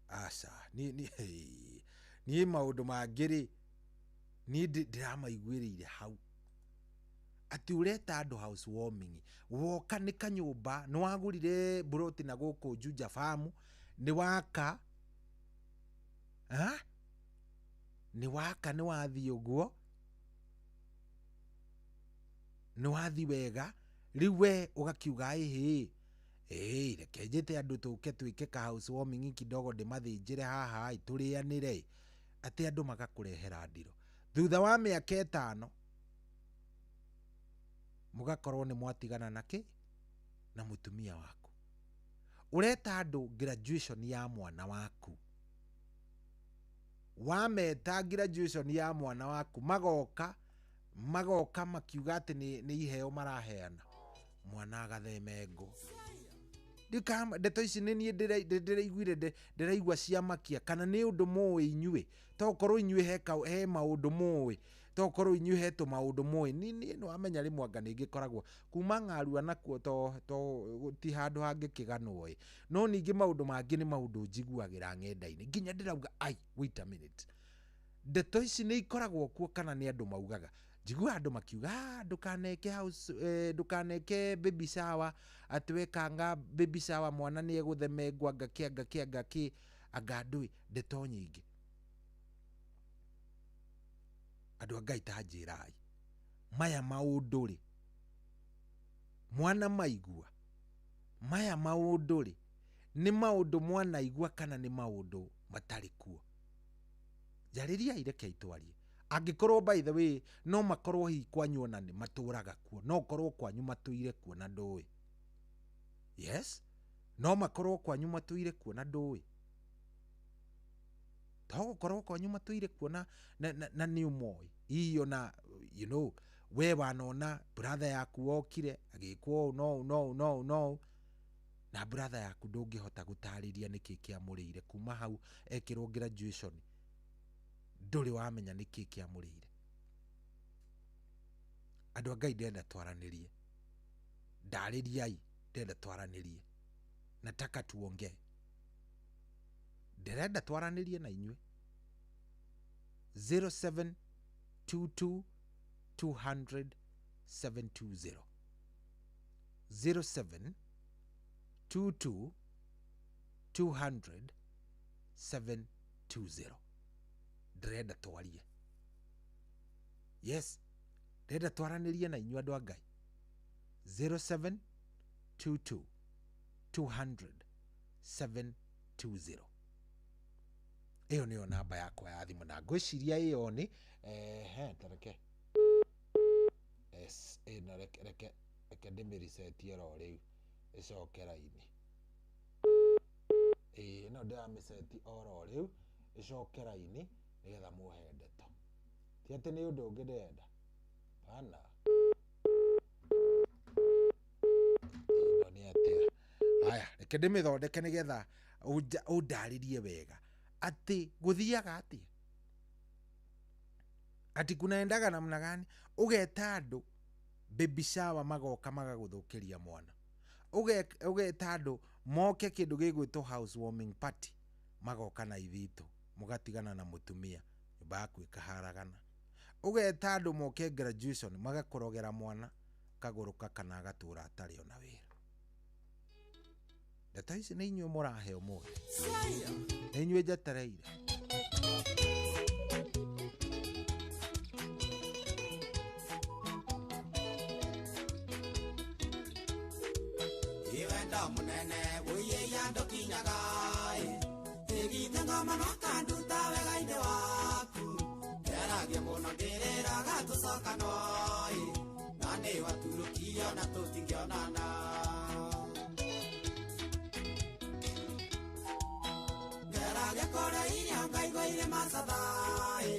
Aca, niĩ maũndũ mangĩ rĩ, niĩ ndĩramaiguĩrĩire hau. Atĩ ũreta andũ housewarming, woka nĩ kanyũmba, nĩ wagũrire buroti na gũkũ Juja Farm, nĩ waka, nĩ waka, nĩ wathiĩ ũguo, nĩ wathiĩ wega, rĩu we ũgakiuga ĩhĩ, reke njĩte andũ tũke twĩke ka housewarming kidogo, ndĩmathĩnjĩre haha, tũrĩanĩre. Atĩ andũ magakũrehera ndiro. Thutha wa mĩaka 5 mũgakorwo nĩ mwatigana na kĩ na mũtumia waku. Ũreta andũ graduation ya mwana waku, wameta graduation ya mwana waku, magoka makiuga atĩ nĩ iheo maraheana, mwana agatheme ngũ. Ndeto ici nĩ niĩ ndĩraiguire, ndĩraigua ciamakia, kana nĩ ũndũ mũĩ inyuĩ, to ũkorwo inyuĩ he maũndũ mũĩ, to ũkorwo inyuĩ he tũmaũndũ mũĩ. Niĩ nĩ wamenya rĩmwe anga nĩ ngĩkoragwo kuma ng'arua nakuo, to ti handũ hangĩkĩganwo ĩ, no ningĩ maũndũ mangĩ nĩ maũndũ njiguagĩra ng'enda-inĩ, nginya ndĩrauga ai, wait a minute, ndeto ici nĩ ikoragwo kuo kana nĩ andũ maugaga? Njiguaga andũ makiuga ndũkaneke house, ndũkaneke baby shower, atĩ wekanga baby shower mwana nĩ egũthemengwo, anga kĩ, anga kĩ, anga kĩ, anga ndũĩ, ndeto nyingĩ. Andũ a Ngai ta njĩrai, maya maũndũ rĩ, mwana maigua, maya maũndũ rĩ, nĩ maũndũ mwanaigua kana nĩ maũndũ matarĩ kuo? Njarĩriai, reke itwarie. Angĩkorwo by the way no makorwo hihi kwanyu ona nĩ matũraga kuo, no ũkorwo kwanyu matũire kuo na ndũĩ. Yes, no makorwo kwanyu matũire kuo na ndũĩ. To gũkorwo kwanyu matũire kuo na nĩ ũmoĩ. Hihi ona, you know, we wanona brother yaku okire agĩkwo ũũ no ũũ no ũũ no ũũ no ũũ. Na brother yaku ndũngĩhota gũtarĩria nĩkĩ kĩamũrĩire kuma hau ekĩrwo graduation, ndũrĩ wamenya nĩkĩ kĩamũrĩire. Andũ a Ngai, ndĩrenda twaranĩrie, ndarĩriai, ndĩrenda twaranĩrie, nataka tuongee, ndĩrenda twaranĩrie na inyuĩ. 0722 200 720, 0722 200 720. Ndĩrenda twarie, yes, ndĩrenda twaranĩrie na inyuĩ andũ a Ngai. 0722 200 720, ĩyo nĩyo namba yakwa ya thimũ, na ngwĩciria ĩyo nĩ ehe, tareke, yes, ĩno reke reke reke ndĩmĩricetie oro rĩu ĩcoke raini. Ĩĩ, ĩno ndĩramĩceti oro rĩu ĩcoke raini nĩgetha muhe ndeto. Ti atĩ nĩ ũndũ ũngĩ ndĩrenda, pana ĩno nĩ atĩa. Haya, reke ndĩmĩthondeke nĩgetha ũndarĩrie wega atĩ gũthiaga atĩa, ati kunaendaga namna gani. Ũgeta andũ baby shower magoka magagũthũkĩria mwana. Ũgeta andũ moke kĩndũ gĩgwĩtwo housewarming party, magoka na ithitũ, mũgatigana na mũtumia, nyũmba yaku ĩkaharagana. Ũgeta andũ moke graduation, magakũrogera mwana kagũrũka kana agatũra atarĩ ona wĩra. Ndeto ici nĩ inyuĩ mũrahe ũmũthĩ, nĩ inyuĩ njetereire. Iwenda munene uye yando kinyaga tigite ngoma nokanduta wega-inĩ waku nderagie mũno ngĩrĩraga tũcokanoi na nĩ waturũkio na tũtingĩonana. Ngeragia kũrĩa irio ngaigua irĩ macathai,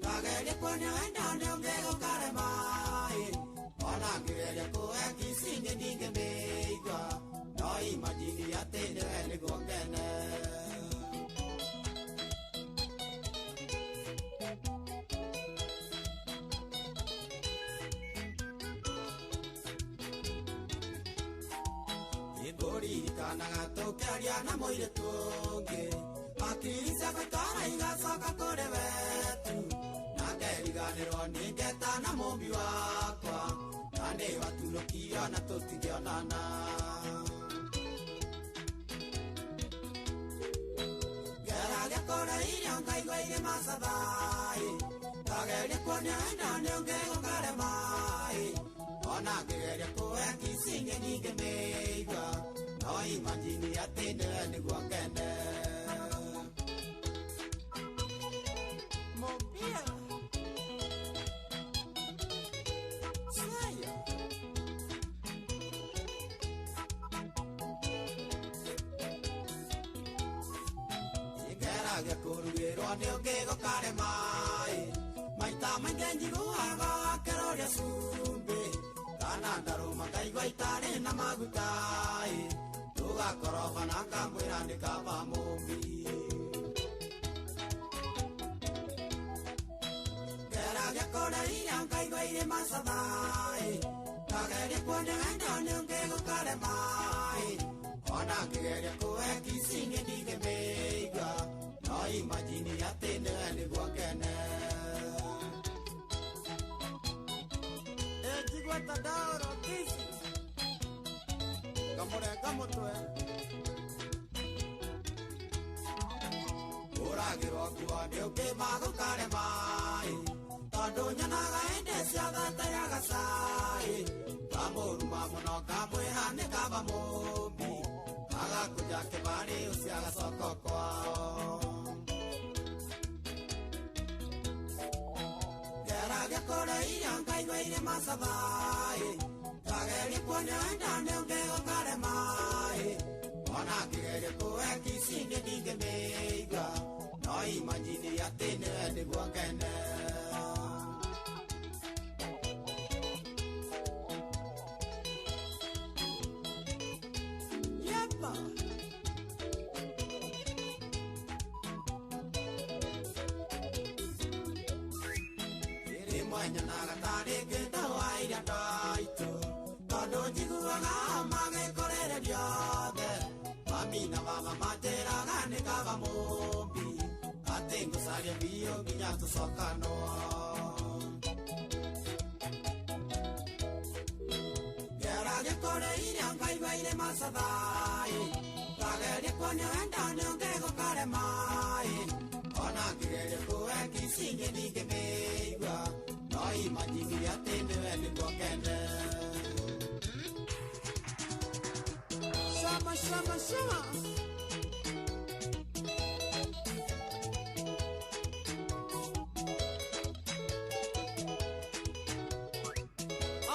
ngageria kuonia wendo nĩ ũngĩ gũkarema-ĩ, ona ngĩgeria kũhe kici niĩ ndingĩmĩigua, no imagine atĩ nĩwe nĩguo ngene. Nĩngũririkanaga tũkĩaria na mũirĩtu ũngĩ, hakiri ciakwa itwara igacoka kũrĩ wetu, na ngeriganĩrwo nĩ ngeta na mũmbi wakwa, na nĩ waturũkio na tũtingĩonana. Ngeragia kũrĩa irio ngaigua irĩ macathai, ngageria kuonia wendo nĩ ũngĩ gũkarema-ĩ, ona ngĩgeria kũhe kici niĩ ndingĩmĩigua, no imagine atĩ nĩwe nĩguo ngene. Mobia. Saya. Ngeragia kũrugĩrwo nĩ ũngĩ gũkarema-ĩ, maita maingĩ njiguaga akĩrũria cumbĩ, kana ndarũma ngaigua itarĩ na maguta-ĩ, tũgakoroba na ngamwĩra nĩ kaba mũmbi. Ngeragia kũrĩa irio ngaigua irĩ macathai, ngageria kuonia wendo nĩ ũngĩ gũkarema-ĩ, ona ngĩgeria kũhe kici niĩ ndingĩmĩigua, no imagine atĩ nĩwe nĩguo ngene. Njigua ta ndaũrwo kici ngamũrenga mũtwe, ũragĩrwo nguo nĩ ũngĩ magũkarema-ĩ, tondũ nyonaga hĩndĩ ciothe atarĩaga cai, ngamũruma mũno ngamwĩra nĩ kaba mũmbi, agakũnja kĩbarĩ ũcio agacoka kwao. Ngeragia kũrĩa irio ngaigua irĩ macathai, ngageria kuonia wendo nĩ ũngĩ gũkarema-ĩ, ona ngĩgeria kũhe kici niĩ ndingĩmĩigua, no imagine atĩ nĩwe nĩguo ngene. Yep. Wenyonaga tarĩ kĩndũ wa iria ndaitũ tondũ njiguaga magĩkũrĩrĩria othe mami na baba manjĩraga nĩ kaba mũmbi atĩ ngũcaria biũ nginya tũcokanwo. Ngera gĩkũrĩ iria ngaigua irĩ macathai ngageria kuonia wendo nĩ ũngĩgũkarema-ĩ ona ngĩgeria kũhe kici ningĩmĩigua no imajigire atĩ nĩwe nĩguo kende. Shama, shama, shama.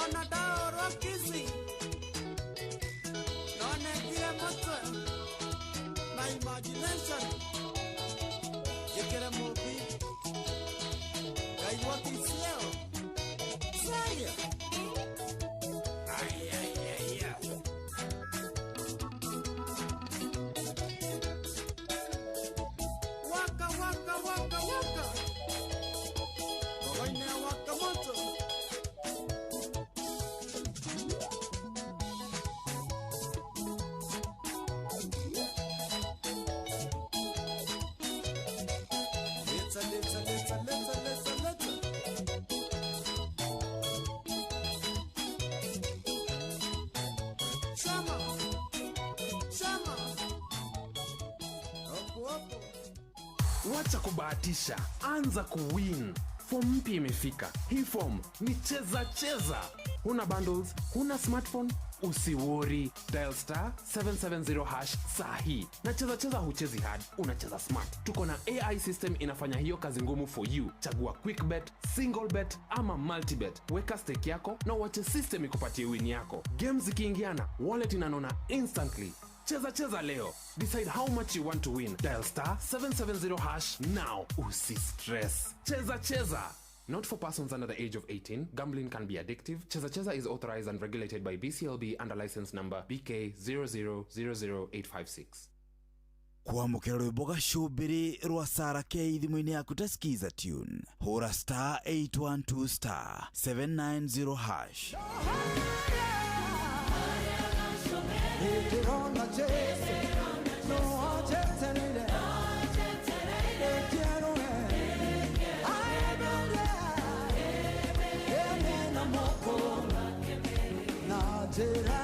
Ona ndaorwo kici no nengire mũtwe na imagination njĩkĩre mũmbi ngaigua kici ĩyo caria. Ai, ai, ai, ai. Waka, waka, waka, waka. Ogoine waka moto. Let's, let's, let's, let's, let's, let's. Shama, shama. Opo, opo. Wacha kubahatisha, anza kuwin. Form mpya imefika. Hii form ni cheza cheza. Huna bundles, huna smartphone, usiwori. Dial star 770 hash sahi. Na cheza cheza huchezi hard, unacheza smart. Tuko na AI system inafanya hiyo kazi ngumu for you. Chagua quick bet, single bet ama multi bet. Weka stake yako na uache system ikupatie win yako. Games zikiingiana, wallet inanona instantly. Cheza cheza leo. Decide how much you want to win. Dial star 770 hash now. Usi stress. Cheza cheza. Not for persons under the age of 18. Gambling can be addictive. Cheza Cheza is authorized and regulated by BCLB under license number BK 0000856. Kwamũkĩra rwĩmbo gacũmbĩrĩ rwa Sara K thimũ-inĩ yaku ta skiza tune hũra star 812 star 790 hash. Ndĩrona Jesu no anjeterere ndĩkĩerũe aemere ene na moko na njĩra.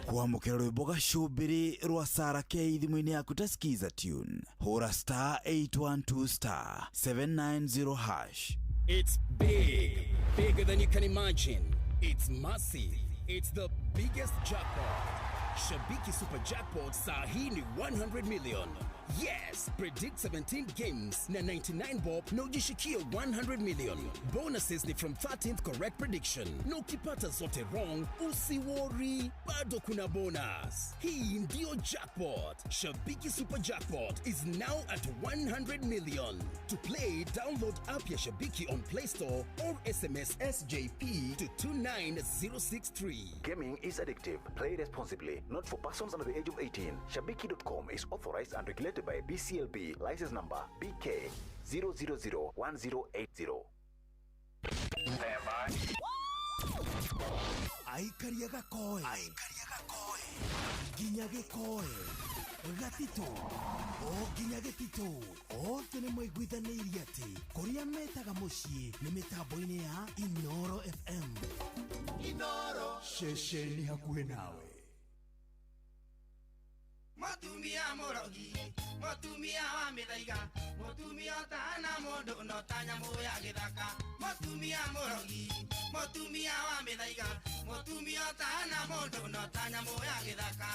Kwamũkĩra rwĩmbo gacũmbĩrĩ rwa Sara K thimũ-inĩ yaku ta skiza tune hũra star 812 star 790 hash. It's big, bigger than you can imagine. It's massive. It's the biggest jackpot. Shabiki Super Jackpot saa hii ni 100 million. Yes, predict 17 games na 99 bob na ujishikie 100 million. Bonuses ni from 13th correct prediction. Na ukipata zote wrong, usiworry, bado kuna bonus. Hii ndio jackpot. Shabiki Super Jackpot is now at 100 million. To play, download app ya Shabiki on Play Store or SMS SJP to 29063. Gaming is addictive. Play responsibly. Not for persons under the age of 18. Shabiki.com is authorized and regulated by BCLB. License number BK 0001080. Aikaria gakoe nginya gĩkoe gatitũ o nginya gĩtitũ othe nĩ maiguithanĩirie atĩ kũrĩa metaga mũciĩ nĩ mĩtambo-inĩ ya Inoro FM. Inoro ceceni hakuhĩ nawe. Mũtumia mũrogi, mũtumia wa mĩthaiga, mũtumia ũtahana mũndũ no ta nyamũ ya gĩthaka. Mũtumia mũrogi, mũtumia wa mĩthaiga, mũtumia ũtahana mũndũ no ta nyamũ ya gĩthaka.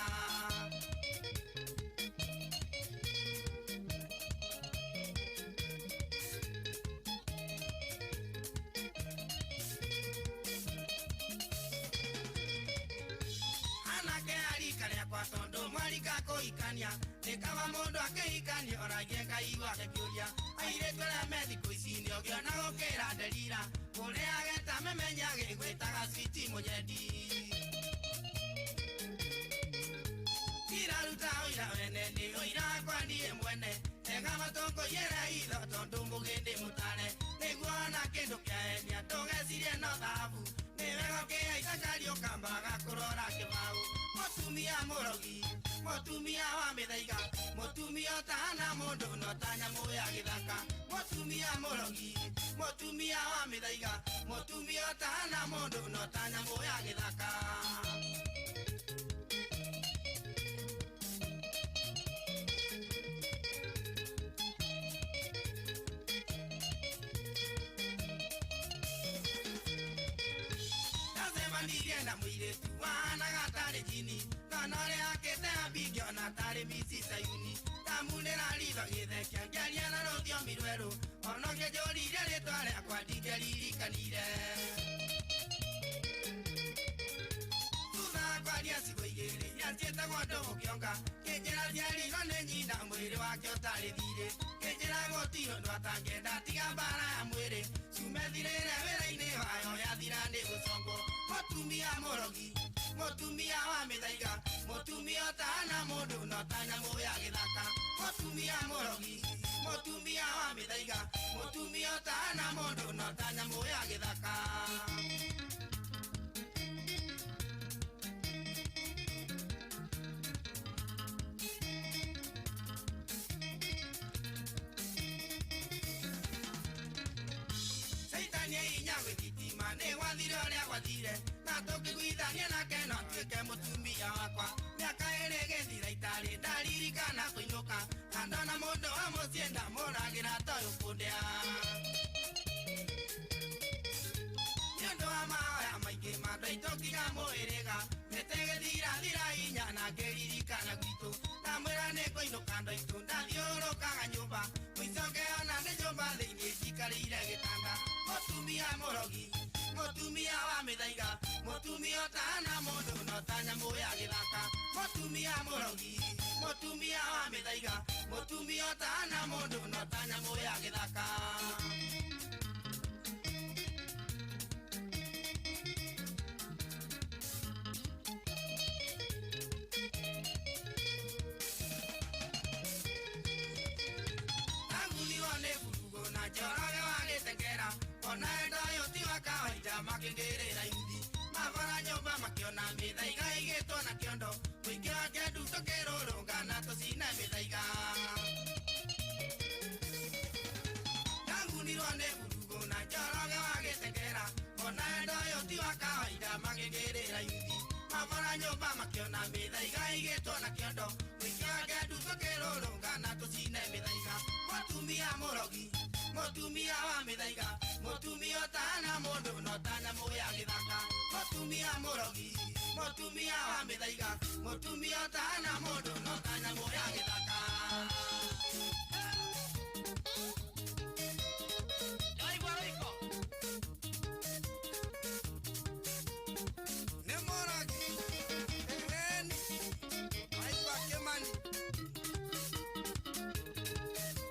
Anake a rika rĩakwa tondũ mwarika kũhikania nĩ kaba mũndũ akĩhikania oragie Ngai wake kĩũria. Airĩtu arĩa me thikũ ici nĩ ũngĩona gũkĩra nderira kũrĩa ageta memenya gĩgwĩtaga switi mũnyendi. Ndiraruta ũira wene nĩ ũira wakwa niĩ mwene tega matũ Ngũyĩre itho tondũ mũgĩndĩ mũtare nĩguona kĩndũ kĩaenia ndũgecirie no thahabu nĩ wega ũkĩhaica ngari ũkambaga kũrora kĩbaũ mũtumia mũrogi mũtumia wa mĩthaiga mũtumia ũtahana mũndũ no ta nyamũ ya gĩthaka mũtumia mũrogi mũtumia wa mĩthaiga mũtumia ũtahana mũndũ no ta nyamũ ya gĩthaka. Ndacemanirie na mũirĩtu wahanaga tarĩ jini thona ũrĩa akĩte ambingĩona tarĩ Misi Sayuni ndamunĩra ritho gĩthekia ngĩaria na rũthiomi rwerũ ona ũkĩnjũririe rĩtwa rĩakwa ndingĩririkanire. Thutha wa kwaria ciugo igĩrĩ iria ciĩtagwo ndũgũ kĩonga kĩnjĩra ciarirwo nĩ nyina mwĩrĩ wake ũtarĩ thirĩ kĩnjĩra gũtirĩ ũndũ atangĩenda tiga mbara ya mwĩrĩ ciume thirĩre wĩra-inĩ wayo yathira nĩ gũcongwo mũtumia mũrogi mũtumia wa mĩthaiga mũtumia ũtahana mũndũ no ta nyamũ ya gĩthaka mũtumia mũrogi mũtumia wa mĩthaiga mũtumia ũtahana mũndũ no ta nyamũ ya gĩthaka. Caitani inya gwĩtitima nĩ gwathire ũrĩa gwathire na tũkĩiguithania nake no atuĩke mũtumia wakwa mĩaka ĩrĩ ĩgĩthira itarĩ ndaririkana kũinũka na ndona mũndũ wa mũciĩ ndamũragĩra toyũ kũndĩa nĩ ũndũ wa mahoya maingĩ ma andũ aitũ nginya mũhĩrĩga mĩtĩ ĩgĩthirathira hinya na ngĩririkana gwitũ ndamwĩra nĩ ngũinũka andũ aitũ ndathiũrũrũkaga nyũmba mũico ngĩona nĩ nyũmba thĩinĩ njikarĩire gĩtanda mũtumia mũrogi mũtumia wa mĩthaiga mũtumia ũtahana mũndũ no ta nyamũ ya gĩthaka mũtumia mũrogi mũtumia wa mĩthaiga mũtumia ũtahana mũndũ no ta nyamũ ya gĩthaka. Ndagunirwo nĩ mburugu na Njoroge wa gĩtengera ona endo ũyũ ti wa kawaida makĩngĩrĩra yuthi mabora nyũmba makĩona mĩthaiga ĩigĩtwo na kĩondo mũingĩ wa kĩandu tũkĩrũrũngana tũcine mĩthaiga. Ndagunirwo nĩ mburugu na Njoroge wa gĩtengera ona endo ũyũ ti wa kawaida makĩngĩrĩra yuthi mabora nyũmba makĩona mĩthaiga ĩigĩtwo na kĩondo mũingĩ wa kĩandu tũkĩrũrũngana tũcine mĩthaiga mũtumia mũrogi mũtumia wa mĩthaiga mũtumia ũtahana mũndũ no ta nyamũ ya gĩthaka mũtumia mũrogi mũtumia wa mĩthaiga mũtumia ũtahana mũndũ no ta nyamũ ya gĩthaka. Nĩ mũrogi ĩheni waigua Kĩmani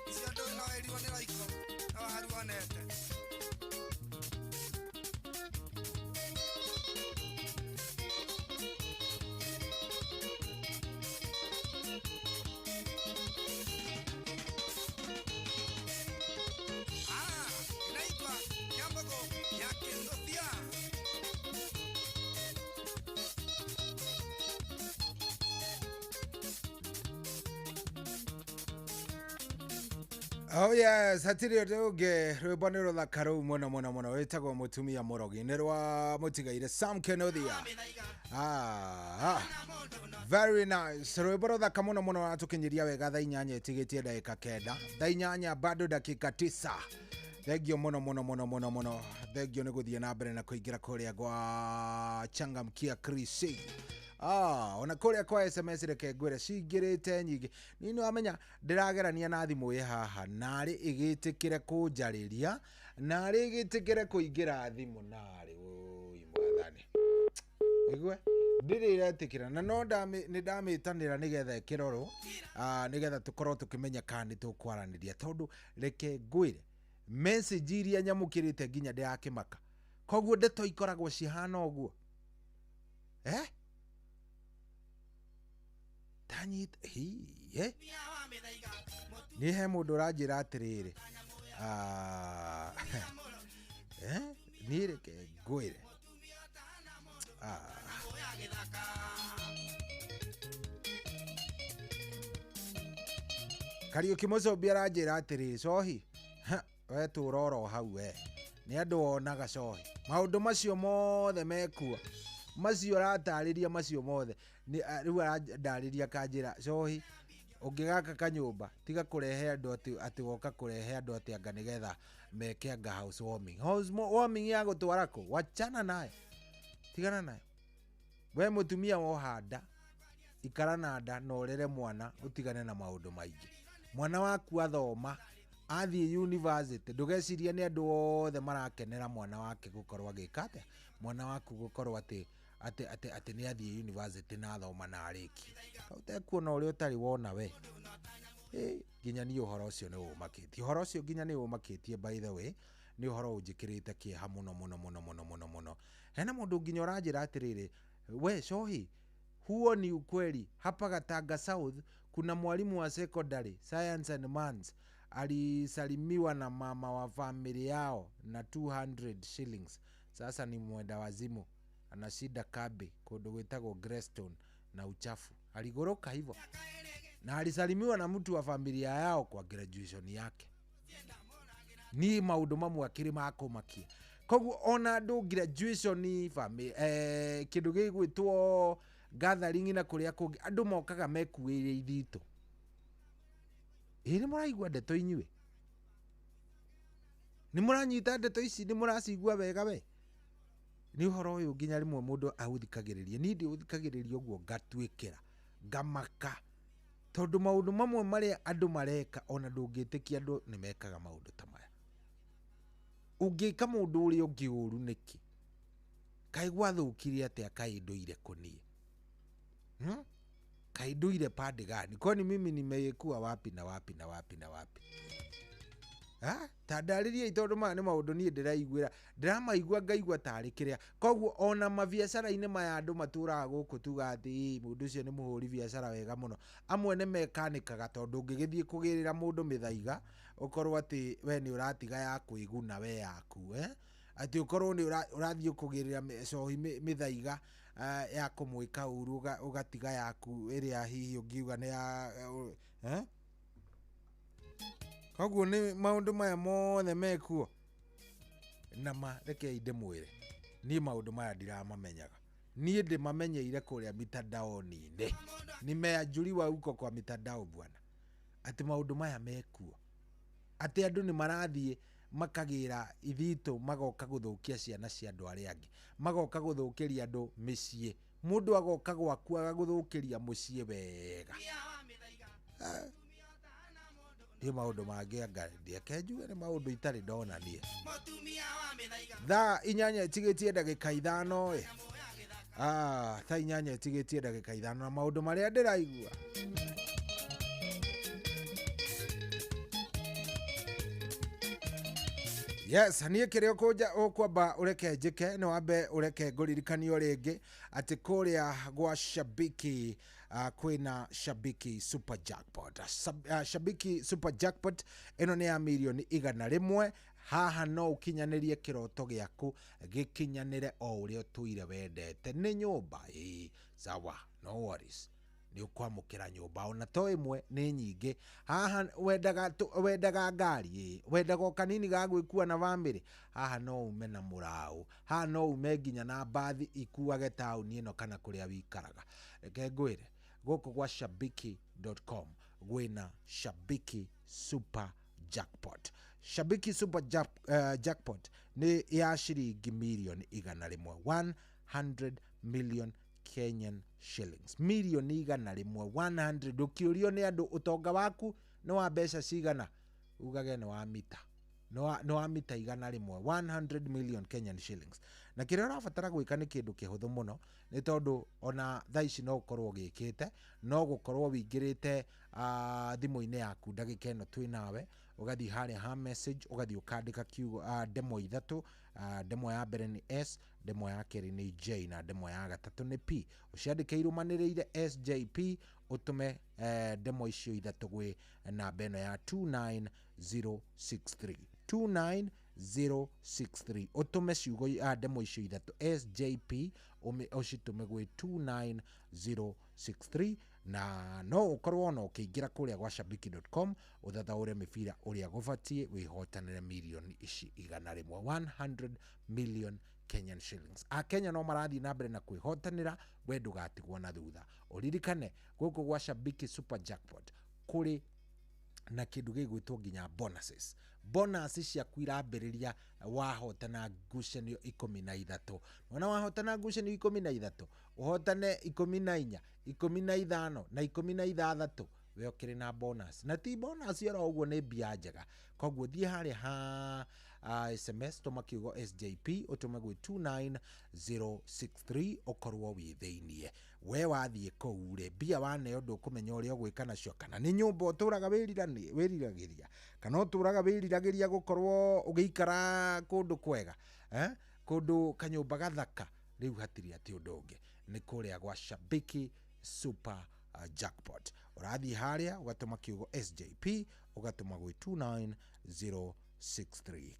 icio ndũĩ no ĩrirwo nĩ Roiko no haruonete. Inaitwa Nyambogo ya Kinduthia. Oh yes, hatirĩ ũndũ ũngĩ rwĩmbo nĩ rũthaka rũu mũno mũno mũno wĩtagwo mũtumia mũrogi nĩ rwa mũtigaire Sam Kenothia. Very nice rwĩmbo rũthaka mũno mũno ratũkinyĩria wega thaa 8 ĩtigĩtie ndagĩka 9 thaa 8 bado dakika 9. Thengio mũno mũno mũno mũno mũno thengio nĩ gũthiĩ na mbere na kũingĩra kũrĩa gwa Changamkia Chris. Ona kũrĩa kwa SMS reke ngwĩre cingĩrĩte nyingĩ niĩ nĩ wamenya ndĩragerania na thimũ ĩ haha narĩ ĩgĩtĩkĩre kũnjarĩria narĩ ĩgĩtĩkĩre kũingĩra thimũ narĩ ũi mwathani igue ndĩrĩ ĩretĩkĩra na no nĩ ndamĩtanĩra nĩgetha ĩkĩrorwo nĩgetha tũkorwo tũkĩmenya kana nĩ tũkwaranĩria tondũ reke ngwĩre message iria nyamũkĩrĩte nginya ndĩrakĩmaka koguo ndeto ikoragwo cihana ũguo. Akanyita hiye ni he mundu uranjira atiriri ni reke ngwire Kariuki Mucombi aranjira atiriri cohi we tũra oro hau we nĩ andũ wonaga cohi maũndũ macio mothe mekuo macio aratarĩria macio mothe rĩu arandarĩria kanjĩra cohi ũngĩgaka kanyũmba tiga kũrehe andũ atĩ woka kũrehe andũ atĩ anga nĩgetha meke anga house warming house warming ya gũtwara kũ wachana nayo tigana nayo we mũtumia woha nda ikara na nda na ũrere mwana ũtigane na maũndũ maingĩ mwana waku athoma athiĩ university ndũgecirie nĩ andũ othe marakenera mwana wake gũkorwo agĩka atĩa mwana waku gũkorwo atĩ atĩ atĩ atĩ nĩ athiĩ university na athoma na arĩkie ũtekuona ũrĩa ũtarĩ wona we nginya niĩ ũhoro ũcio nĩ ũmakĩtie ũhoro ũcio nginya nĩ ũmakĩtie by the way nĩ ũhoro ũnjĩkĩrĩte kĩeha mũno mũno mũno mũno mũno mũno hena mũndũ nginya ũranjĩra atĩrĩrĩ we cohi huo ni ukweli hapa Gatanga South kuna mwalimu wa secondary science and maths alisalimiwa na mama wa familia yao na 200 shillings. Sasa ni mwenda wazimu ana shida kabe kundu gwitagwo Greystone na uchafu. Aligoroka hivyo na alisalimiwa na mtu wa familia yao kwa graduation yake. Ni maundu mamwe akiri makumakia. Koguo ona andu graduation family kindu gigwitwo gathering na kuria kungi andu mokaga mekuire ithito. Ĩ nĩ mũraigua ndeto inyuĩ nĩ mũranyita ndeto ici nĩ mũracigua wega we nĩ ũhoro ũyũ nginya rĩmwe mũndũ aũthikagĩrĩria niĩ ndĩũthikagĩrĩria ũguo ngatuĩkĩra ngamaka tondũ maũndũ mamwe marĩa andũ mareka ona ndũngĩtĩkia andũ nĩ mekaga maũndũ ta maya ũngĩka mũndũ ũrĩa ũngĩ ũru nĩkĩ kaĩ gwathũkire atĩa kaĩ ndũire kũniĩ Kaiduire pande gani? Kwani mimi nimekuwa wapi na wapi na wapi na wapi? Ha? Tandariria itondu maya nĩ maũndũ niĩ ndĩraiguĩra ndĩramaigua ngaigua tarĩ kĩrĩa koguo ona mabiacara-inĩ maya andũ matũraga gũkũ tuga atĩ mũndũ ũcio nĩ mũhũri biacara wega mũno amwe nĩ mekanĩkaga tondũ ũngĩgĩthiĩ kũgĩrĩra mũndũ mĩthaiga ũkorwo atĩ we nĩ ũratiga ya kwĩguna we yaku atĩ ũkorwo nĩ ũrathiĩ kũgĩrĩra cohi mĩthaiga ya kũmwĩka ũru ũgatiga yaku ĩrĩa hihi ũngiuga nĩ ya koguo nĩ maũndũ maya mothe mekuo na ma rekei ndĩmwĩre niĩ maũndũ maya ndiramamenyaga niĩ ndĩmamenyeire kũrĩa mitandaoni-inĩ nimeajuriwa huko kwa mitandao bwana atĩ maũndũ maya mekuo atĩ andũ nĩ marathiĩ makagĩra ithito magoka gũthũkia ciana cia andũ arĩa angĩ magoka gũthũkĩria andũ mĩciĩ mũndũ agoka gwaku agagũthũkĩria mũciĩ wega nĩ maũndũ mangĩ anga ndĩeke njuge nĩ maũndũ itarĩ ndona niĩ thaa 8 tigĩtie ndagĩka 5 thaa 8 tigĩtie ndagĩka 5 na maũndũ marĩa ndĩraigua Yes, niĩ kĩrĩa ũkwamba ũreke njĩke nĩ wambe ũreke ngũririkanio rĩngĩ atĩ kũrĩa gwa Shabiki kwĩna Shabiki Super Jackpot. Shabiki Super Jackpot ĩno nĩ ya mirioni 100 haha no ũkinyanĩrie kĩroto gĩaku gĩkinyanĩre o ũrĩa ũtũire wendete nĩ nyũmba sawa no worries nĩ ũkwamũkĩra nyũmba ona to ĩmwe nĩ nyingĩ haha wendaga ngari wendaga o kanini ga gwĩkua na bamĩrĩ haha no ume na mũraũ haha no ume nginya na mbathi ikuage taũni ĩno kana kũrĩa wikaraga reke ngwĩre gũkũ gwa shabiki.com gwĩna Shabiki Super Jackpot. Shabiki Super Jackpot nĩ ya ciringi mirioni 100 100 million Kenyan shillings mirioni 100 100 ũkĩũrio nĩ andũ ũtonga waku nĩ wa mbeca cigana ugage nĩ wa mita nĩ wa mita 100 100 million Kenyan shillings na kĩrĩa ũrabatara gwĩka nĩ kĩndũ kĩhũthũ mũno nĩ tondũ ona thaa ici no ũkorwo ũgĩkĩte no gũkorwo wĩingĩrĩte thimũ-inĩ yaku ndagĩka ĩno twĩ nawe ũgathiĩ harĩa ha message ũgathiĩ ũkandĩka kiugo ndemwa ithatũ Ndemwa ya mbere nĩ S, ndemwa ya kerĩ nĩ J na ndemwa ya gatatũ nĩ P. Ũciandĩke irũmanĩrĩire SJP, ũtũme ndemwa icio ithatũ gwĩ namba ĩno ya 29063, 29063. Ũtũme ciugo ndemwa icio ithatũ SJP, ũcitũme gwĩ 29063, na no ũkorwo ona ũkĩingĩra kũrĩa gwa shabiki.com ũthathaũre mĩbira ũrĩa gũbatiĩ, wĩhotanĩre mirioni ici 100, 100 million Kenyan shillings. Akenya no marathiĩ na mbere na kwĩhotanĩra, we ndũgatigwo na thutha. Ũririkane gũkũ gwa Shabiki Super Jackpot kũrĩ na kĩndũ gĩgwĩtwo nginya bonuses. Bonus ciaku irambĩrĩria wahotana ngucanio 13. Wona wahotana ngucanio 13, ũhotane 14, 15 na 16, we ũkĩrĩ na bonus. Na ti bonus oro ũguo, nĩ mbia njega. Koguo thiĩ harĩa ha SMS, tũma kiugo SJP ũtũme gwĩ 29063, ũkorwo wĩ thĩiniĩ. We wathiĩ kũu rĩ, mbia waneo ndũkũmenya ũrĩa ũgwĩka nacio, kana nĩ nyũmba ũtũraga wĩriragĩria, kana ũtũraga wĩriragĩria gũkorwo ũgĩikara kũndũ kwega, kũndũ kanyũmba gathaka. Rĩu hatirĩ atĩ ũndũ ũngĩ, nĩ kũrĩa gwa Shabiki Super Jackpot. Ũrathiĩ harĩa ũgatũma kiugo SJP, ũgatũma gwĩ 29063.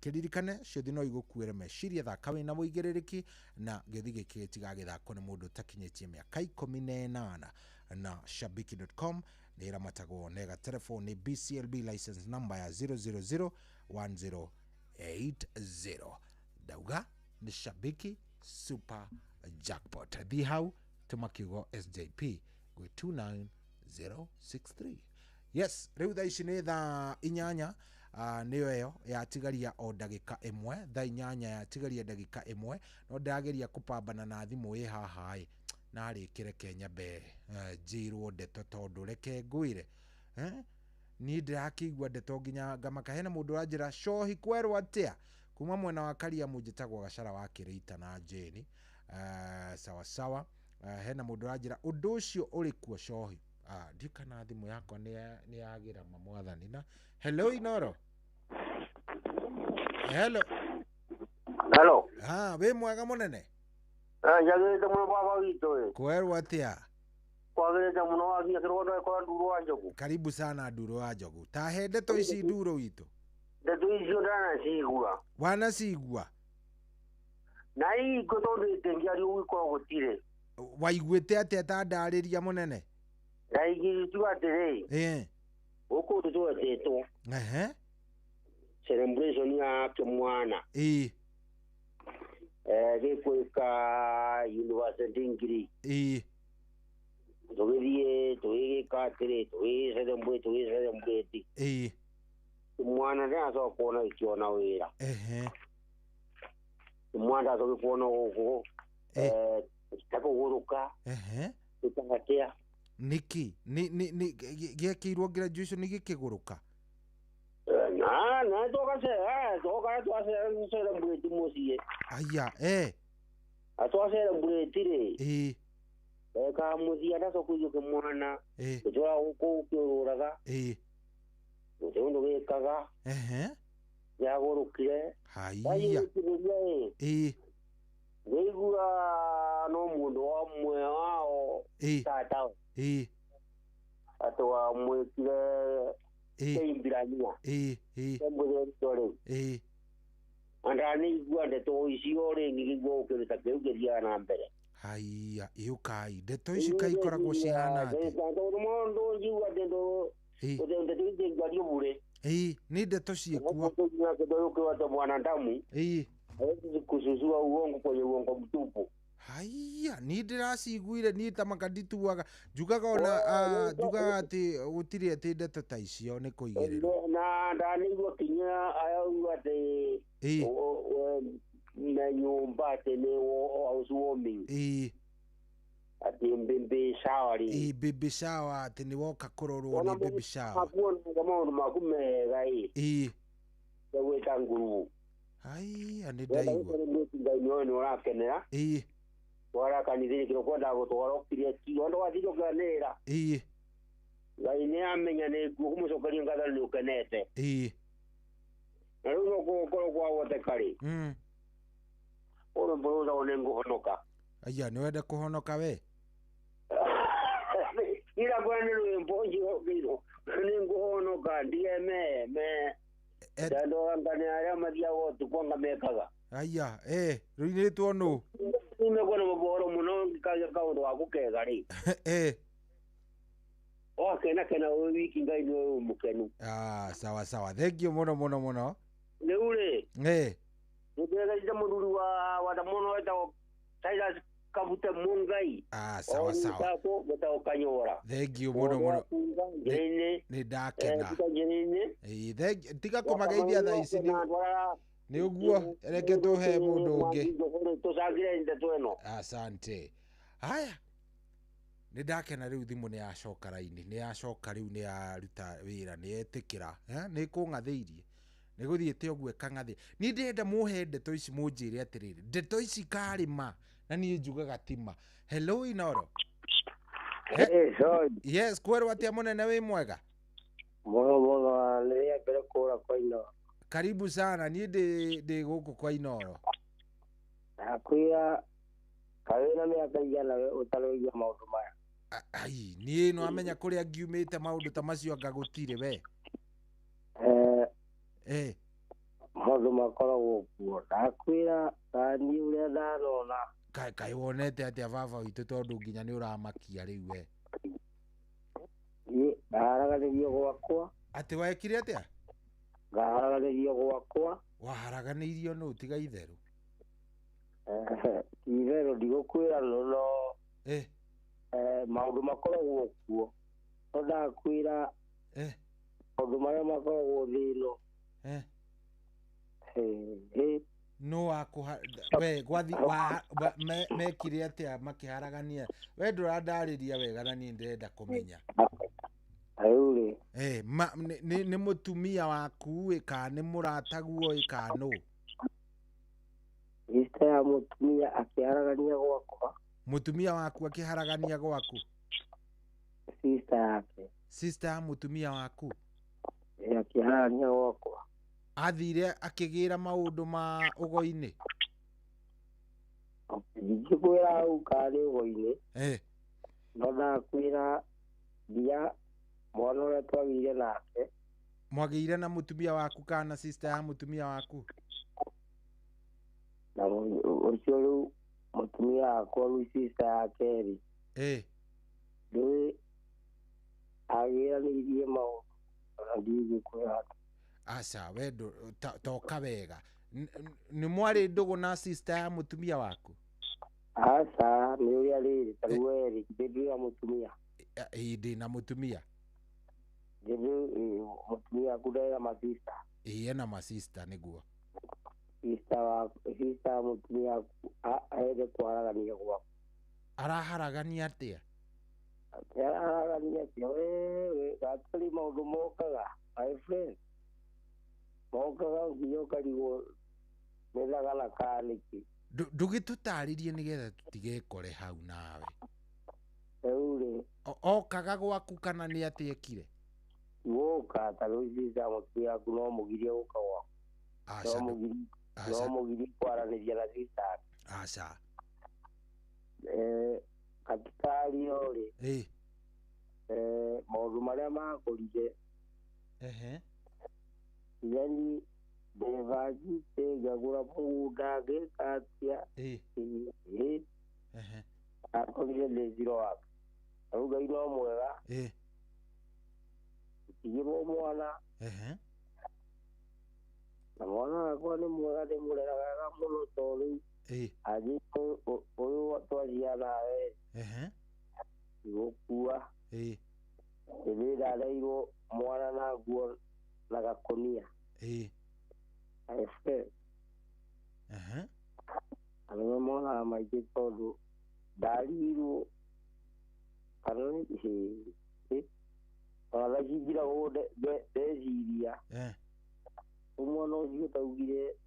Kĩririkane ciũthi no igũkuĩre meciria, thaka wĩna mũigĩrĩrĩki, na gĩũthi gĩkĩ gĩtigagĩthakwo nĩ mũndũ ũtakinyĩtie mĩaka 18. Na shabiki.com nĩ ĩramatagwo nega telefone nĩ BCLB license number ya 0001080. Ndauga nĩ Shabiki Super Jackpot. Thiĩ hau tũma kiugo SJP gwĩ 29063. Yes, rĩu thaa ici nĩ thaa 8, nĩyo ĩyo yatigaria o ndagĩka ĩmwe, thaa 8 yatigaria ndagĩka ĩmwe. No ndĩrageria kũpambana na thimũ ĩ haha ĩ, narĩkĩre nyambe njĩrwo ndeto, tondũ reke ngwĩre, niĩ ndĩrakĩigua ndeto nginya ngamaka. Hena mũndũ ũranjĩra cohi kwerwo atĩa kuma mwena wa Kariamu, njĩtagwo Gacara wa Kĩrĩita na Jane. Sawa sawa. Hena mũndũ ũranjĩra ũndũ ũcio ũrĩ kuo cohi. Ndiũ kana thimũ yakwa nĩ yagĩra mwathani. Na hello Inoro. Hello. Hello. Wĩ mwega mũnene? Njagĩrĩte mũno baba witũ ĩ. Kwerwo atĩa? Kwagĩrĩte mũno, wakinya kĩrwondo kwa Nduro wa Njogu. Karibu sana Nduro wa Njogu. Ta he ndeto ici Nduro witũ. Ndeto icio ndanacigua. Wanacigua? Na igwe tondũ ĩtengĩario gũkorwo gũtirĩ. Waiguĩte atĩa ta ndarĩria mũnene? Ndaigĩrĩtio atĩrĩ. Gũkũ twetĩtwo. Celebration ya kĩmwana. Gĩkwĩka university ngiri. Tũgĩthiĩ tũgĩgĩka atĩrĩ, tũgĩcelebrate tũgĩcelebrate. Mwana ndacoka kuona gĩkĩona wĩra. Mwana ndacoka kuona gũkũ takũgũrũka. Gĩtagatia. Nĩkĩ? Nĩ gĩekĩirwo graduation gĩkĩgũrũka? Na na toka twacelebrate mũciĩ. Aya, Twacelebrate rĩ. Eka mũthia ndacoka kũigua kĩmwana. Gũtũra gũkũ kĩũrũraga. Gũtirĩ ũndũ gĩkaga. Gĩagũrũkire. Haiya. Ngĩigua no mũndũ wa mwe wao tatawe. Atĩ wamwĩkire kĩimbirania. Kĩmbũthĩrĩtwo rĩu. Na ndanĩigua ndeto icio rĩngĩ ngĩigua gũkĩruta kĩu gĩthiaga na mbere. Haiya, ĩũkai ndeto ici kaikoragwo cihana atĩa? Tondũ mũndũ njigua ndeto ndeto ici bure. Nĩ ndeto ciĩkuo. Kĩndũ mwanadamu hawezi kususua uongo kwenye uongo mtupu. Haiya, niĩ ndĩraciguire niĩ ta maka ndituaga njugaga ona njugaga atĩ gũtirĩ atĩ ndeto ta icio nĩ kũigĩrĩrwo. Na ndanĩigua kinya ayauga atĩ na nyũmba atĩ nĩ housewarming. Atĩ baby shower rĩ. Baby shower atĩ nĩ woka kũrorwo nĩ baby shower. Makuonaga maũndũ maku mega ĩ. Gwĩta ngurubu. Haiya, nĩ ndaigua. Ngai nĩoĩ nĩ ũrakenera. Twara kanitha-inĩ kĩrĩa ũkwendaga gũtwara ũkirie ki ũndũ wathiĩ ũkanĩrĩra. Ngai nĩ amenya nĩ kũmũcokeria ngatho nĩ ũkenete. Na rĩu no gũkorwo kwahoteka rĩ. Rwĩmbo rũragwo nĩ ngũhonoka. Aya nĩ wende kũhonoka we? Ira kwa nĩ rwĩmbo njirwo nĩ ngũhonoka ndige me ndandoga nĩ arĩa mathiaga ũtukũ anga mekaga. Aya rũinĩtwo nũ? Nimekuwa na maboro mũno ngikagia kaũndũ gaku kega rĩ. Wakena kena wĩ wiki Ngai nĩ wĩ mũkenu. Sawa sawa, thank you mũno mũno mũno. Rĩu rĩ nĩndĩregerire mũthuri wa mũno wetagwo Silas Kabute Mungai. Sawa sawa, wetagwo Kanyora. Thank you mũno mũno, nĩ ndakena. Tiga kũmageithia thaa ici nĩ ũguo, reke tũhe mũndũ ũngĩ. Tũcangire ndeto ĩno. Asante. Haya, nĩ ndakena rĩu thimũ nĩ yacoka raini, nĩ yacoka rĩu, nĩ yaruta wĩra, nĩ yetĩkĩra, nĩ kũng'athĩirie, nĩ gũthiĩte ũguo ĩkang'athĩ. Niĩ ndĩrenda mũhe ndeto ici, mũnjĩre atĩrĩrĩ, ndeto ici karĩ ma na niĩ njugaga ti ma. Hello Inoro. Yes, kwerwo atĩa mũnene, wĩ mwega? Mũno mũno, nĩ mbere kũra kwa Inoro. Karibu sana, niĩ ndĩ gũkũ kwa Inoro. Nakwĩra kawĩra mĩaka igana we ũtaroiga maũndũ maya. Ai, niĩ no amenya kũrĩa ngiumĩte maũndũ ta macio anga gũtirĩ we. Maũndũ makoragwo kuo. Ndakwĩra niĩ ũrĩa ndanona. Kaĩ wonete atĩa baba witũ, tondũ nginya nĩ ũramakia rĩu we? Niĩ ndaharaganĩrio gwakwa. Atĩ wekire atĩa? Ngaharaganĩrio gwakwa. Waharaganĩirio nũ? Tiga itherũ. Ti itherũ, ndigũkwĩra no maũndũ makoragwo kuo. No ndakwĩra maũndũ marĩa makoragwo thĩ ĩno. No wakũha we gwathi wa mekire atĩa makĩharagania? We ndũrandarĩria wega na niĩ ndĩrenda kũmenya. Rĩu rĩ nĩ mũtumia waku ĩ kana nĩ mũrataguo ĩ kana nũ? Sister ya mũtumia akĩharagania gwakwa. Mũtumia waku akĩharagania gwaku? Sister yake. Sister ya mũtumia waku? Akĩharagania gwakwa. Athire akĩgĩra maũndũ ma ũgo-inĩ? Ndingĩkwĩra hau kana nĩ ũgo-inĩ. No ndakwĩra nginya mwana ũrĩa twagĩire nake. Mwagĩire na mũtumia waku kana sister ya mũtumia waku? Na ũcio rĩu mũtumia wakwa rĩu sister yake rĩ. Rĩu agĩranĩirie maũndũ ona ndingĩkwĩra. Aca, we toka wega. Nĩ mwarĩ ndũgũ na sister ya mũtumia waku? Aca, nĩ ũrĩa rĩrĩ, ta rĩu we rĩ, ndĩ na mũtumia. Ĩĩ, ndĩ na mũtumia. Ndĩ mũtumia waku ndarĩ na masista? Ĩĩ, ena masista nĩguo. Sister ya mũtumia waku aende kũharagania gwaku. Araharagania atĩa? Araharagania atĩa? We gatarĩ maũndũ mokaga, my friend. Mokaga nginya ũkarigwo nĩ thagana kana nĩkĩ. Ndũgĩtũtarĩrie nĩgetha tũtigekore hau nawe. Rĩu rĩ okaga gwaku kana nĩ atĩ ekire? Gũka ta rĩu sister ya mũtumia waku no mũgirie gũka gwaku. No mũgirie kwaranĩria na sister yake. Aca. Katika rio rĩ maũndũ marĩa makũrire yani ndĩbangĩte ngagũra mũgũnda ngĩka atĩa akorire ndĩ zero wake. Rĩu Ngai no mwega tigirwo mwana na mwana wakwa nĩ mwega, ndĩmũreraga wega mũno tondũ rĩu anjĩte ũyũ twacianawe gũkua hĩndĩ ndareirwo mwana na nguo na gakũnia. Arũme monaga maingĩ tondũ ndarirwo kana ona thaa ici njiragwo ndeciria mwana ũcio taugire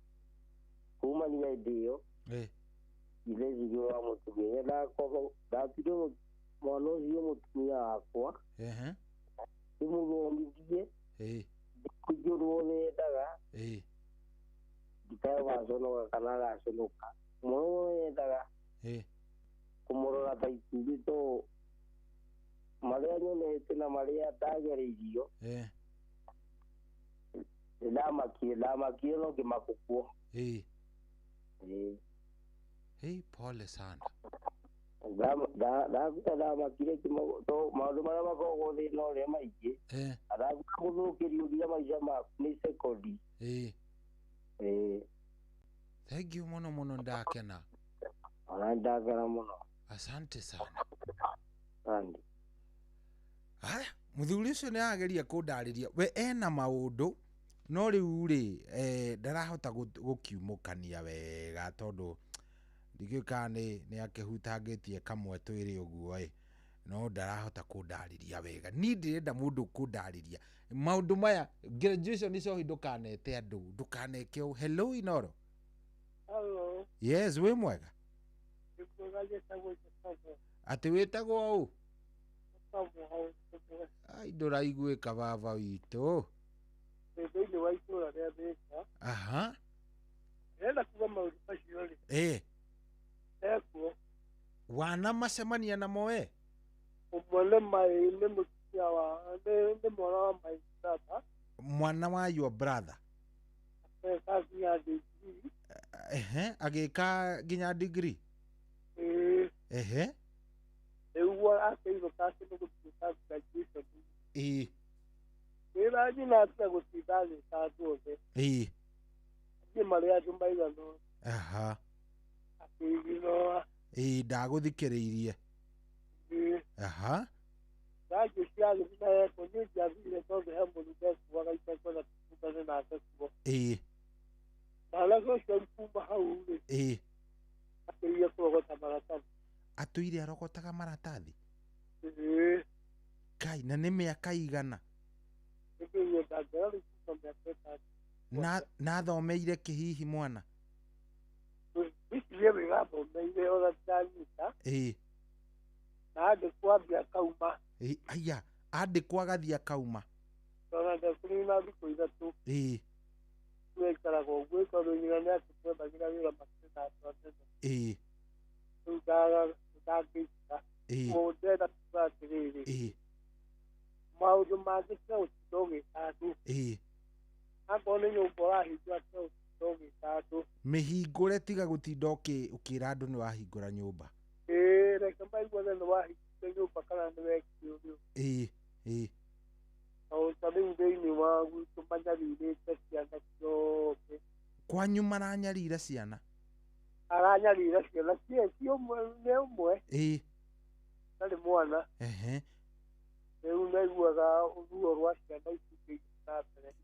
kumania hĩndĩ ĩyo ndeciria wa mũtumia ndatuire mwana ũcio mũtumia wakwa ndĩmũthomithie ndĩkũnjũrwo nendaga ndikae waconoka kana agaconoka Mũno yendaga kũmũrora ta itumbĩ to marĩa nyonete na marĩa ndagereirio. Ndamakire no ngĩmakũkuo. Hey, pole sana. Ndamakire to maũndũ marĩa makoragwo thĩna ũrĩa maingĩ. Aragũthũkĩrio nginya maica maku nĩ sekondi. Thank you muno muno ndakena. Ona ndakena muno. Asante sana. Asante. Haya, muthuri ucio ni ageria kundariria we ena maundu no riu ri ndarahota gukiumukania wega tondu ndigika ni akihutangitie kamwe twiri uguo no ndarahota kundariria wega. Ni ndirenda mundu kundariria maundu maya. Graduation ni cohi ndukanete andu ndukaneke. Hello Inoro. Hello. Yes, wi mwega. Ati witagwo u? Ai ndũraiguĩka baba witũ. Thĩinĩ wa itũũra rĩa Thĩka. Aha. Ndĩrenda kuga maũndũ macio rĩ. Ekuo. Wana macemania namo we? Ũmwe nĩ mai nĩ mũtumia wa nĩ mwana wa my brother. Mwana wa your brother. Agĩka nginya degree. Ehe, agĩka nginya degree. Ehe. Rĩu akĩinũka nĩ gũtuĩka graduation. Wĩra nyina atiga gũtinda agĩka andũ othe. Athiĩ marĩ andũ maigana ũna. Aha. Akĩiginoa. Ndagũthikĩrĩirie. Aha. Ndangĩcia agĩthiĩ na eko niĩ ndiathire tondũ he mũndũ ndekuaga itekwenda tũtungane nake kuo. Mwanake ũcio kuma hau rĩ. Akĩrĩria kũrogota maratathi. Atũire arogotaga maratathi? Kai, na nĩ mĩaka igana? Na athomeire kĩ hihi mwana? Gwĩciria wega athomeire ona ndanyita. Na andĩkwo ambia akauma. Aya, andĩkwo agathiĩ akauma. Ona ndekũnina thikũ ithatũ. Rĩu aikaraga ũguo tondũ nyina nĩ akĩmwethagĩra wĩra makĩrĩ na andũ anene. Rĩu ndangĩikara. Ũguo ndĩrenda kuga atĩrĩrĩ. Maũndũ mangĩ tiga gũtinda ũgĩka andũ. Akorwo nĩ nyũmba ũrahingũra tiga gũtinda ũgĩka andũ. Mĩhingũre tiga gũtinda ũkĩra andũ nĩ wahingũra nyũmba. Reke maiguane nĩ wahingũrire nyũmba kana nĩ wekire ũrĩa. Ta rĩu thĩinĩ wa gwitũ manyarirĩte ciana ciothe. Kwanyu maranyarira ciana? Aranyarira ciana ci ũmwe nĩ ũmwe. Ndarĩ mwana. Rĩu naiguaga ruo rwa ciana ici ingĩ na mbere.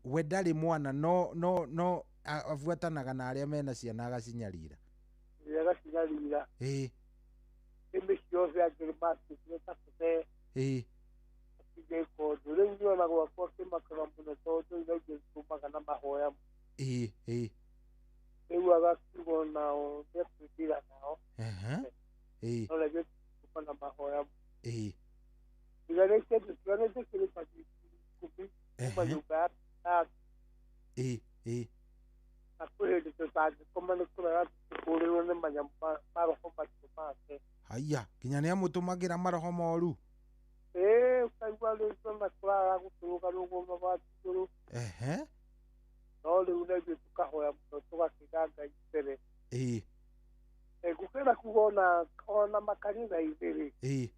We ndarĩ mwana no abuatanaga na arĩa mena ciana agacinyarira. Agacinyarira. Nĩ mĩciĩ yothe angĩ matuĩkire ta kũhe. Akĩgĩka ũndũ. Rĩu niĩ ona gwakwa kĩmakaga mũno tondũ ina ingĩ tumaga na mahoya. Rĩu agakiuga nao nĩekwĩndira nao. No rĩngĩ tuma na mahoya. Tiganĩte kĩrĩ ta ikũmi kuma nyũmba yake. Na kwĩ hĩndĩ tũtangĩkoma nĩ kũrara tũkũrĩrwo nĩ manyamũ maroho macio make. Haiya, nginya nĩ amũtũmagĩra maroho moru? Ũkaigua rĩngĩ ona kũrara gũkĩrũgarũgwo mabati igũrũ. No rĩu na ithuĩ tũkahoya mũno tũgakĩiga Ngai mbere. Ngũkĩenda kuga ona makanitha-inĩ rĩ.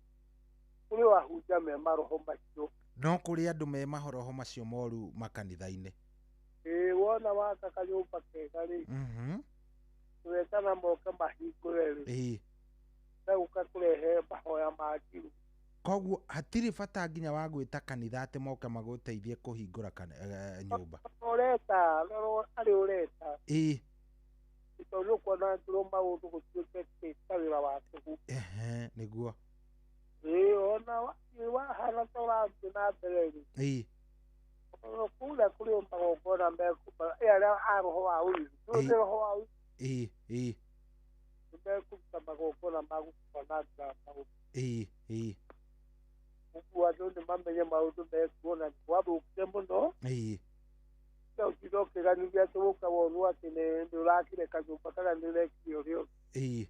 Kũrĩ ahunjia me maroho macio. No kũrĩ andũ me maroho macio moru makanitha-inĩ. Wona waka kanyũmba kega rĩ. Wetana moke mahingũre rĩ. Megũka kũrehe mahoya ma njiru. Koguo hatirĩ bata nginya wa gwĩta kanitha atĩ moke magũteithie kũhingũra nyũmba. Ũreta, arĩ ũreta. Tondũ nĩũkuona ngĩrwo maũndũ gũtuĩke ta wĩra wa tũhũ. Nĩguo. Ona wahana ta ũrathiĩ na mbere rĩ. Kũrĩa kũrĩ magongona arĩa a roho wa ũiru. Nĩ roho wa ũiru. Nĩmekũruta magongona ma gũkwananga maũndũ. Ũguo andũ nĩ mamenye maũndũ mekuo na nĩ gwathũkire mũno. Ũtinda ũkĩganithia atĩ ũka wonwo atĩ nĩ ũrakire kanyũmba kana nĩ ũrekire ũrĩa ũngĩ.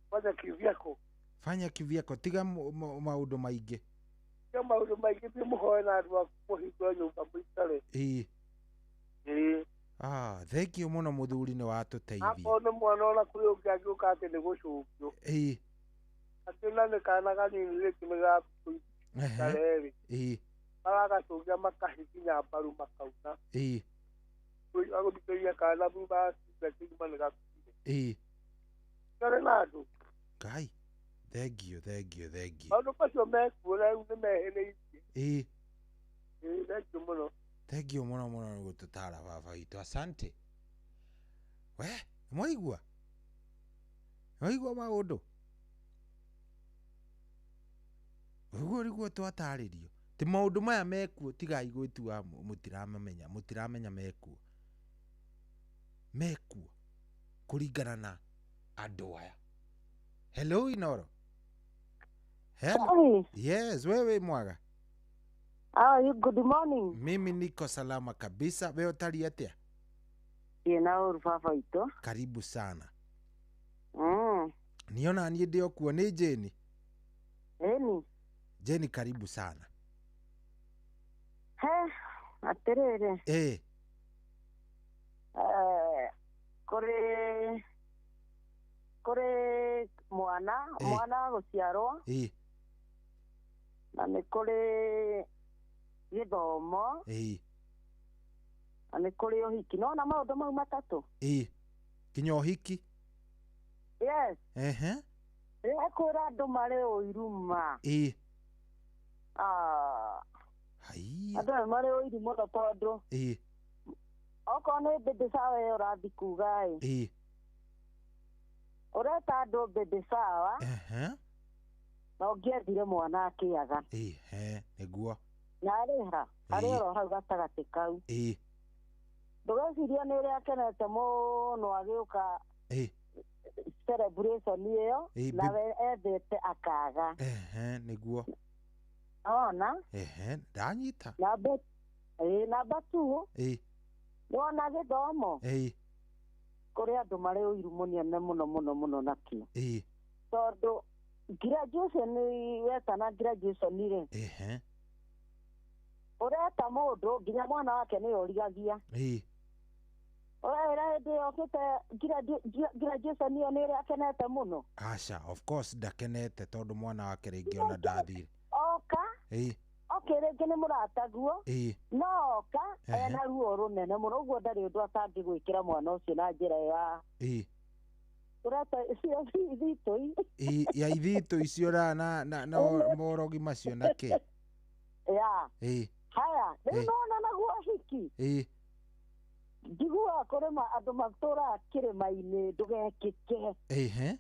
Fanya kivyako. Fanya kivyako, tiga maũndũ maingĩ. Tiga maũndũ maingĩ, thiĩ mũhoe na andũ aku mũhingũre nyũmba mũikare. Ah, thank you mũno mũthuri nĩ watũteithia. Akorwo nĩ mwana ona kũrĩ ũngĩ angĩũka atĩ nĩ gũcũngio. Akĩona nĩ kana kanini rĩngĩ nĩ gathukuru karerĩ. Maragacũngia makahihinya mbaru makauna. Agũthikĩrĩria kana thutha wa ciumia kĩgima nĩ gakuire. Karĩ na andũ. Ngai, thank you, thank you, thank you. Maũndũ macio mekuo rĩu nĩ mehĩrĩirie. Thank you mũno. Thank you mũno mũno nĩ gũtũtara baba witũ. Asante. We, nĩmwaigua? Nĩmwaigua maũndũ? Ũguo nĩguo twatarĩrio. Ti maũndũ maya mekuo tigai gwĩtua mũtiramamenya, mũtiramenya mekuo. Mekuo kũringana na andũ aya. Hello Inoro. Hello. Yes, wewe mwaga. How are you? Good morning. Mimi niko salama kabisa. Wewe utali atia? Yena urufafa ito. Karibu sana. Niona niĩ ndĩ okuo nĩ Jeni. Eni. Jeni karibu sana. He, atiriri. Kuri mwana, mwana gũciarwo. Na nĩ kũrĩ gĩthomo. Na nĩ kũrĩ ũhiki. Nĩwona maũndũ mau matatũ? Kinya ũhiki? Yes. Rĩrĩa kwĩra andũ marĩ ũiru ma. Andũ aya marĩ ũiru mũno tondũ okorwo nĩ baby shower ĩyo ũrathiĩ kuga ĩ, ũreta andũ baby shower na ũngĩethire mwana akĩaga. Nĩguo. Na arĩ ha? Arĩ oro hau gatagatĩ kau. Ndũgeciria nĩ ũrĩa akenete mũno agĩũka celebration ĩyo nawe ethete akaga. Nĩguo. Ona? Ndanyita. Namba 2. Nĩwona gĩthomo? Kũrĩ andũ marĩ ũiru mũnene mũno mũno mũno nakĩo. Tondũ graduation wetana graduation rĩ, ũreta mũndũ nginya mwana wake nĩwe ũrigagia. Ũrera hĩndĩ ĩyo okĩte graduation ĩyo nĩ ũrĩa akenete mũno. Aca, of course ndakenete tondũ mwana wake rĩngĩ ona ndathire. Oka okay rĩngĩ nĩ mũrataguo no oka ena ruo rũnene mũno ũguo ndarĩ ũndũ atangĩgwĩkĩra mwana ũcio na njĩra ya ũreta icio ithitũ ya ithitũ icio na morogi macio na kĩ ya haya rĩu nona naguo ũhiki njiguaga kũrĩ andũ matũraga kĩrĩma-inĩ ndũgekĩke. Ĩni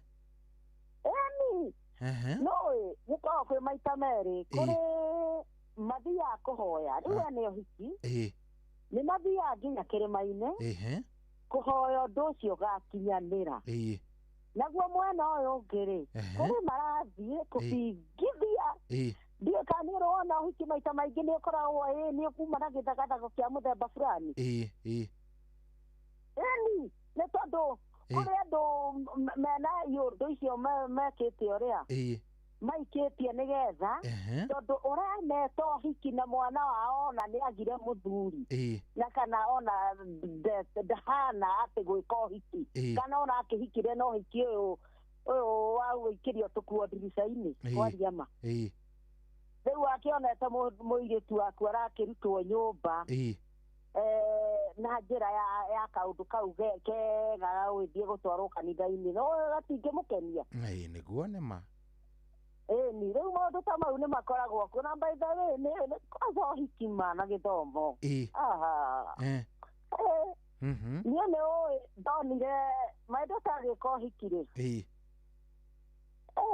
no gũkoragwo kwĩ maita merĩ, kũrĩ mathiaga kũhoya rĩu ene ũhiki nĩ mathiaga nginya kĩrĩma-inĩ kũhoya ũndũ ũcio ũgakinyanĩra. Naguo mwena ũyũ ũngĩ rĩ, kũrĩ marathiĩ kũbingithia. Ndiũĩ kana nĩ ũrona ũhiki maita maingĩ nĩ ũkoragwo nĩ ũkuma na gĩthagathago kĩa mũthemba fulani. Ĩni nĩ tondũ kũrĩ andũ mena iũndũ icio mekĩte ũrĩa maikĩtie nĩgetha tondũ ũrameta ũhiki na mwana wao ona nĩ agire mũthuri na kana ona ndahana atĩ gwĩka ũhiki kana ona akĩhikire na ũhiki ũyũ wa gũikĩrio tũkuo ndirica-inĩ kwaria ma. Rĩu akĩonete mũirĩtu waku arakĩrutwo nyũmba na njĩra ya kaũndũ kau kega ga gũgĩthiĩ gũtwarwo kanitha-inĩ no gatingĩmũkenia. Nĩguo nĩ ma. Ĩni rĩu maũndũ ta mau nĩ makoragwo kuo na by the way nĩ kwanza ũhiki ma na gĩthomo. Niĩ nĩ ũĩ ndonire my daughter agĩka ũhiki rĩ,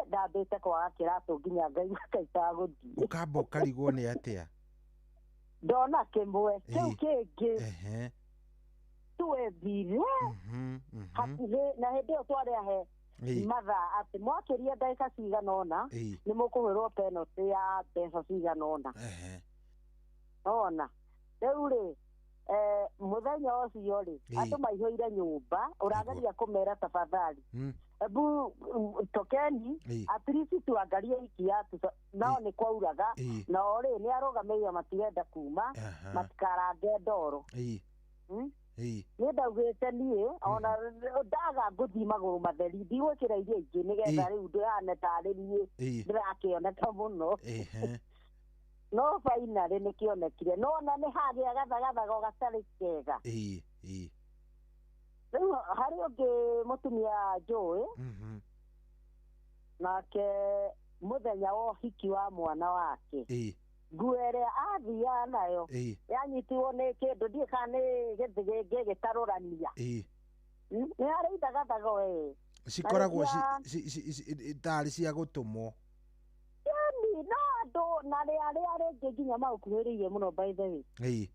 ndambĩte kwaga kĩratũ nginya ngaigua ta itagũthiĩ. Ũkamba ũkarigwo nĩ atĩa? Ndona kĩmwe kĩu kĩngĩ twethire hakuhĩ na hĩndĩ ĩyo twarĩ ahe mathaa atĩ mwakĩria ndagĩka cigana ũna nĩ mũkũhũrwo penalty ya mbeca cigana ũna. Ona rĩu rĩ Muthenya ũcio rĩ andũ maihũire nyũmba ũrageria kũmera tafadhali ebu tokeni at least tuangalie ikiatu nao nĩ kwauraga nao rĩ nĩ arũgamĩrĩra matirenda kuma matikarange ndoro. Nĩ ndaugĩte niĩ ona ndaga ngũthiĩ magũrũ matheri ndigwĩkĩra irio ingĩ nĩgetha rĩu ndĩhane tarĩ niĩ ndĩrakĩoneka mũno. No finally nĩ kĩonekire no ona nĩ hagĩa gathagathago gatarĩ kega. Rĩu harĩ ũngĩ mũtumia njũĩ nake mũthenya wa ũhiki wa mwana wake nguo ĩrĩa athiaga nayo yanyitirwo nĩ kĩndũ ndiĩ kana nĩ gĩthĩ gĩgĩtarũrania nĩ harĩ ithagathago cikoragwo tarĩ cia gũtũmwo yani no andũ na rĩa rĩngĩ nginya maũkuhĩrĩirie mũno by the way.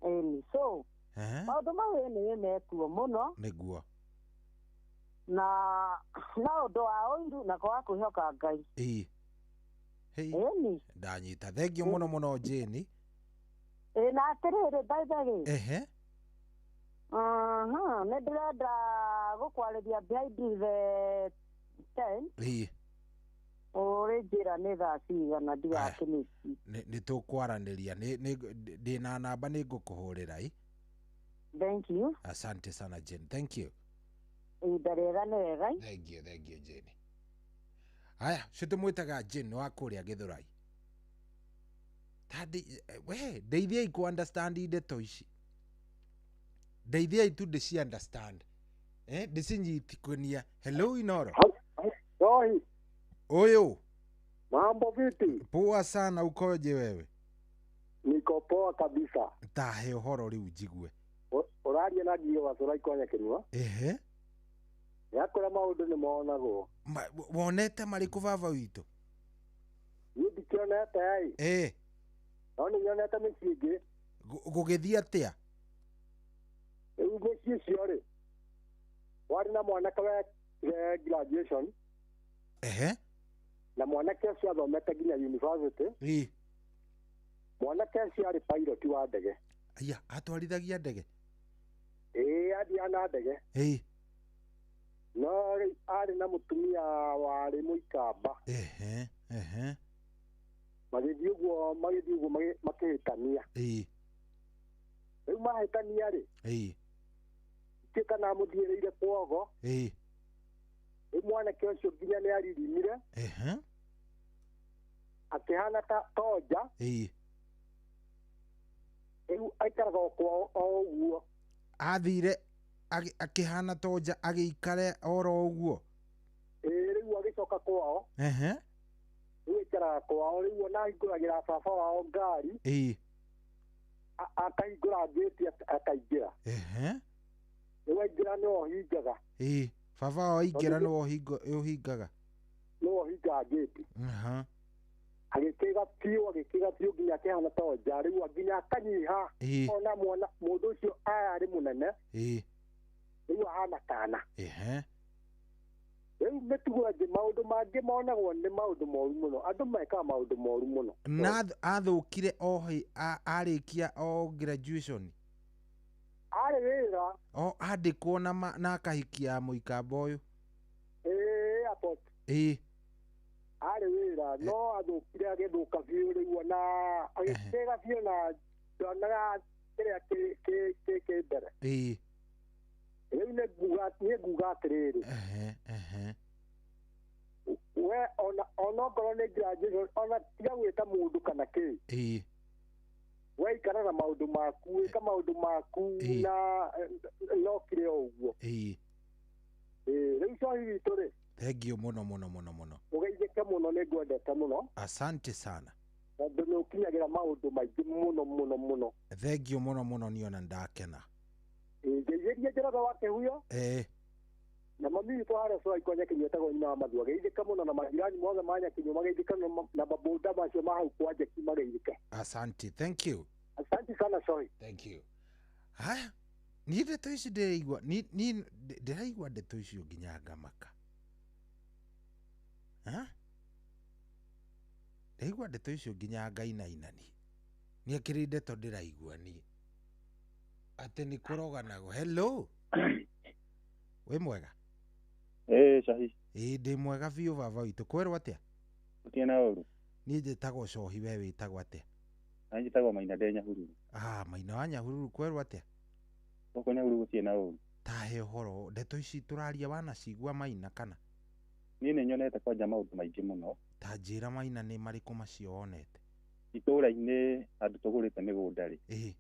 Ĩni so maũndũ mau nĩ mekuo mũno nĩguo na ũndũ wa ũiru na kwaga kwĩhoka Ngai. Ĩni ndanyita thengio mũno mũno Jane. Na atĩrĩrĩ by the way nĩ ndĩrenda gũkwarĩria behind the tent. Ũrĩ njĩra nĩ thaa cigana ndigakĩmĩci. Nĩ tũkwaranĩria ndĩna namba nĩ ngũkũhũrĩra. Thank you. Asante sana Jane. Thank you. Ihinda rĩega nĩ wega. Thank you, thank you Jane. Aya, cio tũmwĩtaga Jane wa kũrĩa Gĩthũrai. Tandi we ndeithiai ku understand ndeto ici. Ndeithiai tu ndĩci understand. Ndĩcinyitithania. Hello Inoro. Rohi. Oyo. Mambo vipi? Poa sana, ukoje wewe? Niko poa kabisa. Tahe ũhoro rĩu njigue. Ũraria na Ngigĩ wa Cũrai kwa Nyakĩnyua. Ehe. Yakũrĩa maũndũ nĩ monagwo. Wonete marĩkũ baba witũ? Niĩ ndikĩonete ĩ. No nĩ nyonete mĩciĩ ĩngĩ. Gũgĩthiĩ atĩa? Rĩu mĩciĩ icio rĩ, warĩ na mwanake wekire graduation. Ehe. Na mwanake ũcio athomete nginya university. Mwanake ũcio arĩ pilot wa ndege. Aya, atwarithagia ndege? Ĩĩ, athiaga na ndege. No rĩu arĩ na mũtumia warĩ mũikamba. Ehe, ehe. Magĩthiĩ ũguo makĩhĩtania. Rĩu mahĩtania rĩ, ndiũĩ kana amũthiĩrĩire kwogo. Rĩu mwanake ũcio nginya nĩ aririmire. Akĩhana ta tonja. Rĩu aikaraga o kwao o ũguo. Athire akĩhana tonja agĩikare oro ũguo. Ĩĩ, rĩu agĩcoka kwao. Rĩu aikaraga kwao, rĩu ona ahingũragĩra baba wao ngari. Akahingũra ngĩti akaingĩra. Rĩu aingĩra nĩwe ũhingaga. Baba wao aingĩra nĩwe ũhingaga. Nĩwe ũhingaga ngĩti. Agĩkĩga biũ nginya akĩhana tonja, rĩu nginya akanyiha. Ona mwana mũndũ ũcio arĩ mũnene. Rĩu ahana kana. Rĩu mĩtugo ĩngĩ maũndũ mangĩ monagwo nĩ maũndũ moru mũno. Andũ mekaga maũndũ moru mũno. Na athũkire o arĩkia o graduation. Arĩ wĩra. O andĩkwo na akahikia mũikamba ũyũ. Ĩĩ, airport. Arĩ wĩra no athũkire agĩthũka biũ rĩu ona agĩkĩga biũ na ndonaga kĩrĩa kĩ mbere. Rĩu nĩ nguga atĩrĩrĩ. We ona okorwo nĩ graduation ona tiga gwĩta mũndũ kana kĩ. We ikara na maũndũ maku, wĩka maũndũ maku na no kire o ũguo. Rĩu cohi witũ rĩ. Thank you mũno mũno mũno mũno. Ũgeithĩke mũno, nĩ ngwendete mũno. Asante sana. Tondũ nĩ ũkinyagĩra maũndũ maingĩ mũno mũno mũno. Thank you mũno mũno niĩ ona ndakena. Ngeithĩria Njoroge wa Kĩhuyo. Na mami witũ harĩa Cũrai kwa Nyakinyua etagwo nyina wa Mathua ageithĩke mũno na majirani mothe ma Nyakinyua mageithĩke na mabũnda macio ma hau kwa Njeki mageithĩke. Asante, thank you. Asante sana Cohi. Thank you. Haya, niĩ ndeto ici ndĩraigua, niĩ ndĩraigua ndeto icio nginya ngamaka. Ndaigua ndeto icio nginya ngainaina niĩ. Nĩ akĩrĩ ndeto ndĩraigua niĩ. Atĩ nĩ kũroganagwo. Hello, wĩ mwega? Ĩĩ Cahi. Ĩĩ, ndĩ mwega biũ baba witũ. Kwerwo atĩa? Gũtirĩ na ũru. Niĩ njĩtagwo Cohi, we wĩtagwo atĩa? Na njĩtagwo Maina ndĩ Nyahururu. Ah, Maina wa Nyahururu, kwerwo atĩa? Gũkũ Nyahururu gũtirĩ na ũru. Tahe ũhoro, ndeto ici tũraria wanacigua Maina kana? Niĩ nĩ nyonete kwanja maũndũ maingĩ mũno. Ta njĩra Maina, nĩ marĩkũ macio wonete? Itũũra-inĩ handũ tũgũrĩte mĩgũnda rĩ. Ĩĩ.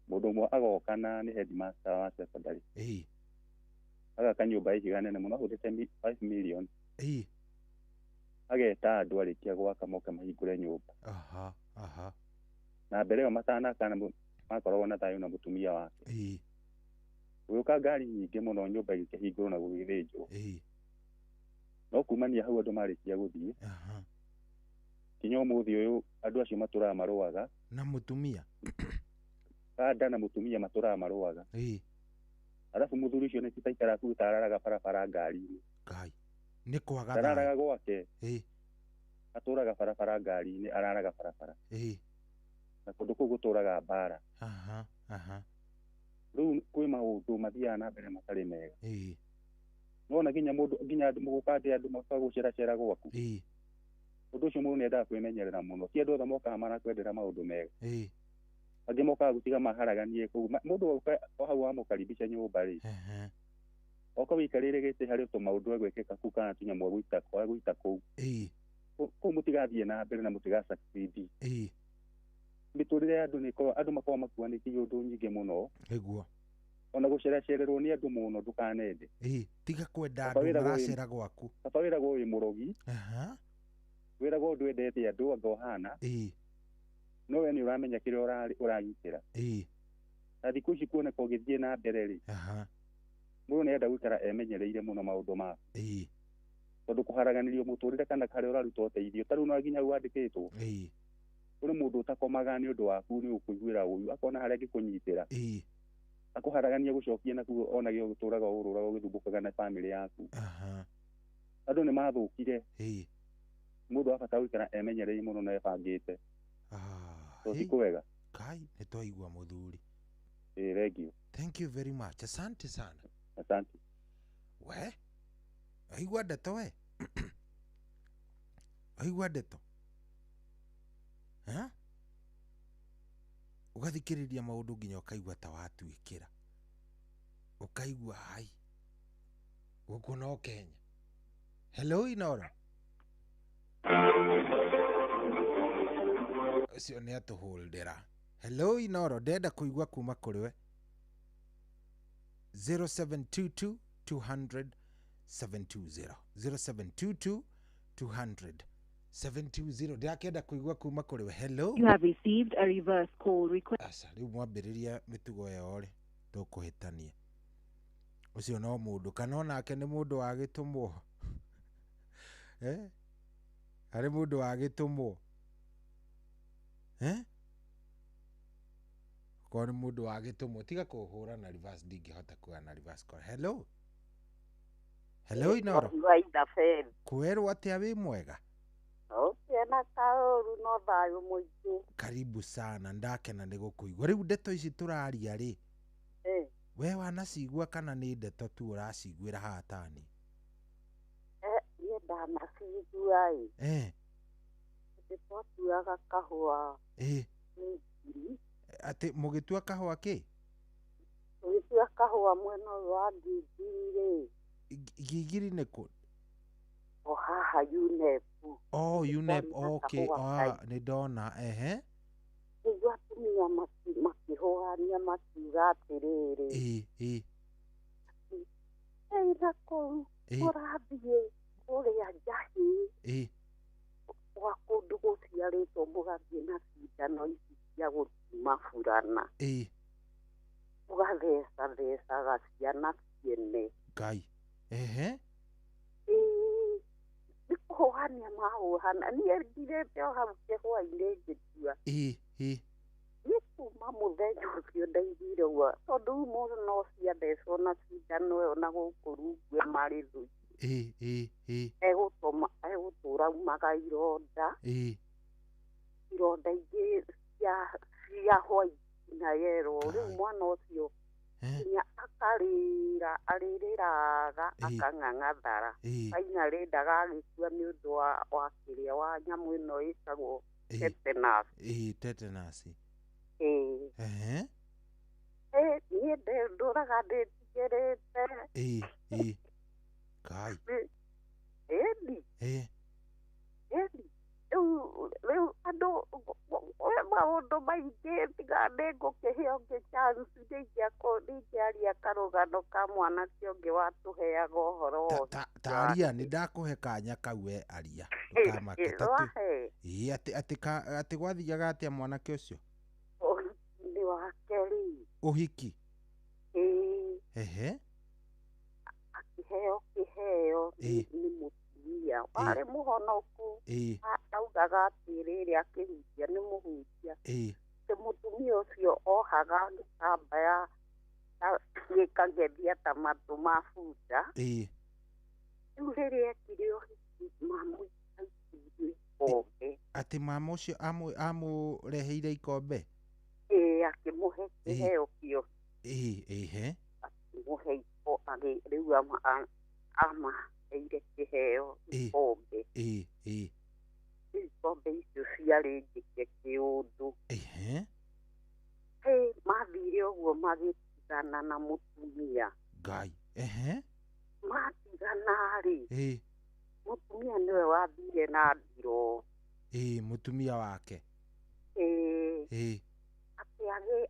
Mũndũ ũmwe agoka na nĩ headmaster wa secondary. Ĩĩ. Agaka nyũmba ihiga nene mũno ahũthĩte 5 million. Ĩĩ. Ageta andũ arĩkia gwaka moke mahingũre nyũmba. Aha, aha. Na mbere ĩyo matanakana makoragwo na thayũ na mũtumia wake. Ĩĩ. Gũgĩũka ngari nyingĩ mũno nyũmba ĩgĩkĩhingũrwo na gũgĩthĩnjwo. Ĩĩ. No kumania hau andũ marĩkia gũthiĩ. Aha. Kinya ũmũthĩ ũyũ andũ acio matũraga marũaga. Na mũtumia? Kanda na mũtumia matũraga marũaga. Ĩĩ. Arabu mũthuri ũcio nĩ titaikara kuu tararaga barabara ngari-inĩ. Ngai. Nĩ kwaga Tararaga gwake. Ĩĩ. Atũraga barabara ngari-inĩ, araraga barabara. Ĩĩ. Na kũndũ kũu gũtũraga mbara. Aha, aha. Rĩu kwĩ maũndũ mathiaga na mbere matarĩ mega. Ĩĩ. Nona nginya mũndũ nginya andũ mũgũkande andũ mokaga gũceracera gwaku. Ĩĩ. Ũndũ ũcio mũndũ nĩendaga kwĩmenyerera mũno. Ti andũ othe mokaga marakwendera maũndũ mega. Ĩĩ. Angĩ mokaga gũtiga maharaganie kũu. Mũndũ oka o hau wamũkaribisha nyũmba rĩ. Oka wĩikarĩire gĩtĩ harĩ tũmaũndũ egwĩkĩka kũu kana tũnyamũ egũita kũu. Ĩĩ. Kũu mũtigathiĩ na mbere na mũtiga succeed. Ĩĩ. Mĩtũrĩre ya andũ nĩ andũ makoragwo makuanĩtie ũndũ nyingĩ mũno. Nĩguo. Ona gũceracererwo nĩ andũ mũno ndũkanende. Ĩĩ, tiga kwenda andũ maracera gwaku. Baba wĩragwo wĩ mũrogi. Aha. Wĩragwo ndwendete andũ anga ũhana. Ĩĩ. No we nĩ ũramenya kĩrĩa ũragitĩra. Ĩĩ. Na thikũ ici kuoneka ũgĩthiĩ na mbere rĩ. Aha. Mũndũ nĩenda gũikara emenyereire mũno maũndũ maku. Ĩĩ. Tondũ kũharaganĩrio mũtũrĩre kana harĩa ũraruta ũteithio ta rĩu no nginya wandĩkĩtwo. Ĩĩ. Kũrĩ mũndũ ũtakomaga nĩ ũndũ waku nĩ ũkũiguĩra ũiru akona harĩa angĩkũnyitĩra. Ĩĩ. Akũharagania gũcokia nakuo onage ũtũraga ũrũraga ũgĩthumbũkaga na bamĩrĩ yaku. Aha. Andũ nĩ mathũkire. Ĩĩ. Mũndũ abatara gũikara emenyereire mũno na ebangĩte. Ah. Ti kwega. Kai, nĩ twaigua mũthuri. Ĩĩ, thank you. Thank you very much. Asante sana. Asante. We? Waigua ndeto we? Waigua ndeto? Ha? Ũgathikĩrĩria maũndũ nginya ũkaigua ta watuĩkĩra. Ũkaigua hai. Gũkũ no Kenya. Hello Inoro. Ũcio nĩ atũhũndĩra. Hello Inoro, ndenda kũigua kuma kũrĩ we. 0722 200 720. 0722 200 720. Ndĩrakĩenda kũigua kuma kũrĩ we. Hello. You have received a reverse call request. Aca, rĩu mwambĩrĩria mĩtugo ĩyo rĩ, tũkũhĩtania. Ũcio no mũndũ kana onake nĩ mũndũ wagĩtũmwo. Eh? Harĩ mũndũ wagĩtũmwo. Eh? Korwo nĩ mũndũ wagĩtũmwo, tiga kũhũra na reverse, ndingĩhota kuoya na reverse call. Hello. Hello Inoro. Kwerwo atĩa wĩ mwega? Ũkĩona kaũru no thayũ mũingĩ. Karibu sana, ndakena nĩ gũkũigua. Rĩu ndeto ici tũraria rĩ, we wanacigua kana nĩ ndeto tu ũraciguĩra haha tani? Niĩ ndanacigua ĩ. Atĩ twatuaga kahũa. Ngiri. Atĩ mũgĩtua kahũa kĩ? Tũgĩtua kahũa mwena ũyũ wa Ngigiri rĩ. Ngigiri nĩ kũ? O haha UNEP. Oh, UNEP, okay. Ah, nĩ ndona, ehe. Nĩguo atumia makĩhũrania makiuga atĩrĩrĩ. Ĩĩ, ĩĩ. Ĩ na kũu mũrathiĩ kũrĩa njahi. Ĩĩ. Gwa kũndũ gũciarĩtwo mũgathiĩ na cindano ici cia gũtuma burana. Ĩĩ. Ũgathecathecaga ciana ciene. Ngai. Ehe. Ĩĩ. Nĩ kũhũhania mahũhana. Niĩ ndirĩte o hau kĩhũa-inĩ ngĩtua. Ĩĩ, ĩĩ. Nĩ kuma mũthenya ũcio ndaiguire ũguo tondũ rĩu mũndũ no ciathecwo na cindano ĩyo na gũkũ rungu marĩ thũ. Ĩĩ, ĩĩ, ĩĩ. Egũtũra umaga ironda. Ĩĩ. Ironda ingĩ cia white. nginya yerwo rĩu mwana ũcio nginya akarĩra arĩrĩraga akang'ang'athara finally ndagagĩkua nĩ ũndũ wa kĩrĩa wa nyamũ ĩno ĩtagwo tetanus. Tetanus. Niĩ ndũraga ndĩtigĩrĩte. Kai. Ĩni. Rĩu andũ maũndũ maingĩ tiga nĩngũkĩhe ũngĩ chance nĩingĩaria karũgano ka mwanake ũngĩ watũheaga ũhoro wa Ta aria nĩ ndakũhe kanya kau we aria. Ndũkamake. Atĩ gwathiaga atĩa mwanake ũcio? Ũhiki-inĩ wake rĩ. Ũhiki? Ĩĩ. Akĩheo kĩheo nĩ mũtumia warĩ mũhonoku. Augaga atĩ rĩrĩa akĩhunjia nĩ mũhunjia. Atĩ mũtumia ũcio ohaga gĩtambaya gĩkagethia ta matũ ma bunda. Rĩu rĩrĩa ekire ũhiki mamũikairie ikombe. Atĩ mama ũcio amũreheire ikombe? Ĩĩ, akĩmũhe kĩheo kĩo. Akĩmũhe rĩu amaheire kĩheo ikombe. Rĩu ikombe icio ciarĩ njĩke kĩũndũ. Mathire ũguo magĩtigana na mũtumia. Ngai. Matigana rĩ, mũtumia nĩwe wathire na ndiroo. Mũtumia wake.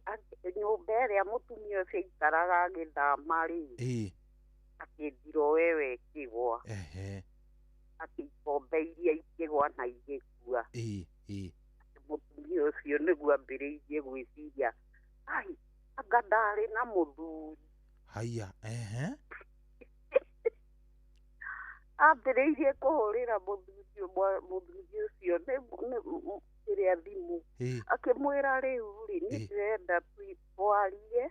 Atĩ nyũmba ĩrĩa mũtumia ũcio aikaraga agĩthama rĩ, atĩ ndiroo ĩyo ĩkĩgwa. Atĩ ikombe iria ikĩgwa na igĩkua. Atĩ mũtumia ũcio nĩguo ambĩrĩirie gwĩciria, ai, anga ndarĩ na mũthuri. Haiya. Ambĩrĩirie kũhũrĩra mũthuri ũcio nĩ kĩrĩa thimũ. Akĩmwĩra rĩu rĩ, niĩ ndĩrenda twarie.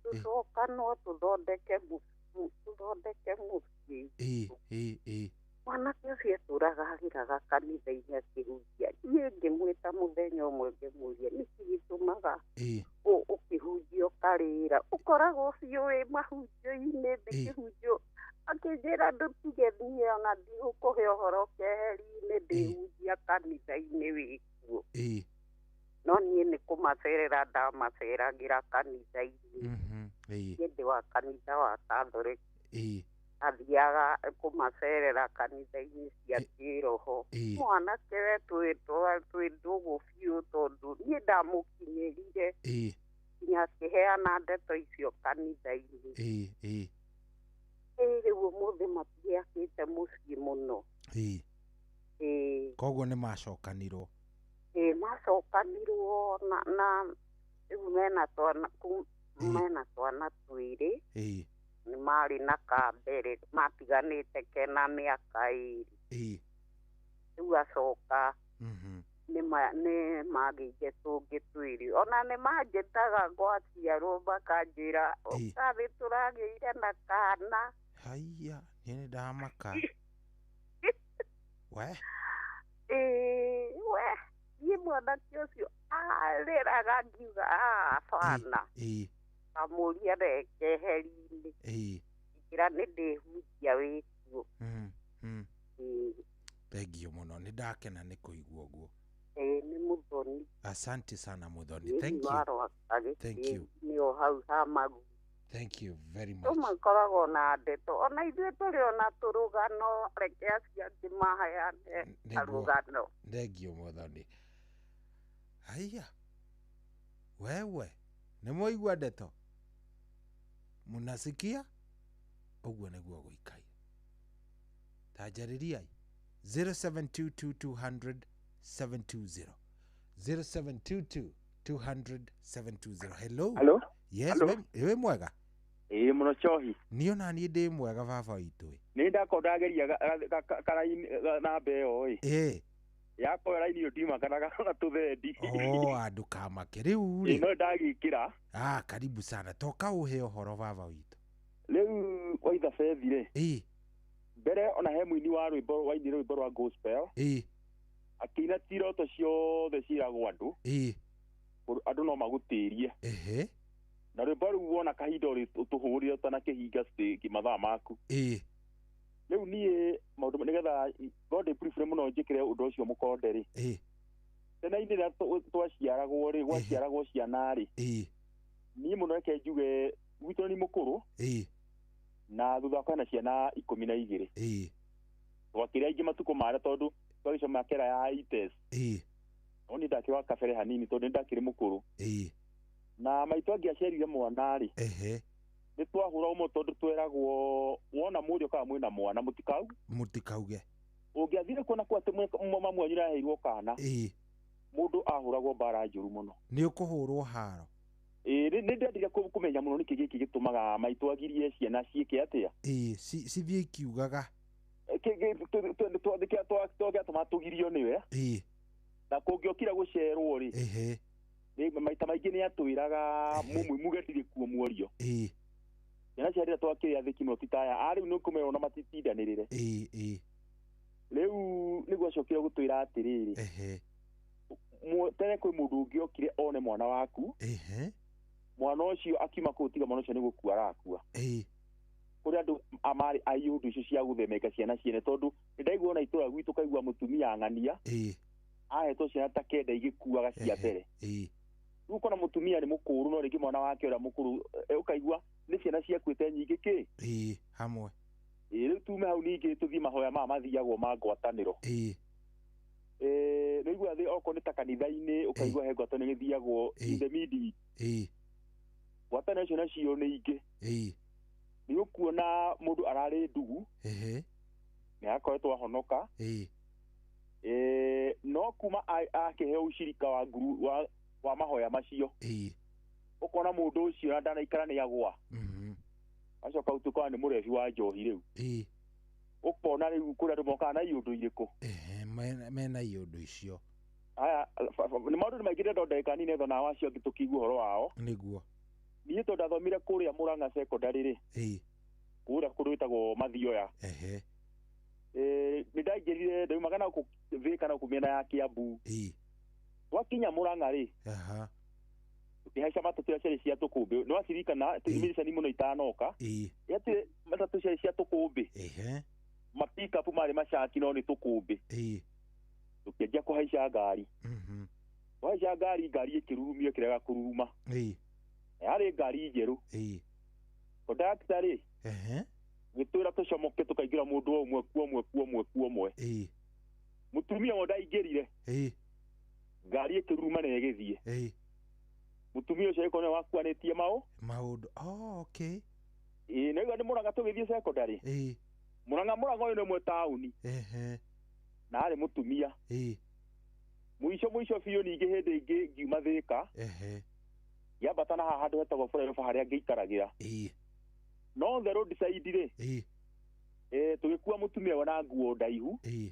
Tũcokanwo tũthondeke mũciĩ. Mwanake ũcio atũraga arĩraga kanitha-inĩ akĩhunjia. Niĩ ngĩmwĩta mũthenya ũmwe ngĩmũria nĩkĩ gĩtũmaga ũkĩhunjia ũkarĩra, ũkoragwo biũ wĩ mahunjio-inĩ ndĩkĩhunjio. Akĩnjĩra ndũtige niĩ ona ndigũkũhe ũhoro keheri-inĩ ndĩhunjia kanitha-inĩ wĩkuo. No niĩ nĩ kũmacerera ndamaceragĩra kanitha-inĩ. Niĩ ndĩ wa kanitha wa Katholeki. Athiaga kũmacerera kanitha-inĩ cia kĩroho. Mwanake we twĩ ndũgũ biũ tondũ niĩ ndamũkinyĩrire nginya akĩheana ndeto icio kanitha-inĩ. Rĩu ũmũthĩ matiakĩte mũciĩ mũno. Koguo nĩ macokanirwo. Macokanirwo na rĩu mena twana twĩrĩ. Nĩ marĩ na kambere matiganĩte kena mĩaka ĩrĩ. Rĩu acoka nĩ magĩire tũngĩ twĩrĩ. Ona nĩ manjĩtaga gwaciarwo makanjĩra ũkathĩ tũragĩire na kana. Haiya, niĩ nĩ ndamaka. We? We, niĩ mwanake ũcio arĩraga ngiuga abana. Kamũria keheri-inĩ. Njĩra nĩ ndĩhunjia wĩkuo. Thengio mũno, nĩ ndakena nĩ kũigua ũguo. Nĩ Mũthoni. Asante sana Mũthoni. Thank you. Thank you. Nĩ o hau ha Magu. Thank you very much. Tũmakoragwo na ndeto ona ithuĩ tũrĩ ona tũrũgano, reke acio angĩ maheane karũgano. Thengio Mũthoni. Haiya, wewe nĩ mwaigua ndeto? Munasikia? Ũguo nĩguo gũikaire. Tanjarĩriai 0722 200 720 0722 200 720. Hello. Hello. Yes, Hello. Wĩ mwega? Ĩĩ mũno Chohi. Niĩ ona niĩ ndĩ mwega baba witũ. Nĩ ndakorwo ndageria karaini namba ĩyo ĩ. Yakwa raini ĩyo ndiumakanaga na tũthendi. Oh, andũ kamake rĩu rĩ. No ndagĩkĩra. Ah, karibu sana. Toka ũhe ũhoro baba witũ. Rĩu waitha bethi rĩ. Mbere ona he mũini wa rwĩmbo wainire rwĩmbo rwa gospel. Akĩina ti iroto ciothe ciĩragwo andũ. Andũ no magũtĩrie. Ehe. Na rwĩmbo rũu wona kahinda ũtũhũrire ũtanakĩhinga mathaa maku. Ĩĩ. Rĩu niĩ maũndũ nĩgetha God briefly mũno njĩkĩre ũndũ ũcio mũkonde rĩ. Ĩĩ. Tene-inĩ rĩrĩa twaciaragwo rĩ, gwaciaragwo ciana rĩ. Ĩĩ. Niĩ mũno reke njuge gwitũ nĩ mũkũrũ. Ĩĩ. Na thutha wakwa hena ciana 12. Ĩĩ. Twakĩrĩ aingĩ matukũ marĩa tondũ twagĩcoma kera ya ITES. Ĩĩ. No niĩ ndakĩrĩ wa kabere hanini tondũ nĩ ndakĩrĩ mũkũrũ. Ĩĩ. Na maitũ angĩaciarire mwana rĩ. Ehe. Nĩ twahũra ũmwe tondũ tweragwo wona mũriũ kana mwĩna mwana mũtikauge. Mũtikauge. Ũngĩathire kuona kwa atĩ mamu wanyu nĩaheirwo kana. Ĩĩ. Mũndũ ahũragwo mbara njũru mũno. Nĩ ũkũhũrwo haro. Ĩĩ nĩ ndendire kũmenya mũno nĩkĩ gĩkĩ gĩtũmaga maitũ agirie ciana ciĩke atĩa. Ĩĩ cithiĩ ikiugaga. Gĩatũma tũgirio nĩwe. Ĩĩ. Na kũngĩokire gũcerwo rĩ. Ehe. Maita maingĩ nĩ atwĩraga muge ndirĩ kuo muorio. Ĩĩ. Ciana cia rĩrĩa twakĩrĩ athĩki no ti ta aya. A rĩu nĩ ũkũmera ona matitindanĩrĩre. Ĩĩ ĩĩ. Rĩu nĩguo acokire gũtwĩra atĩrĩrĩ. Ehe. Tene kwĩ mũndũ ũngĩokire one mwana waku. Ehe. Mwana ũcio akiuma kũu tiga mwana ũcio nĩ gũkua arakua. Ĩĩ. Kũrĩ andũ amarĩ aiũndũ icio cia gũthemeka ciana ciene tondũ nĩndaigua ona itũra gwitũ kaigua mũtumia ang'ania. Ĩĩ. Ahetwo ciana ta 9 igĩkuaga cia mbere. Ĩĩ. Rĩu ũkona mũtumia nĩ mũkũrũ no rĩngĩ mwana wake ũrĩa mũkũrũ ũkaigua nĩ ciana ciakuĩte nyingĩ kĩ. Ĩĩ hamwe. Ĩĩ rĩu tume hau ningĩ tũthiĩ mahoya maya mathiagwo ma ngwatanĩro. Ĩĩ. Nĩũigua thĩ okorwo nĩ ta kanitha-inĩ ũkaigua he ngwatanĩro ĩthiagwo in the midweek. Ĩĩ. Ngwatanĩro icio nacio nĩ ingĩ. Ĩĩ. Nĩ ũkuona mũndũ ararĩ ndugu. Ehe. Nĩ akoretwo ahonoka. Ĩĩ. No kuma akĩheo ucirika wa nguru wa mahoya macio. Ĩĩ. Ũkona mũndũ ũcio na ndanaikara nĩ agwa. Acoka ũtuĩkaga nĩ mũrebi wa njohi rĩu. Ĩĩ. Ũkona rĩu kũrĩ andũ mokaga na iũndũ irĩkũ. Ehe, mena iũndũ icio. Aya, nĩ maũndũ nĩ maingĩ ndĩrenda ndagĩka nini nĩgetha nao acio angĩ tũkĩigue ũhoro wao. Nĩguo. Niĩ tondũ ndathomire kũrĩa Murang'a secondary rĩ. Ĩĩ. Kũrĩa kũndũ gwĩtagwo Mathioya. Ehe. Nĩ ndaingĩrire ndaumaga na gũkũ Thika na gũkũ mĩena ya Kiambu. Ĩĩ. Twakinya Murang'a rĩ. Aha. Tũkĩhaica matatũ iria ciarĩ cia tũkũmbĩ. Nĩ waciririkana mĩricani mũno itanoka. Ĩĩ. Yatĩ matatũ ciarĩ cia tũkũmbĩ. Ehe. Mapikapu marĩ macaki no nĩ tũkũmbĩ. Ĩĩ. Tũkĩanjia kũhaica ngari. Twahaica ngari ngari ĩkĩrurumio ĩkĩrega kũruruma. Ĩĩ. Yarĩ ngari njerũ. Ĩĩ. Kondakta rĩ. Ehe. Gĩtwĩra tũcomoke tũkaingĩra mũndũ o ũmwe kuo ũmwe kuo ũmwe kuo ũmwe. Ĩĩ. Mũtumia we ndaingĩrire. Ĩĩ. Ngari ĩkĩruruma na ĩgĩthiĩ. Ĩĩ. Mũtumia ũcio agĩkorwo nĩwe wakuanĩtie maũndũ. Oh, okay. Ĩĩ nĩũigua nĩ Murang'a tũgĩthiĩ secondary. Ĩĩ. Murang'a ũyũ nĩ ũmwe taũni. Ehe. Na arĩ mũtumia. Ĩĩ. Mũico mũico biũ ningĩ hĩndĩ ĩngĩ ngiuma Thika. Ehe. Ngĩambata na haha handũ hetagwo Flyover harĩa ngĩikaragĩra. Ĩĩ. No the road side rĩ. Ĩĩ. Tũgĩkua mũtumia we na nguo ndaihu. Ĩĩ.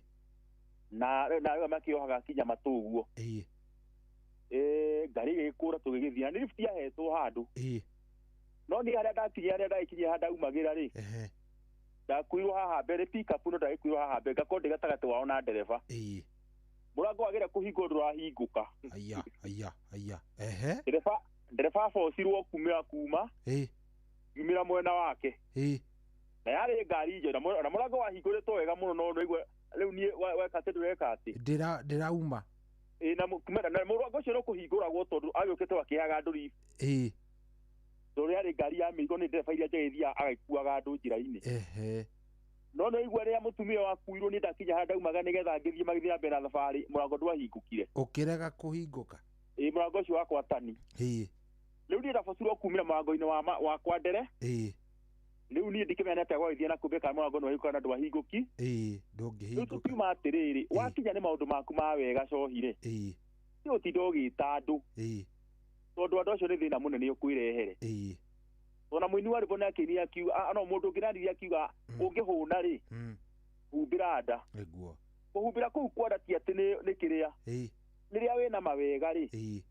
Na na makĩohaga kinya matũ ũguo. Ĩĩ. Ngari ĩgĩkũra tũgĩgĩthiĩ na nĩ lift yahetwo handũ. Ĩĩ. No niĩ harĩa ndakinyia harĩa ndagĩkinyia harĩa ndaumagĩra rĩ. Ehe. Ndakuirwo haha mbere pick-up no ndagĩkuirwo haha mbere ngakorwo ndĩ gatagatĩ wao na ndereba. Ĩĩ. Mũrango wagĩra kũhingwo ndũrahingũka. Aya aya aya. Ehe. Ndereba abocirwo kumĩra kuma. Ĩĩ. Ngiumĩra mwena wake. Ĩĩ. Na yarĩ ngari njerũ na mũrango wahingũrĩtwo wega mũno no nĩigua rĩu niĩ weka atĩ ndũreka atĩ. Ndĩrauma. Ĩĩ na mũrango ũcio no kũhingũragwo tondũ agĩũkĩte akĩheaga andũ lift. Ĩĩ. Tondũ yarĩ ngari ya mĩrigo nĩ ndereba iria njega ithiaga agĩkuaga andũ njĩra-inĩ. Ehe. No nĩwaigua rĩrĩa mũtumia wakuirwo nĩ ndakinya harĩa ndaumaga nĩgetha ngĩthiĩ magĩthiĩ na mbere na thabarĩ mũrango ndwahingũkire. Ũkĩrega kũhingũka. Ĩĩ mũrango ũcio wakwa tani. Ĩĩ. Rĩu niĩ ndabocirwo kumĩra mũrango-inĩ wakwa ndere. Ĩĩ. Rĩu niĩ ndikĩmenya atĩa gwagĩthiĩ na kũmbĩ kana mũrango nĩwahingũka na ndwahingũki. Ĩĩ ndũngĩhingũka. Rĩu tũkiuma atĩrĩrĩ wakinya nĩ maũndũ maku ma wega cohi rĩ. Ĩĩ. Ti ũtinda ũgĩta andũ. Ĩĩ. Tondũ andũ acio nĩ thĩna mũnene ũkwĩrehere. Ĩĩ. Ona mũini wa rwĩmbo nĩakĩinire akiuga no mũndũ ũngĩ nanirie akiuga ũngĩhũna rĩ humbĩra nda. Nĩguo. Kũhumbĩra kũu kwa nda ti atĩ nĩ kĩrĩa. Ĩĩ. Rĩrĩa wĩna mawega rĩ. Ĩĩ.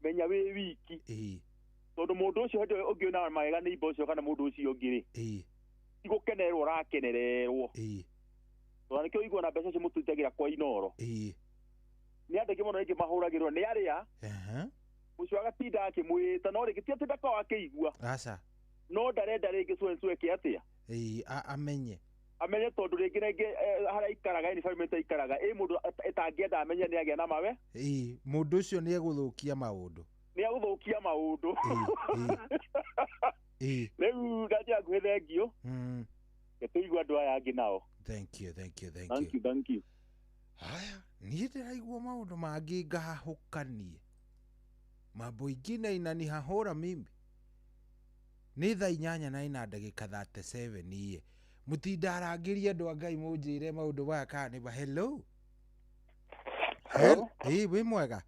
Menya wĩ wiki. Ĩĩ. Tondũ mũndũ ũcio hĩndĩ ĩyo ũngĩ wĩna mawega nĩ imba ũcio kana mũndũ ũcio ũngĩ rĩ. Ĩĩ. Ti gũkenererwo ũrakenererwo. Ĩĩ. Tondũ nĩkĩo ũiguaga na mbeca icio mũtutagĩra kwa Inooro. Ĩĩ. Nĩ andũ aingĩ mũno rĩngĩ mahũragĩrwo nĩ arĩa. Ehe. Ũcio agatinda akĩmwĩta no rĩngĩ ti atĩ ndakorwo akĩigua. Aca. No ndarenda rĩngĩ cwe atĩa. Ĩĩ amenye. Amenye tondũ rĩngĩ na rĩngĩ harĩa aikaraga environment aikaraga ĩ mũndũ ĩtangĩenda amenye nĩ agĩa na mawe. Ĩĩ mũndũ ũcio nĩ egũthũkia maũndũ. Nĩ egũthũkia maũndũ. Ĩĩ. Rĩu ndanjia nguhĩ thengio. Tũigua andũ aya angĩ nao. Thank you, thank you, thank you. Thank you, thank you. Haya, niĩ ndĩraigua maũndũ mangĩ ngahahũkanie. Mambo ingine inanihahũra mimi. Nĩ thaa 8:37 iye. Mũtinda arangĩria andũ a Ngai mũnjĩre maũndũ maya kana nĩ ba hello. Hello. Ĩĩ wĩ mwega?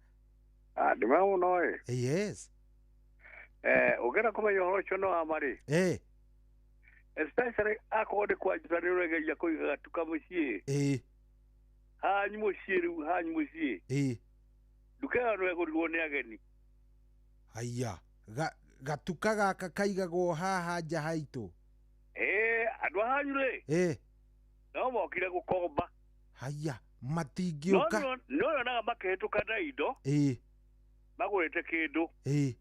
Ndĩ mwega mũno ĩ. Yes. Ũngĩenda kũmenya ũhoro ũcio nĩ wa ma rĩ. Ĩĩ. Especially akorwo nĩ kwanjĩra nĩ ũregeria kũiga gatuka mũciĩ. Ĩĩ. Hanyu mũciĩ rĩu hanyu mũciĩ. Ĩĩ. Nduka ĩyo nĩ ĩgũrirwo nĩ ageni. Haiya, gatuka gaka kaigagwo haha nja haitũ. Ĩĩ, andũ a hanyu rĩ. Ĩĩ. No mokire gũkomba. Haiya, matingĩũka. No yonaga makĩhĩtũka na indo. Ĩĩ. Magũrĩte kĩndũ. Ĩĩ.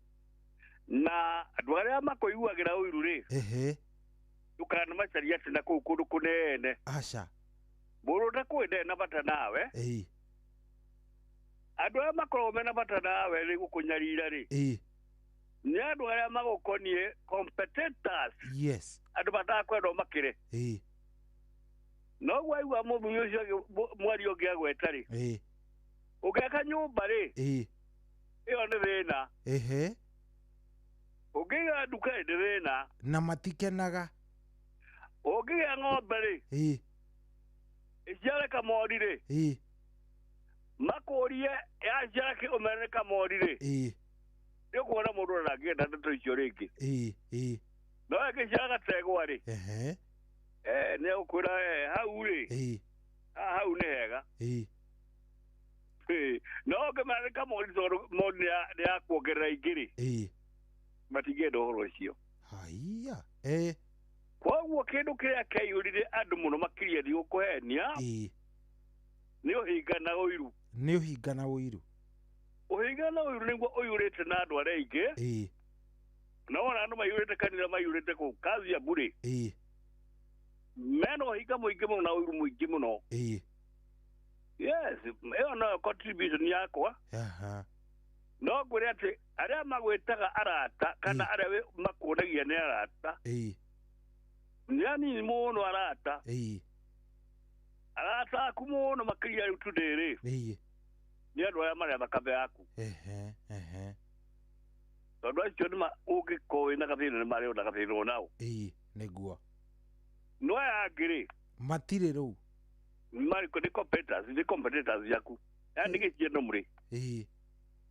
Na andũ arĩa makũiguagĩra ũiru rĩ. Ehe. Ndũkanamacarie atĩ na kũu kũndũ kũnene. Aca. Mũndũ ũtakũĩ ndarĩ na bata nawe. Ĩĩ. Andũ arĩa makoragwo mena bata nawe rĩ gũkũnyarira rĩ. Ĩĩ. Nĩ andũ arĩa magũkoniĩ competitors. Yes. Andũ matakwenda ũmakĩre. Ĩĩ. Noguo aigua mũthuri ũcio mwaria ũngĩ agweta rĩ. Ĩĩ. Ũngĩaka nyũmba rĩ. Ĩĩ. Ĩyo nĩ thĩna. Ehe. Ũngĩiga nduka nĩ thĩna. Na matikenaga. Ũngĩgĩa ng'ombe rĩ. Ĩĩ. Ĩciare kamori rĩ. Ĩĩ. Makũrie yaciara kĩ ũmere nĩ kamori rĩ. Ĩĩ. Nĩ ũkuona mũndũ ndangĩenda ndeto icio rĩngĩ. Ĩĩ, ĩĩ. No ĩngĩciara gategwa rĩ. Ehe. Nĩ egũkwĩra hau rĩ. Ĩĩ. Hau nĩ hega. Ĩĩ. No ũngĩmera nĩ kamori tondũ mori nĩ ya kuongerera ingĩ rĩ. Ĩĩ. Matingĩenda ũhoro ũcio. Haiya. Ĩĩ. Koguo kĩndũ kĩrĩa kĩaiyũrire andũ mũno makĩria ndigũkũhenia. Ĩĩ. Nĩ ũhinga na ũiru. Nĩ ũhinga na ũiru. Ũhinga na ũiru nĩguo ũiyũrĩte na andũ arĩa aingĩ. Ĩĩ. Na wona andũ maiyũrĩte kanitha maiyũrĩte kũu kazi ya mbũrĩ. Ĩĩ. Mena ũhinga mũingĩ mũno na ũiru mũingĩ mũno. Ĩĩ. Yes, ĩyo noyo contribution yakwa. Aha. No ngwĩre atĩ arĩa magwĩtaga arata kana arĩa makuonagia nĩ arata. Ĩĩ. Nĩ anini mũno arata. Ĩĩ. Arata aku mũno makĩria rĩu today rĩ. Ĩĩ. Nĩ andũ arĩa marĩa thakame yaku. Ehe, ehe. Tondũ acio nĩ ũngĩkorwo wĩna gathĩna nĩ marĩona gathĩna onao. Ĩĩ, nĩguo. No aya angĩ rĩ. Matirĩ rĩu. Marĩ nĩ competitors, nĩ competitors yaku. Yaani gĩciano mũrĩ. Ĩĩ.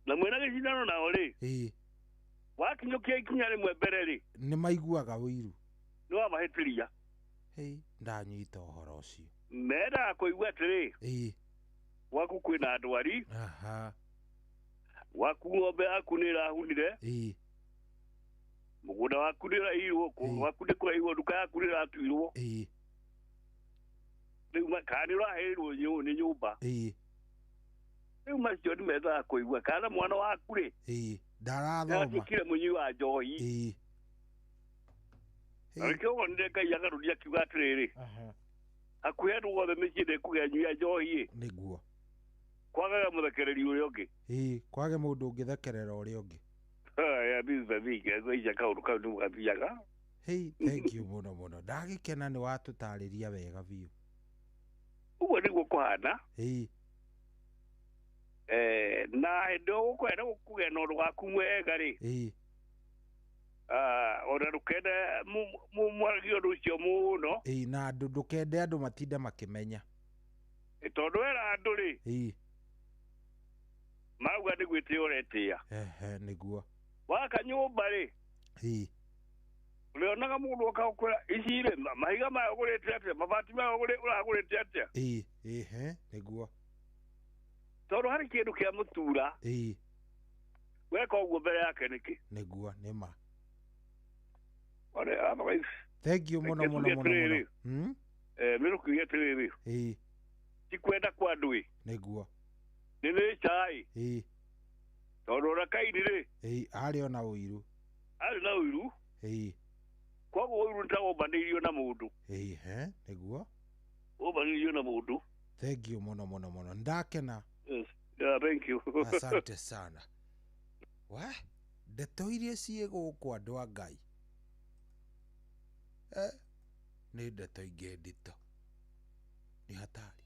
Na mwĩna gĩcindano nao rĩ. Ĩĩ. Wakinyũkia ikinya rĩmwe mbere rĩ. Nĩ maiguaga ũiru. Nĩ wamahĩtĩria. Hei, ndanyita ũhoro ũcio. Mendaga kũigua atĩrĩ. Ĩĩ. Gwaku kwĩna ndwari. Aha. Gwaku ng'ombe yaku nĩ ĩrahunire. Ĩĩ. Mũgũnda waku nĩ ũraiyirwo, gwaku nĩ kũraiyirwo, nduka yaku nĩ ĩratuirwo. Ĩĩ. Rĩu kana nĩ ũrahĩrwo nĩ nyũmba. Ĩĩ. Rĩu macio nĩ mendaga kũigua kana mwana waku rĩ. Ĩĩ. Ndarathoma. Nĩatuĩkire mũnyui wa njohi. Ĩĩ. Na nĩkĩo wonire Ngai agarũria akiuga atĩrĩrĩ. Hakuhĩ andũ othe mĩciĩ ndĩkũgĩa nyui ya njohi ĩ. Nĩguo. Kwagaga mũthekereri ũrĩa ũngĩ. Ĩĩ, kwage mũndũ ũngĩthekerera ũrĩa ũngĩ. Haya, bithi ngaica kaũndũ kau nĩ gathiaga. Hey, thank you mũno mũno. Ndagĩkena nĩ watũtarĩria wega biũ. Ũguo nĩguo kũhana. Ĩĩ. Na hĩndĩ ĩyo ũkwenda kũgĩa na ũndũ waku mwega rĩ. Ĩĩ. Ona ndũkende mwaragie ũndũ ũcio mũno. Ĩĩ, na andũ ndũkende andũ matinde makĩmenya. Tondũ wera andũ rĩ. Ĩĩ. Mauga nĩ gwĩtĩa ũretĩa. Ehe, nĩguo. Waka nyũmba rĩ. Ĩĩ. Ũrĩonaga mũndũ oka gũkwĩra ici rĩ mahiga maya ũgũrĩte atĩa, mabati maya ũragũrĩte atĩa. Ĩĩ, ehe, nĩguo. Tondũ harĩ kĩndũ kĩa mũtura. Ĩĩ. Weka ũguo mbere yake nĩkĩ? Nĩguo, nĩ ma. Ore, otherwise. Thank you mũno mũno mũno mũno. Mĩrũkiuge atĩrĩrĩ. Ĩĩ. Ti kwenda kwa andũ ĩ. Nĩguo. Nĩ nature ĩ. Ĩĩ. Tondũ ona Kaini rĩ, Ĩĩ, arĩ ona ũiru. Arĩ na ũiru. Ĩĩ. Koguo ũiru nĩ ta wombanĩirio na mũndũ. Ĩĩ, he nĩguo. Wombanĩirio na mũndũ. Thank you mũno mũno mũno, ndakena. Yes. Yeah, thank you. Asante sana. We ndeto iria ciĩ gũkũ, andũ a Ngai, nĩ ndeto ingĩ nditũ, nĩ hatari.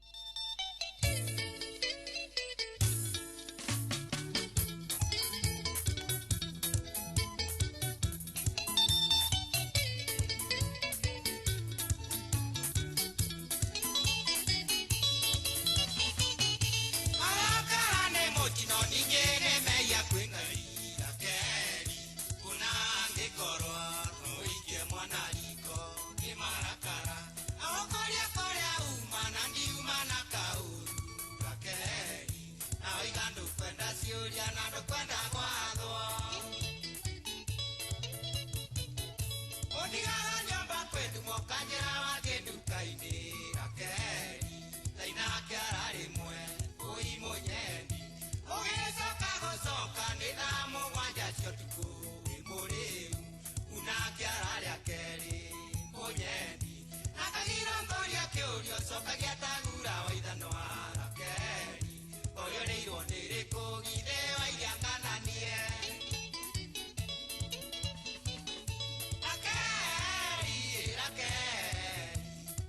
Marakara nĩ mũtino, ningĩ nĩ mehia kwĩ Ngai. Rakeri, kũna angĩkorwo no ũikie mwana riko nĩ marakara. Agũkũria kũrĩa uma na ndiuma na kaũru. Rakeri, na oiga ndũkwenda ciũria na ndũkwenda gwathwo. Ũndigaga nyũmba kwĩ thumo ũkanjĩra wathiĩ nduka-inĩ. Rakeri, thainake ararĩmwe ũi mũnyendi. Ũgĩcoka gũcoka nĩ thaa 7 cia ũtukũ wĩ mũrĩu. Unake ararĩa kerĩ mũnyendi. Akagirongũria kĩũria ũcokagia ta gura wa ithanwa. Rakeri, ũyũrĩirwo nĩ rĩkũ githĩ wairia ngananie. Rakeri, Rakeri,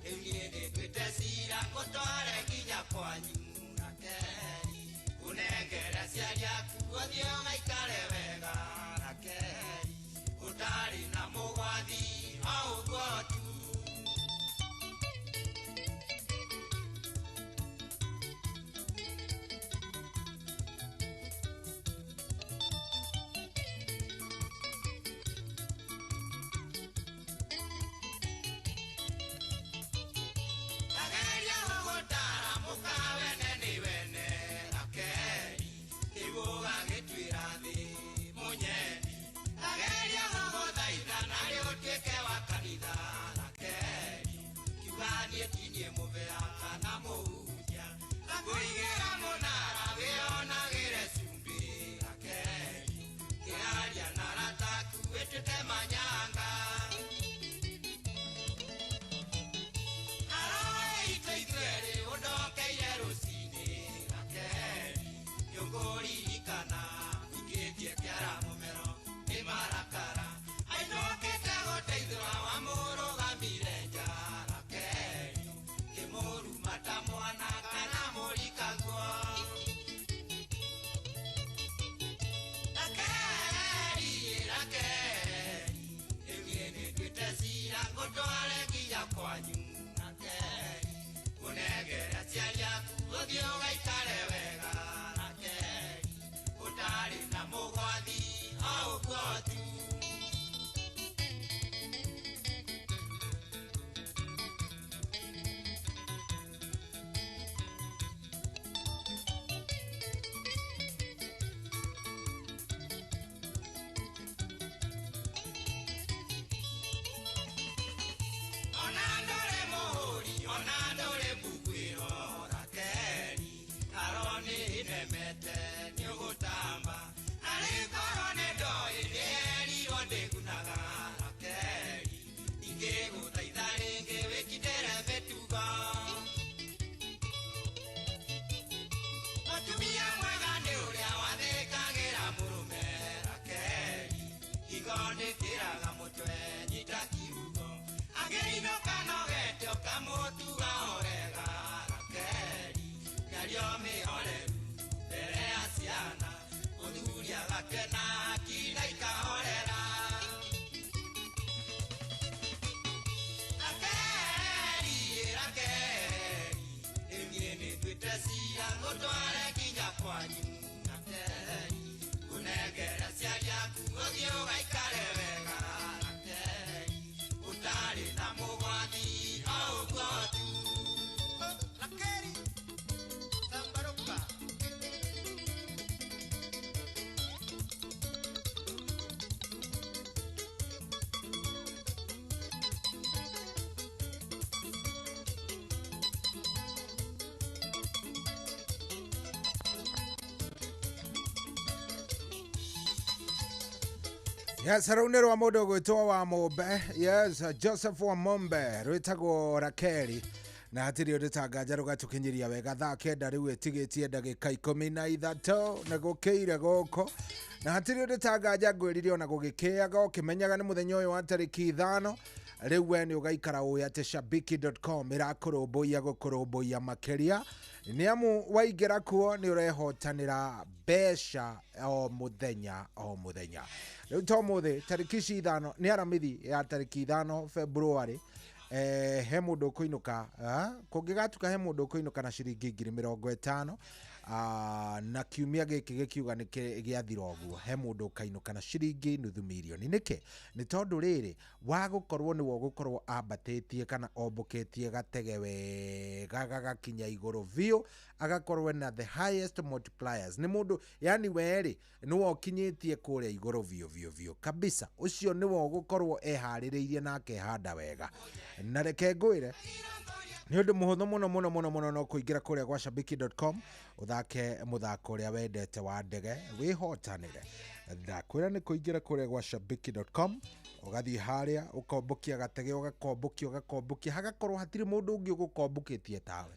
rĩu niĩ nĩnduĩte cira ngũtware nginya kwanyu. Rakeri, ũnengere aciari aku ũthiĩ ũgaikare wega. Rakeri, ũtarĩ na mũgwathi o ũguo tu. Ageria gũgũtara mũka wene nĩ wene. Rakeri, rĩu ũgagĩtuĩra thĩ mũnyendi. Ageria gũgũthaitha narĩ ũtuĩke wa kanitha. Rakeri, kiuga niĩ ti niĩ mũbĩa kana mũhunjia. Ngakũigĩra mũnara wĩonagĩre cumbĩ. Rakeri, kĩaria na arata aku wĩtuĩte manyanga. Aroe itũ ithuerĩ ũndokeire rũcinĩ. Rakeri, nĩũkũririkana ũikĩtie kĩara mũmero nĩ marakara. Ainũkĩte gũteithũra wamũrũgamire nja. Rakeri, kĩmũruma ta mwana kana mũrikaguo. Rakeri, Rakeri, rĩu niĩ nĩnduĩte cira ngũtware nginya kwanyu. Rakeri, ũnengere aciari aku ũthiĩ ũgaikare wega. Rakeri, ũtarĩ na mũgwathi o ũguo tu. Ona ndũrĩ mũhũri, ona ndũrĩ mbuguĩro. Rakeri, aro nĩ nemete nĩũgũtamba. Arĩ ngoro nĩ ndoĩ nĩerirwo ndĩgunaga. Rakeri, ingĩgũthaitha rĩngĩ wĩkindĩre mĩtugo. Mũtumia mwega nĩ ũrĩa wathĩkagĩra mũrũme. Rakeri, higo nĩkĩraga mũtwe nyita kiugo. Angĩinũka nogete ũkamũtuga orega. Rakeri, mĩario mĩhoreru mbere ya ciana. Mũthuri agakena akina ikahorera. Rakeri, Rakeri, rĩu niĩ nĩnduĩte cira ngũtware nginya kwanyu. Rakeri, ũnengere aciari aku ũthiĩ ũgaikare wega. Rakeri, ũtarĩ na mũgwathi o ũguo tu. Rakeri, tambaruka. Yes, rũu nĩ rwa mũndũ ũgwĩtwo wa Mũmbe. Yes, Joseph wa Mombe, rwĩtagwo Rakeli. Na hatirĩ ũndũ tanganja rũgatũkinyĩria wega thaa 9 rĩu ĩtigĩtie ndagĩka 13 nĩ gũkĩire gũkũ. Na hatirĩ ũndũ tanganja ngwĩrire ona gũgĩkĩaga ũkĩmenyaga nĩ mũthenya ũyũ wa tarĩki 5 rĩu we nĩ ũgaikara ũĩ atĩ shabiki.com ĩrakũrũmbũiya gũkũrũmbũiya makĩria nĩ amu waingĩra kuo nĩ ũrehotanĩra mbeca o mũthenya o mũthenya. Rĩu to mũthĩ tarĩki ici 5 nĩ aramithi ya tarĩki 5 February he mũndũ ũkũinũka kũngĩgatuka he mũndũ ũkũinũka na ciringi 50,000 na kiumia gĩkĩ gĩkiuga nĩ gĩathira ũguo he mũndũ ũkainũka na ciringi 500,000. Nĩkĩ? Nĩ tondũ rĩrĩ wa gũkorwo nĩwe ũgũkorwo ambatĩtie kana ombũkĩtie gatege wega gagakinya igũrũ biũ agakorwo na the highest multipliers. Nĩ mũndũ yani werĩ nĩwe ũkinyĩtie kũrĩa igũrũ biũ biũ biũ kabisa. Ũcio nĩwe ũgũkorwo eharĩrĩirie na akehanda wega. Na reke ngwĩre nĩ ũndũ mũhũthũ mũno mũno mũno mũno no kũingĩra kũrĩa gwa shabiki.com ũthake mũthako ũrĩa wendete wa ndege wĩhotanĩre. Ndakwĩra nĩ kũingĩra kũrĩa gwa shabiki.com ũgathiĩ harĩa ũkombũkia gatege ũgakombũkia ũgakombũkia hagakorwo hatirĩ mũndũ ũngĩ ũgũkombũkĩtie tawe.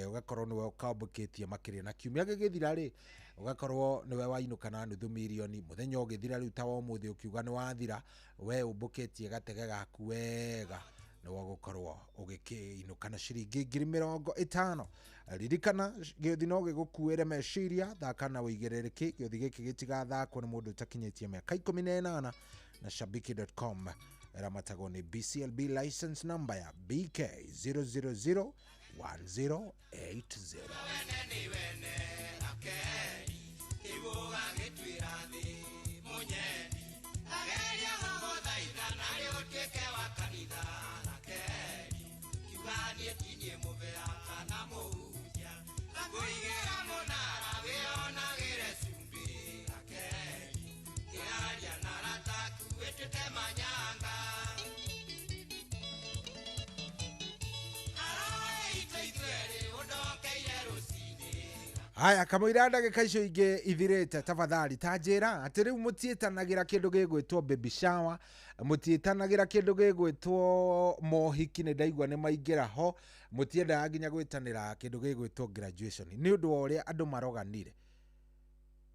Ũgakorwo nĩwe ũkombũkĩtie makĩria na kiumia gĩgĩthira rĩ ũgakorwo nĩwe wainũka na 500,000 mũthenya ũgĩthira rĩu ta wa ũmũthĩ ũkiuga nĩ wathira we ũmbũkĩtie gatege gaku wega nĩwe ũgũkorwo ũgĩkĩinũka na ciringi 50,000. Ririkana gĩũthi no gĩgũkuĩre meciria thaka na ũigĩrĩrĩki gĩũthi gĩkĩ gĩtigathakwo nĩ mũndũ ũtakinyĩtie mĩaka 18 na shabiki.com ĩramatagwo nĩ BCLB license number ya BK 0001080. Haya kamũira ndagĩka icio ingĩ ithirĩte tafadhali ta njĩra atĩ rĩu mũtiĩtanagĩra kĩndũ gĩgwĩtwo baby shower mũtiĩtanagĩra kĩndũ gĩgwĩtwo mohiki nĩ ndaigua nĩ maingĩra ho mũtiendaga nginya gwĩtanĩra kĩndũ gĩgwĩtwo graduation nĩ ũndũ wa ũrĩa andũ maroganire.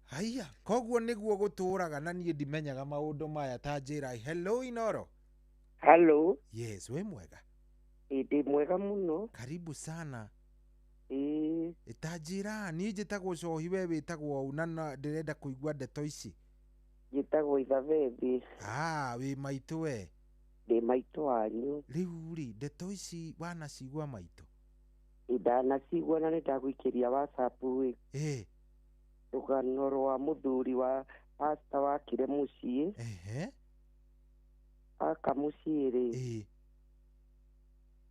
Haya koguo nĩguo gũtũraga na niĩ ndimenyaga maũndũ maya ta njĩra. Hello Inoro. Hello. Yes, wĩ mwega? Ndĩ mwega mũno. Karibu sana. Ta njĩra niĩ njĩtagwo Cohi we wĩtagwo ũ na ndĩrenda kũigua ndeto ici. Njĩtagwo Ithabethi. Wĩ maitũ we? Ndĩ maitũ wanyu. Rĩu rĩ ndeto ici wanacigua maitũ? Ndanacigua na nĩndagũikĩria WhatsApp ĩ. Rũgano rwa mũthuri wa pastor wakire mũciĩ. Aka mũciĩ rĩ.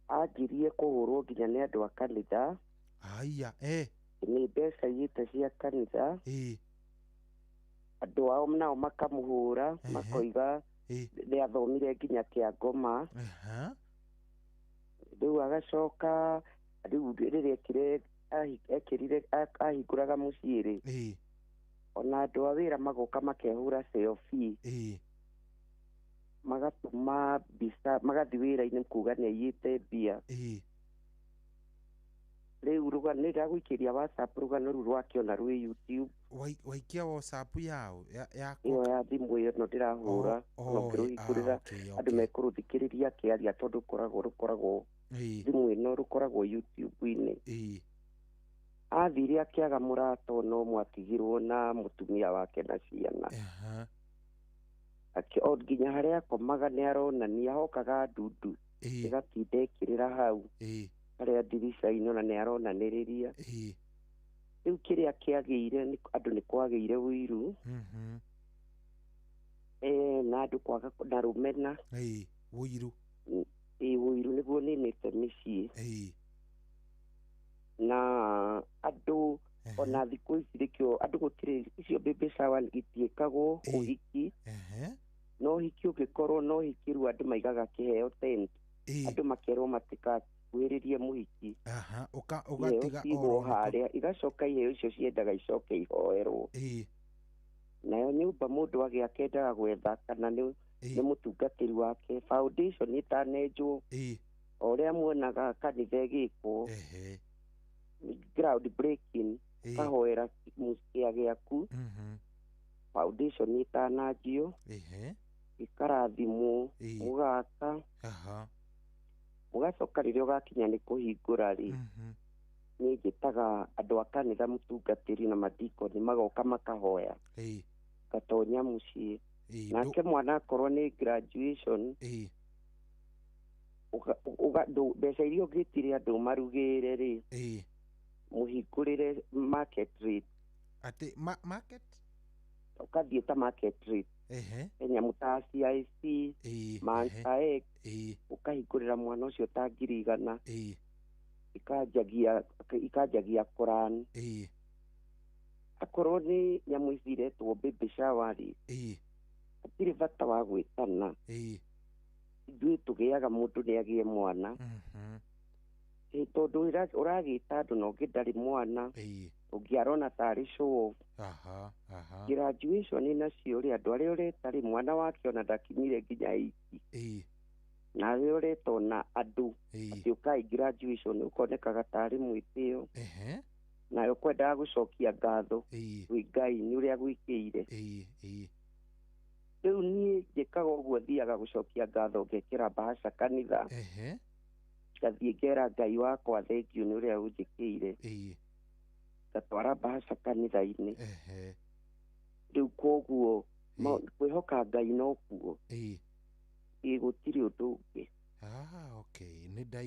Anjirie kũhũrwo nginya nĩ andũ a kanitha. Aya, Nĩ mbeca igĩte cia kanitha. Andũ ao nao makamũhũra makoiga nĩ athomire nginya Kĩangoma. Rĩu agacoka rĩu rĩrĩa ekĩrire ahingũraga mũciĩ rĩ. Ona andũ a wĩra magoka makehũra selfie. Magatũma mbica magathiĩ wĩra-inĩ kuga nĩ aiyĩte mbia. Rĩu rũgano nĩ ndagũikĩria WhatsApp rũgano rũu rwake ona rwĩ YouTube. Waikia WhatsApp yao ĩyo ya thimũ ĩyo no ndĩrahũra ona ũkĩrũhingũrĩra andũ mekũrũthikĩrĩria akĩaria tondũ rũkoragwo thimũ ĩno rũkoragwo YouTube-inĩ. Athire akĩaga mũrata ona ũmwe atigirwo na mũtumia wake na ciana. Nginya harĩa akomaga nĩ aronania hokaga ndundu ĩgatinda ĩkĩrĩra hau harĩa ndirica-inĩ ona nĩ aronanĩrĩria. Rĩu kĩrĩa kĩagĩire andũ nĩ kwagĩire ũiru. Na andũ kwaga na rũmena. Ũiru. Ũiru nĩguo ũninĩte mĩciĩ. Na andũ ona thikũ ici nĩkĩo andũ gũtirĩ icio baby shower itiĩkagwo ũhiki. No ũhiki ũngĩkorwo no ũhiki rĩu andũ maigaga kĩheo tent. Andũ makerwo matikakuhĩrĩrie mũhiki. Ũgatiga oro harĩa igacoka iheo icio ciendaga icoke ihoerwo. Nayo nyũmba mũndũ agĩaka endaga gwetha kana nĩ mũtungatĩri wake foundation ĩtanenjwo o ũrĩa muonaga kanitha ĩgĩkwo ground breaking ũkahoera kĩa gĩaku foundation ĩtananjio ĩkarathimwo mũgaka mũgacoka rĩrĩa ũgakinya nĩ kũhingũra rĩ nĩ njĩtaga andũ a kanitha mũtungatĩri na madikoni magoka makahoya gatonya mũciĩ nake mwana akorwo nĩ graduation mbeca iria ũngĩtire andũ marugĩre rĩ mũhingũrĩre market rate atĩ market ũkathiĩ ta market rate nyamũ ta CIC Mansa X ũkahingũrĩra mwana ũcio ta 100,000 ikanjagia Quran akorwo nĩ nyamũ ici iretwo baby shower rĩ hatirĩ bata wa gwĩtana ithuĩ tũgĩaga mũndũ nĩ agĩe mwana tondũ ũragĩta andũ na ũngĩ ndarĩ mwana ũngĩ arona tarĩ show off graduation nacio rĩ andũ arĩa ũreta rĩ mwana wake ona ndakinyire nginya 80 na arĩa ũreta ona andũ atĩ ũkai graduation ũkonekaga tarĩ mwĩtĩo nayo kwendaga gũcokia ngatho kwĩ Ngai nĩ ũrĩa gwĩkĩire rĩu niĩ njĩkaga ũguo thiaga gũcokia ngatho ngekĩra bahasha kanitha ngathiĩ ngera Ngai wakwa thengiũ nĩ ũrĩa ũnjĩkĩire ngatwara bahasha kanitha-inĩ rĩu koguo kwĩhoka Ngai nokuo gũtirĩ ũndũ ũngĩ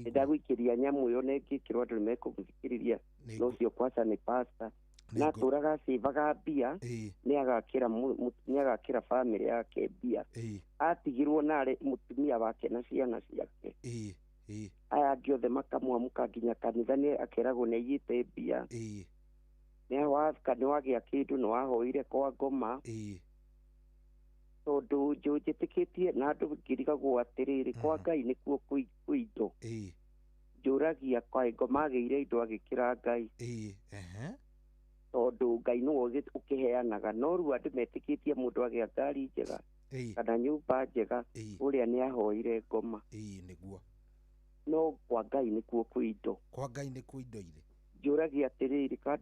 nĩndagũikĩria nyamũ ĩyo na ĩngĩkĩrwo andũ nĩmekũmũthikĩrĩria no ũcio kwaca nĩ pasta na atũraga acĩvaga mbia nĩagakĩra bamĩrĩ yake mbia atigirwo narĩ mũtumia wake na ciana ciake aya angĩ othe makamwamũka nginya kanitha nĩ akeragwo nĩ aiyĩte mbia nĩwagĩa kĩndũ nĩwahoire kwa ngoma tondũ njĩtĩkĩtie na andũ ngĩrigagwo atĩrĩrĩ kwa Ngai nĩkuo kwĩ indo njũragia kwa ngoma agĩire indo agĩkĩra Ngai tondũ Ngai nĩwe ũkĩheanaga no rĩu andũ metĩkĩtie mũndũ agĩa ngari njega kana nyũmba njega ũrĩa nĩ ahoire ngoma nĩguo no kwa Ngai nĩkuo kwĩ indo kwa Ngai nĩkuo indo irĩ njũragia atĩrĩrĩ kwa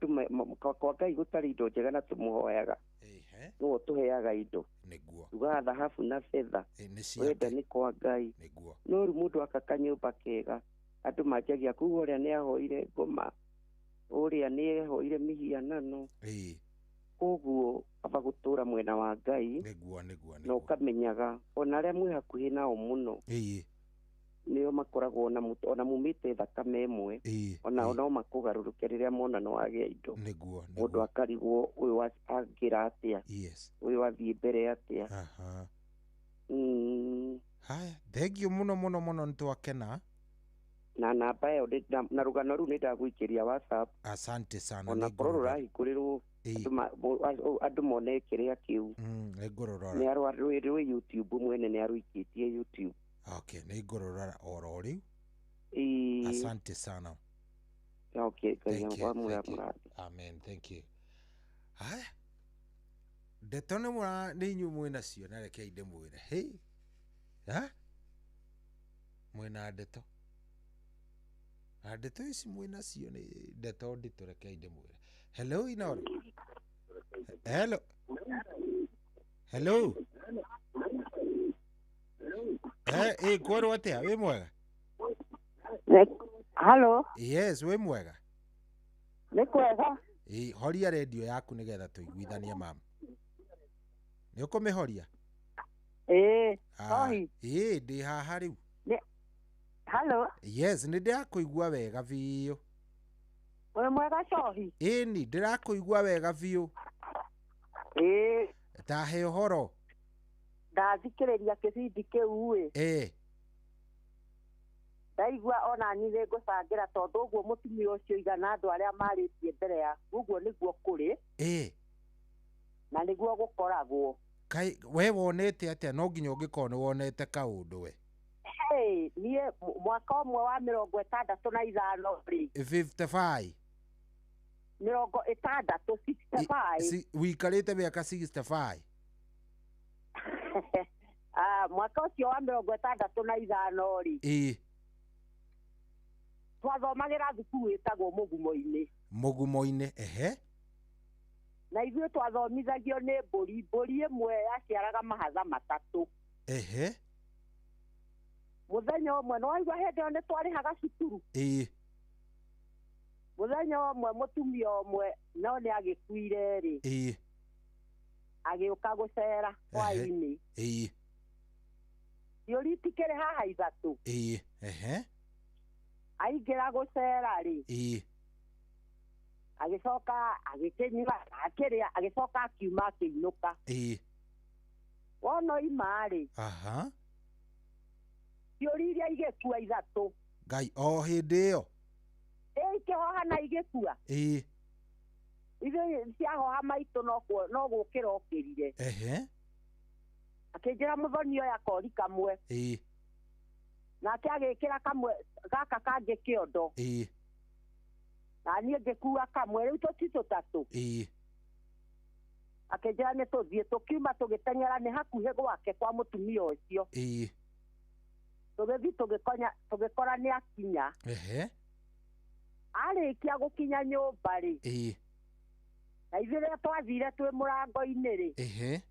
Ngai gũtarĩ indo njega na tũmũhoyaga nĩwe ũtũheaga indo nĩguo tugaga thahabu na betha wenda nĩ kwa Ngai nĩguo no rĩu mũndũ aka kanyũmba kega andũ manjagia kuga ũrĩa nĩ ahoire ngoma ũrĩa nĩ ahoire mĩhianano koguo aba gũtũra mwena wa Ngai nĩguo nĩguo na ũkamenyaga ona arĩa mwĩ hakuhĩ nao mũno nĩo makoragwo ona mumĩte thakame ĩmwe ona no makũgarũrũke rĩrĩa mona nĩ wagĩa indo nĩguo mũndũ akarigwo ũyũ angĩra atĩa ũyũ athiĩ mbere atĩa haya thengiũ mũno mũno mũno nĩtwakena na namba ĩyo na rũgano rũu nĩndagũikĩria WhatsApp asante sana ona korwo rũrahingũrĩrwo andũ mone kĩrĩa kĩu nĩngũrũrora nĩ rwĩ YouTube mwene nĩ arũikĩtie YouTube okay nĩngũrũrora oro rĩu asante sana okay thank you. Amen thank you haya ndeto nĩ nĩ inyuĩ mwĩnacio na rekei ndĩmwĩre hey ha mwĩna ndeto na ndeto ici mwĩnacio nĩ ndeto nditũ rekei ndĩmwĩre hello Inoro hello hello kwerwo atĩa wĩ mwega Hello yes wĩ mwega nĩ kwega horia redio yaku nĩgetha tũiguithanie mama nĩ ũkũmĩhoria ĩĩ ndĩ haha rĩu Hello yes nĩ ndĩrakũigua wega biũ wĩ mwega cohi ĩni ndĩrakũigua wega biũ ĩĩ tahe ũhoro ndathikĩrĩria kĩbindi kĩu ĩ ndaigua ona niĩ nĩngũcangĩra tondũ ũguo mũtumia ũcio igana andũ arĩa marĩtie mbere yaku ũguo nĩguo kũrĩ na nĩguo gũkoragwo Kai we wonete atĩa no nginya ũngĩkorwo nĩ wonete kaũndũ we hey niĩ mwaka ũmwe wa 65 rĩ 55 60, 65. Wikarĩte mĩaka 65. Mwaka ũcio wa 65 rĩ. Ĩĩ. Twathomagĩra thukuru ĩtagwo Mũgumo-inĩ. Mũgumo-inĩ, ehe. Na ithuĩ twathomithagio nĩ mbũri, mbũri ĩmwe yaciaraga mahatha matatũ. Ehe. Mũthenya ũmwe nĩ waigua hĩndĩ ĩyo nĩ twarĩhaga cukuru. Ĩĩ. Mũthenya ũmwe mũtumia ũmwe no nĩ agĩkuire rĩ. Ĩĩ. Agĩũka gũcera hwaĩ-inĩ. Ĩĩ. Ciũri itikĩrĩ haha ithatũ. Ĩĩ. Ehe. Aingĩra gũcera rĩ. Ĩĩ. Agĩcoka agĩkĩnyua akĩrĩa agĩcoka akiuma akĩinũka. Ĩĩ. Wona oima rĩ. Aha. Ciũri iria igĩkua ithatũ. Ngai o hĩndĩ ĩyo. Ĩĩ ikĩhoha na igĩkua. Ĩĩ. Ithuĩ ciahoha maitũ no gũkĩra okĩrire. Ehe. Akĩnjĩra mũthoni oya kori kamwe. Ĩĩ. Nake agĩkĩra kamwe gaka kangĩ kĩondo. Ĩĩ. Na niĩ ngĩkua kamwe rĩu tũti tũtatũ. Ĩĩ. Akĩnjĩra nĩ tũthiĩ tũkiuma tũgĩteng'era nĩ hakuhĩ gwake kwa mũtumia ũcio. Ĩĩ. Tũgĩthiĩ tũgĩkonya tũgĩkora nĩ akinya. Ehe. Arĩkia gũkinya nyũmba rĩ. Ĩĩ. Na ithuĩ rĩrĩa twathire twĩ mũrango-inĩ rĩ. Ehe.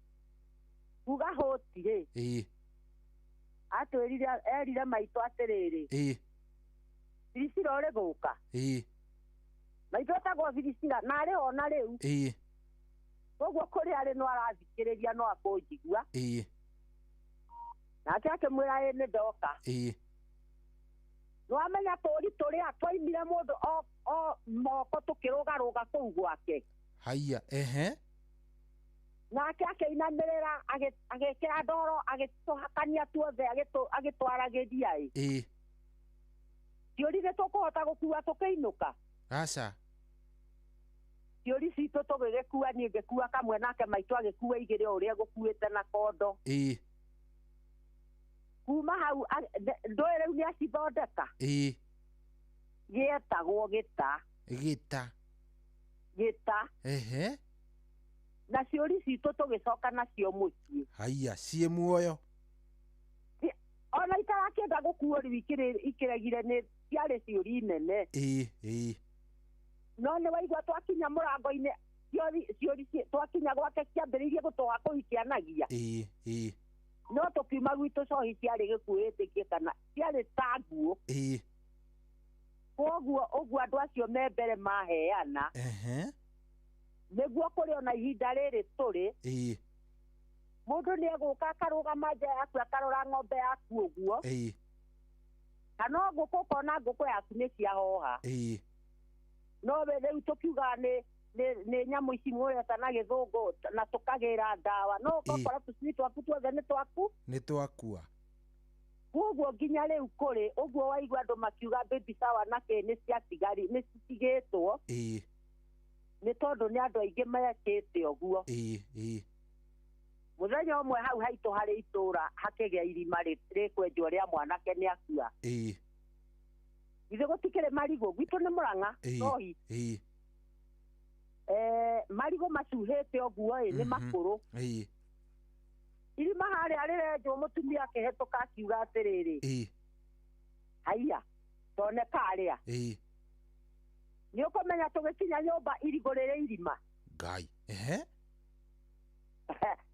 Kuga hũti rĩ. Ĩĩ. Atwĩrire erire maitũ atĩrĩrĩ. Ĩĩ. Birisira ũrĩ gũka. Ĩĩ. Maitũ etagwo Birisira na arĩ ona rĩu. Ĩĩ. Koguo kũrĩa arĩ no arathikĩrĩria no akũnjigua. Ĩĩ. Nake akĩmwĩra ĩĩ nĩ ndoka. Ĩĩ. Nĩwamenya tũri tũrĩa twaimire mũndũ o moko tũkĩrũgarũga kũu gwake. Haiya, ehe. Nake akĩinamĩrĩra agĩkĩra ndoro agĩtũhakania tuothe agĩtwaragĩria ĩ. Ĩĩ. Ciũri nĩ tũkũhota gũkua tũkĩinũka. Aca. Ciũri citũ tũgĩgĩkua niĩ ngĩkua kamwe nake maitũ agĩkua igĩrĩ o ũrĩa gũkuĩte na kondo. Ĩĩ. Kuma hau ndũĩ rĩu nĩ acithondeka. Ĩĩ. Gĩetagwo gĩta. Gĩta. Gĩta. Ehe. Na ciũri citũ tũgĩcoka nacio mũciĩ. Haiya, ciĩ muoyo. Ona itarakĩenda gũkuo rĩu ikĩregire nĩ ciarĩ ciũri nene. Ĩĩ, ĩĩ. No nĩ waigua twakinya mũrango-inĩ ciũri twakinya gwake ciambĩrĩirie gũtũha kũu ikĩanagia. Ĩĩ, ĩĩ. No tũkiuma gwitũ cohi ciarĩ gĩkuũ kana ciarĩ ta nguo. Ĩĩ. Koguo ũguo andũ acio me mbere maheana. Ehe. Nĩguo kũrĩ ona ihinda rĩrĩ tũrĩ. Ĩĩ. Mũndũ nĩ egũka akarũgama nja yaku akarora ng'ombe yaku ũguo. Ĩĩ. Kana ngũkũ ũkona ngũkũ yaku nĩ ciahoha. Ĩĩ. No we rĩu tũkiuga nĩ nyamũ ici mũreta na gĩthũngũ na tũkagĩra ndawa no ũgakora tũcui twaku tuothe nĩ twaku. Nĩ twakua. Koguo nginya rĩu kũrĩ ũguo waigua andũ makiuga baby shower na kĩ nĩ ciatigari nĩ citigĩtwo. Ĩĩ. Nĩ tondũ nĩ andũ aingĩ mekĩte ũguo. Ĩĩ, ĩĩ. Mũthenya ũmwe hau haitũ harĩ itũra hakĩgĩa irima rĩkwenjwo rĩa mwanake nĩ akua. Ĩĩ. Ithuĩ gũtikĩrĩ marigũ gwitũ nĩ Mũrang'a. Ĩĩ. Ĩĩ. Marigũ macuhĩte ũguo ĩ nĩ makũrũ. Ĩĩ. Irima harĩa rĩrenjwo mũtumia akĩhetũka akiuga atĩrĩrĩ. Ĩĩ. Haiya, tone karĩa. Ĩĩ. Nĩ ũkũmenya tũgĩkinya nyũmba irigũ rĩrĩ irima. Ngai. Ehe.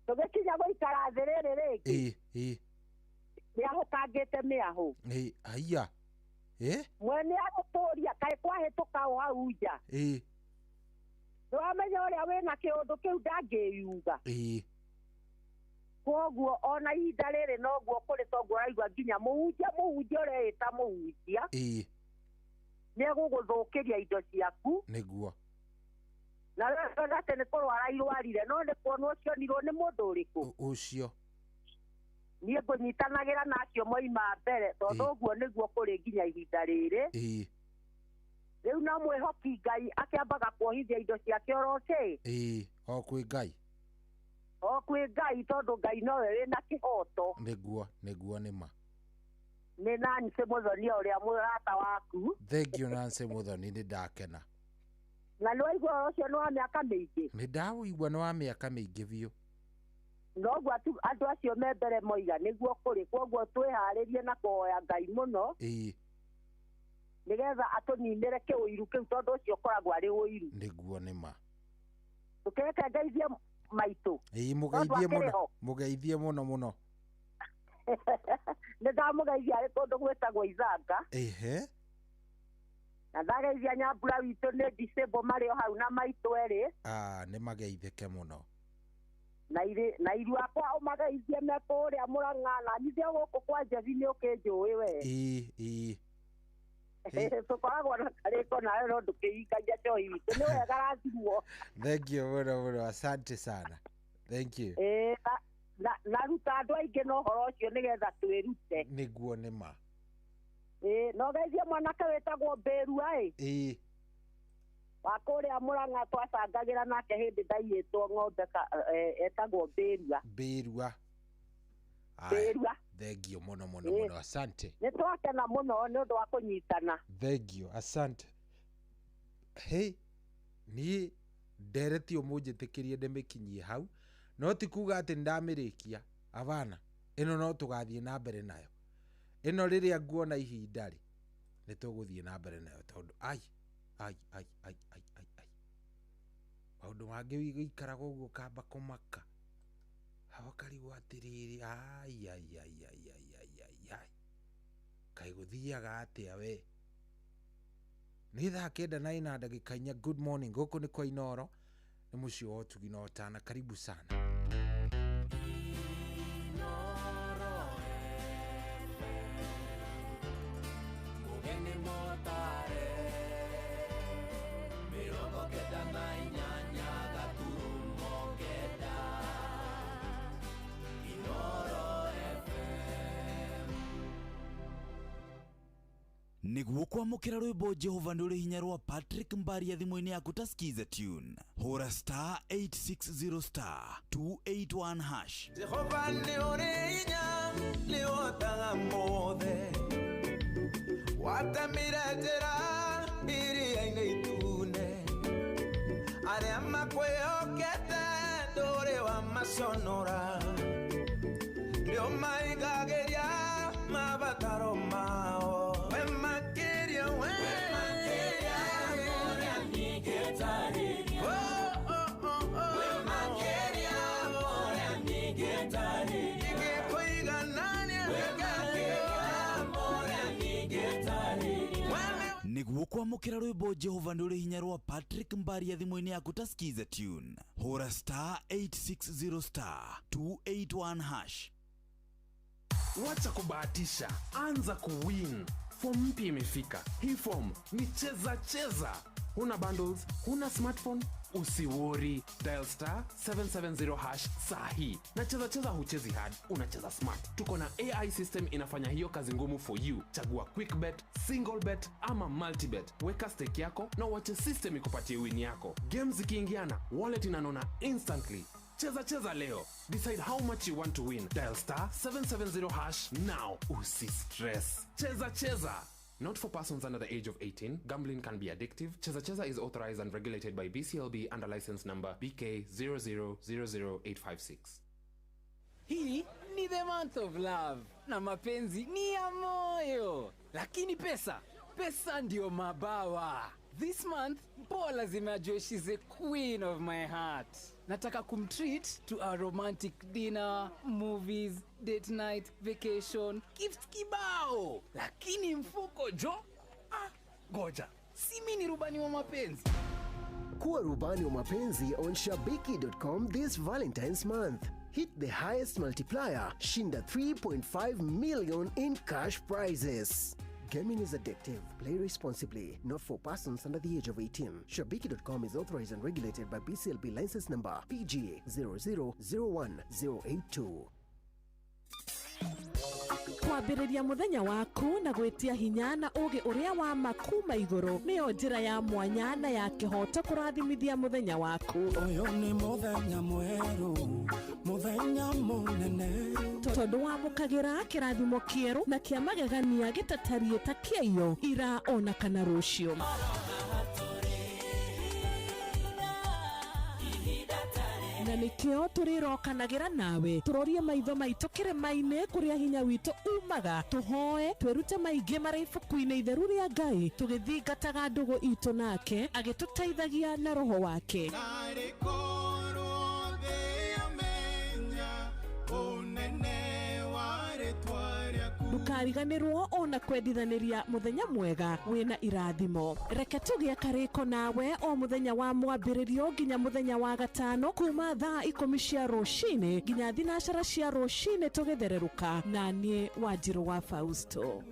Tũgĩkinya gũikara thĩ rĩrĩ rĩngĩ. Ĩĩ, ĩĩ. Nĩahũkangĩte mĩahũ. Ĩĩ, haiya. Ĩĩ. Mwene agũtũria kaĩ kwahĩtũka o hau nja. Ĩĩ. Nĩwamenya ũrĩa wĩna kĩũndũ kĩu ndangĩyuga. Ĩĩ. Koguo ona ihinda rĩrĩ noguo kũrĩ toguo ũraigua nginya mũhunjia ũreĩta mũhunjia. Ĩĩ. Nĩ egũgũthũkĩria indo ciaku. Nĩguo. Na rĩu atĩ nĩ kũrwara irwarire no nĩ kuonwo cionirwo nĩ mũndũ ũrĩkũ. Ũcio. Niĩ ngũnyitanagĩra na acio moima mbere tondũ ũguo nĩguo kũrĩ nginya ihinda rĩrĩ. Ĩĩ. Rĩu no mwĩhoki Ngai akĩambaga kuohithia indo ciake oro kĩ. Ĩĩ, o kwĩ Ngai. O kwĩ Ngai tondũ Ngai nowe wĩna kĩhoto. Nĩguo, nĩguo nĩ ma. Nĩ Nancy Mũthoni ũrĩa mũrata waku. Thank you Nancy Mũthoni, nĩ ndakena. Na nĩ waigua ũhoro ũcio nĩ wa mĩaka mĩingĩ? Nĩ ndawĩigua nĩ wa mĩaka mĩingĩ biũ. Noguo andũ acio me mbere moiga nĩguo kũrĩ, koguo twĩharĩrie na kũhoya Ngai mũno. Nĩgetha atũninĩre kĩũiru kĩu, tondũ ũcio ũkoragwo arĩ ũiru. Nĩguo nĩ ma. Tũkĩreke ngeithie maitũ. Ĩĩ, mũgeithie mũno, mũgeithie mũno mũno. Nĩ ndamũgeithia arĩ kũndũ gwĩtagwo Ithanga. Ehe. Na ndageithia nyambura witũ nĩ disable marĩ o hau na maitũ erĩ. Ah, nĩ mageithĩke mũno. Na iru akwa ũmageithie me kũrĩa Mũrang'a, na nyithio gũkũ kwa Njebi nĩ ũkĩnjũĩ we. Ĩĩ, ĩĩ. Tũkoragwo na karĩko nawe no ndũkĩhingagia njohi witũ, nĩ wega rathimwo. Thank you mũno mũno, asante sana. Thank you. Ĩĩ, na ruta andũ aingĩ na ũhoro ũcio nĩgetha twĩrute. Nĩguo nĩ ma. Ĩĩ, no geithie mwanake wĩtagwo Mbĩrua ĩ. Ĩĩ. Wa kũrĩa Mũrang'a twacangagĩra nake hĩndĩ ndaiyĩtwo ng'ombe etagwo Mbĩrua. Mbĩrua. Mbĩrua. Thank you mũno mũno mũno, asante. Nĩ twakena mũno nĩ ũndũ wa kũnyitana. Thank you, asante. Hey, niĩ nderetio mũnjĩtĩkĩrie ndĩmĩkinyie hau, no ti kuga atĩ nĩndamĩrĩkia. Abana, ĩno no tũgathiĩ na mbere nayo. Ĩno rĩrĩa nguona ihinda rĩ, nĩ tũgũthiĩ na mbere nayo tondũ ai ai ai ai ai ai ai. Maũndũ mangĩ gũikaraga ũguo ũkamba kũmaka. Hawakarigwo atĩrĩrĩ, ai ai ai ai ai ai ai ai. Kaĩ gũthiaga atĩa we? Nĩ thaa 9:04. Good morning. Gũkũ nĩ kwa Inoro, nĩ mũciĩ wa ũtugi na ũtana. Karibu sana. Nĩguo kwamũkĩra rwĩmbo Jehova nĩ ũrĩ hinya rwa Patrick Mbaria thimũ-inĩ yaku ta Skiza tune. Hũra star 860 star 281 hash. Jehova nĩ ũrĩ hinya, nĩ ũhotaga mothe. Watemire njĩra iria-inĩ itune. Arĩa makwĩhokete ndũrĩ wamaconora. Nĩ ũmaigagĩria mabataro mao. Nĩguo kwamũkĩra rwĩmbo Jehova nĩ ũrĩ hinya rwa Patrick Mbaria thimũ-inĩ yaku ta Skiza tune. Hũra star 860 star 281 hash. Wacha kubahatisha, anza kuwin. Form mpya imefika. Hii form ni cheza cheza. Huna bundles, huna smartphone, usiwori. Dial star 770 hash sahi. Na cheza cheza huchezi hard, unacheza smart. Tuko na AI system inafanya hiyo kazi ngumu for you. Chagua quick bet, single bet ama multi bet. Weka stake yako na uache system ikupatie win yako. Games zikiingiana, wallet inanona instantly. Cheza cheza leo. Decide how much you want to win. Dial star 770 hash now. Usi stress. Cheza cheza. Not for persons under the age of 18. Gambling can be addictive. Cheza Cheza is authorized and regulated by BCLB under license number BK 0000856. Hii ni the month of love. Na mapenzi ni ya moyo. Lakini pesa, pesa ndio mabawa. This month, Mpoa lazima ajue she's the queen of my heart. Nataka kumtreat to a romantic dinner, movies, date night, vacation, gifts kibao. Lakini mfuko jo? Ah, goja. Si mimi ni rubani wa mapenzi. Kuwa rubani wa mapenzi on Shabiki.com this Valentine's month. Hit the highest multiplier, shinda 3.5 million in cash prizes. Gaming is addictive. Play responsibly. Not for persons under the age of 18. Shabiki.com is authorized and regulated by BCLB license number PG 0001082. Kwambĩrĩria mũthenya waku na gwĩtia hinya na ũũgĩ ũrĩa wa ma kuma igũrũ nĩyo njĩra ya mwanya na ya kĩhooto kũrathimithia mũthenya waku. Ũyũ nĩ mũthenya mwerũ, mũthenya mũnene, tondũ wamũkagĩra kĩrathimo kĩerũ na kĩa magegania gĩtatariĩ ta kĩaiyo ira ona kana rũciũ. Na nĩkĩo tũrĩrokanagĩra nawe tũrorie maitho maitũ kĩrĩma-inĩ kũrĩa hinya witũ umaga, tũhoe twĩrute maingĩ marĩ ibuku-inĩ itheru rĩa Ngai, tũgĩthingataga ndũgũ itũ nake agĩtũteithagia na roho wake. Ndũkariganĩrwo ona kwendithanĩria mũthenya mwega wĩna irathimo. Reke tũgĩe karĩko nawe o mũthenya wa mwambĩrĩrio nginya mũthenya wa gatano kuma thaa 10 cia rũcinĩ nginya 9 cia rũcinĩ tũgĩthererũka na niĩ Wanjirũ wa Fausto.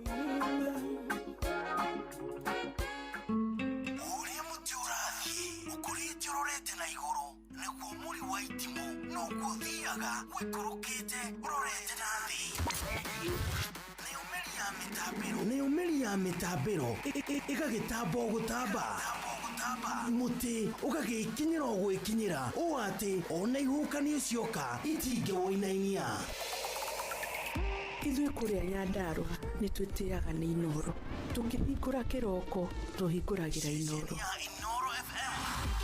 Ũrĩa mũtĩ ũrathiĩ ũkũrĩte ũrorete na igũrũ nĩguo mũri wa itimũ noguo ũthiaga ũikũrũkĩte ũrorete na thĩ. Nayo mĩri ya mĩtambĩro ĩgagĩtamba o gũtamba, mũtĩ ũgagĩkinyĩra o gwĩkinyĩra ũũ atĩ ona ihuhũkanio cioka itingĩwũinainia. Ithuĩ kũrĩa Nyandarũa nĩ twĩtĩaga nĩ Inooro. Tũkĩhingũra kĩroko tũhingũragĩra Inooro.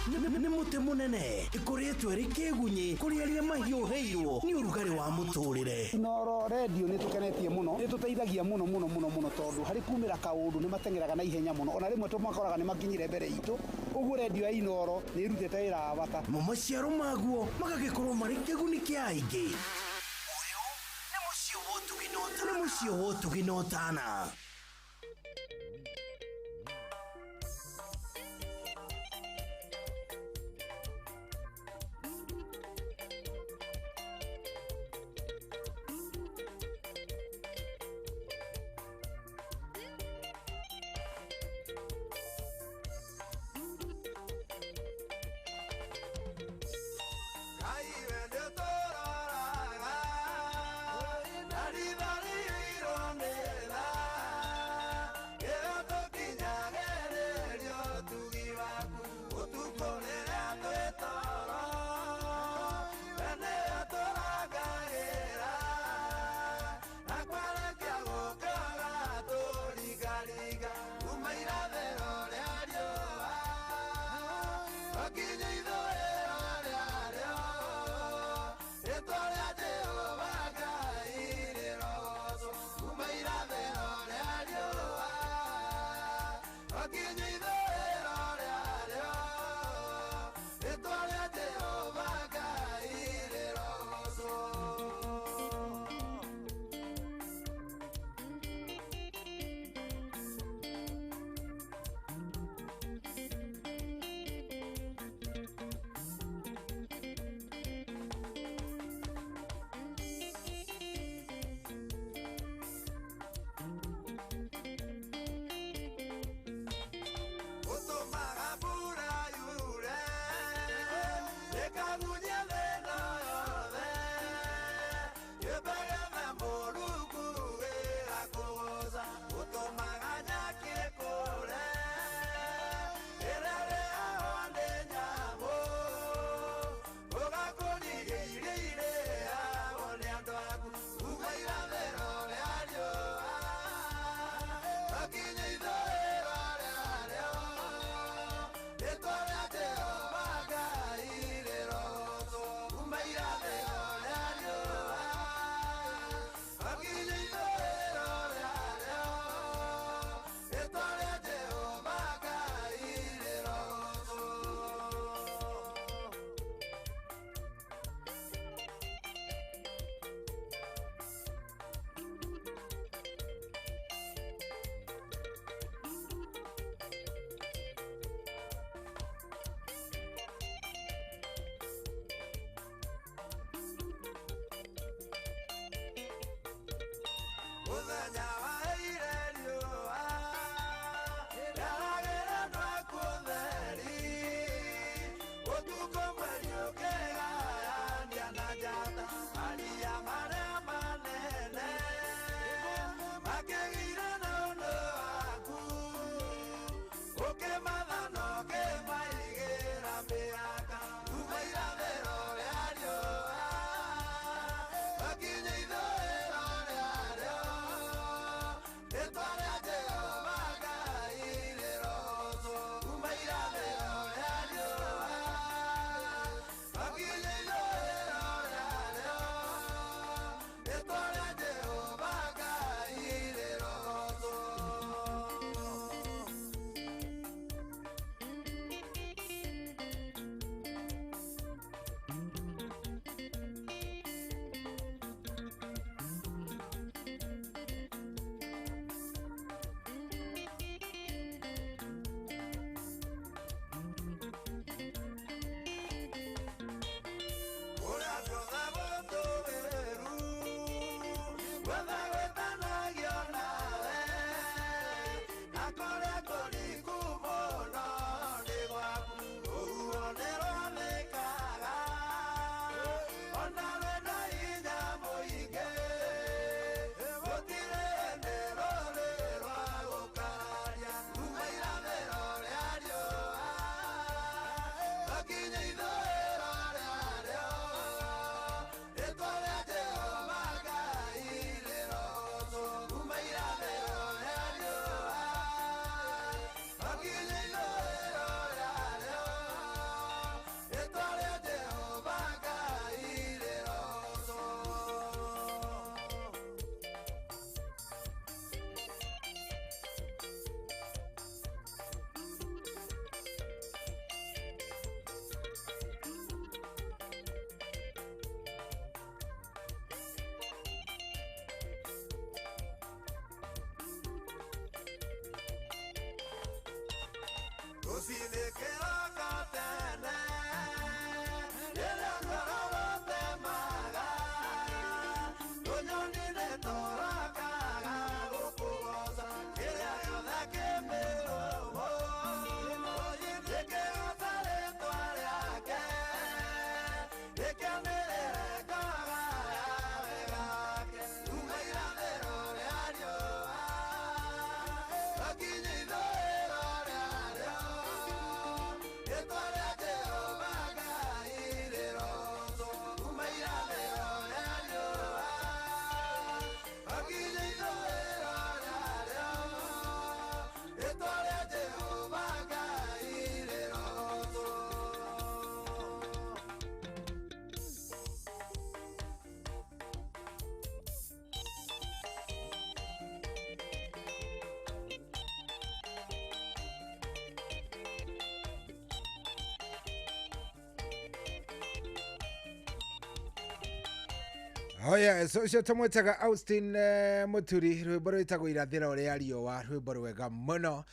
Nĩ mũtĩ mũnene ĩkũrĩtwo ĩrĩ kĩgunyĩ kũrĩ arĩa mahiũhĩirwo nĩ ũrugarĩ wa mũtũrĩre. Inooro redio nĩ tũkenetie mũno, nĩ tũteithagia mũno mũno mũno mũno tondũ harĩ kumĩra kaũndũ nĩ mateng'eraga na ihenya mũno, ona rĩmwe tũmakoraga nĩ makinyire mbere itũ. Ũguo redio ya Inooro nĩ ĩrutĩte wĩra wa bata. Mo maciaro maguo magagĩkorwo marĩ kĩguni kĩa aingĩ. Ũyũ nĩ mũciĩ wa ũtugi na ũtana. Rũcinĩ kĩroko tene rĩrĩa ngoro rũtemaga tũnyoni nĩ tũrokaga gũkũgoca kĩrĩa gĩothe kĩ mĩrũmũ gĩkĩgoca rĩtwa rĩake gĩkĩanĩrĩre kagaya wegake kuma irathĩro rĩa riũa gakinya ithũĩro rĩarĩo rĩtwa rĩa Jehova Ngai rĩroocwo kuma irathĩro rĩa riũa gakinya ithũĩro rĩarĩo rĩtwa rĩa Jehova Ngai rĩroocwo. Oh yes, ũcio tũmwĩtaga Austin Mũturi, rwĩmbo rwĩtagwo irathĩro rĩa riũa, rwĩmbo rwega mũno.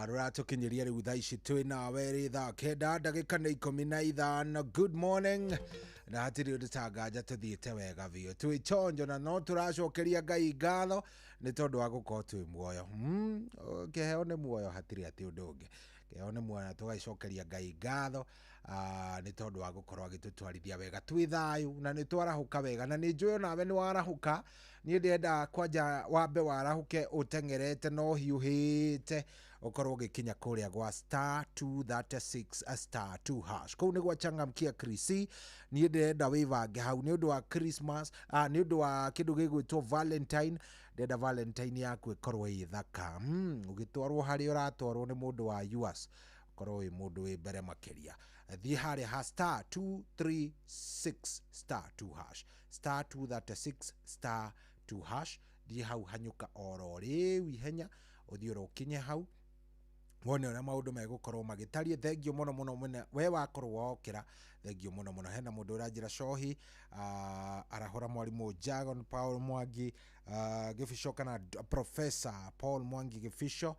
Rũratũkinyĩria rĩu thaa ici twĩ nawe rĩ thaa 9 ndagĩka nĩ 15. Good morning, na hatirĩ ũndũ ta nganja tũthiĩte wega biũ, twĩ chonjo na no tũracokeria Ngai ngatho nĩ tondũ wa gũkorwo twĩ muoyo. Kĩheo nĩ muoyo, hatirĩ atĩ ũndũ ũngĩ, kĩheo nĩ muoyo na tũgacokeria Ngai ngatho nĩ tondũ wa gũkorwo agĩtũtwarithia wega twĩ thayũ na nĩ twarahũka wega, na nĩ njũĩ onawe nĩ warahũka. Niĩ ndĩrenda kwanja wambe warahũke ũteng'erete na ũhiũhĩte ũkorwo ũgĩkinya kũrĩa gwa star 236 star 2 hash, kũu nĩ gwa changamkia Krisi. Niĩ ndĩrenda wĩbange hau nĩ ũndũ wa Christmas, nĩ ũndũ wa kĩndũ gĩgwĩtwo Valentine. Ndĩrenda Valentine yaku ĩkorwo ĩ thaka, ũgĩtwarwo harĩa ũratwarwo nĩ mũndũ wa US, ũkorwo wĩ mũndũ wĩ mbere makĩria. Thiĩ harĩa ha star 236 star 2 hash, star 236 star 2 hash, thiĩ hau hanyũka oro rĩu ihenya, ũthiĩ oro ũkinye hau wone ũrĩa maũndũ megũkorwo magĩtariĩ. Thengio mũno mũno mũno we wakorwo wokĩra, thengio mũno mũno. Hena mũndũ ũranjĩra cohi, arahũra mwarimũ Jagon Paul Mwangi, Gĩbico kana Professor Paul Mwangi Gĩbico,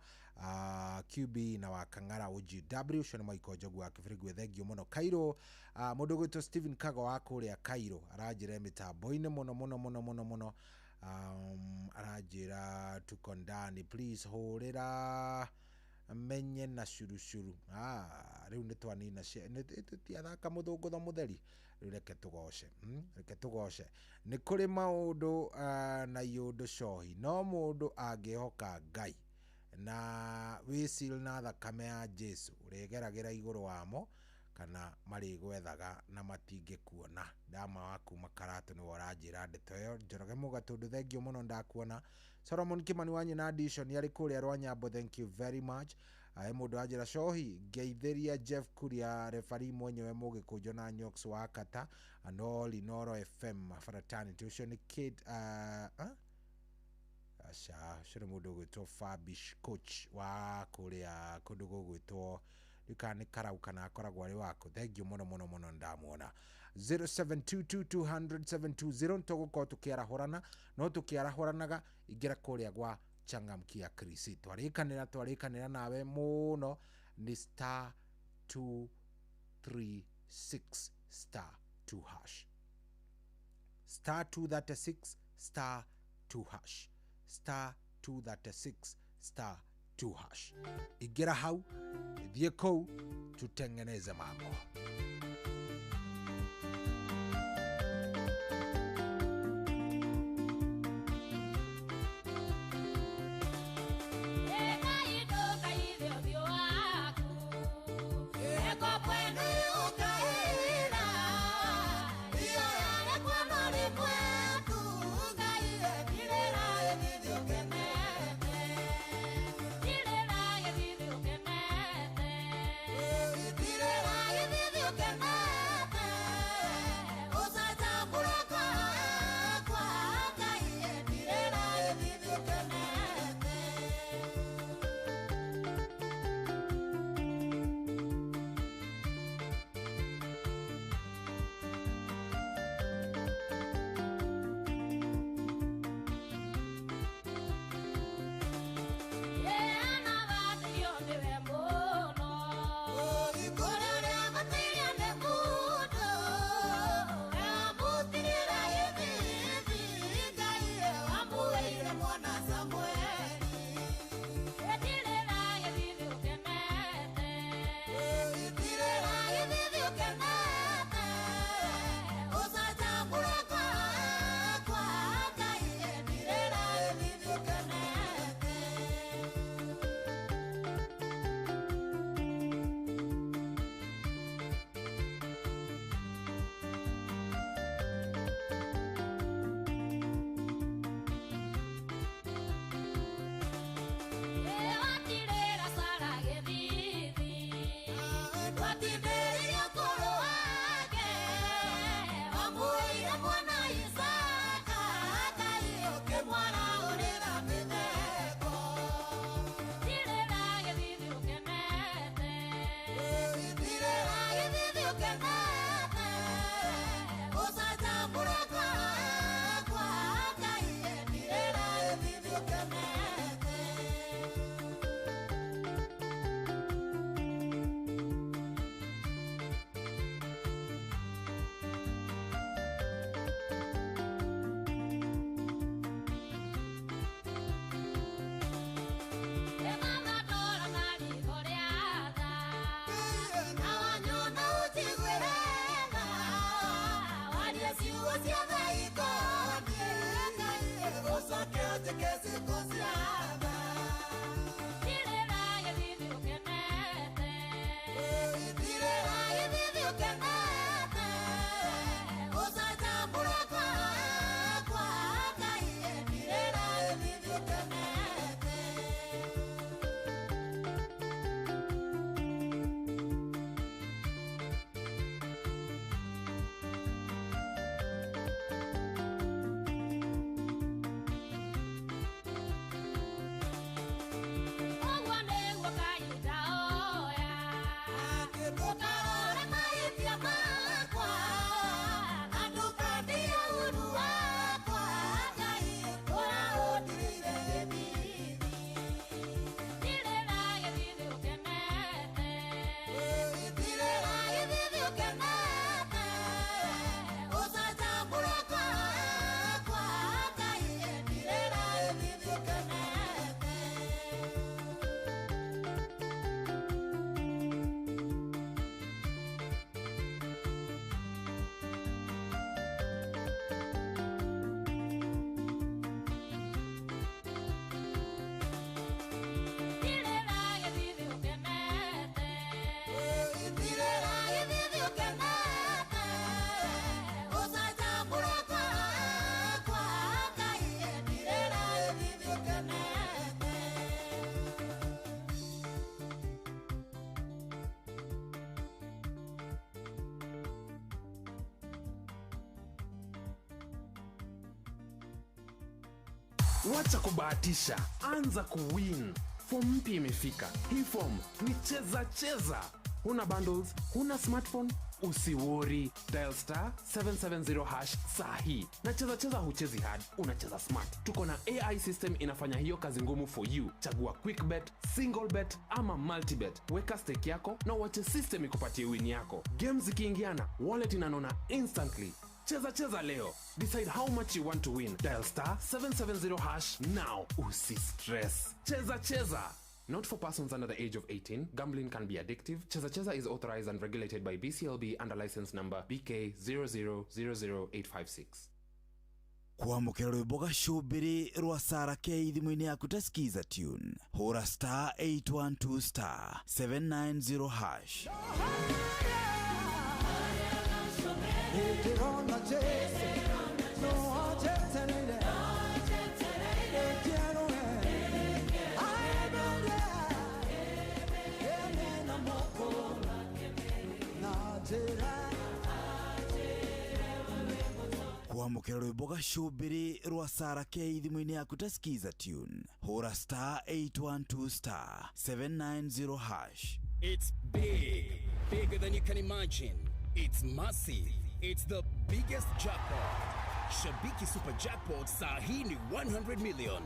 QB na wa Kang'ara OGW, ũcio nĩ Michael Njogu wa Kĩbĩrĩgwe, thengio mũno. Cairo, mũndũ ũgwĩtwo Stephen Kago wa kũrĩa Cairo aranjĩra mĩtambo-inĩ mũno mũno mũno mũno mũno, aranjĩra tuko ndani, please hũrĩra menye na curucuru. Rĩu nĩ twanina tũtiathaka mũthũngũtho mũtheri, rĩu reke tũgoce, reke tũgoce. Nĩ kũrĩ maũndũ na iũndũ cohi, no mũndũ angĩhoka Ngai na wĩcil na thakame ya Jesu ũrĩgeragĩra igũrũ wamo kana marĩgwethaga na matingĩkuona. Ndama wa kuma Karatũ nĩwe ũranjĩra ndeto ĩyo. Njoroge Mũgatũndũ, thengio mũno ndakuona. Solomon Kimani wa Nyina Dishon arĩ kũrĩa Rwanyambo, thank you very much. He mũndũ wanjĩra cohi, ngeithĩria Jeff Kuria refari mwenyewe Mũgĩkũnjo na Nyox wa Kata and all Inoro FM fraternity. Ũcio nĩ Kate, aca, ũcio nĩ mũndũ ũgwĩtwo Fabish coach wa kũrĩa kũndũ gũgwĩtwo kana nĩ Karau kana akoragwo arĩ waku. Thengio mũno mũno mũno ndamuona. 0722200720 nĩtũgũkorwo tũkĩarahũrana, no tũkĩarahũranaga ingĩra kũrĩa gwa changamkia Krisi. Twarĩkanĩra nawe mũno nĩ star 236 star 2 hash, star 236 star 2 hash, star 236 star 2 hash. Ingĩra hau, thiĩ kũu tutengeneze mambo. Thank you. Wacha kubahatisha, anza kuwin. Form mpya imefika. Hii form ni cheza cheza. Huna bundles, huna smartphone, usiwori. Dial star 770 hash sahi. Na cheza cheza huchezi hard, unacheza smart. Tuko na AI system inafanya hiyo kazi ngumu for you. Chagua quick bet, single bet ama multi bet. Weka stake yako na uache system ikupatie win yako. Games zikiingiana, wallet inanona instantly. Cheza cheza leo. Decide how much you want to win. Dial star 770 hash now. Usi stress. Cheza cheza. Not for persons under the age of 18. Gambling can be addictive. Cheza Cheza is authorized and regulated by BCLB under license number BK 0000856. Kwamũkĩra rwĩmbo gacũmbĩrĩ rwa Sarah K thimũ-inĩ yaku ta Skiza tune. Hũra star 812 star 790 hash. Kwamũkĩra rwĩmbo gacũmbĩrĩ rwa Sarah K thimũ-inĩ yaku ta Skiza tune. Hũra star 812 star 790 hash. It's big, bigger than you can imagine. It's massive. It's the biggest jackpot. Shabiki Super Jackpot saa hii ni 100 million.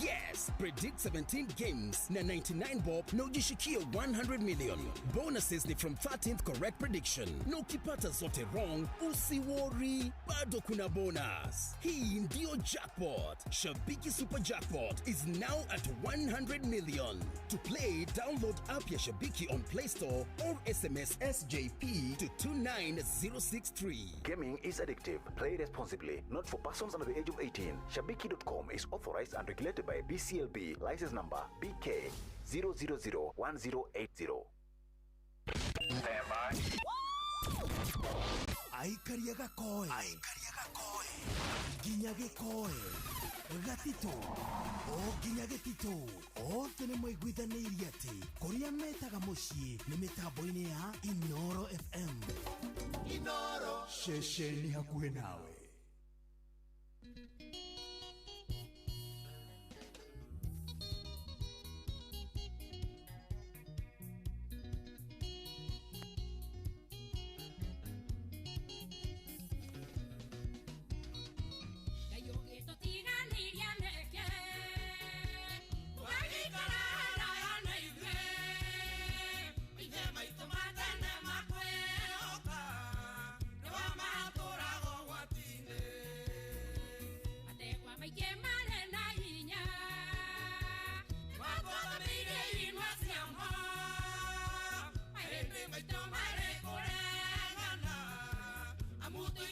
Yes, predict 17 games na 99 bob na ujishikie 100 million. Bonuses ni from 13th correct prediction. Na ukipata zote wrong, usiworry, bado kuna bonus. Hii ndio jackpot. Shabiki Super Jackpot is now at 100 million. To play, download app ya Shabiki on Play Store or SMS SJP to 29063. Gaming is addictive. Play responsibly. Not for persons under the age of 18. Shabiki.com is authorized and regulated by BCLB. License number BK 0001080. Aikaria gakoe. Nginya gĩkoe. Gatitũ. O nginya gĩtitũ. Othe nĩ maiguithanĩirie atĩ kũrĩa metaga mũciĩ nĩ mĩtambo-inĩ ya Inoro FM. Inoro. Ceceni hakuhĩ nawe. Amutu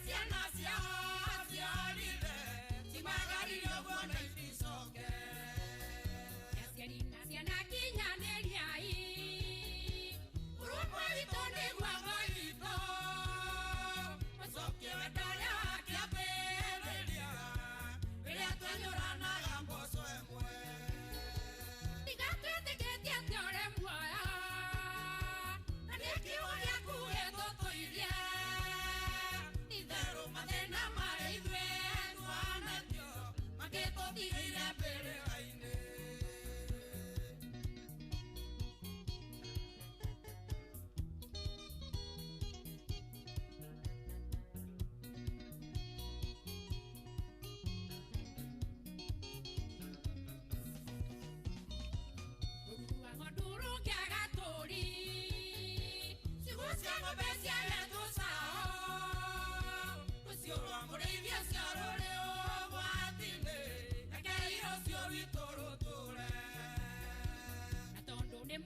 ciana ciao ciorire cimagaririo guona iticoke aciari na ciana kinyanĩriai ũrũmwe witũ nĩguo ngo itũ mũcokie wendo ũrĩa wa kĩambĩrĩria rĩrĩa twenyũranaga mboco ĩmwe tiga twĩtĩkĩtie atĩ ũrĩ muoyo na nĩ kiugo gĩaku gĩtũtũirie itherũ mathĩna marĩa ithuĩ tuonetio mangĩtũtigĩire mbĩrĩra-inĩ.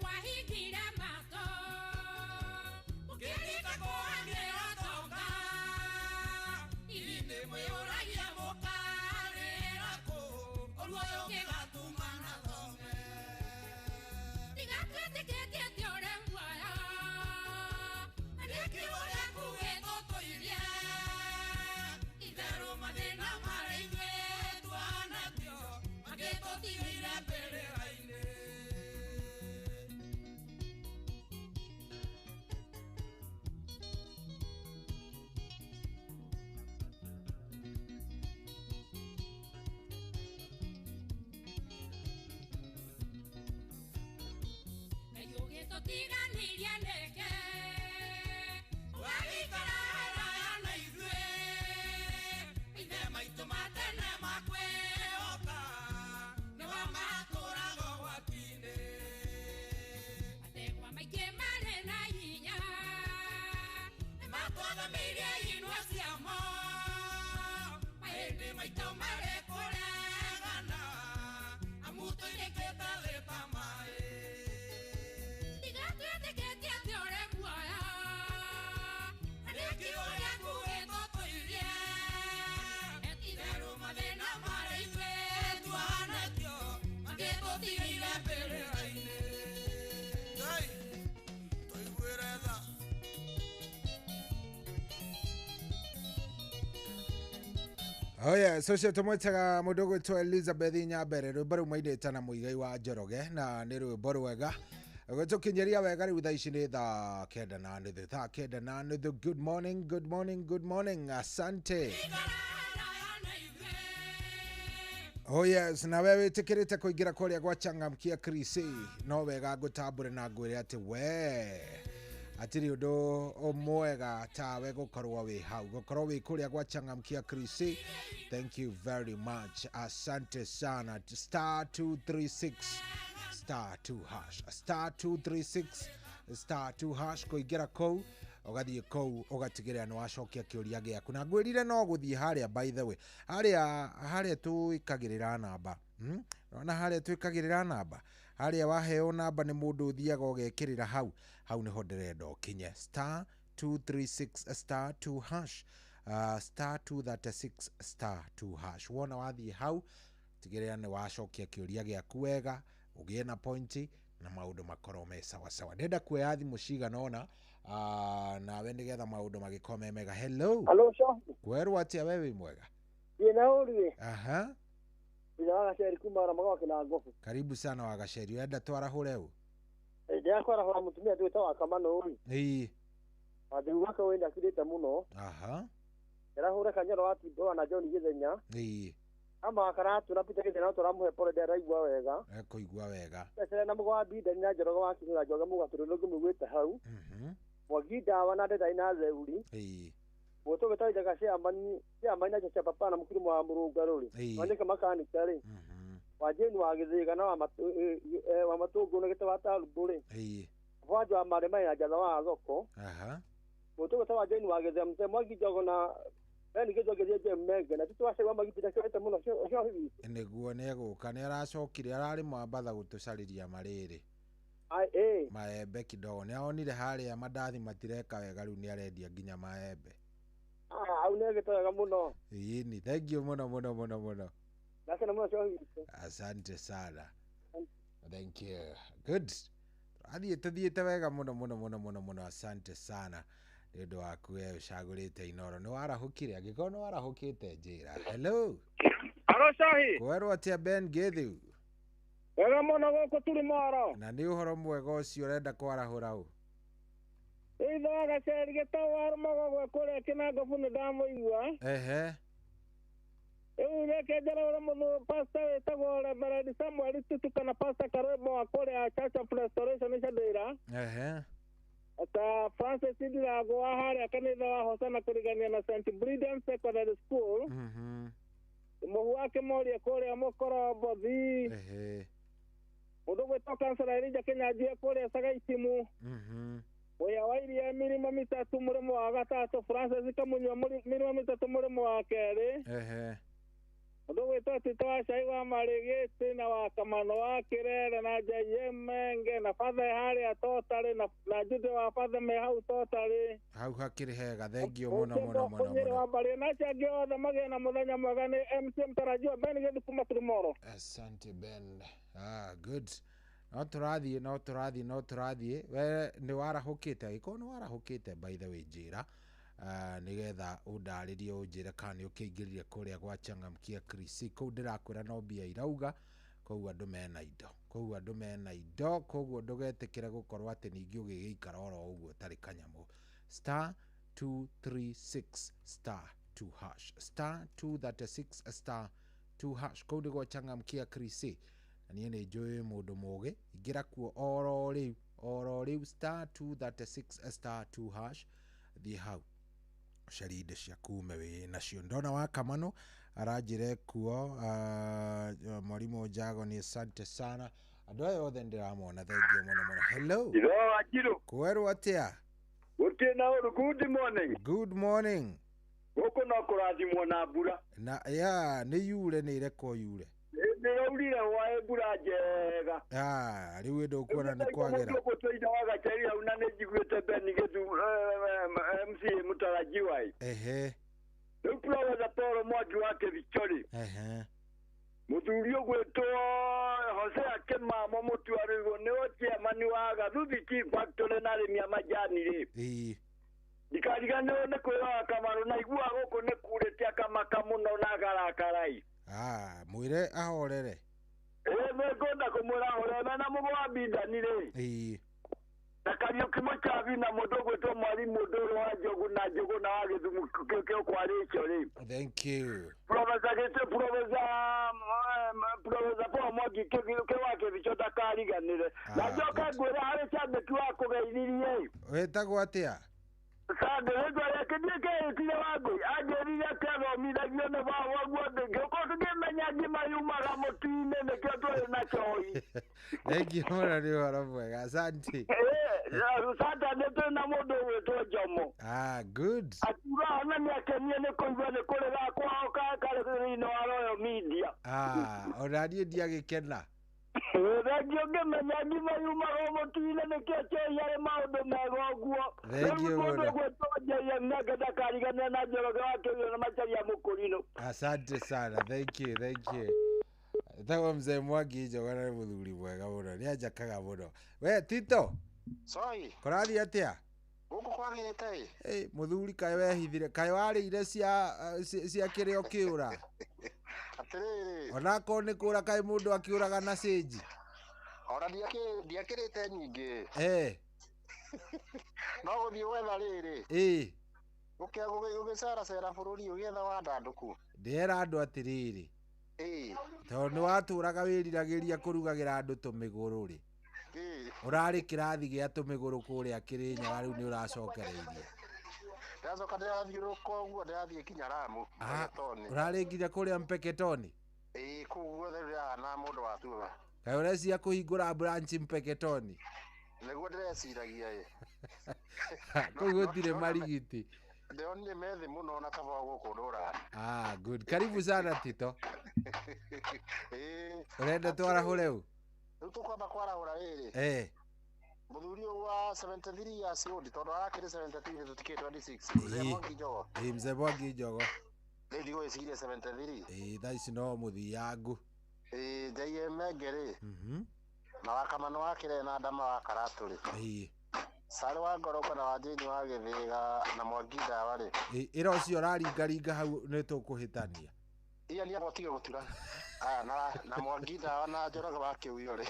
Mwahingire mato mũkĩrika kũhangĩra tonga inĩ mwĩyũragia mũkarĩra kũ ũruoyo ũngĩgatuma na thome tiga twĩtĩkĩtie atĩ ũrĩ muoyo na nĩ kiugo gĩaku gĩtũtũirie itherũ mathĩna marĩa ithuĩ tuonetio mangĩtũtigĩire mbĩrĩra-inĩ. Tũtiganĩrie nĩkĩ ũgagĩikara haraya na ithuĩ maithe maitũ ma tene makwĩhoka nĩo matũũraga ũgwati-inĩ mategwa maingĩ marĩ na hinya nĩmatwathamĩirie inua ciamo mahĩndĩ maitũ marĩ kũregana amu tũinĩkĩte thĩ ta maĩ. Oh yeah, so cio tumwĩtaga mũndũ ũgwĩtwo Elizabeth Nyambere rwĩmbo rũu mainĩte na Mũigai wa Njoroge na nĩ rwĩmbo rwega gũtũkinyĩria wega rĩu thaa ici nĩ thaa 9:30 thaa 9:30. Good morning, good morning, good morning, asante. Oh yes, na we wĩtĩkĩrĩte kũingĩra kũrĩa gwa Changamkia Krisi no wega ngũtambũre na ngwĩre atĩ we atiri undu mwega tawe gukorwo wi hau gukorwo wi kuria gwa Changamkia Krisi. Thank you very much, asante sana. Star 236 star 2 hash star 236 star 2 hash kuingira kou ugathie kou ugatigirira ni wacokia kiuria giaku na ngwirire no guthie haria by the way haria haria tuikagirira namba na haria tuikagirira namba haria waheo namba ni mundu uthiaga ugekirira hau hau niho ndirenda ukinye star 236 star 2 hash star 236 star 2 hash. Wona wathie hau tigirira ni wacokia kiuria giaku wega ugie na pointi na maundu makorwo me sawa sawa. Ndenda kuoya thimu cigana ona nawe nigetha maundu magikorwo me mega. Hello. Hello sho. Kwerwo atia we wi mwega? Ndina uri. Aha. Ndina Wagaceri kuma ra magwa kina ngofu. Karibu sana Wagaceri. Wenda twarahure u? Ndira kwarahura mutumia twita wa Kamano uri. Ii. Wathiu wake wenda kirite muno. Aha. Ndĩrahũra Kanyoro wa Timbo na John Githenya. Ii. Ama karatu na Peter Githenya tũramũhe pole ndaraigua wega. Ekũigua wega. Cecere na mũgwa Biden na Njoroge wa Kinyua Njoge mũgatũrũ nĩngũmũiguĩte hau. Mwangi ndawa na Ndedai na Theuri. Ii. Mũtũ gĩtarĩ njega ciamani na cia papa na mũkiri wa mũrũngarũ rĩ. Wandĩka makanika rĩ. Wa Jane wa Gĩthĩga na wa Matũngũ na gĩte wa Tarumbũ rĩ. Ii. Bwanjo wa Marĩ na Njatha wa thoko. Aha. Mũtũ gĩtarĩ wa Jane wa Gĩthĩa Mzee Mwangi Njogo na yani kitu gĩthiĩ menge na titwacewa magitira kĩrĩte mũno cio hivi nĩguo nĩegũka nĩ aracokire ararĩ Mwambatha gũtũcarĩria marĩrĩ ai maembe kidogo nĩ aonire harĩa mandathi matireka wega rĩu nĩ arendia nginya maembe Hau nĩ egĩte wega mũno. Ĩni, thank you mũno mũno mũno mũno. Ndakena mũno cohi witũ. Asante sana. Thank you. Good. Tũrathiĩ tũthiĩte wega mũno mũno mũno mũno mũno. Asante sana nĩ ũndũ waku we ũcagũrĩte Inoro. Nĩ warahũkire? Angĩkorwo nĩ warahũkĩte njĩra. Hello. Alo Shahi. Kwerwo atĩa Ben Githu? Wega mũno gũkũ tũrĩ mwaro. Na nĩ ũhoro mwega ũcio ũrenda kwarahũra ũ? Ithe wa gaceri gĩtagwo Warũmago kũrĩa Kĩnangobu nĩ ndamũigua. Ehe. Rĩu reke njaraũre mũthũ pastor wĩtagwo Reverend Samuel Tutu kana pastor Karwĩmbo wa kũrĩa Church of Restoration Chandĩra. Ehe. Ta Francis Ndirango wa harĩa kanitha wa Hosana kũrigania na St. Brendan Secondary School. Mũhu wa Kĩmoria kũrĩa Mũkorombothi. Ehe. Mũndũ gwĩtwo Kansela Elijah Kĩnyanjui kũrĩa Sagaitimu. Mũhĩa wa iria mĩrĩma mĩtatũ mũrĩmo wa gatatũ Francis Kamunyua mĩrĩma mĩtatũ mũrĩmo wa kerĩ. Ehe. Mũndũ gwĩtwo Tito wa Cai wa Marĩgĩtĩ na wa Kamano wa Kĩrere na Jaiye Menge na Bathe harĩa Totarĩ na Jude wa Bathe me hau Totarĩ. Hau hakĩrĩ hega, thank you mũno mũno mũno Mũnyĩrĩ mũno. wa Mbarĩ na acio angĩ othe magĩe na mũthenya mwega. Nĩ MC Mtarajiwa Ben Gĩthu kuma Turumoro. Asante Ben. Ah, good. No tũrathiĩ no tũrathiĩ no tũrathiĩ. We nĩ warahũkĩte? Angĩkorwo nĩ warahũkĩte, by the way njĩra, nĩgetha ũndarĩrie ũnjĩre kana nĩ ũkĩingĩrire kũrĩa gwa Changamkia Krisi. Kũu ndĩrakwĩra no mbia irauga, koguo andũ mena indo, koguo andũ mena indo, koguo ndũgetĩkĩre gũkorwo atĩ ningĩ ũgĩgĩikara oro ũguo ũtarĩ kanyamũ. Star 236 star 2 hash, star 236 star 2 hash. Kũu nĩguo Changamkia Krisi. Na niĩ nĩ njũĩ mũndũ mũgĩ, ingĩra kuo oro rĩu oro rĩu, star 236 star 2 hash, thiĩ hau ũcarie indo ciaku ume wĩ nacio. Ndona wa Kamano aranjĩre kuo, mwarimũ Njago ni asante sana. Andũ aya othe ndĩramona, thank you mũno mũno. Hello. Itho wa Njirũ. Kwerwo atĩa? Gũtirĩ na ũru. Good morning. Good morning. Gũkũ no kũrathimwo na mbura. Na ya nĩ yure, nĩ irekwo yure. Ndĩraurire hwaĩ mbura njega. Ah, rĩu ĩndũ ũkuona nĩ kwagĩra. Mũndũ ũgũtũire wa Gacheri hau na nĩ njiguĩte Ben Gĩthu MC Mũtarajiwa ĩ. Ehe. Rĩu Professor Paul Mwangi wa Kĩricho rĩ. Ehe. Mũthuri ũgwĩtwo Hosea Kĩmamo Mũtuarĩirwo nĩwe chairman wa Gathuthi Tea Factory na arĩmi a majani rĩ. Ĩĩ. Ndikariganĩrwo nĩ kwĩrora Kamaru na iguaga gũkũ nĩ kurĩte akamaka mũno na akarakarai. Ah, mwĩre ahorere. Ĩĩ nĩngwenda kũmwĩra ahorere mena mũgwa Bindani rĩ. Ĩĩ. Na Kariũki Mũchabi na mũndũ ũgwĩtwo Mwarimu Ndũrũ wa Njogu na Njogu na wa Gĩthumu kĩo kwarĩcio rĩ. Thank you. Professor Gĩtĩ, Professor Paul Mwangi kĩ wa Kĩricho ndakariganĩre. Na njoke ngwĩre harĩ candĩki wa kũgeithirie. Wĩtagwo atĩa? Sande rĩtwa rĩake ndiĩ kĩĩtire Wangũi anjĩrire atĩ athomithagio nĩ baba ũguo ngĩũka tũkĩmenya ngima yumaga mũtu-inĩ nĩkĩo tũrĩ na choi. Thank you mũno, nĩ ũhoro mwega. Asante. Sande nĩ twĩ na mũndũ ũgwĩtwo Njomo. Ah, good. Akiuga ona nĩakenire nĩ kũigua nĩ kũrĩga kwao karĩ thĩinĩ wa Royal Media. Ah, ona niĩ ndiagĩkena. Thengiũ ngĩmenya ngima yumaga mũtu-inĩ nĩkĩo choi arĩ maũndũ mega ũguo. Thengiũ Rĩu mũndũ mũno. ũgwĩtwo JM nake ndakariganĩra na Njoroge wa Kĩgio na Macharia Mũkũrinũ. Asante sana. Thank you, thank you. Etagwo Mzee Mwangi Njogana, nĩ mũthuri mwega mũno, nĩ anjakaga mũno. We Tito. Sorry. Kũrathiĩ atĩa? Gũkũ kwagĩrĩte ĩ. Ĩ, mũthuri kaĩ wehithire, kaĩ warĩire cia kĩrĩa ũkĩũra. Atĩrĩrĩ. Onakorwo nĩ kũra kaĩ mũndũ akĩũraga na cĩnji. Ona ndiakĩrĩte nyingĩ. Eh. No gũthiĩ gwetha rĩrĩ. Ĩ. Ũgĩceracera bũrũri ũgĩetha wandandũku. Ndĩrera andũ atĩrĩrĩ. Ĩ. Tondũ nĩ watũraga wĩriragĩria kũrugagĩra andũ tũmĩgũrũ rĩ. Ĩ. Ũrarĩ kĩrathi gĩa tũmĩgũrũ kũrĩa Kĩrĩnyaga, rĩu nĩ ũracokereirie. Ndĩracoka ndĩrathiũrũrũka ũguo ndĩrathiĩ nginya Lamu, Mpeketoni. Ũrarĩ nginya kũrĩa Mpeketoni? Ĩ, kũu guothe ndĩraga na mũndũ wa tua. Kaĩ ũreciria kũhingũra branch Mpeketoni? Nĩguo ndĩreciragia ĩ. Kũu gũtirĩ marigiti. Ndĩronire methĩ mũno na kaba gũkũ ndũra. Ah, good. Karibu sana Tito. Ĩ. Ũrenda twarahũre ũ? Rĩu tũkwamba kwarahũra rĩrĩ. Eh. Muthuri wa 73 years old tondu arakiri 73 tutikiri 26. Mzee Mwangi Njogo. Mzee Mwangi Njogo. Rĩu ndigwĩciria 73. Thaa ici no mũthiangu. JM Menge rĩ. Na wa Kamano wa Kĩrere na Ndama wa Karatũ rĩ. Sarĩ wa Ngoroko na wa Jane wa Gĩthĩga na Mwangi Ndawa rĩ. Ĩra ũcio ũraringaringa hau nĩ tũkũhĩtania. Iya nĩ agotige gũtura. Aya na Mwangi Ndawa na Njoroge wa Kĩũiyũ rĩ.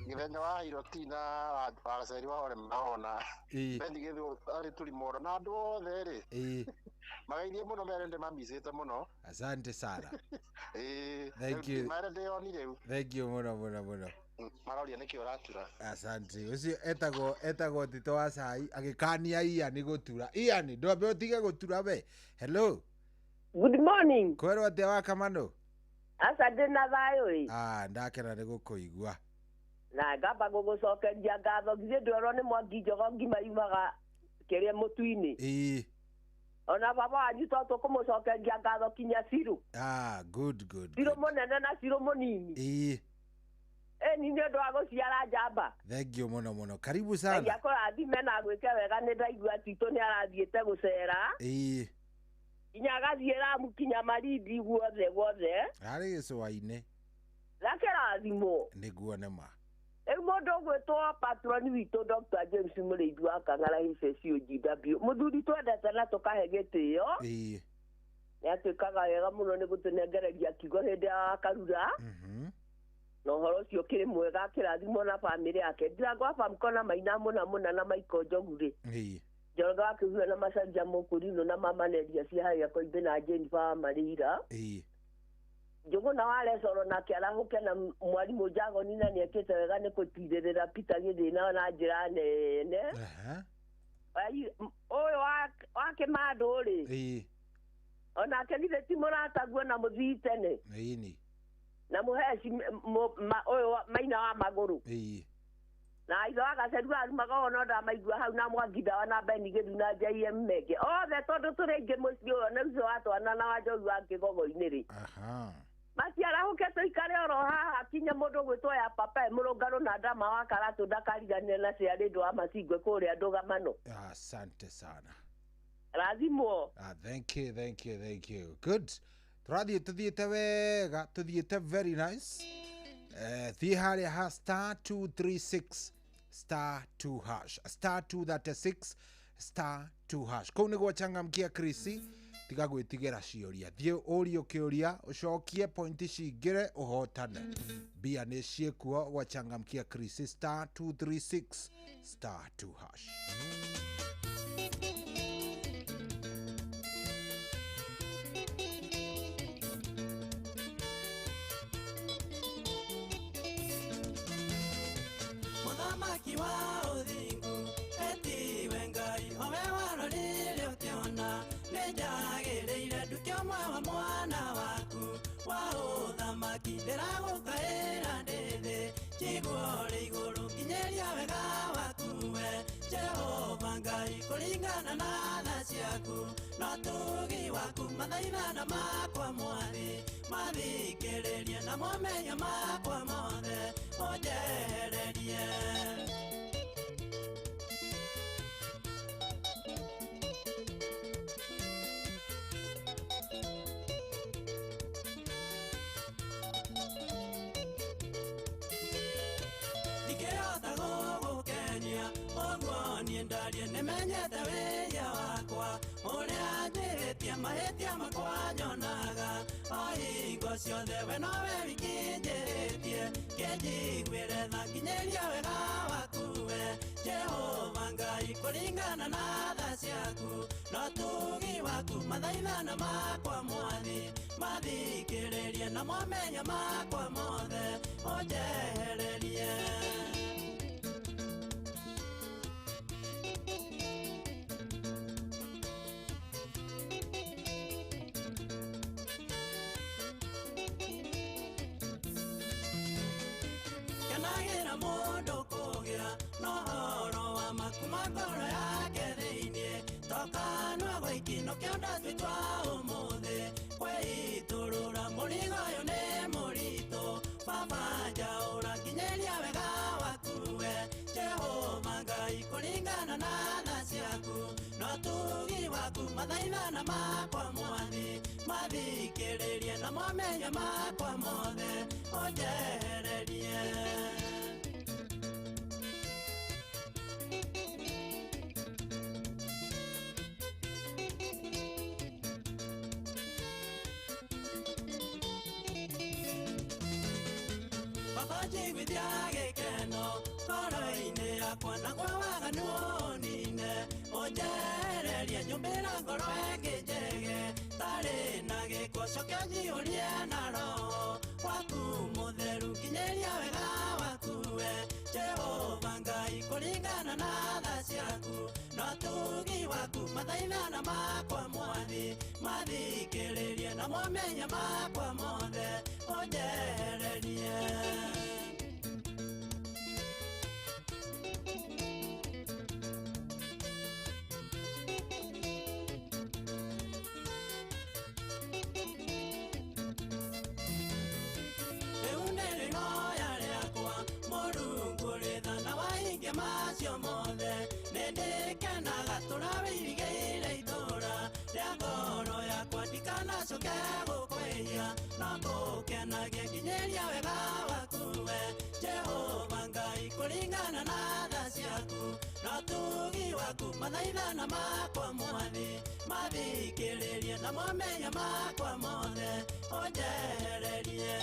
Gĩthenya wa Hiroti na wa Gaceri wa Orema ona. Bendi Gĩthũ arĩ Turimoro na andũ othe rĩ. Magaithie mũno mere ndĩmamicĩte mũno. Asante sana. Thank you. Mere ndĩoni rĩu. Thank you mũno mũno mũno. Maroria nĩkĩ ũratura. Asante. Ũcio etagwo Tito wa Cai agĩkania Ian gũtura. Ian ndwambe ũtige gũtura we. Hello. Good morning. Kwĩrwo atĩa wa Kamano? Aca ndĩna thayũ ĩ. Ndakena nĩ gũkũigua. Na ngamba gũgũcokeria ngatho githĩ ndwerwo nĩ Mwangi Njogo ngima yumaga kĩrĩa mũtu-inĩ. Ona baba wanyu to tũkũmũcokeria ngatho kinya Ciru. Good good. Ciru mũnene na Ciru mũnini. Ni nĩ ũndũ wa gũciara njamba. Thank you mũno mũno. Karibu sana. Ngai akũrathime na agwĩke wega nĩ ndaigua Tito nĩ arathiĩte gũcera. Kinya agathiĩ Lamu kinya Malindi guothe guothe. Arĩ gĩcũa-inĩ. Gakĩrathimwo. Nĩguo nĩ ma. Rĩu mũndũ ũgwĩtwo patroni witũ Dr. James Mũrĩithi wa Kang'ara HSUGW mũthuri twendete na tũkahe gĩtĩo. Nĩ atuĩkaga wega mũno nĩ gũtũnengereria kiugo hĩndĩ ya Karura. Na ũhoro ũcio ũkĩrĩ mwega akĩrathimwo na bamĩrĩ yake. Ndirangwa Famco na Maina mũna mũna na Michael Njogu rĩ. Njoroge wa Kĩhuhia na Macaria Mũkũrinũ na Mama Neria cia harĩa Koimbĩ na Jennifer wa Marĩira. Njũgũna wa Resoro nake arahũke na mwarimũ Njagoni na nĩekĩte wega nĩ gũtirĩrĩra Peter Gĩthĩna na njĩra nene. Ũyũ wa Kĩmandũ rĩ. Onake githĩ ti mũrataguo na mũthii tene. Na mũheci ũyũ Maina wa Magũrũ. Na ithe wa Gaceru arumaga o no ndamaigua hau na Mwangi Ndawa na Beni Gĩthu na JM Menge othe tondũ tũrĩ aingĩ mũciĩ ũyũ na ũcio wa twana na wa Njogu wa Kĩgogo-inĩ rĩ. Matiarahũke tũikare oro haha kinya mũndũ ũgwĩtwo ya papa mũrũngarũ na Ndama wa Karatũ ndakariganĩre na Ciarĩndũ wa Macingwe kũrĩa Ndũgamano. Asante sana. Rathimwo. Thank you, thank you, thank you. Good. Tũrathiĩ tũthiĩte wega, tũthiĩte very nice. Thiĩ harĩa ha star 236 star 2 hash star 236 star 2 hash. Kũu nĩguo changamkia Krisi, tiga gwĩtigĩra ciũria. Thiĩ ũrio kĩũria ũcokie pointi cingĩre ũhotane. Mbia nĩ ciĩkuo gwa changamkia Krisi star 236 star 2 hash. Mũthamaki wa ũthingu etiwe Ngai owe warorire ũkĩona nĩ njagĩrĩire nduke ũmwe wa mwana waku wa ũthamaki ndĩragũkaĩra ndĩ thĩ njigua ũrĩ igũrũ nginyĩria wega waku we Jehova Ngai kũringana na tha ciaku no tugi waku mathaithana makwa mwathi mathikĩrĩrie na momenya makwa mothe ũnjehererie. Ndingĩhota gũgũkenia ũguo niĩ ndarie nĩmenyete wĩya wakwa ũrĩa njĩhĩtie mahĩtia makwa nyonaga o hingo ciothe we nowe wiki njĩhĩtie kĩnjiguĩre tha nginyĩria wega waku we Jehova Ngai kũringana na tha ciaku no tugi waku mathaithana makwa mwathi mathikĩrĩrie na momenya makwa mothe ũnjehererie. Kenagĩra mũndũ kũgĩa na ũhoro wa makuma ngoro yake thĩinĩ to kanua gwaiki nĩkĩo ndatwĩtwa ũmũthĩ kwĩitũrũra mũrigo ũyũ nĩ mũritũ baba njaũra nginyĩria wega waku we kũringana na tha ciaku no tugi waku mathaithana makwa mwathi mathikĩrĩrie na momenya makwa mothe ũnjehererie. Baba njiguithia gĩkeno ngoro-inĩ yakwa naguo waganu ũnine ũnjehererie nyũmbĩra ngoro ĩngĩ njege tarĩ na gĩko coke ũnjiyũrie na roho waku mũtheru kinyĩria wega waku we Jehova Ngai kũringana na tha ciaku no tugi waku mathaithana makwa mwathi mathikĩrĩrie na momenya makwa mothe ũnjehererie. Macio mothe nĩndĩkenaga tũra wĩirigĩire itũra rĩa ngoro yakwa ndikanacoke gũkwĩhia no ngũkenagie nginyĩria wega waku we Jehova Ngai kũringana na tha ciaku no tugi waku mathaithana makwa mwathi mathikĩrĩrie na momenya makwa mothe ũnjehererie.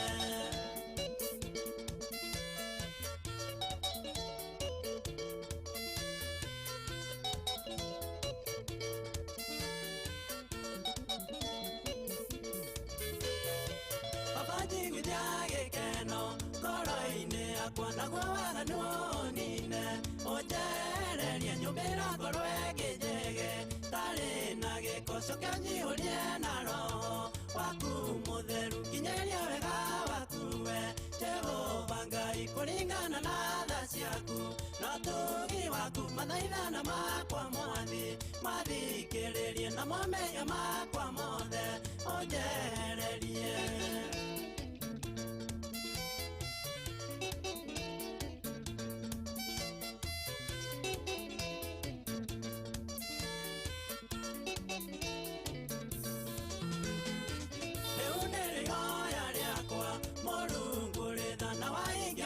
Njiguithia gĩkeno ngoro-inĩ yakwa naguo waganu ũnine ũnjehererie nyũmbĩra ngoro ĩngĩ njege tarĩ na gĩko coke ũnjiyũrie na roho waku mũtheru nginyĩria wega waku we Jehova Ngai kũringana na tha ciaku no tugi waku mathaithana makwa mwathi mathikĩrĩrie na momenya makwa mothe ũnjehererie.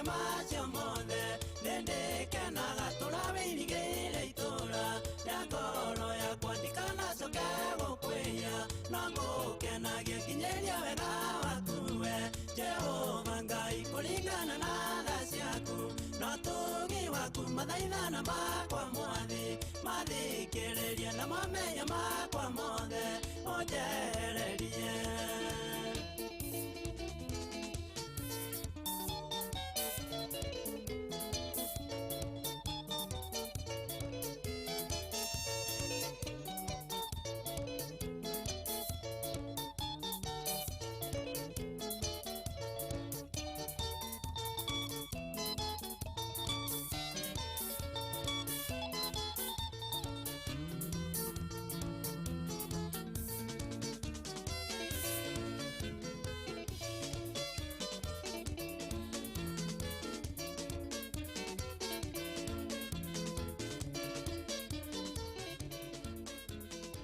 Macio mothe nĩndĩkenaga tũra wĩirigĩire itũra rĩa ngoro yakwa ndikanacoke gũkwĩhia no ngũkenagie nginyĩria wega waku we Jehova Ngai kũringana na tha ciaku no tugi waku mathaithana makwa mwathi mathikĩrĩrie na momenya makwa mothe ũnjehererie.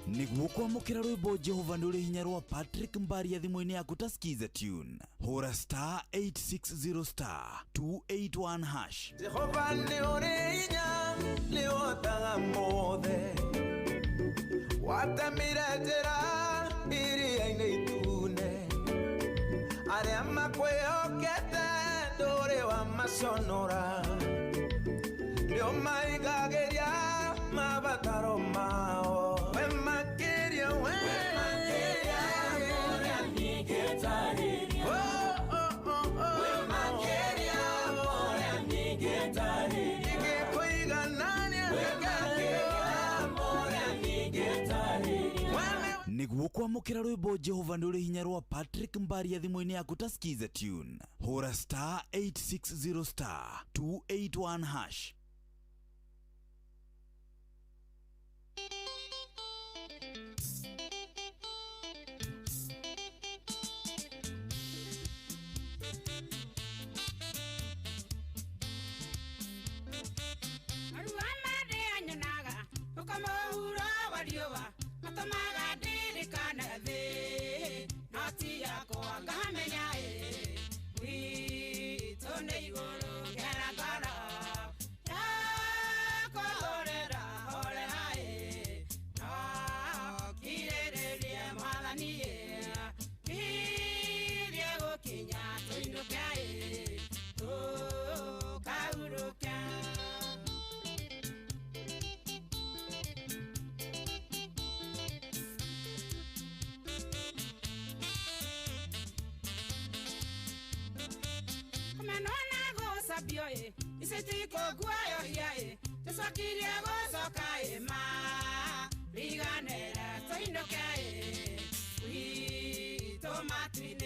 Nĩguo kwamũkĩra rwĩmbo Jehova nĩ ũrĩ hinya rwa Patrick Mbaria thimũ-inĩ yaku ta Skiza tune hũra star 860 star 281 hash. Jehova nĩ ũrĩ hinya nĩ ũhotaga mothe watemire njĩra iria-inĩ itune arĩa makwĩhokete ndũrĩ wamaconora nĩ ũmaigagĩria mabataro mao. Nĩguo kwamũkĩra rwĩmbo Jehova nĩ ũrĩ hinya rwa Patrick Mbaria thimũ-inĩ yaku ta Skiza tune hũra star 860 star 281 hash. Arua made anyonaga Ti yakwa ngamenya ĩ gwitũ nĩ igũrũ ngera ngoro yakũhorera horera ĩ no kirĩrĩrie mwathani ĩ kirie gũkinya tũinũke ĩ tũkahurũke. Kumenona gũcambio ĩ isitikoguoyohia ĩ tũcokirie gũcoka ĩ ma riganĩre tũinũke ĩ gwitũ matu-inĩ.